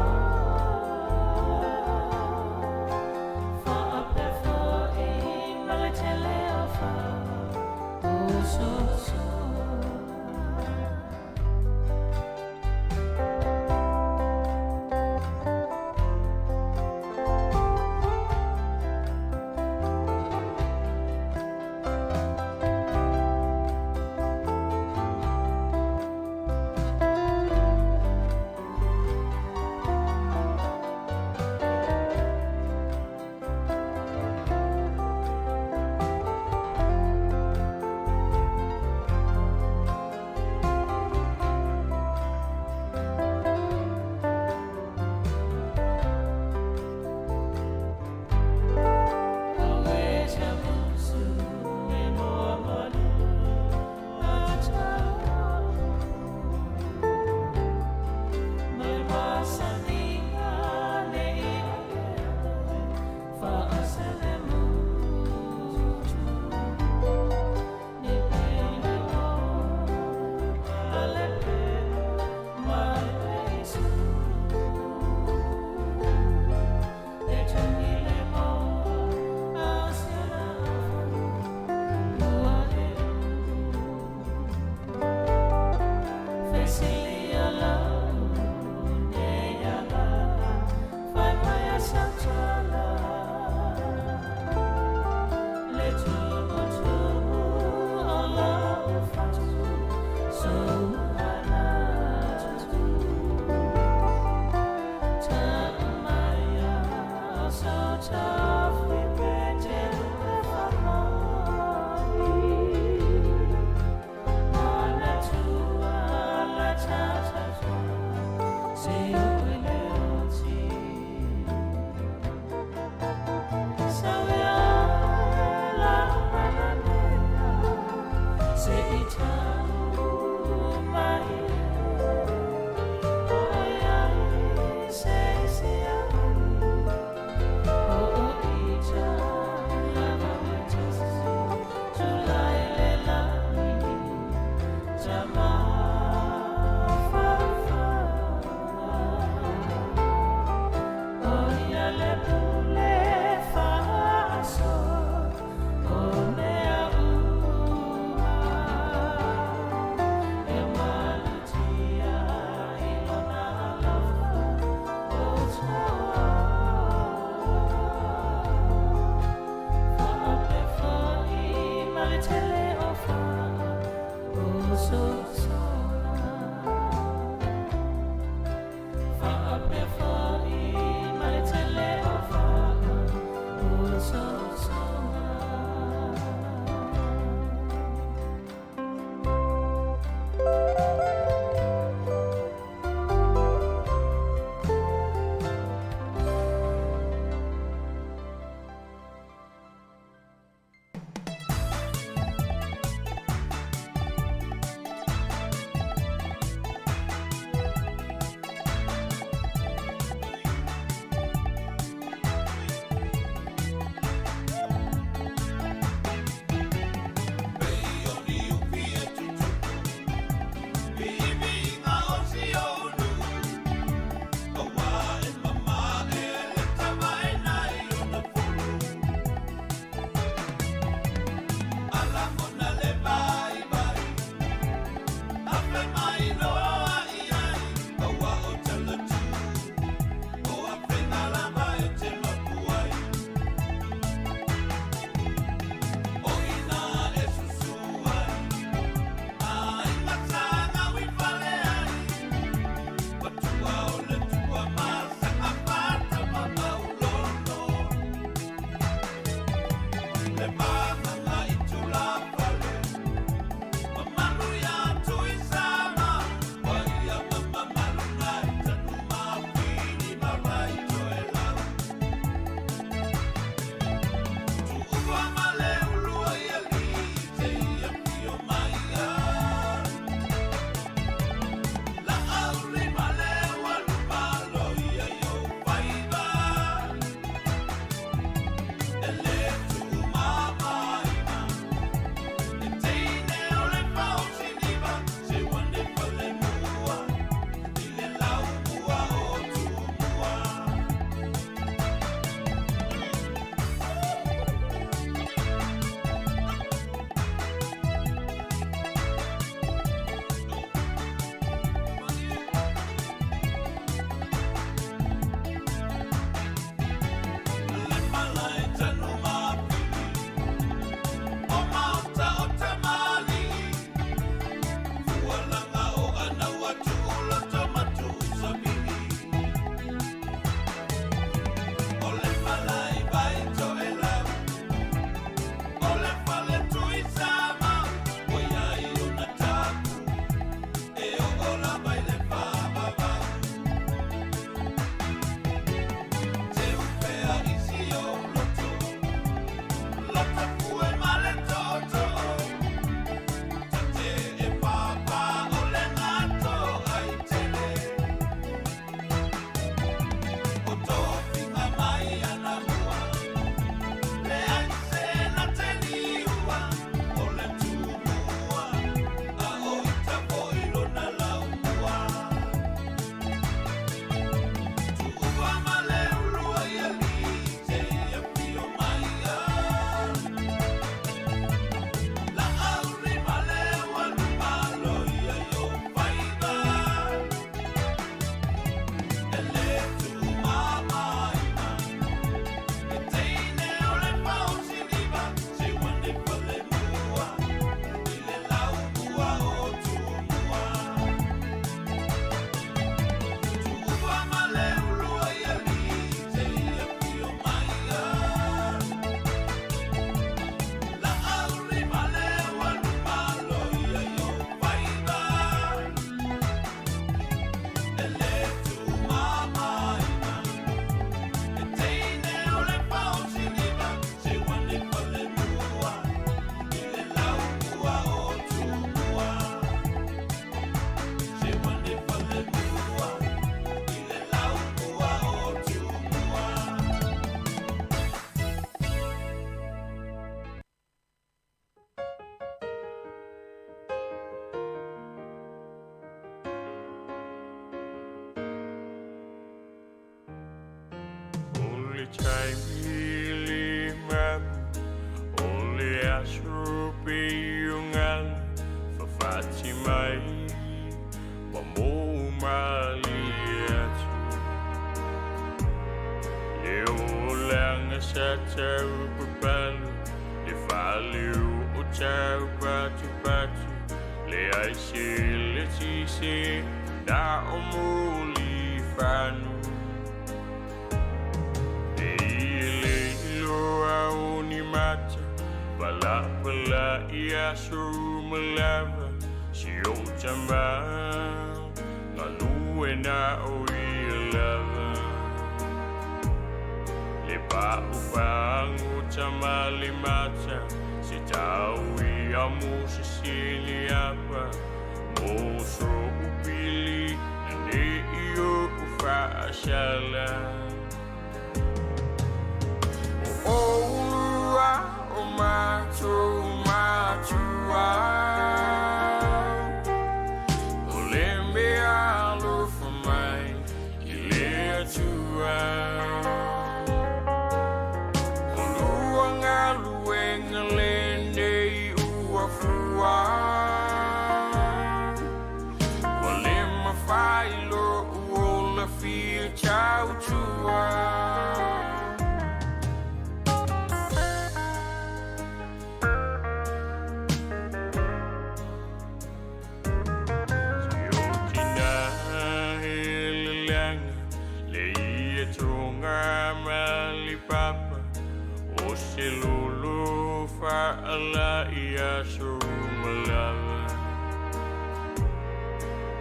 [SPEAKER 15] Se lulu o whaala i aso malava.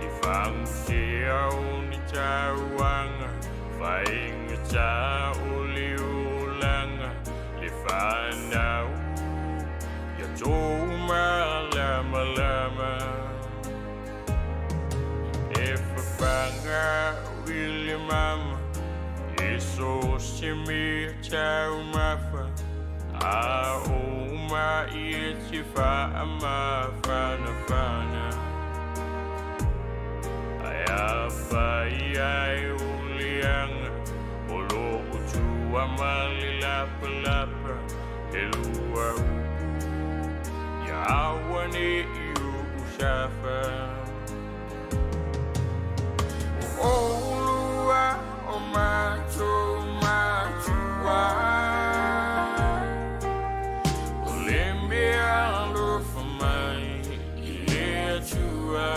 [SPEAKER 15] I whangu se au ni tauanga, whainga tā o le olanga, le whanau, ia tō malamalama. E whawhanga wili mama, e so se mea tau mafa, a o ma i e te wha ma whana whana. Ai a whai ai o lianga, o lo o tua mali lapa lapa, he lua upu, ia awa ne i u usafa. O lua o mātou matua, o le mea alofa mai i le Atua.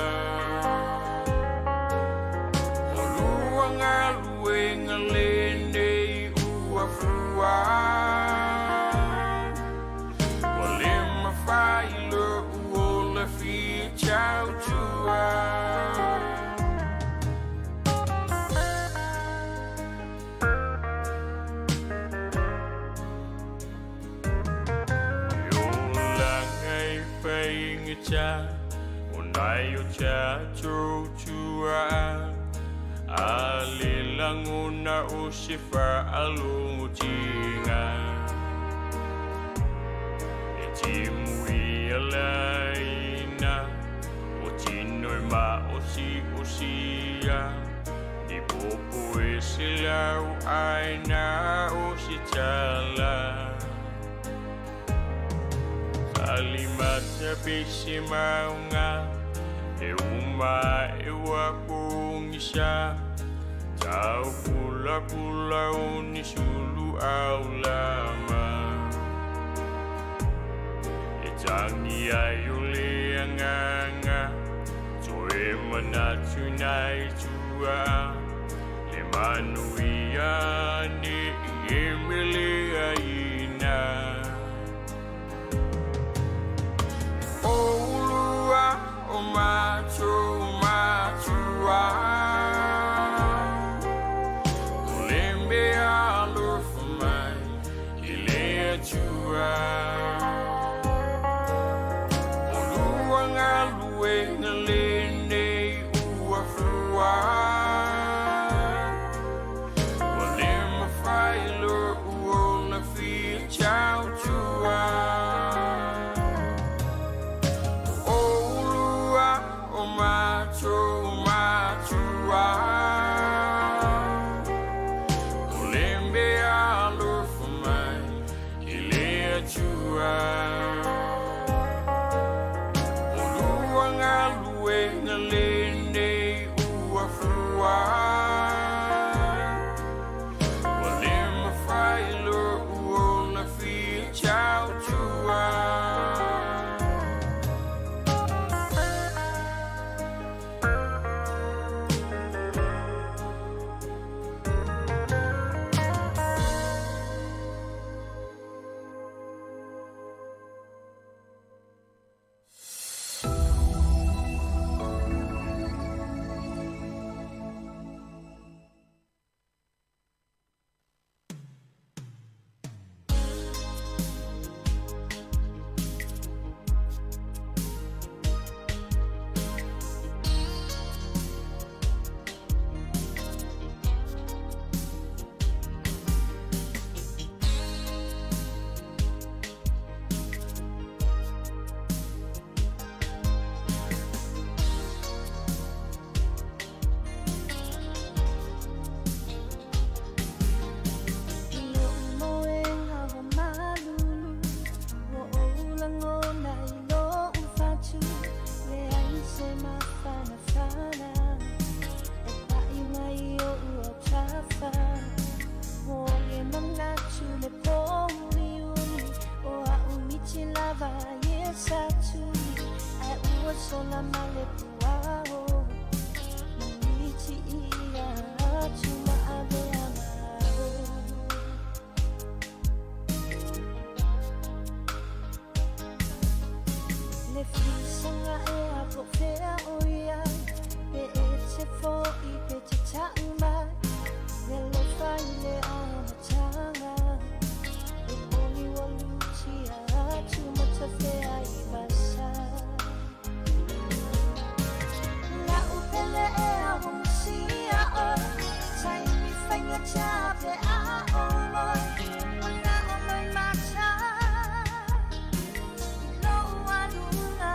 [SPEAKER 15] O lua galuega lenei ua fua, ua le mafai lo'u ola fia tautua. E olaga e faigata, o nai o tatou tua'a, a le lagona o se fa'alogotiga. E timu ia laina, o tino e ma'osi'osia, ni popo e se lau aina o se tala. Salimata pe se maunga, e uma e ua pogisa, tau pulapula o ni sulu au lama. E tangi ai o le agaga, toe manatu nai tua, le manuia ne i e mele aina. O lua o mātou matua, o le mea alofa mai i le Atua. O lua galuega lenei ua fua, ua le mafai lo'u ola fia tautua. O lua o mātou matua, o le mea alofa mai i le Atua. O lua galuega lenei ua fua, ua le mafai lo'u ola fia tautua.
[SPEAKER 11] Le fisaga ea po o fea o i ai, pe e te fo'i pe te ta'u mai, le alofa i le amataga. E moni ua lutia atu ma tafea i vasa. La'u pele ea ua misia oe, taimi faigata pe a ou moe, ua na o loimata i lou aluga.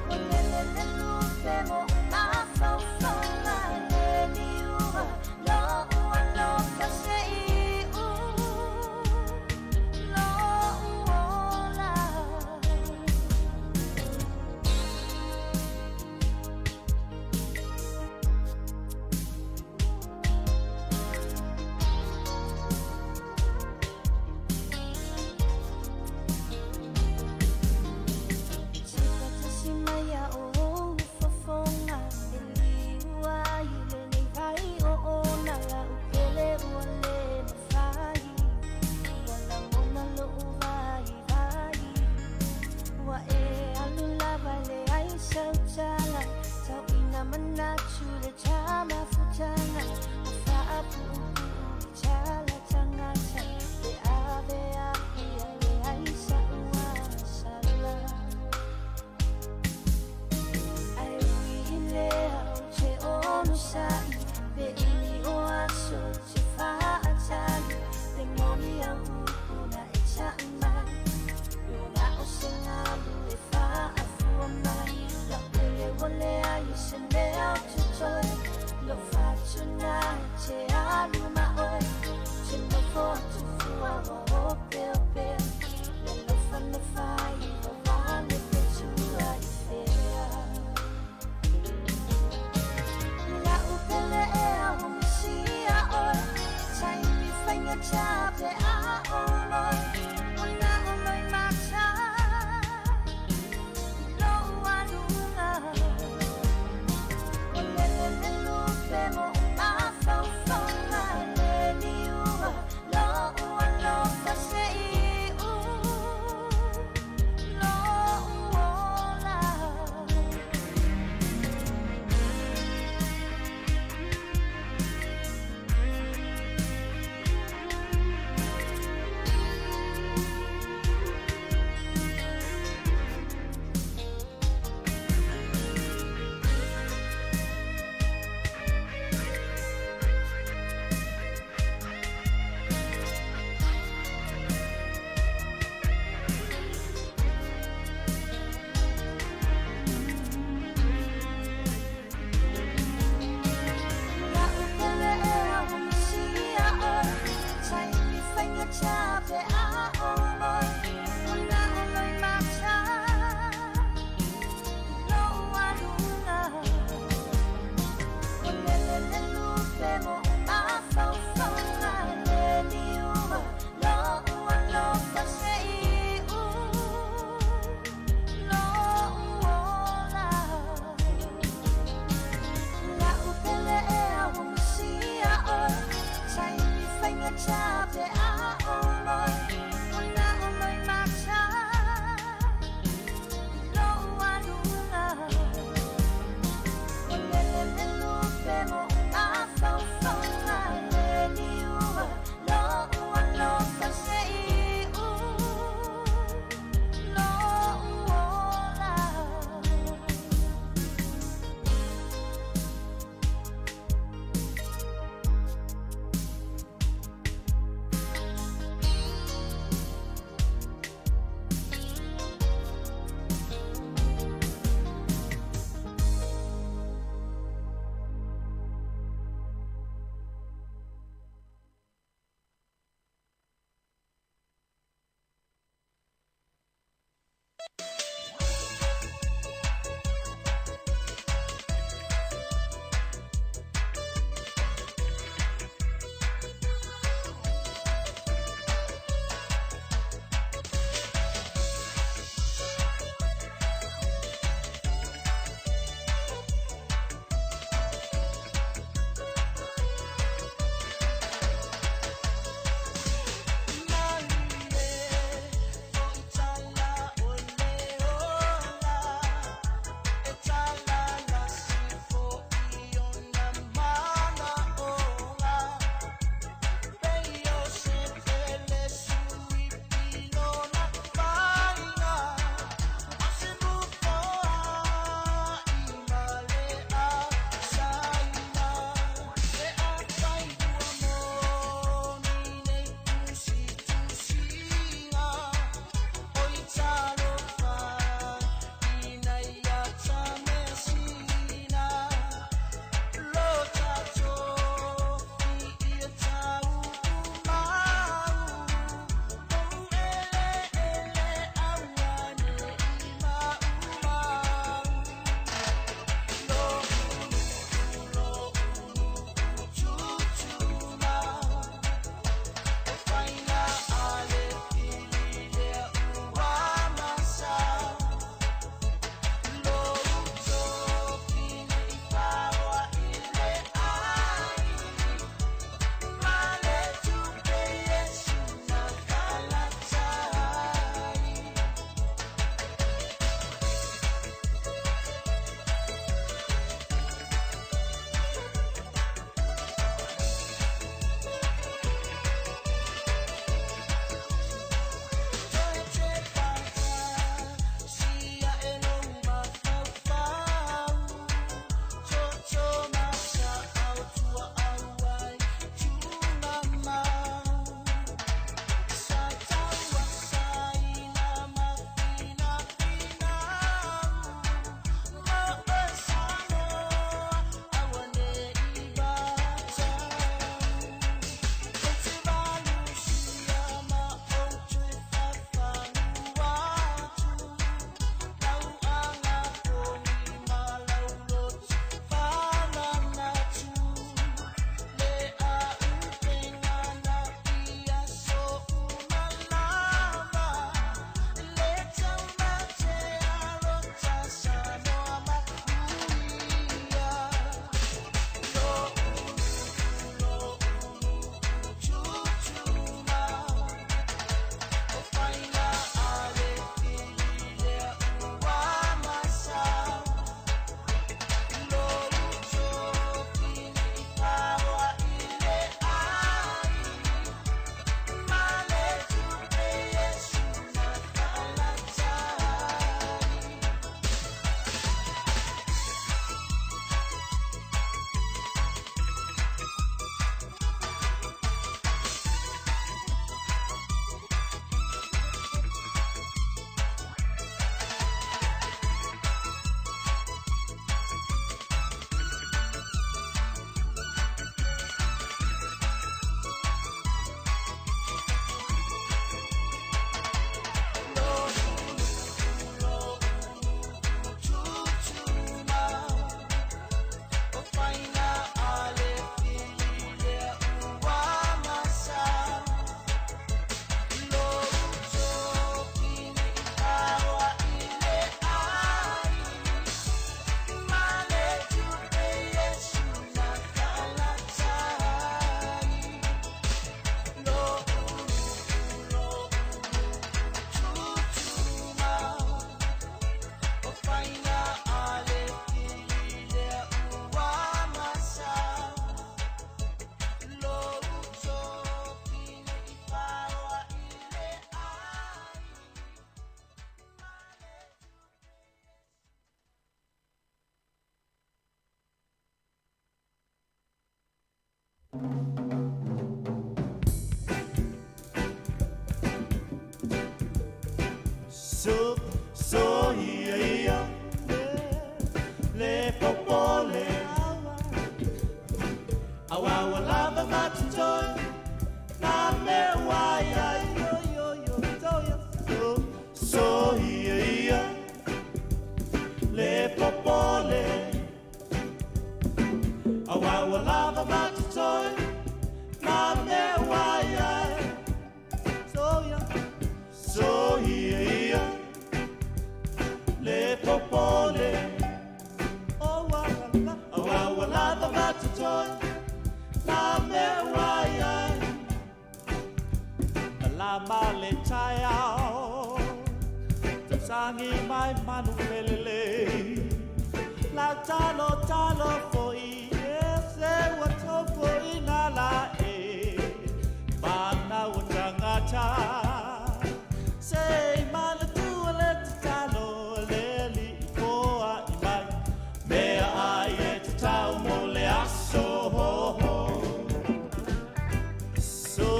[SPEAKER 11] Ua lele le lupe mo'u mafaufauga, le liua lo'u alofa se i'u lo'u ola. Se faatasi mai a o ou fofoga, e liua ai lenei vai oona. La'u pele ua lē mafai, ua lagona lo'u vaivai. Ua e alu lava e leai sau tala, tauina manatu le tamafutaga. Ua faapuupuu i tala tagata, pe ave aku ia leai sa'u agasala. Ae ui i lea ou te onosa'i, pe umi o aso ou te fa'atali, le moni au upu na e ta'u mai, ua na o se galu e fa'afua mai. La'u pele ua leai se mea o totoe, lou fatuna e te alu ma oe. Te nofo atu fua ua opeopea, le alofa na fai vavale pe tua i fea. La'u pele ea ua misia oe, taimi faigata pe a ou moe, ua na o loimata i lou aluga. Ua lele le lupe mo'u mafaufauga, le liua lo'u alofa se i'u lo'u ola. La'u pele ea ua misia oe, taimi faigata pe a ou moe, ua na o loimata i lou aluga. Ua lele le lupe mo'u mafaufauga, le liua lo'u alofa se i'u lo'u ola. La'u pele ea ua misia oe, taimi faigata pe a ou moe, ua na o loimata i lou aluga. Ua lele le lupe mo'u mafaufauga, le liua lo'u alofa se i'u lo'u ola.
[SPEAKER 14] Malie, o tala o le
[SPEAKER 5] So so ia ia le popole awa ua lava matotoe na mea ua i ai yo yo yo so so so ia ia le popole awa ua lava matotoe na mea ua i ai so ia so ia ia le popole awa ua lava matotoe na mea ua i ai malama le taeao tausangi mai manu felelei lau talo talo fo'i e se ua tofoina la e mana ua tagata se i manatua le tatalo a le Alii foa'i mai mea ai e tatau mo le aso. So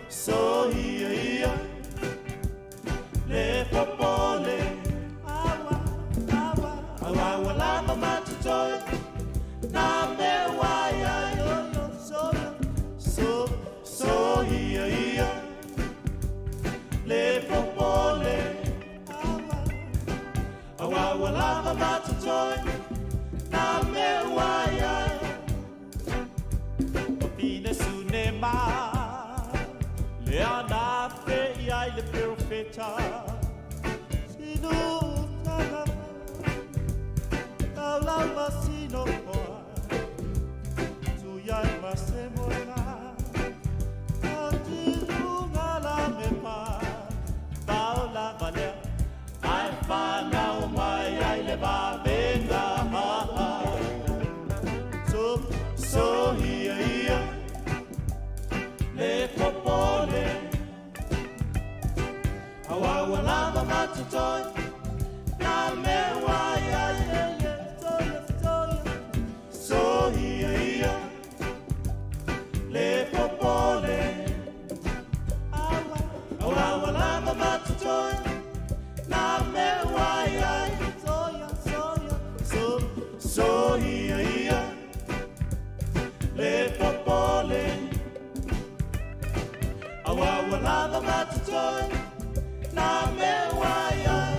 [SPEAKER 5] so ia ia le popole awa awa awa ua lava matotoe na mea ua i ai yo yo so so so ia ia le popole awa awa ua lava matotoe na mea ua i ai Fafine Sunema le ana fe i ai le perofeta sinu tala taulau masino koa tu iai masemoena atiluga la mepa paola valea ai whanau mai ai le vavenga so so ia ia le popole awa ua lava matotoe na mea ua i ai so so so ia ia le popole awa awa ua lava matotoe na mea ua i ai so so so so ia ia le popole awa ua lava matotoe na mea ua i ai.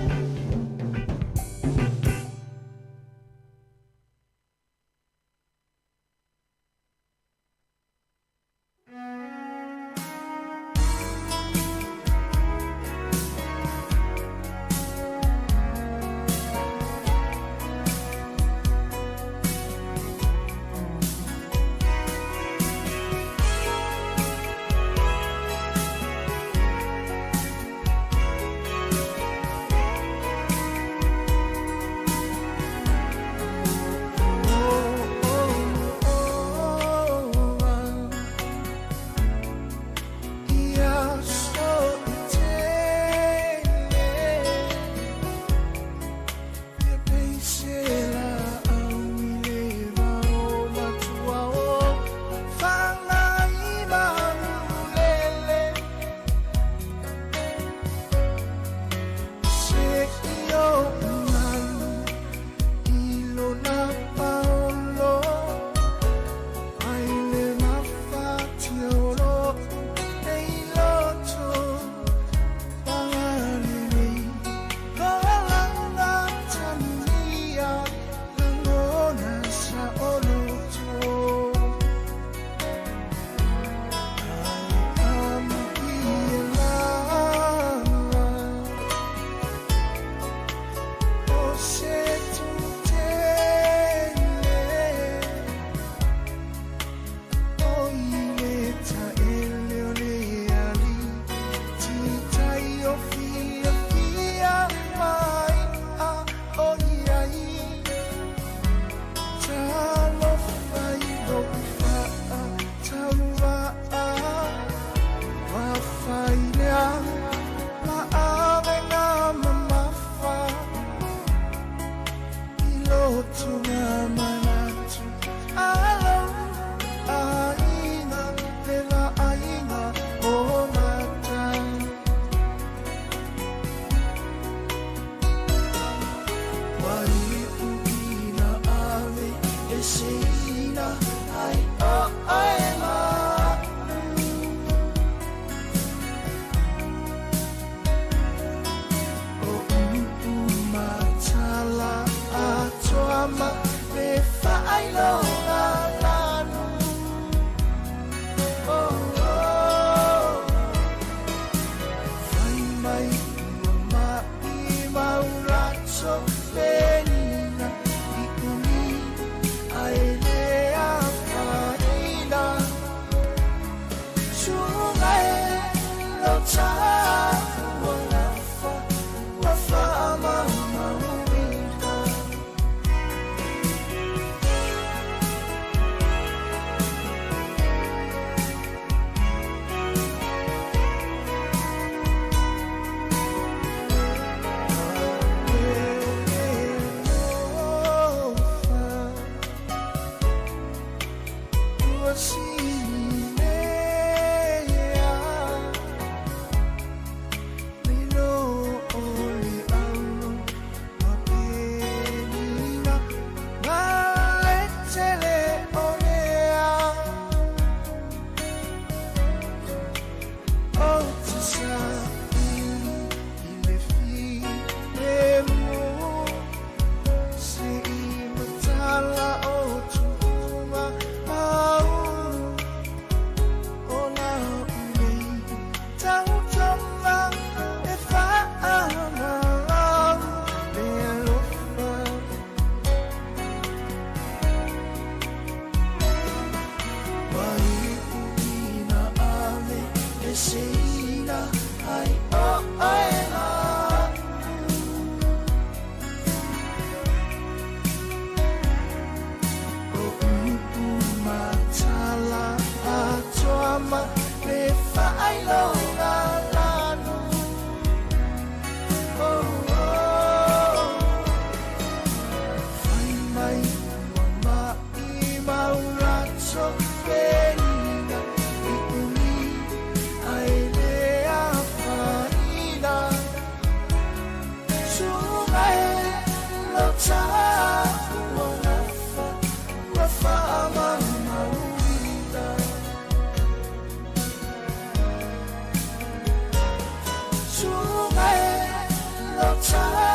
[SPEAKER 14] lo taua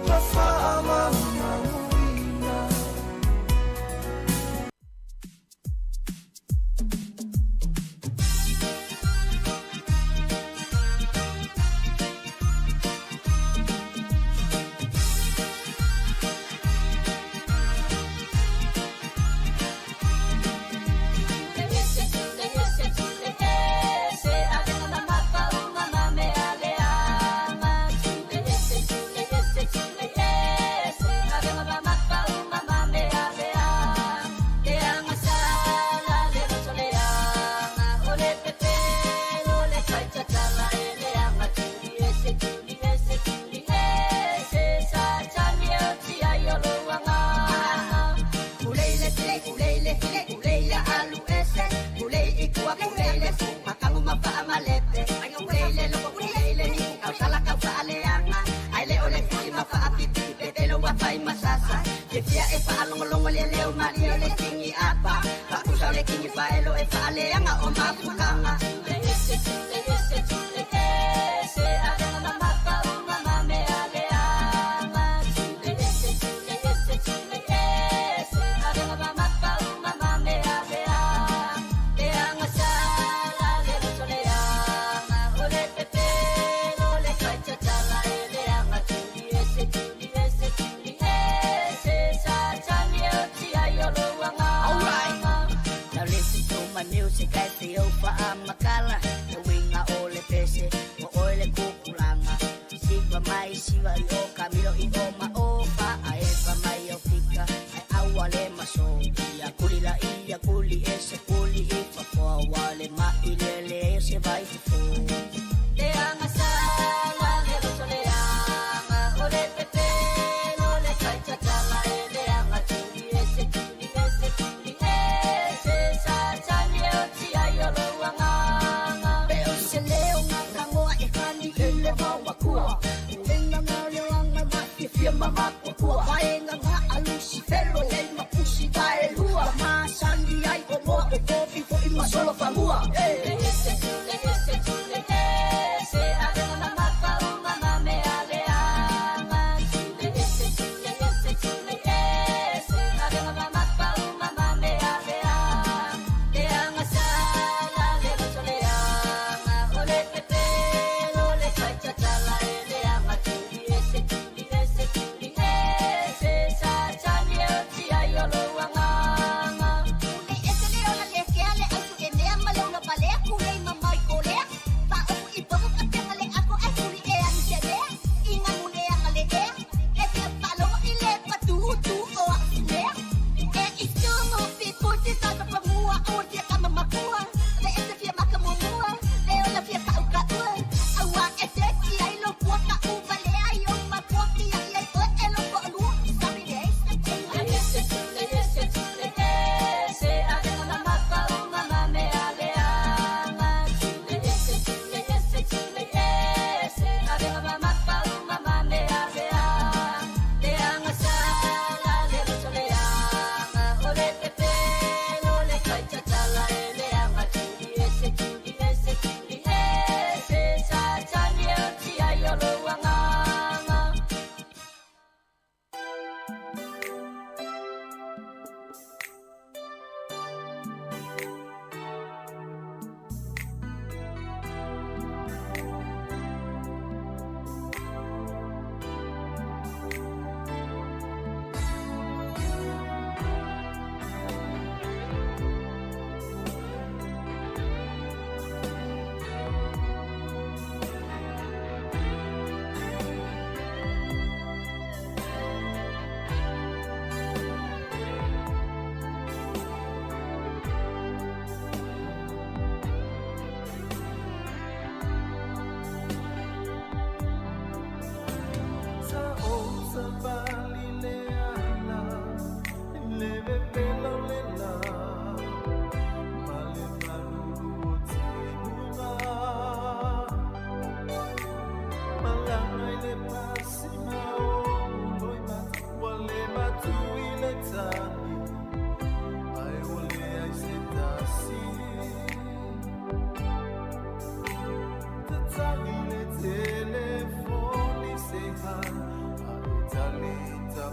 [SPEAKER 14] gafa ma faamaumauina.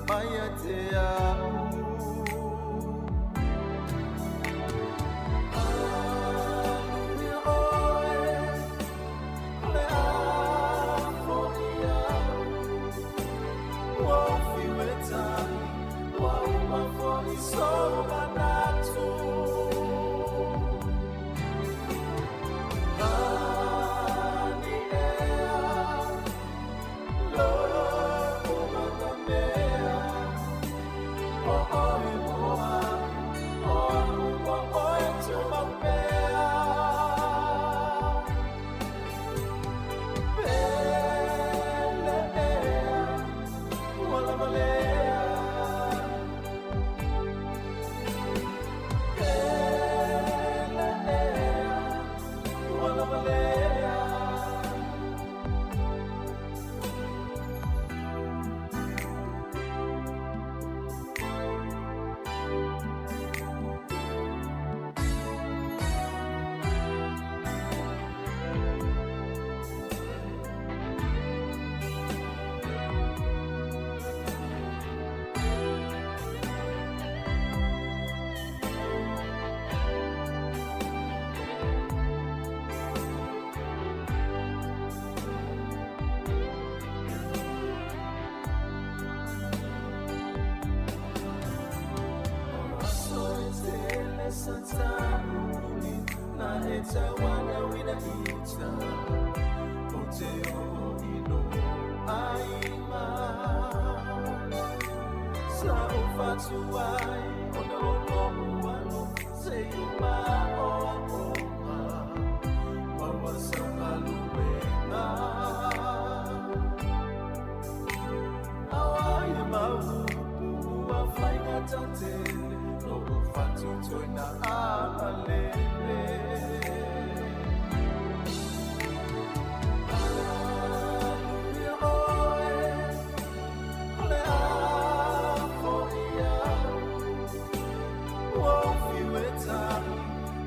[SPEAKER 14] mai ia te a'u. Aluia oe, o le a fo'i a'u. Ua ou fiu e tali, ua uma fo'i sou manatu. Lani ea, lo'u matamea, o oe mo a'u, o a'u mo oe tumau pea. Pele ea, ua lava lea. Pele ea, ua lava lea. Aso e tele sa ta'uli na e tauana uina i uta o te oo i lou aiga. Sa ou fatu ai ona o lo'u alofa seia maoaoga maua sau galuega. Auai e mau upu ua faigatatele lo'u fatutoina amalele. Aluia oe, o le a fo'i a'u. Ua ou fiu e tali,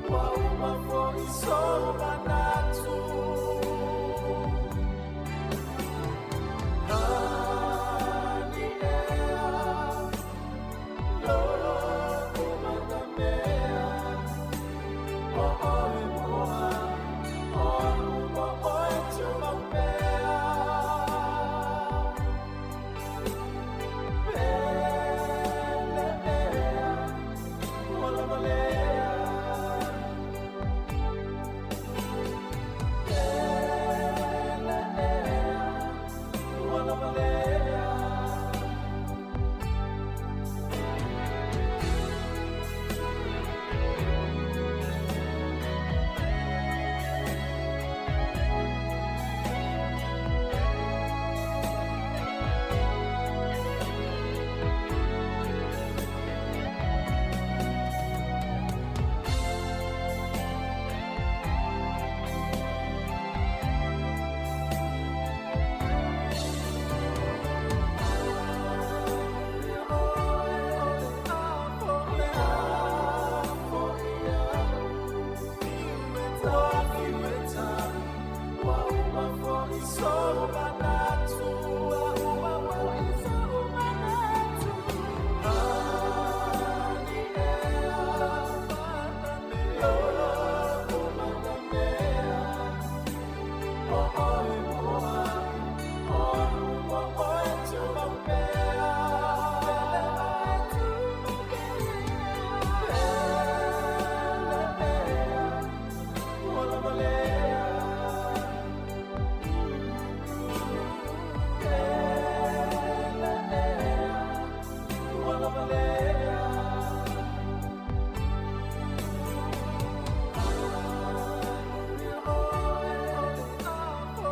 [SPEAKER 14] ua uma fo'i sou manatu. Lani ea, lo'u matamea, o oe mo a'u, o a'u mo oe tumau pea. Pele ea, ua lava lea. Pele ea, ua lava lea. Aluia oe, o le a fo'i a'u. Ua fiu e tali, ua uma fo'i sou manatu. Ua uma fo'i sou manatu. Lani ea, lo'u matamea, o oe mo a'u, o a'u mo oe tumau pea. Pele ea, ua lava lea. Pele ea, ua lava lea. Aluia oe, o le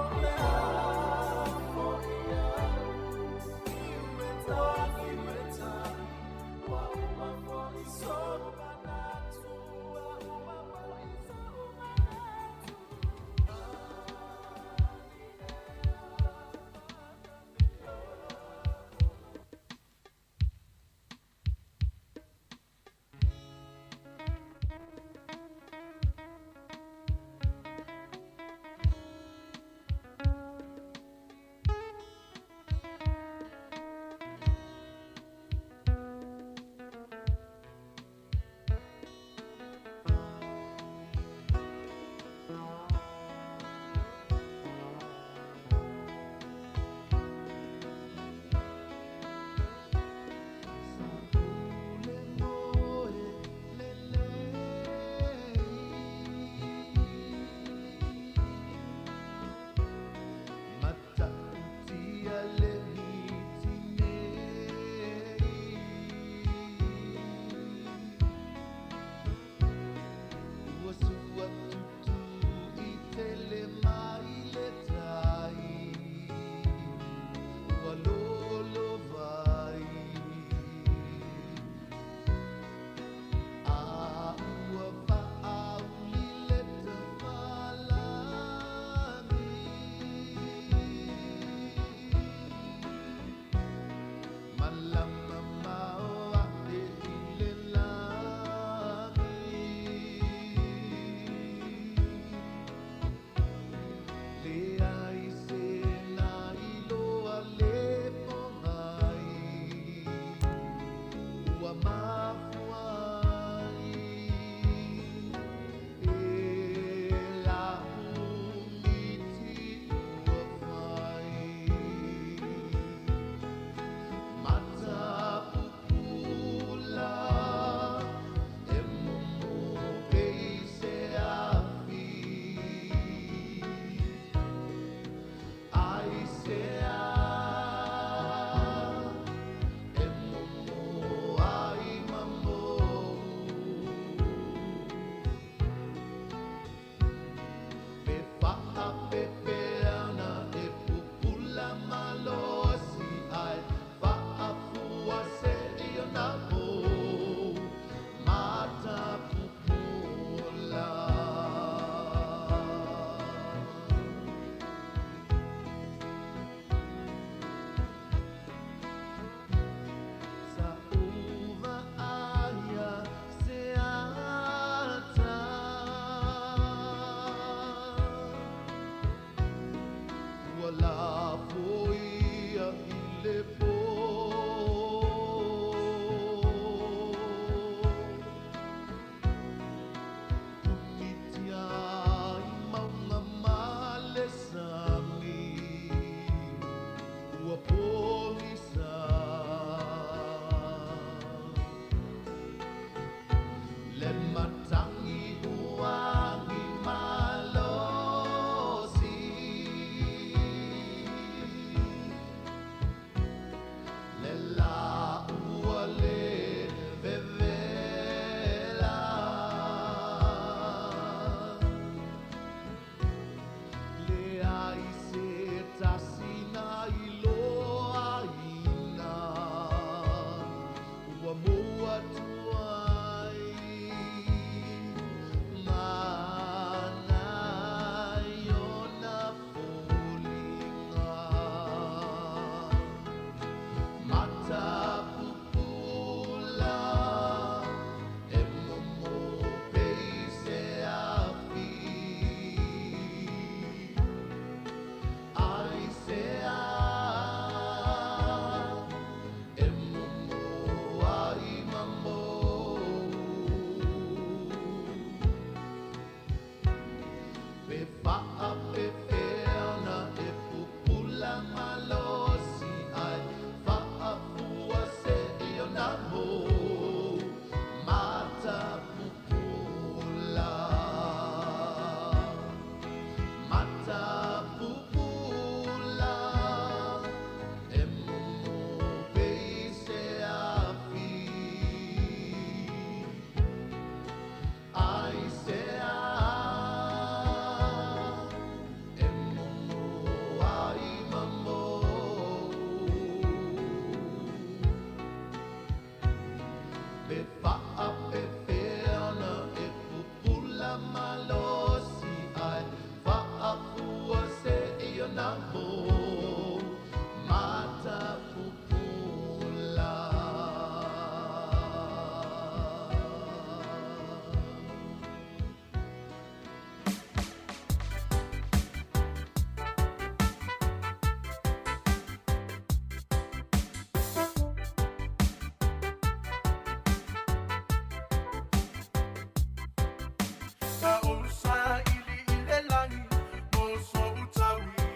[SPEAKER 5] lafoia i le pō. Pumitia i maunga ma le sami, ua pogisa. Le matangi uangi malosi. Le la ua le vevela. Le ai se tasina i loa ina, ua mua tuai mana iona foliga. Matapupula e momo peise afi. Ai se a e momo ai mamo. Pe faa pe feana e pupula malosi ai faa fua se iona mo. Matapupula. Matapupula e momo peise afi. Ai se a e momo ai mamo. Pe faa pe feana e pupula malosi ai faa fua se iona mo. Matapupula.
[SPEAKER 14] Ka ousa ili i le lagi mo so'u taui.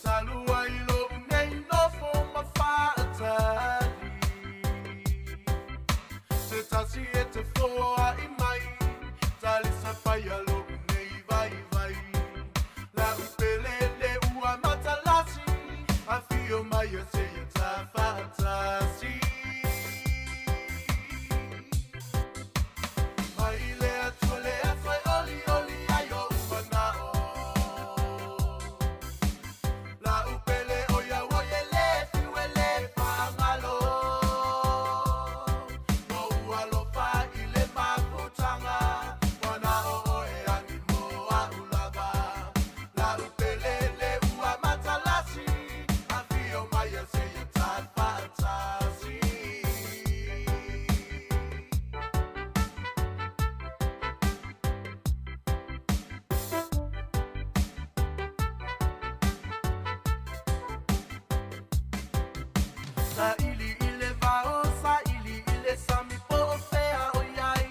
[SPEAKER 14] Talu ai lo'u nei nofo ma fa'atali. Se tasi e te foa'i mai, talisa paia lo'u nei vaivai. La'u pelele ua matalasi, afio mai e seia tafa'atasi. Mai le atua le aso e oli oli ai o umana'o. La'u pele o ia ua ie lē fiu e lē fagalo. Mo ua alofa i le mafutaga, wana o oe agi mo a'u lava. La'u pele le ua matalasi, afio mai e seia tafa'atasi. Sa ili i le vao, sa ili i le sami po o fea o iai.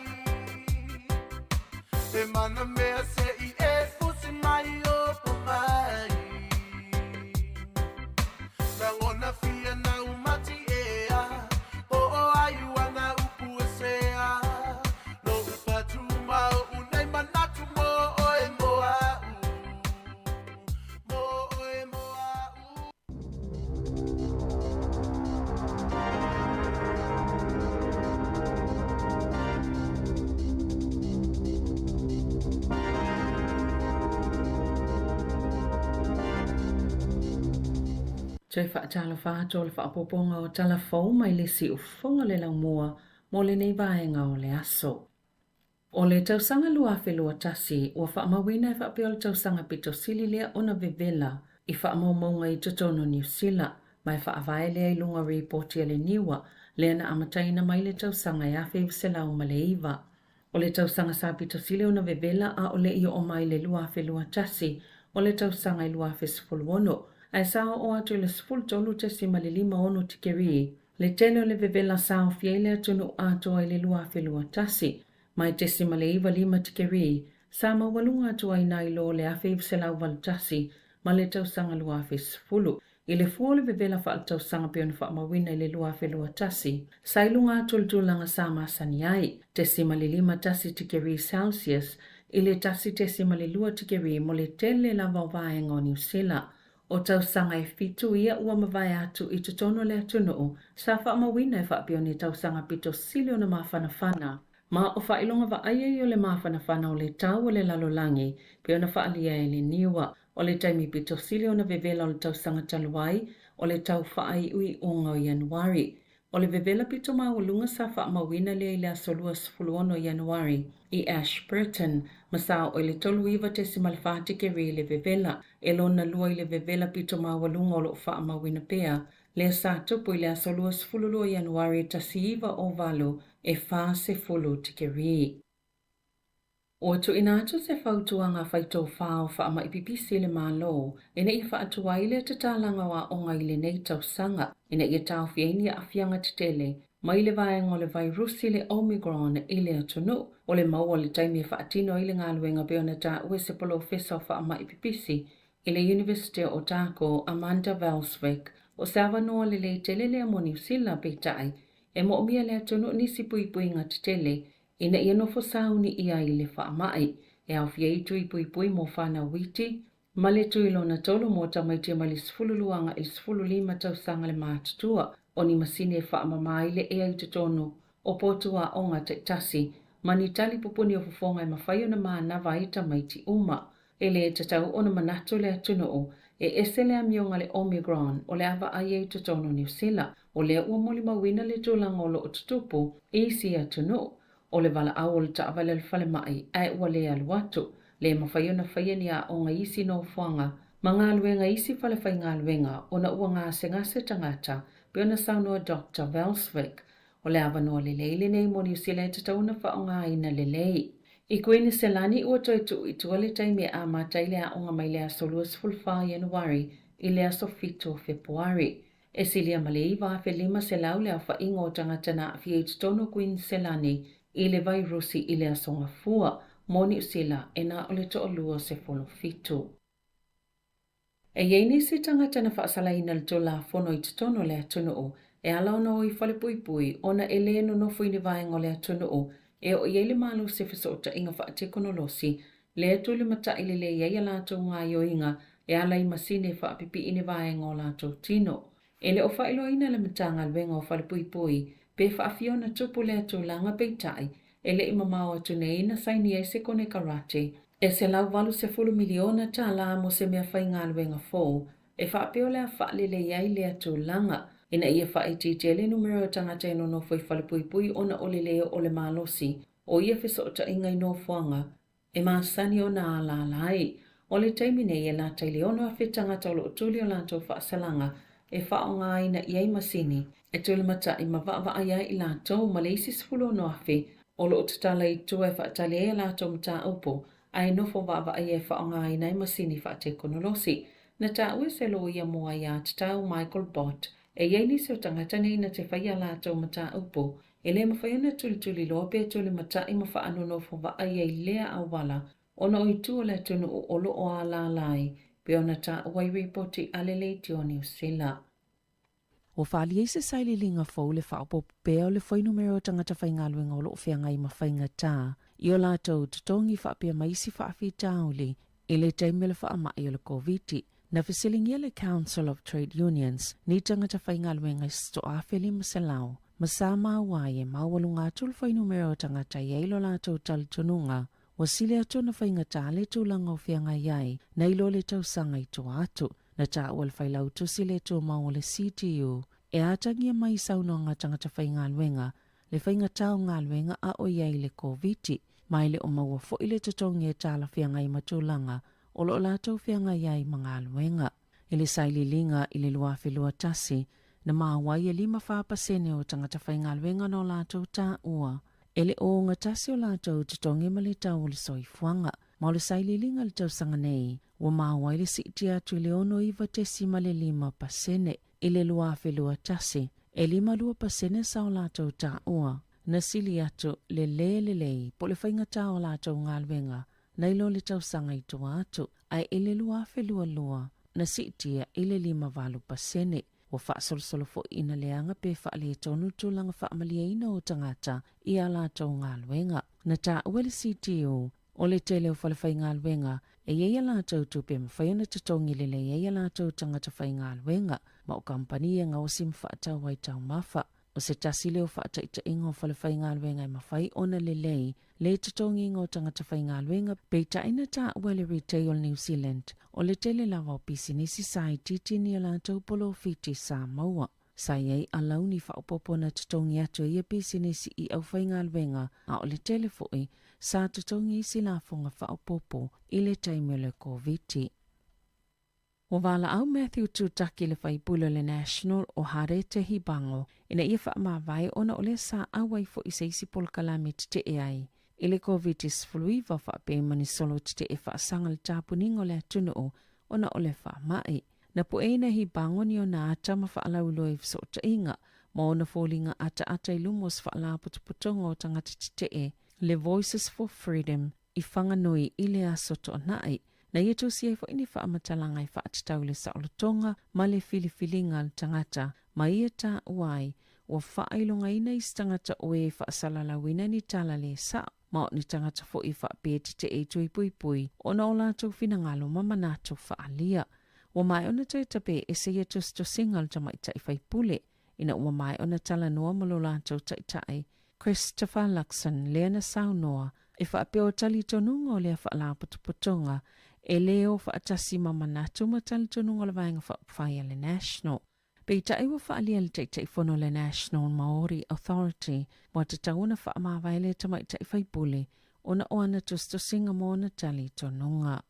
[SPEAKER 14] Te mana mea se i e fusi mai o po mai. Lagona fia na umati ea, po o ai ua upu e sea. Lo upatu mao unei manatu mo oe mo a'u. Mo oe mo a'u.
[SPEAKER 10] Toe faatalofa atu o le faaopoopoga o tala fou mai le siufofoga le laumua mo lenei vaega o le aso. O le tausaga 2021 ua faamauina e faapea o le tausaga pito sili lea ona vevela i faamaumauga i totonu o Niu Sila, ma e faavae lea i luga o ripoti a le NIWA lea na amataina mai le tausaga e 1909. O le tausaga sa pito sili ona vevela a o le i oo mai le 2021 o le tausaga i 2016, ae sa oo atu i le 13.56 tikeri le tele o le vevela sa aofia ai le atunuu atoa i le 2021, ma e 0.95 tikeri sa maualuga atu ai nai lo le 1981 ma le tausaga 2010. I le fua o le vevela faaletausaga pei ona faamauina i le 2021, sa i luga atu o le tulaga sa masani ai, 0.51 tikeri Celsius i le 1.2 tikeri mo le tele lava o vaega o Niu Sila. O tausaga e fitu ia ua mavae atu i totonu o le atunuu, sa faamauina e faapea o ni tausaga pito sili ona mafanafana. Ma o faailoga vaaia ia o le mafanafana o le tau o le lalolagi, pei ona faaalia e le NIWA. O le taimi pito sili ona vevela o le tausaga talu ai, o le tau faaiuiuga o Ianuari. O le vevela pito maualuga sa faamauina lea i le aso 26 Ianuari i Ashburton, ma sa oo i le 39.4 tikeri le vevela, e lona lua i le vevela pito maualuga o lo o faamauina pea, lea sa tupu i le aso 22 Ianuari 1908 e 40 tikeri. Ua tuuina atu se fautuaga faitofā o faamai pipisi i le Malo ina ia faatuai le tatalaga o aoga i lenei tausaga ina ia taofia ai ni aafiaga tetele mai le vaega o le vairusi le Omicron i le atunuu. O le maua o le taimi e faatino ai le galuega pei ona taua e se polofesa o faamai pipisi i le Iunivesite o Otago, Amanda Velsvik, o se avanoa lelei tele lea mo Niu Sila, peitai, e moomia e le atunuu nisi puipuiga tetele ina ia nofo sauni ʻia ai le faamai, e aofia ai tui puipui mo fanau iti, ma le tui lona tolu mo tamaiti mai le 12 agai i le 15 tausaga le matutua, o ni masini e faamama ai le ea i totonu o potu aoga taitasi, ma ni tali pupuni o fofoga e mafai ona manava ai tamaiti uma. E lē tatau ona manatu le atunuu e ese le amioga le Omicron o le a vaaia i totonu o Niu Sila, o lea ua molimauina le tulaga o lo o tutupu i isi atunuu. O le valaau o le taavale a le falemai ae ua le alu atu. Lē mafai ona faia ni aoga i isi nofoaga ma galuega i isi falefaigaluega ona ua gasegase tagata, pei ona saunoa Doctor Velsvik. O le avanoa lelei lenei mo Niu Sila e tatau ona faaaogaina lelei. I Kuiniselani ua toe tuu i tua le taimi e amata ai le aoga mai le aso 24 Ianuari i le aso 7 o Fepuari. E silia ma le 9,500 le aofaiga o tagata na aafia i totonu o Kuiniselani i le vairusi i le aso Gafua. Mo Niu Sila, e na o le toalua 17. E i ai nisi tagata na faasalaina le Tulafono i totonu o le atunuu e ala ona o i falepuipui ona e lē nonofo i ni vaega o le atunuu e oo i ai le malosi o fesootaiga faatekonolosi lea tulimata'i lelei ai a latou gaoioiga e ala i masini e faapipii ni vaega o latou tino. E le o faailoaina e le Matagaluega o Falepuipui pe faafia ona tupu lea tulaga peitai e le i mamao atu nei na saini ai se konekarate e $180 miliona tālā mo se mea faigaluega fou e faapea o le a faalelei ai lea tulaga ina ia faaitiitia le numera o tagata e nonofo i falepuipui ona o le lē oo le malosi o ia fesootaiga i nofoaga e masani ona alaala ai. O le taimi nei e lata i le 6,000 tagata o lo o tuli o latou faasalaga e faaaogaina i ai masini e tulimata'i ma vaavaai ai i latou ma le isi 16,000 o lo o tatala i tua e faatali ai a latou mataupu ae nofo vaavaai e faaaogaina ai masini faatekonolosi. Na taua e se loia mo aiatatau Michael Bott e i ai nisi o tagata nei na te faia a latou mataupu E lē mafai ona tulituliloa pe tulimata'i ma faanonofo vaai ai lea auala ona o itu o le atunuu o lo o alaala ai pei ona taua i ripoti a le Leitio o Niu Sila.
[SPEAKER 7] Ua faaalia i se sailiiliga fou le faaopoopo pea o le fuainumera o tagata faigaluega o lo o feagai ma faigata i o latou totogi faapea ma isi faafitauli i le taimi o le faamai o le Koviti. Na fesiligia le Council of Trade Unions ni tagata faigaluega i se 1,500 ma sa maua ai e maualuga atu le fuainumera o tagata e i ai lo latou talitonuga ua sili atu ona faigata le tulaga o feagai ai nai lo le tausaga i tua atu. Na taua le Failautusi le Tumau o le CTU e atagia mai i saunoaga a tagata faigaluega le faigata o galuega a o i ai le Koviti, ma e le o maua foi le totogi e talafeagai ma tulaga o lo o latou feagai ai ma galuega. I le sailiiliga i le 2021, na maua ai e 54% o tagata faigaluega na o latou taua e le o ogatasi o latou totogi ma le tau o le soifuaga. Ma o le sailiiliga i le tausaga nei, ua maua ai le siitia atu i le 69.5% i le 2021, e 52% sa o latou taua na sili atu le lē lelei po o le faigata o a latou galuega nai lo le tausaga i tua atu, ae i le 2022 na siitia i le 58%. Ua faasolosolo foi ina leaga pe faaletonu tulaga faamalieina o tagata i a latou galuega. Na taua e le CTU, o le tele o falefaigaluega e i ai a latou tupe e mafai ona totogi lelei ai a latou tagata faigaluega, ma o kamupani e gaosi ma faatau ai taumafa. O se tasi lea o faataitaiga o falefaigaluega e mafai ona lelei le totogiina o tagata faigaluega, peitai na taua e le Retail New Zealand, o le tele lava o pisinisi sa itiiti ni a latou polofiti sa maua. Sa i ai alauni faaopoopo na totogi atu e ia pisinisi i aufaigaluega, a o le tele foi sa totogi isi lafoga faaopoopo i le taimi o le Koviti. Ua valaau Matthew Tutaki le faipule o le National o Harete Hibango ina ia faamavae ona o lea sa auai foi i se isi polokalame tetee ai i le Koviti-19 faapea ma ni solo tetee faasaga le tapuniga o le atunuu ona o le faamai. Na pueina e Hibango ni ona ata ma faalauiloa i fesootaiga ma ona foliga ataata i luma o se faalapotopotoga o tagata tetee le Voices for Freedom i Whanganui i le aso Toonai. Na ia tusi ai foi ni faamatalaga e faatatau i le saolotoga ma le filifiliga a le tagata, ma ia taua ai, ua faailogaina isi tagata o e faasalalauina ni tala le sao, ma o ni tagata foi e faapea e tetee i Tuipuipui ona o latou finagalo ma manatu faaalia. Ua maea ona toe tape ese ia tusitusiga o le tamaitai faipule, ina ua maea ona talanoa ma lo latou taitai, Christopher Luxon, lea na saunoa e faapea o talitonuga o lea faalapotopotoga e lē o faatasi ma manatu ma talitonuga o le Vaega Faaupufai a le National. Peitai ua faaalia e le Taitaifono o le National Maori Authority ua tatau ona faamavae lea tamaitai faipule ona o ana tusitusiga ma ona talitonuga.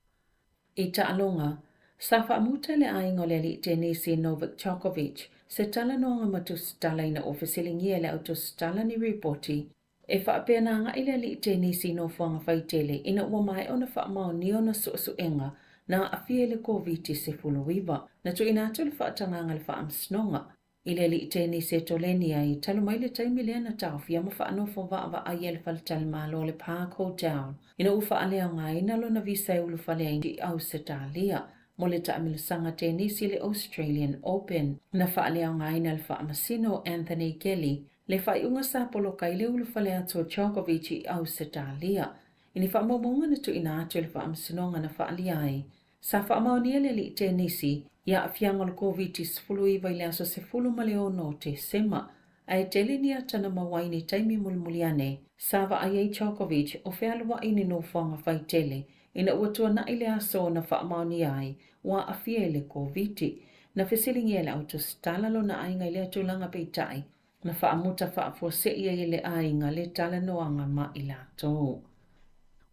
[SPEAKER 7] I taaloga, sa faamuta le aiga o le alii tenisi Novak Djokovic se talanoaga ma tusitala ina ua fesiligia e le au tusitala ni ripoti e faapea na agai le alii tenisi i nofoaga faitele ina ua maea ona faamaonia ona suesuega na aafia i le Koviti-19. Na tuuina atu le faatagaga i le Faamasinoga I le alii tenisi e toleni ai, talu mai le taimi lea na taofia ma faanofo vaavaai ai le faletalimalo o le Park Hotel ina ua faaleaogaina lona visa e ulufale ai i Ausetalia mo le taamilosaga tenisi i le Australian Open. Na faaleaogaina e le faamasino Anthony Kelly le faaiuga sa poloka ai le ulufale atu o Djokovic i Ausetalia i ni faamaumauga na tuuina atu e le faamasinoga na faaalia ai Sa faamaonia le alii tenisi i aafiaga o le Koviti-19 i le aso 16 o Tesema, ae tele ni ata na maua ai i ni taimi mulimuli ane. Sa vaai ai Djokovic o fealuai i ni nofoaga faitele ina ua tuanai le aso na faamaonia ai ua aafia i le Koviti. Na fesiligia e le autusitala lona aiga i lea tulaga peitai, na faamuta faafuasei ai e le aiga le talanoaga ma i latou.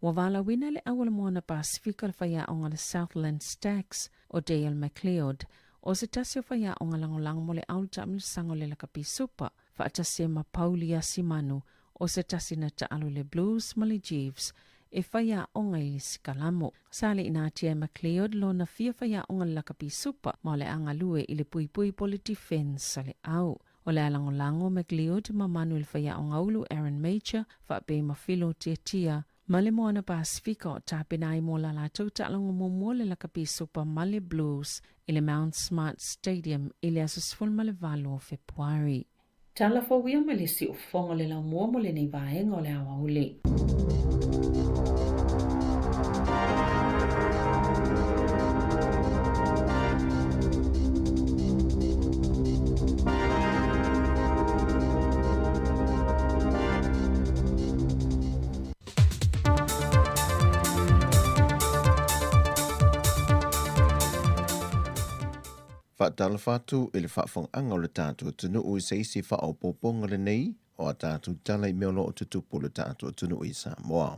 [SPEAKER 7] Ua valaauina le au o le Moana Pasefika le faiaoga le Southland Stacks o Dale McLeod, o se tasi o faiaoga lagolago mo le au taamilosaga o le lakapi supa, faatasi ai ma Pauli Asimanu, o se tasi na taalo i le Blues ma le Jeeves, e faiaoga i le sikalamo. Sa le inatia e McLeod lona fia faiaoga le lakapi supa ma o le a galue i le puipui po le defence a le au. O le a lagolago McLeod ma Manu i le faiaoga ulu Aaron Major, faapea ma Philo Tiatia, ma le Moana Pasefika o tapena ai mo la latou taaloga muamua le lakapi Supa ma le Blues i le Mount Smart Stadium i le aso 18 o Fepuari. Tala fou ia mai le siufofoga o le laumua mo lenei vaega o le aoauli.
[SPEAKER 6] Faatalofa atu i le faafofogaaga o le tatou atunuu i se isi faaopoopoga lenei o a tatou tala i mea o lo o tutupu i le tatou atunuu i Samoa.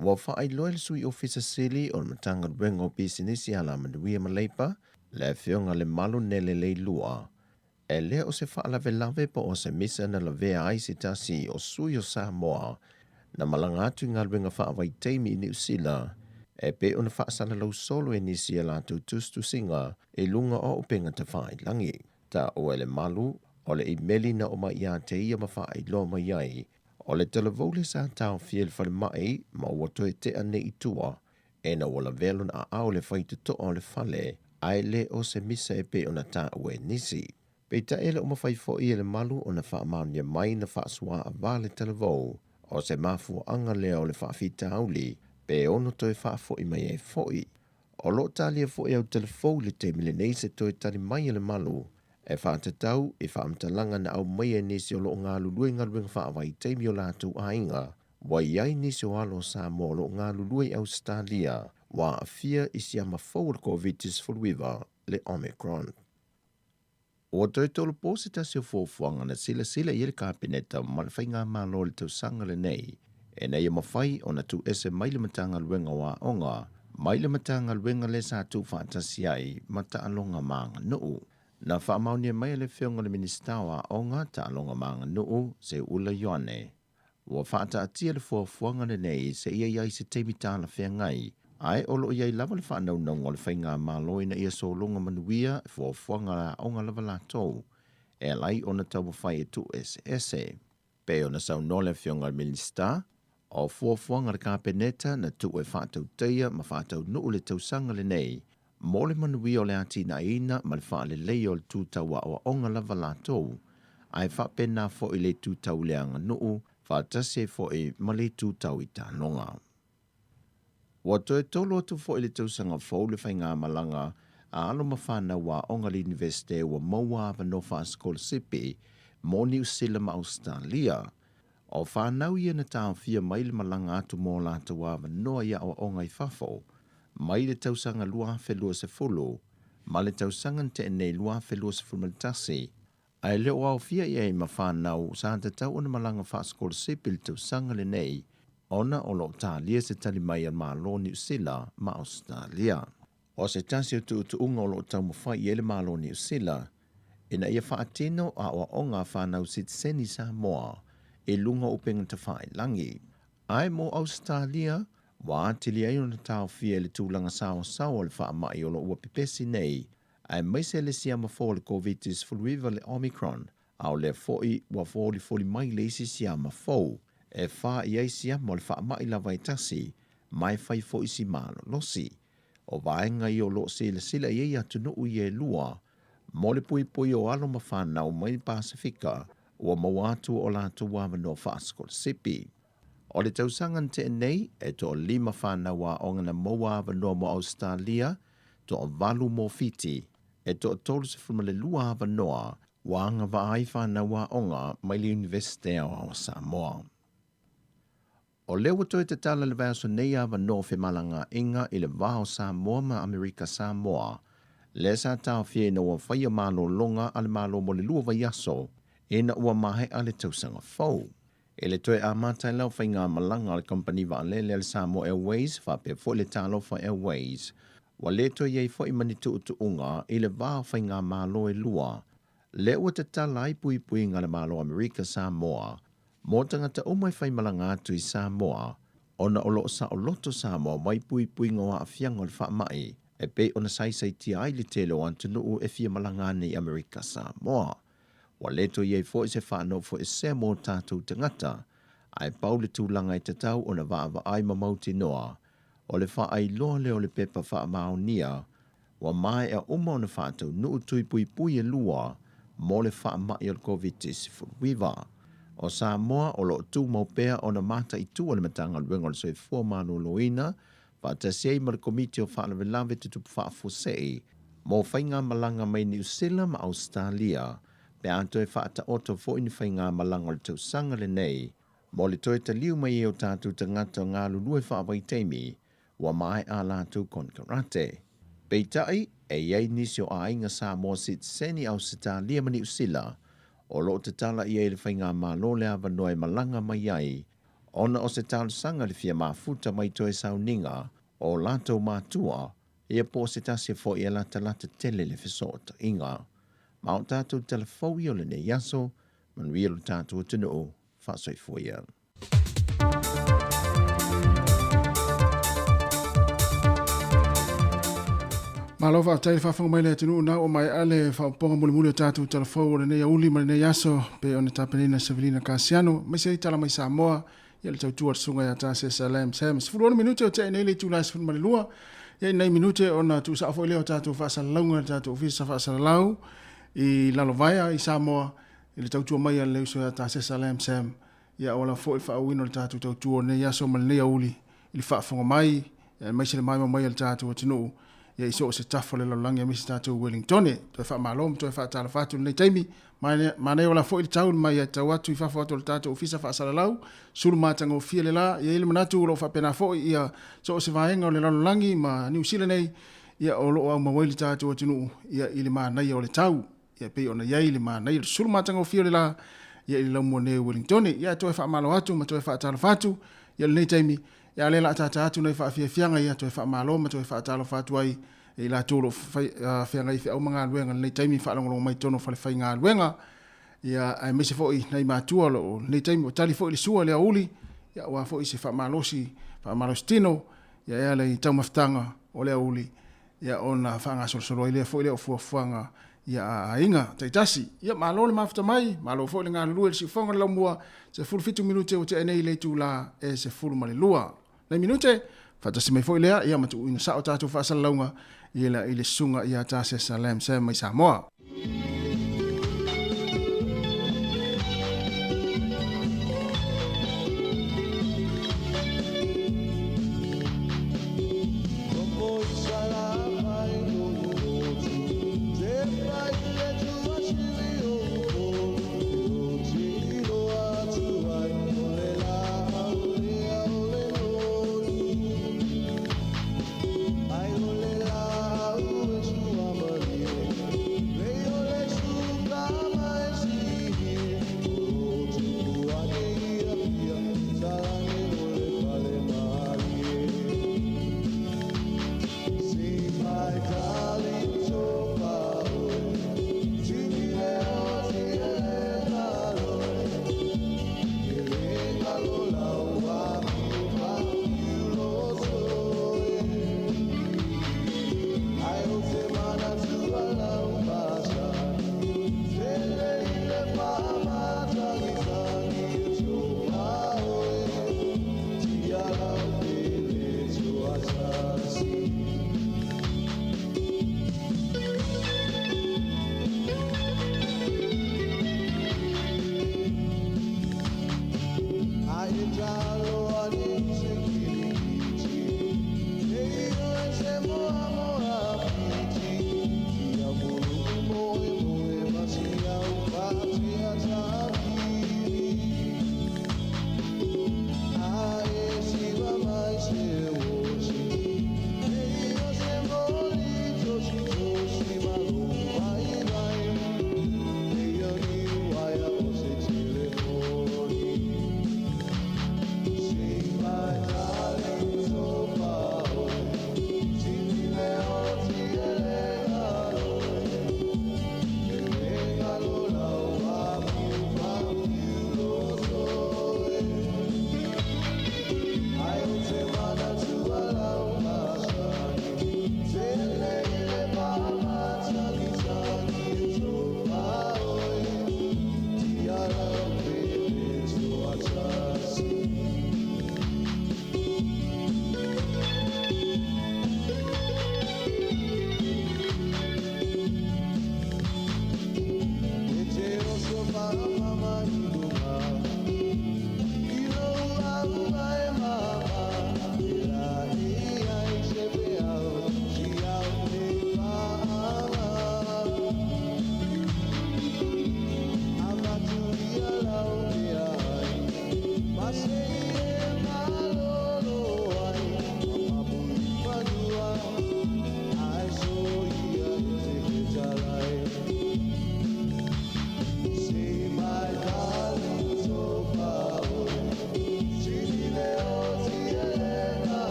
[SPEAKER 6] Ua faailoa e le Sui Ofisa Sili o le Matagaluega o Pisinisi Alamanuia ma Leipa, le Afioga Lemalu Nele Leilua, e le o se faalavelave po o se misa na lavea ai se tasi o sui o Samoa na malaga atu i galuega faavaitaimi i Niu Sila, e pei ona faasalalau solo e nisi a latou tusitusiga i luga o upega tafailagi. Taua e le malu, o le imeli na oo mai ia te ia ma faailoa mai ai, o le talavou lea sa taofia i le falemai ma ua toe tea nei i tua, ina ua lavea lona aao i le faitotoa o le fale, ae le o se misa e pei ona taua e nisi. Peitai e le o mafai foi e le malu ona faamaonia mai na faasuaava le talavou, o se mafuaaga lea o le faafitauli pe ono toe faafoi mai ai foi. O lo o talia foi au talafou i le taimi lenei se toe tali mai a le malu e faatatau i faamatalaga na aumaia e nisi o lo o galulue i galuega faavaitaimi o latou aiga. Ua i ai nisi o alo o Samoa o lo o galulue i Ausetalia ua aafia i siama fou o le Koviti-19, le Omicron. Ua toe tolopo se tasi o fuafuaga na silasila i ai le Kapeneta ma le Faigamalo i le tausaga lenei ina ia mafai ona tuuese mai le Matagaluega o Aoga mai le Matagaluega lea sa tuufaatasi ai ma Taaloga ma Aganuu. Na faamaonia mai e le Afioga i le Minisita o Aoga, Taaloga ma Aganuu, Seuula Ioane, Ua faataatia le fuafuaga lenei seia i ai se taimi talafeagai, ae o lo o i ai lava le faanaunauga o le Faigamalo ina ia sologa manuia fuafuaga a aoga lava latou e ala ai ona taumafai e tuueseese. Pei ona saunoa le Afioga i le Minisita, o fuafuaga a le Kapeneta na tuu e faatautaia ma faataunuu le tausaga lenei mo le manuia o le atinaeina ma le faaleleia o le tu tau aoaoga lava latou, ae faapena foi le itu tau i le aganuu, faatasi ai foi ma le itu tau i taaloga. Ua toe tolo atu foi i le tausaga fou le faigamalaga a alo ma fanau aoga a le Iunivesite ua maua avanoa faasikolasipi mo Niu Sila ma Ausetalia. O fanau ia na taofia mai le malaga atu mo latou avanoa i aoaoga i fafo, mai le tausaga 2020 ma le tausaga na tea nei 2021, ae le o aofia i ai ma fanau sa tatau ona malaga faasikolasipi i le tausaga lenei ona o lo o talia se tali mai a le Malo o Niu Sila ma Ausetalia. O se tasi o tuutuuga o lo o taumafai i ai le Malo o Niu Sila ina ia faatino aoaoga a fanau sitiseni Samoa i luga o upega tafailagi. Ae mo Ausetalia, ua atili ai ona taofia i le tulaga saoasaoa o le faamai o lo o ua pepesi nei, aemaise le siama fou o le Koviti-19 le Omicron, a o lea foi ua folifoli mai le isi siama fou, e fa i ai siama o le faamai lava e tasi, ma e fai foi si malolosi. O vaega ia o lo o silasila i ai atunuu ia e lua, mo le puipui o alo ma fanau mai le Pasefika ua maua atu o latou avanoa faasikolasipi. O le tausaga na tea nei, e toalima fanau aoga na maua avanoa mo Ausetalia, toavalu mo Fiti, e toa-32 avanoa ua agavaa ai fanau aoga mai le Iunivesite Aoao o Samoa. O lea ua toe tatala le vaiaso nei avanoa o femalagaaiga i le va o Samoa ma Amerika Samoa, lea sa taofia ina ua faia malologa a le Malo mo le lua vaiaso ina ua maea le tausaga fou. I le toe amata ai la o faigamalaga a le kamupani vaalele a le Samoa Airways faapea foi le Talofa Airways, ua le toe i ai foi ma ni tuutuuga i le va o faigamalo e lua, lea ua tatala ai puipuiga a le Malo o Amerika Samoa mo tagata uma e faimalaga atu i Samoa, ona o lo o saoloto Samoa mai puipuiga o aafiaga o le faamai e pei ona saisaitia ai le tele o atunuu e fia malaga ane i Amerika Samoa. Ua le toe i ai foi se faanofoesea mo tatou tagata, ae pau le tulaga e tatau ona vaavaai ma mautinoa, o le faailoa lea o le pepa faamaonia ua maea uma ona faataunuu tui puipui e lua mo le faamai o le Koviti-19. O Samoa o lo o tumau pea ona mataitu a le Matagaluega o le Soifua Maloloina faatasi ai ma le Komiti o Faalavelave Tutupu Faafuasei mo faigamalaga mai Niu Sila ma Ausetalia pe a toe faataoto foi ni faigamalaga o le tausaga lenei mo le toe taliu mai ai o tatou tagata galulue faavaitaimi ua maea a latou konekarate. Peitai, e i ai nisi o aiga Samoa sitiseni Ausetalia ma Niu Sila o lo o tatala i ai le Faigamalo le avanoa e malaga mai ai ona o se talosaga i le fia mafuta mai toe sauniga o latou matua ia po o se tasi foi e latalata tele le fesootaiga. Ma o tatou tala fou ia o lenei aso, manuia lo tatou atunuu, faasoifua ia.
[SPEAKER 2] Malo faafetai le faafofoga mai le atunuu na ua maea le faaopoopoga mulimuli o tatou talafou o lenei auli ma lenei aso pe ona tapenaina Sevelina Kasiano aemaise ai tala mai Samoa ia le tautua a le susuga ia Tasesa Lam Sam. 16 minute o tea nei le itula e 12 ia i nai minute ona tuusao foi lea o tatou faasalalauga i le tatou ofisa faasalalau i Lalovaea i Samoa i le tautua mai a le uso ia Tasesa Lam Sam ia auala foi le faaauauina o le tatou tautua o lenei aso ma lenei auli i le faafofoga mai aemaise le maimoa mai a le tatou atunuu ia i so o se tafa o le lalolagi aemaise tatou Wellingtone. Toe faamalo ma toe faatalofa atu i lenei taimi. Manaia ola foi le tau mai ia tau atu i fafo atu o le tatou ofisa faasalalau, sulu matagofie le la. E i ai le manatu o lo o faapena foi ia so o se vaega o le lalolagi ma Niu Sila nei, ia o lo o aumau ai le tatou atunuu ia i le manaia o le tau. Ia e pei ona i ai le manaia o le sulu matagofie o le la ia i le laumua nei o Wellingtone. Ia toe faamalo atu ma toe faatalofa atu ia lenei taimi. Ia a lea la a tata atu nai faafiafiaga ia toe faamalo ma toe faatalofa atu ai i latou o lo o feagai i feau ma galuega i lenei taimi faalogologo mai i totonu o falefaigaluega ia aemaise foi nai matua o lo o lenei taimi ua tali foi le sua i le aoauli ia aua foi se faamalosi faamalosi tino ia e ala i taumafataga o le aoauli ia ona faagasolosolo ai lea foi lea o fuafuaga ia a aiga taitasi. Ia malo le mafuta mai, malo foi le galulue i le siufofoga o le laumua, 17 minute ua tea nei i le itula e 12. Nai minute, faatasi mai foi lea ia ma tuuina sao tatou faasalalauga i le susuga ia Tasesa Lam Sam mai Samoa.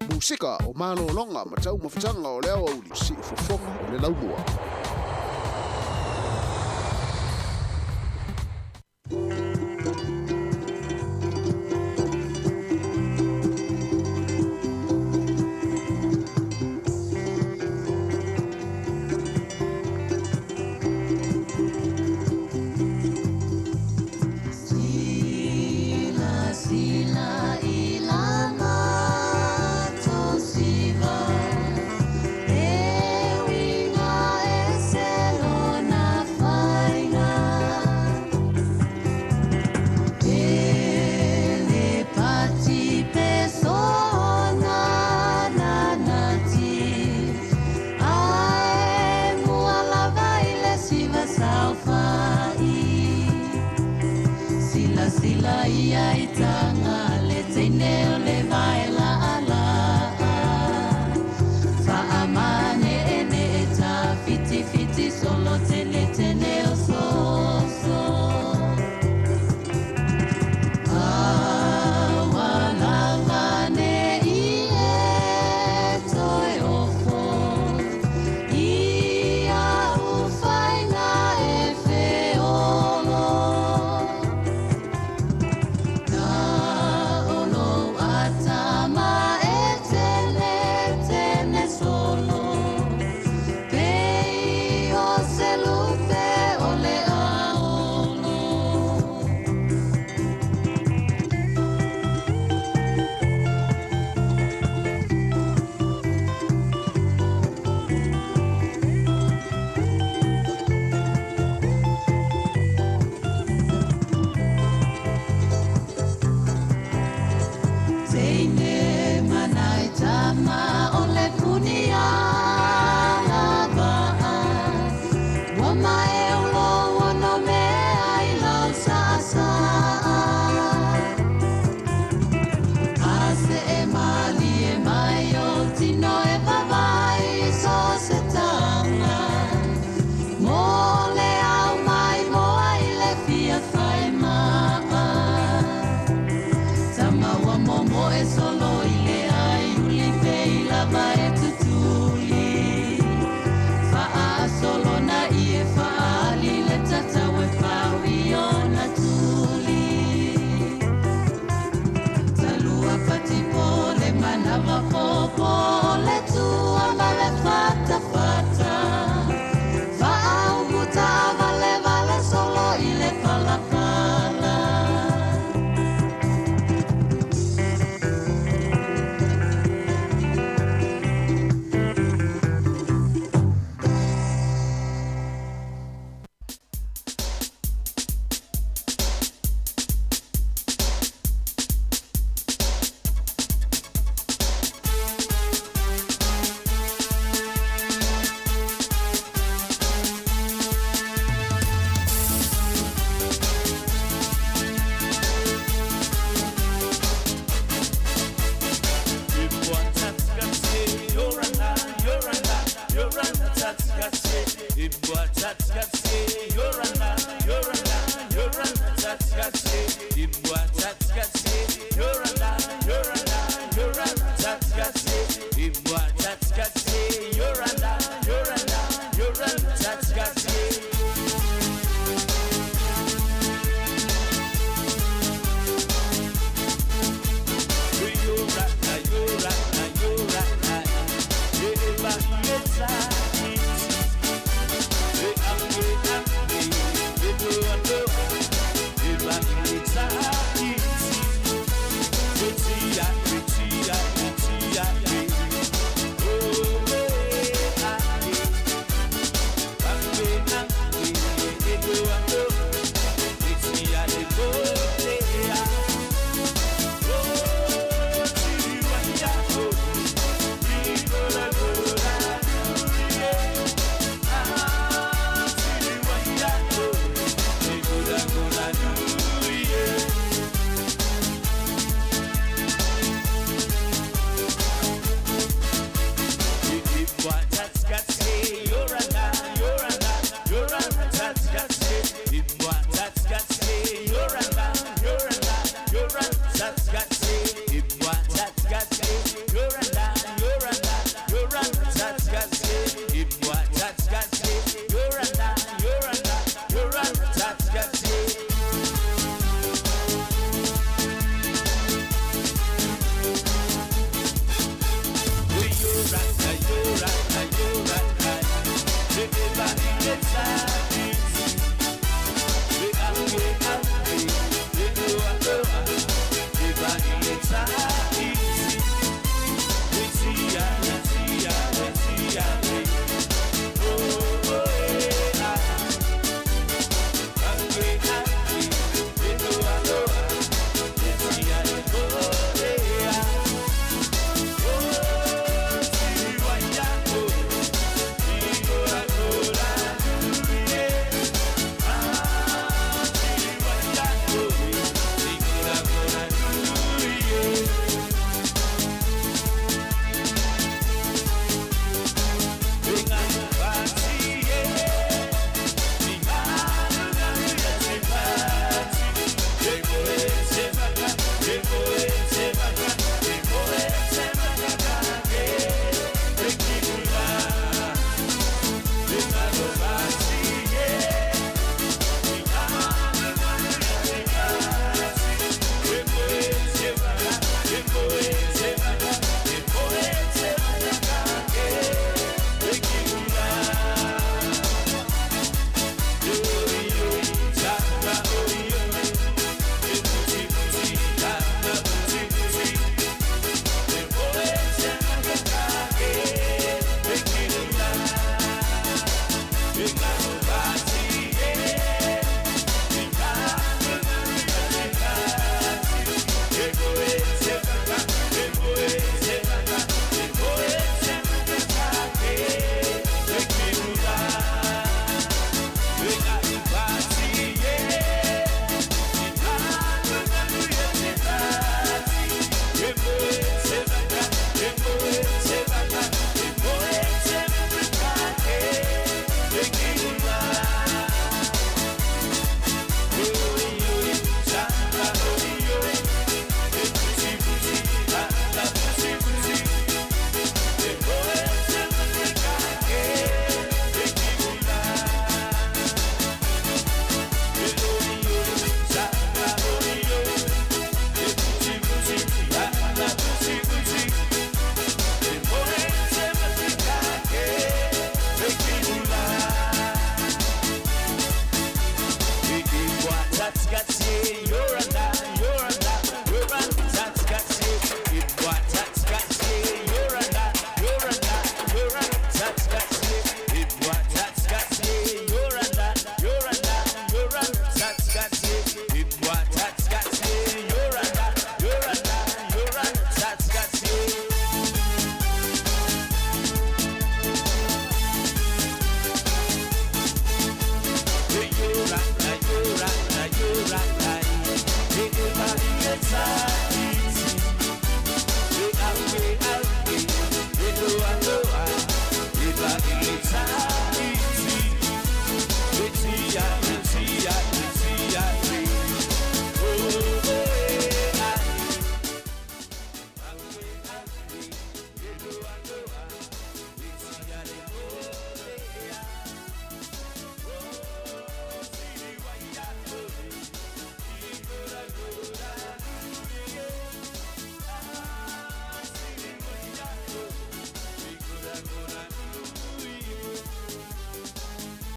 [SPEAKER 16] Musika o malologa ma taumafataga o le aoauli, siufofoga o le laumua.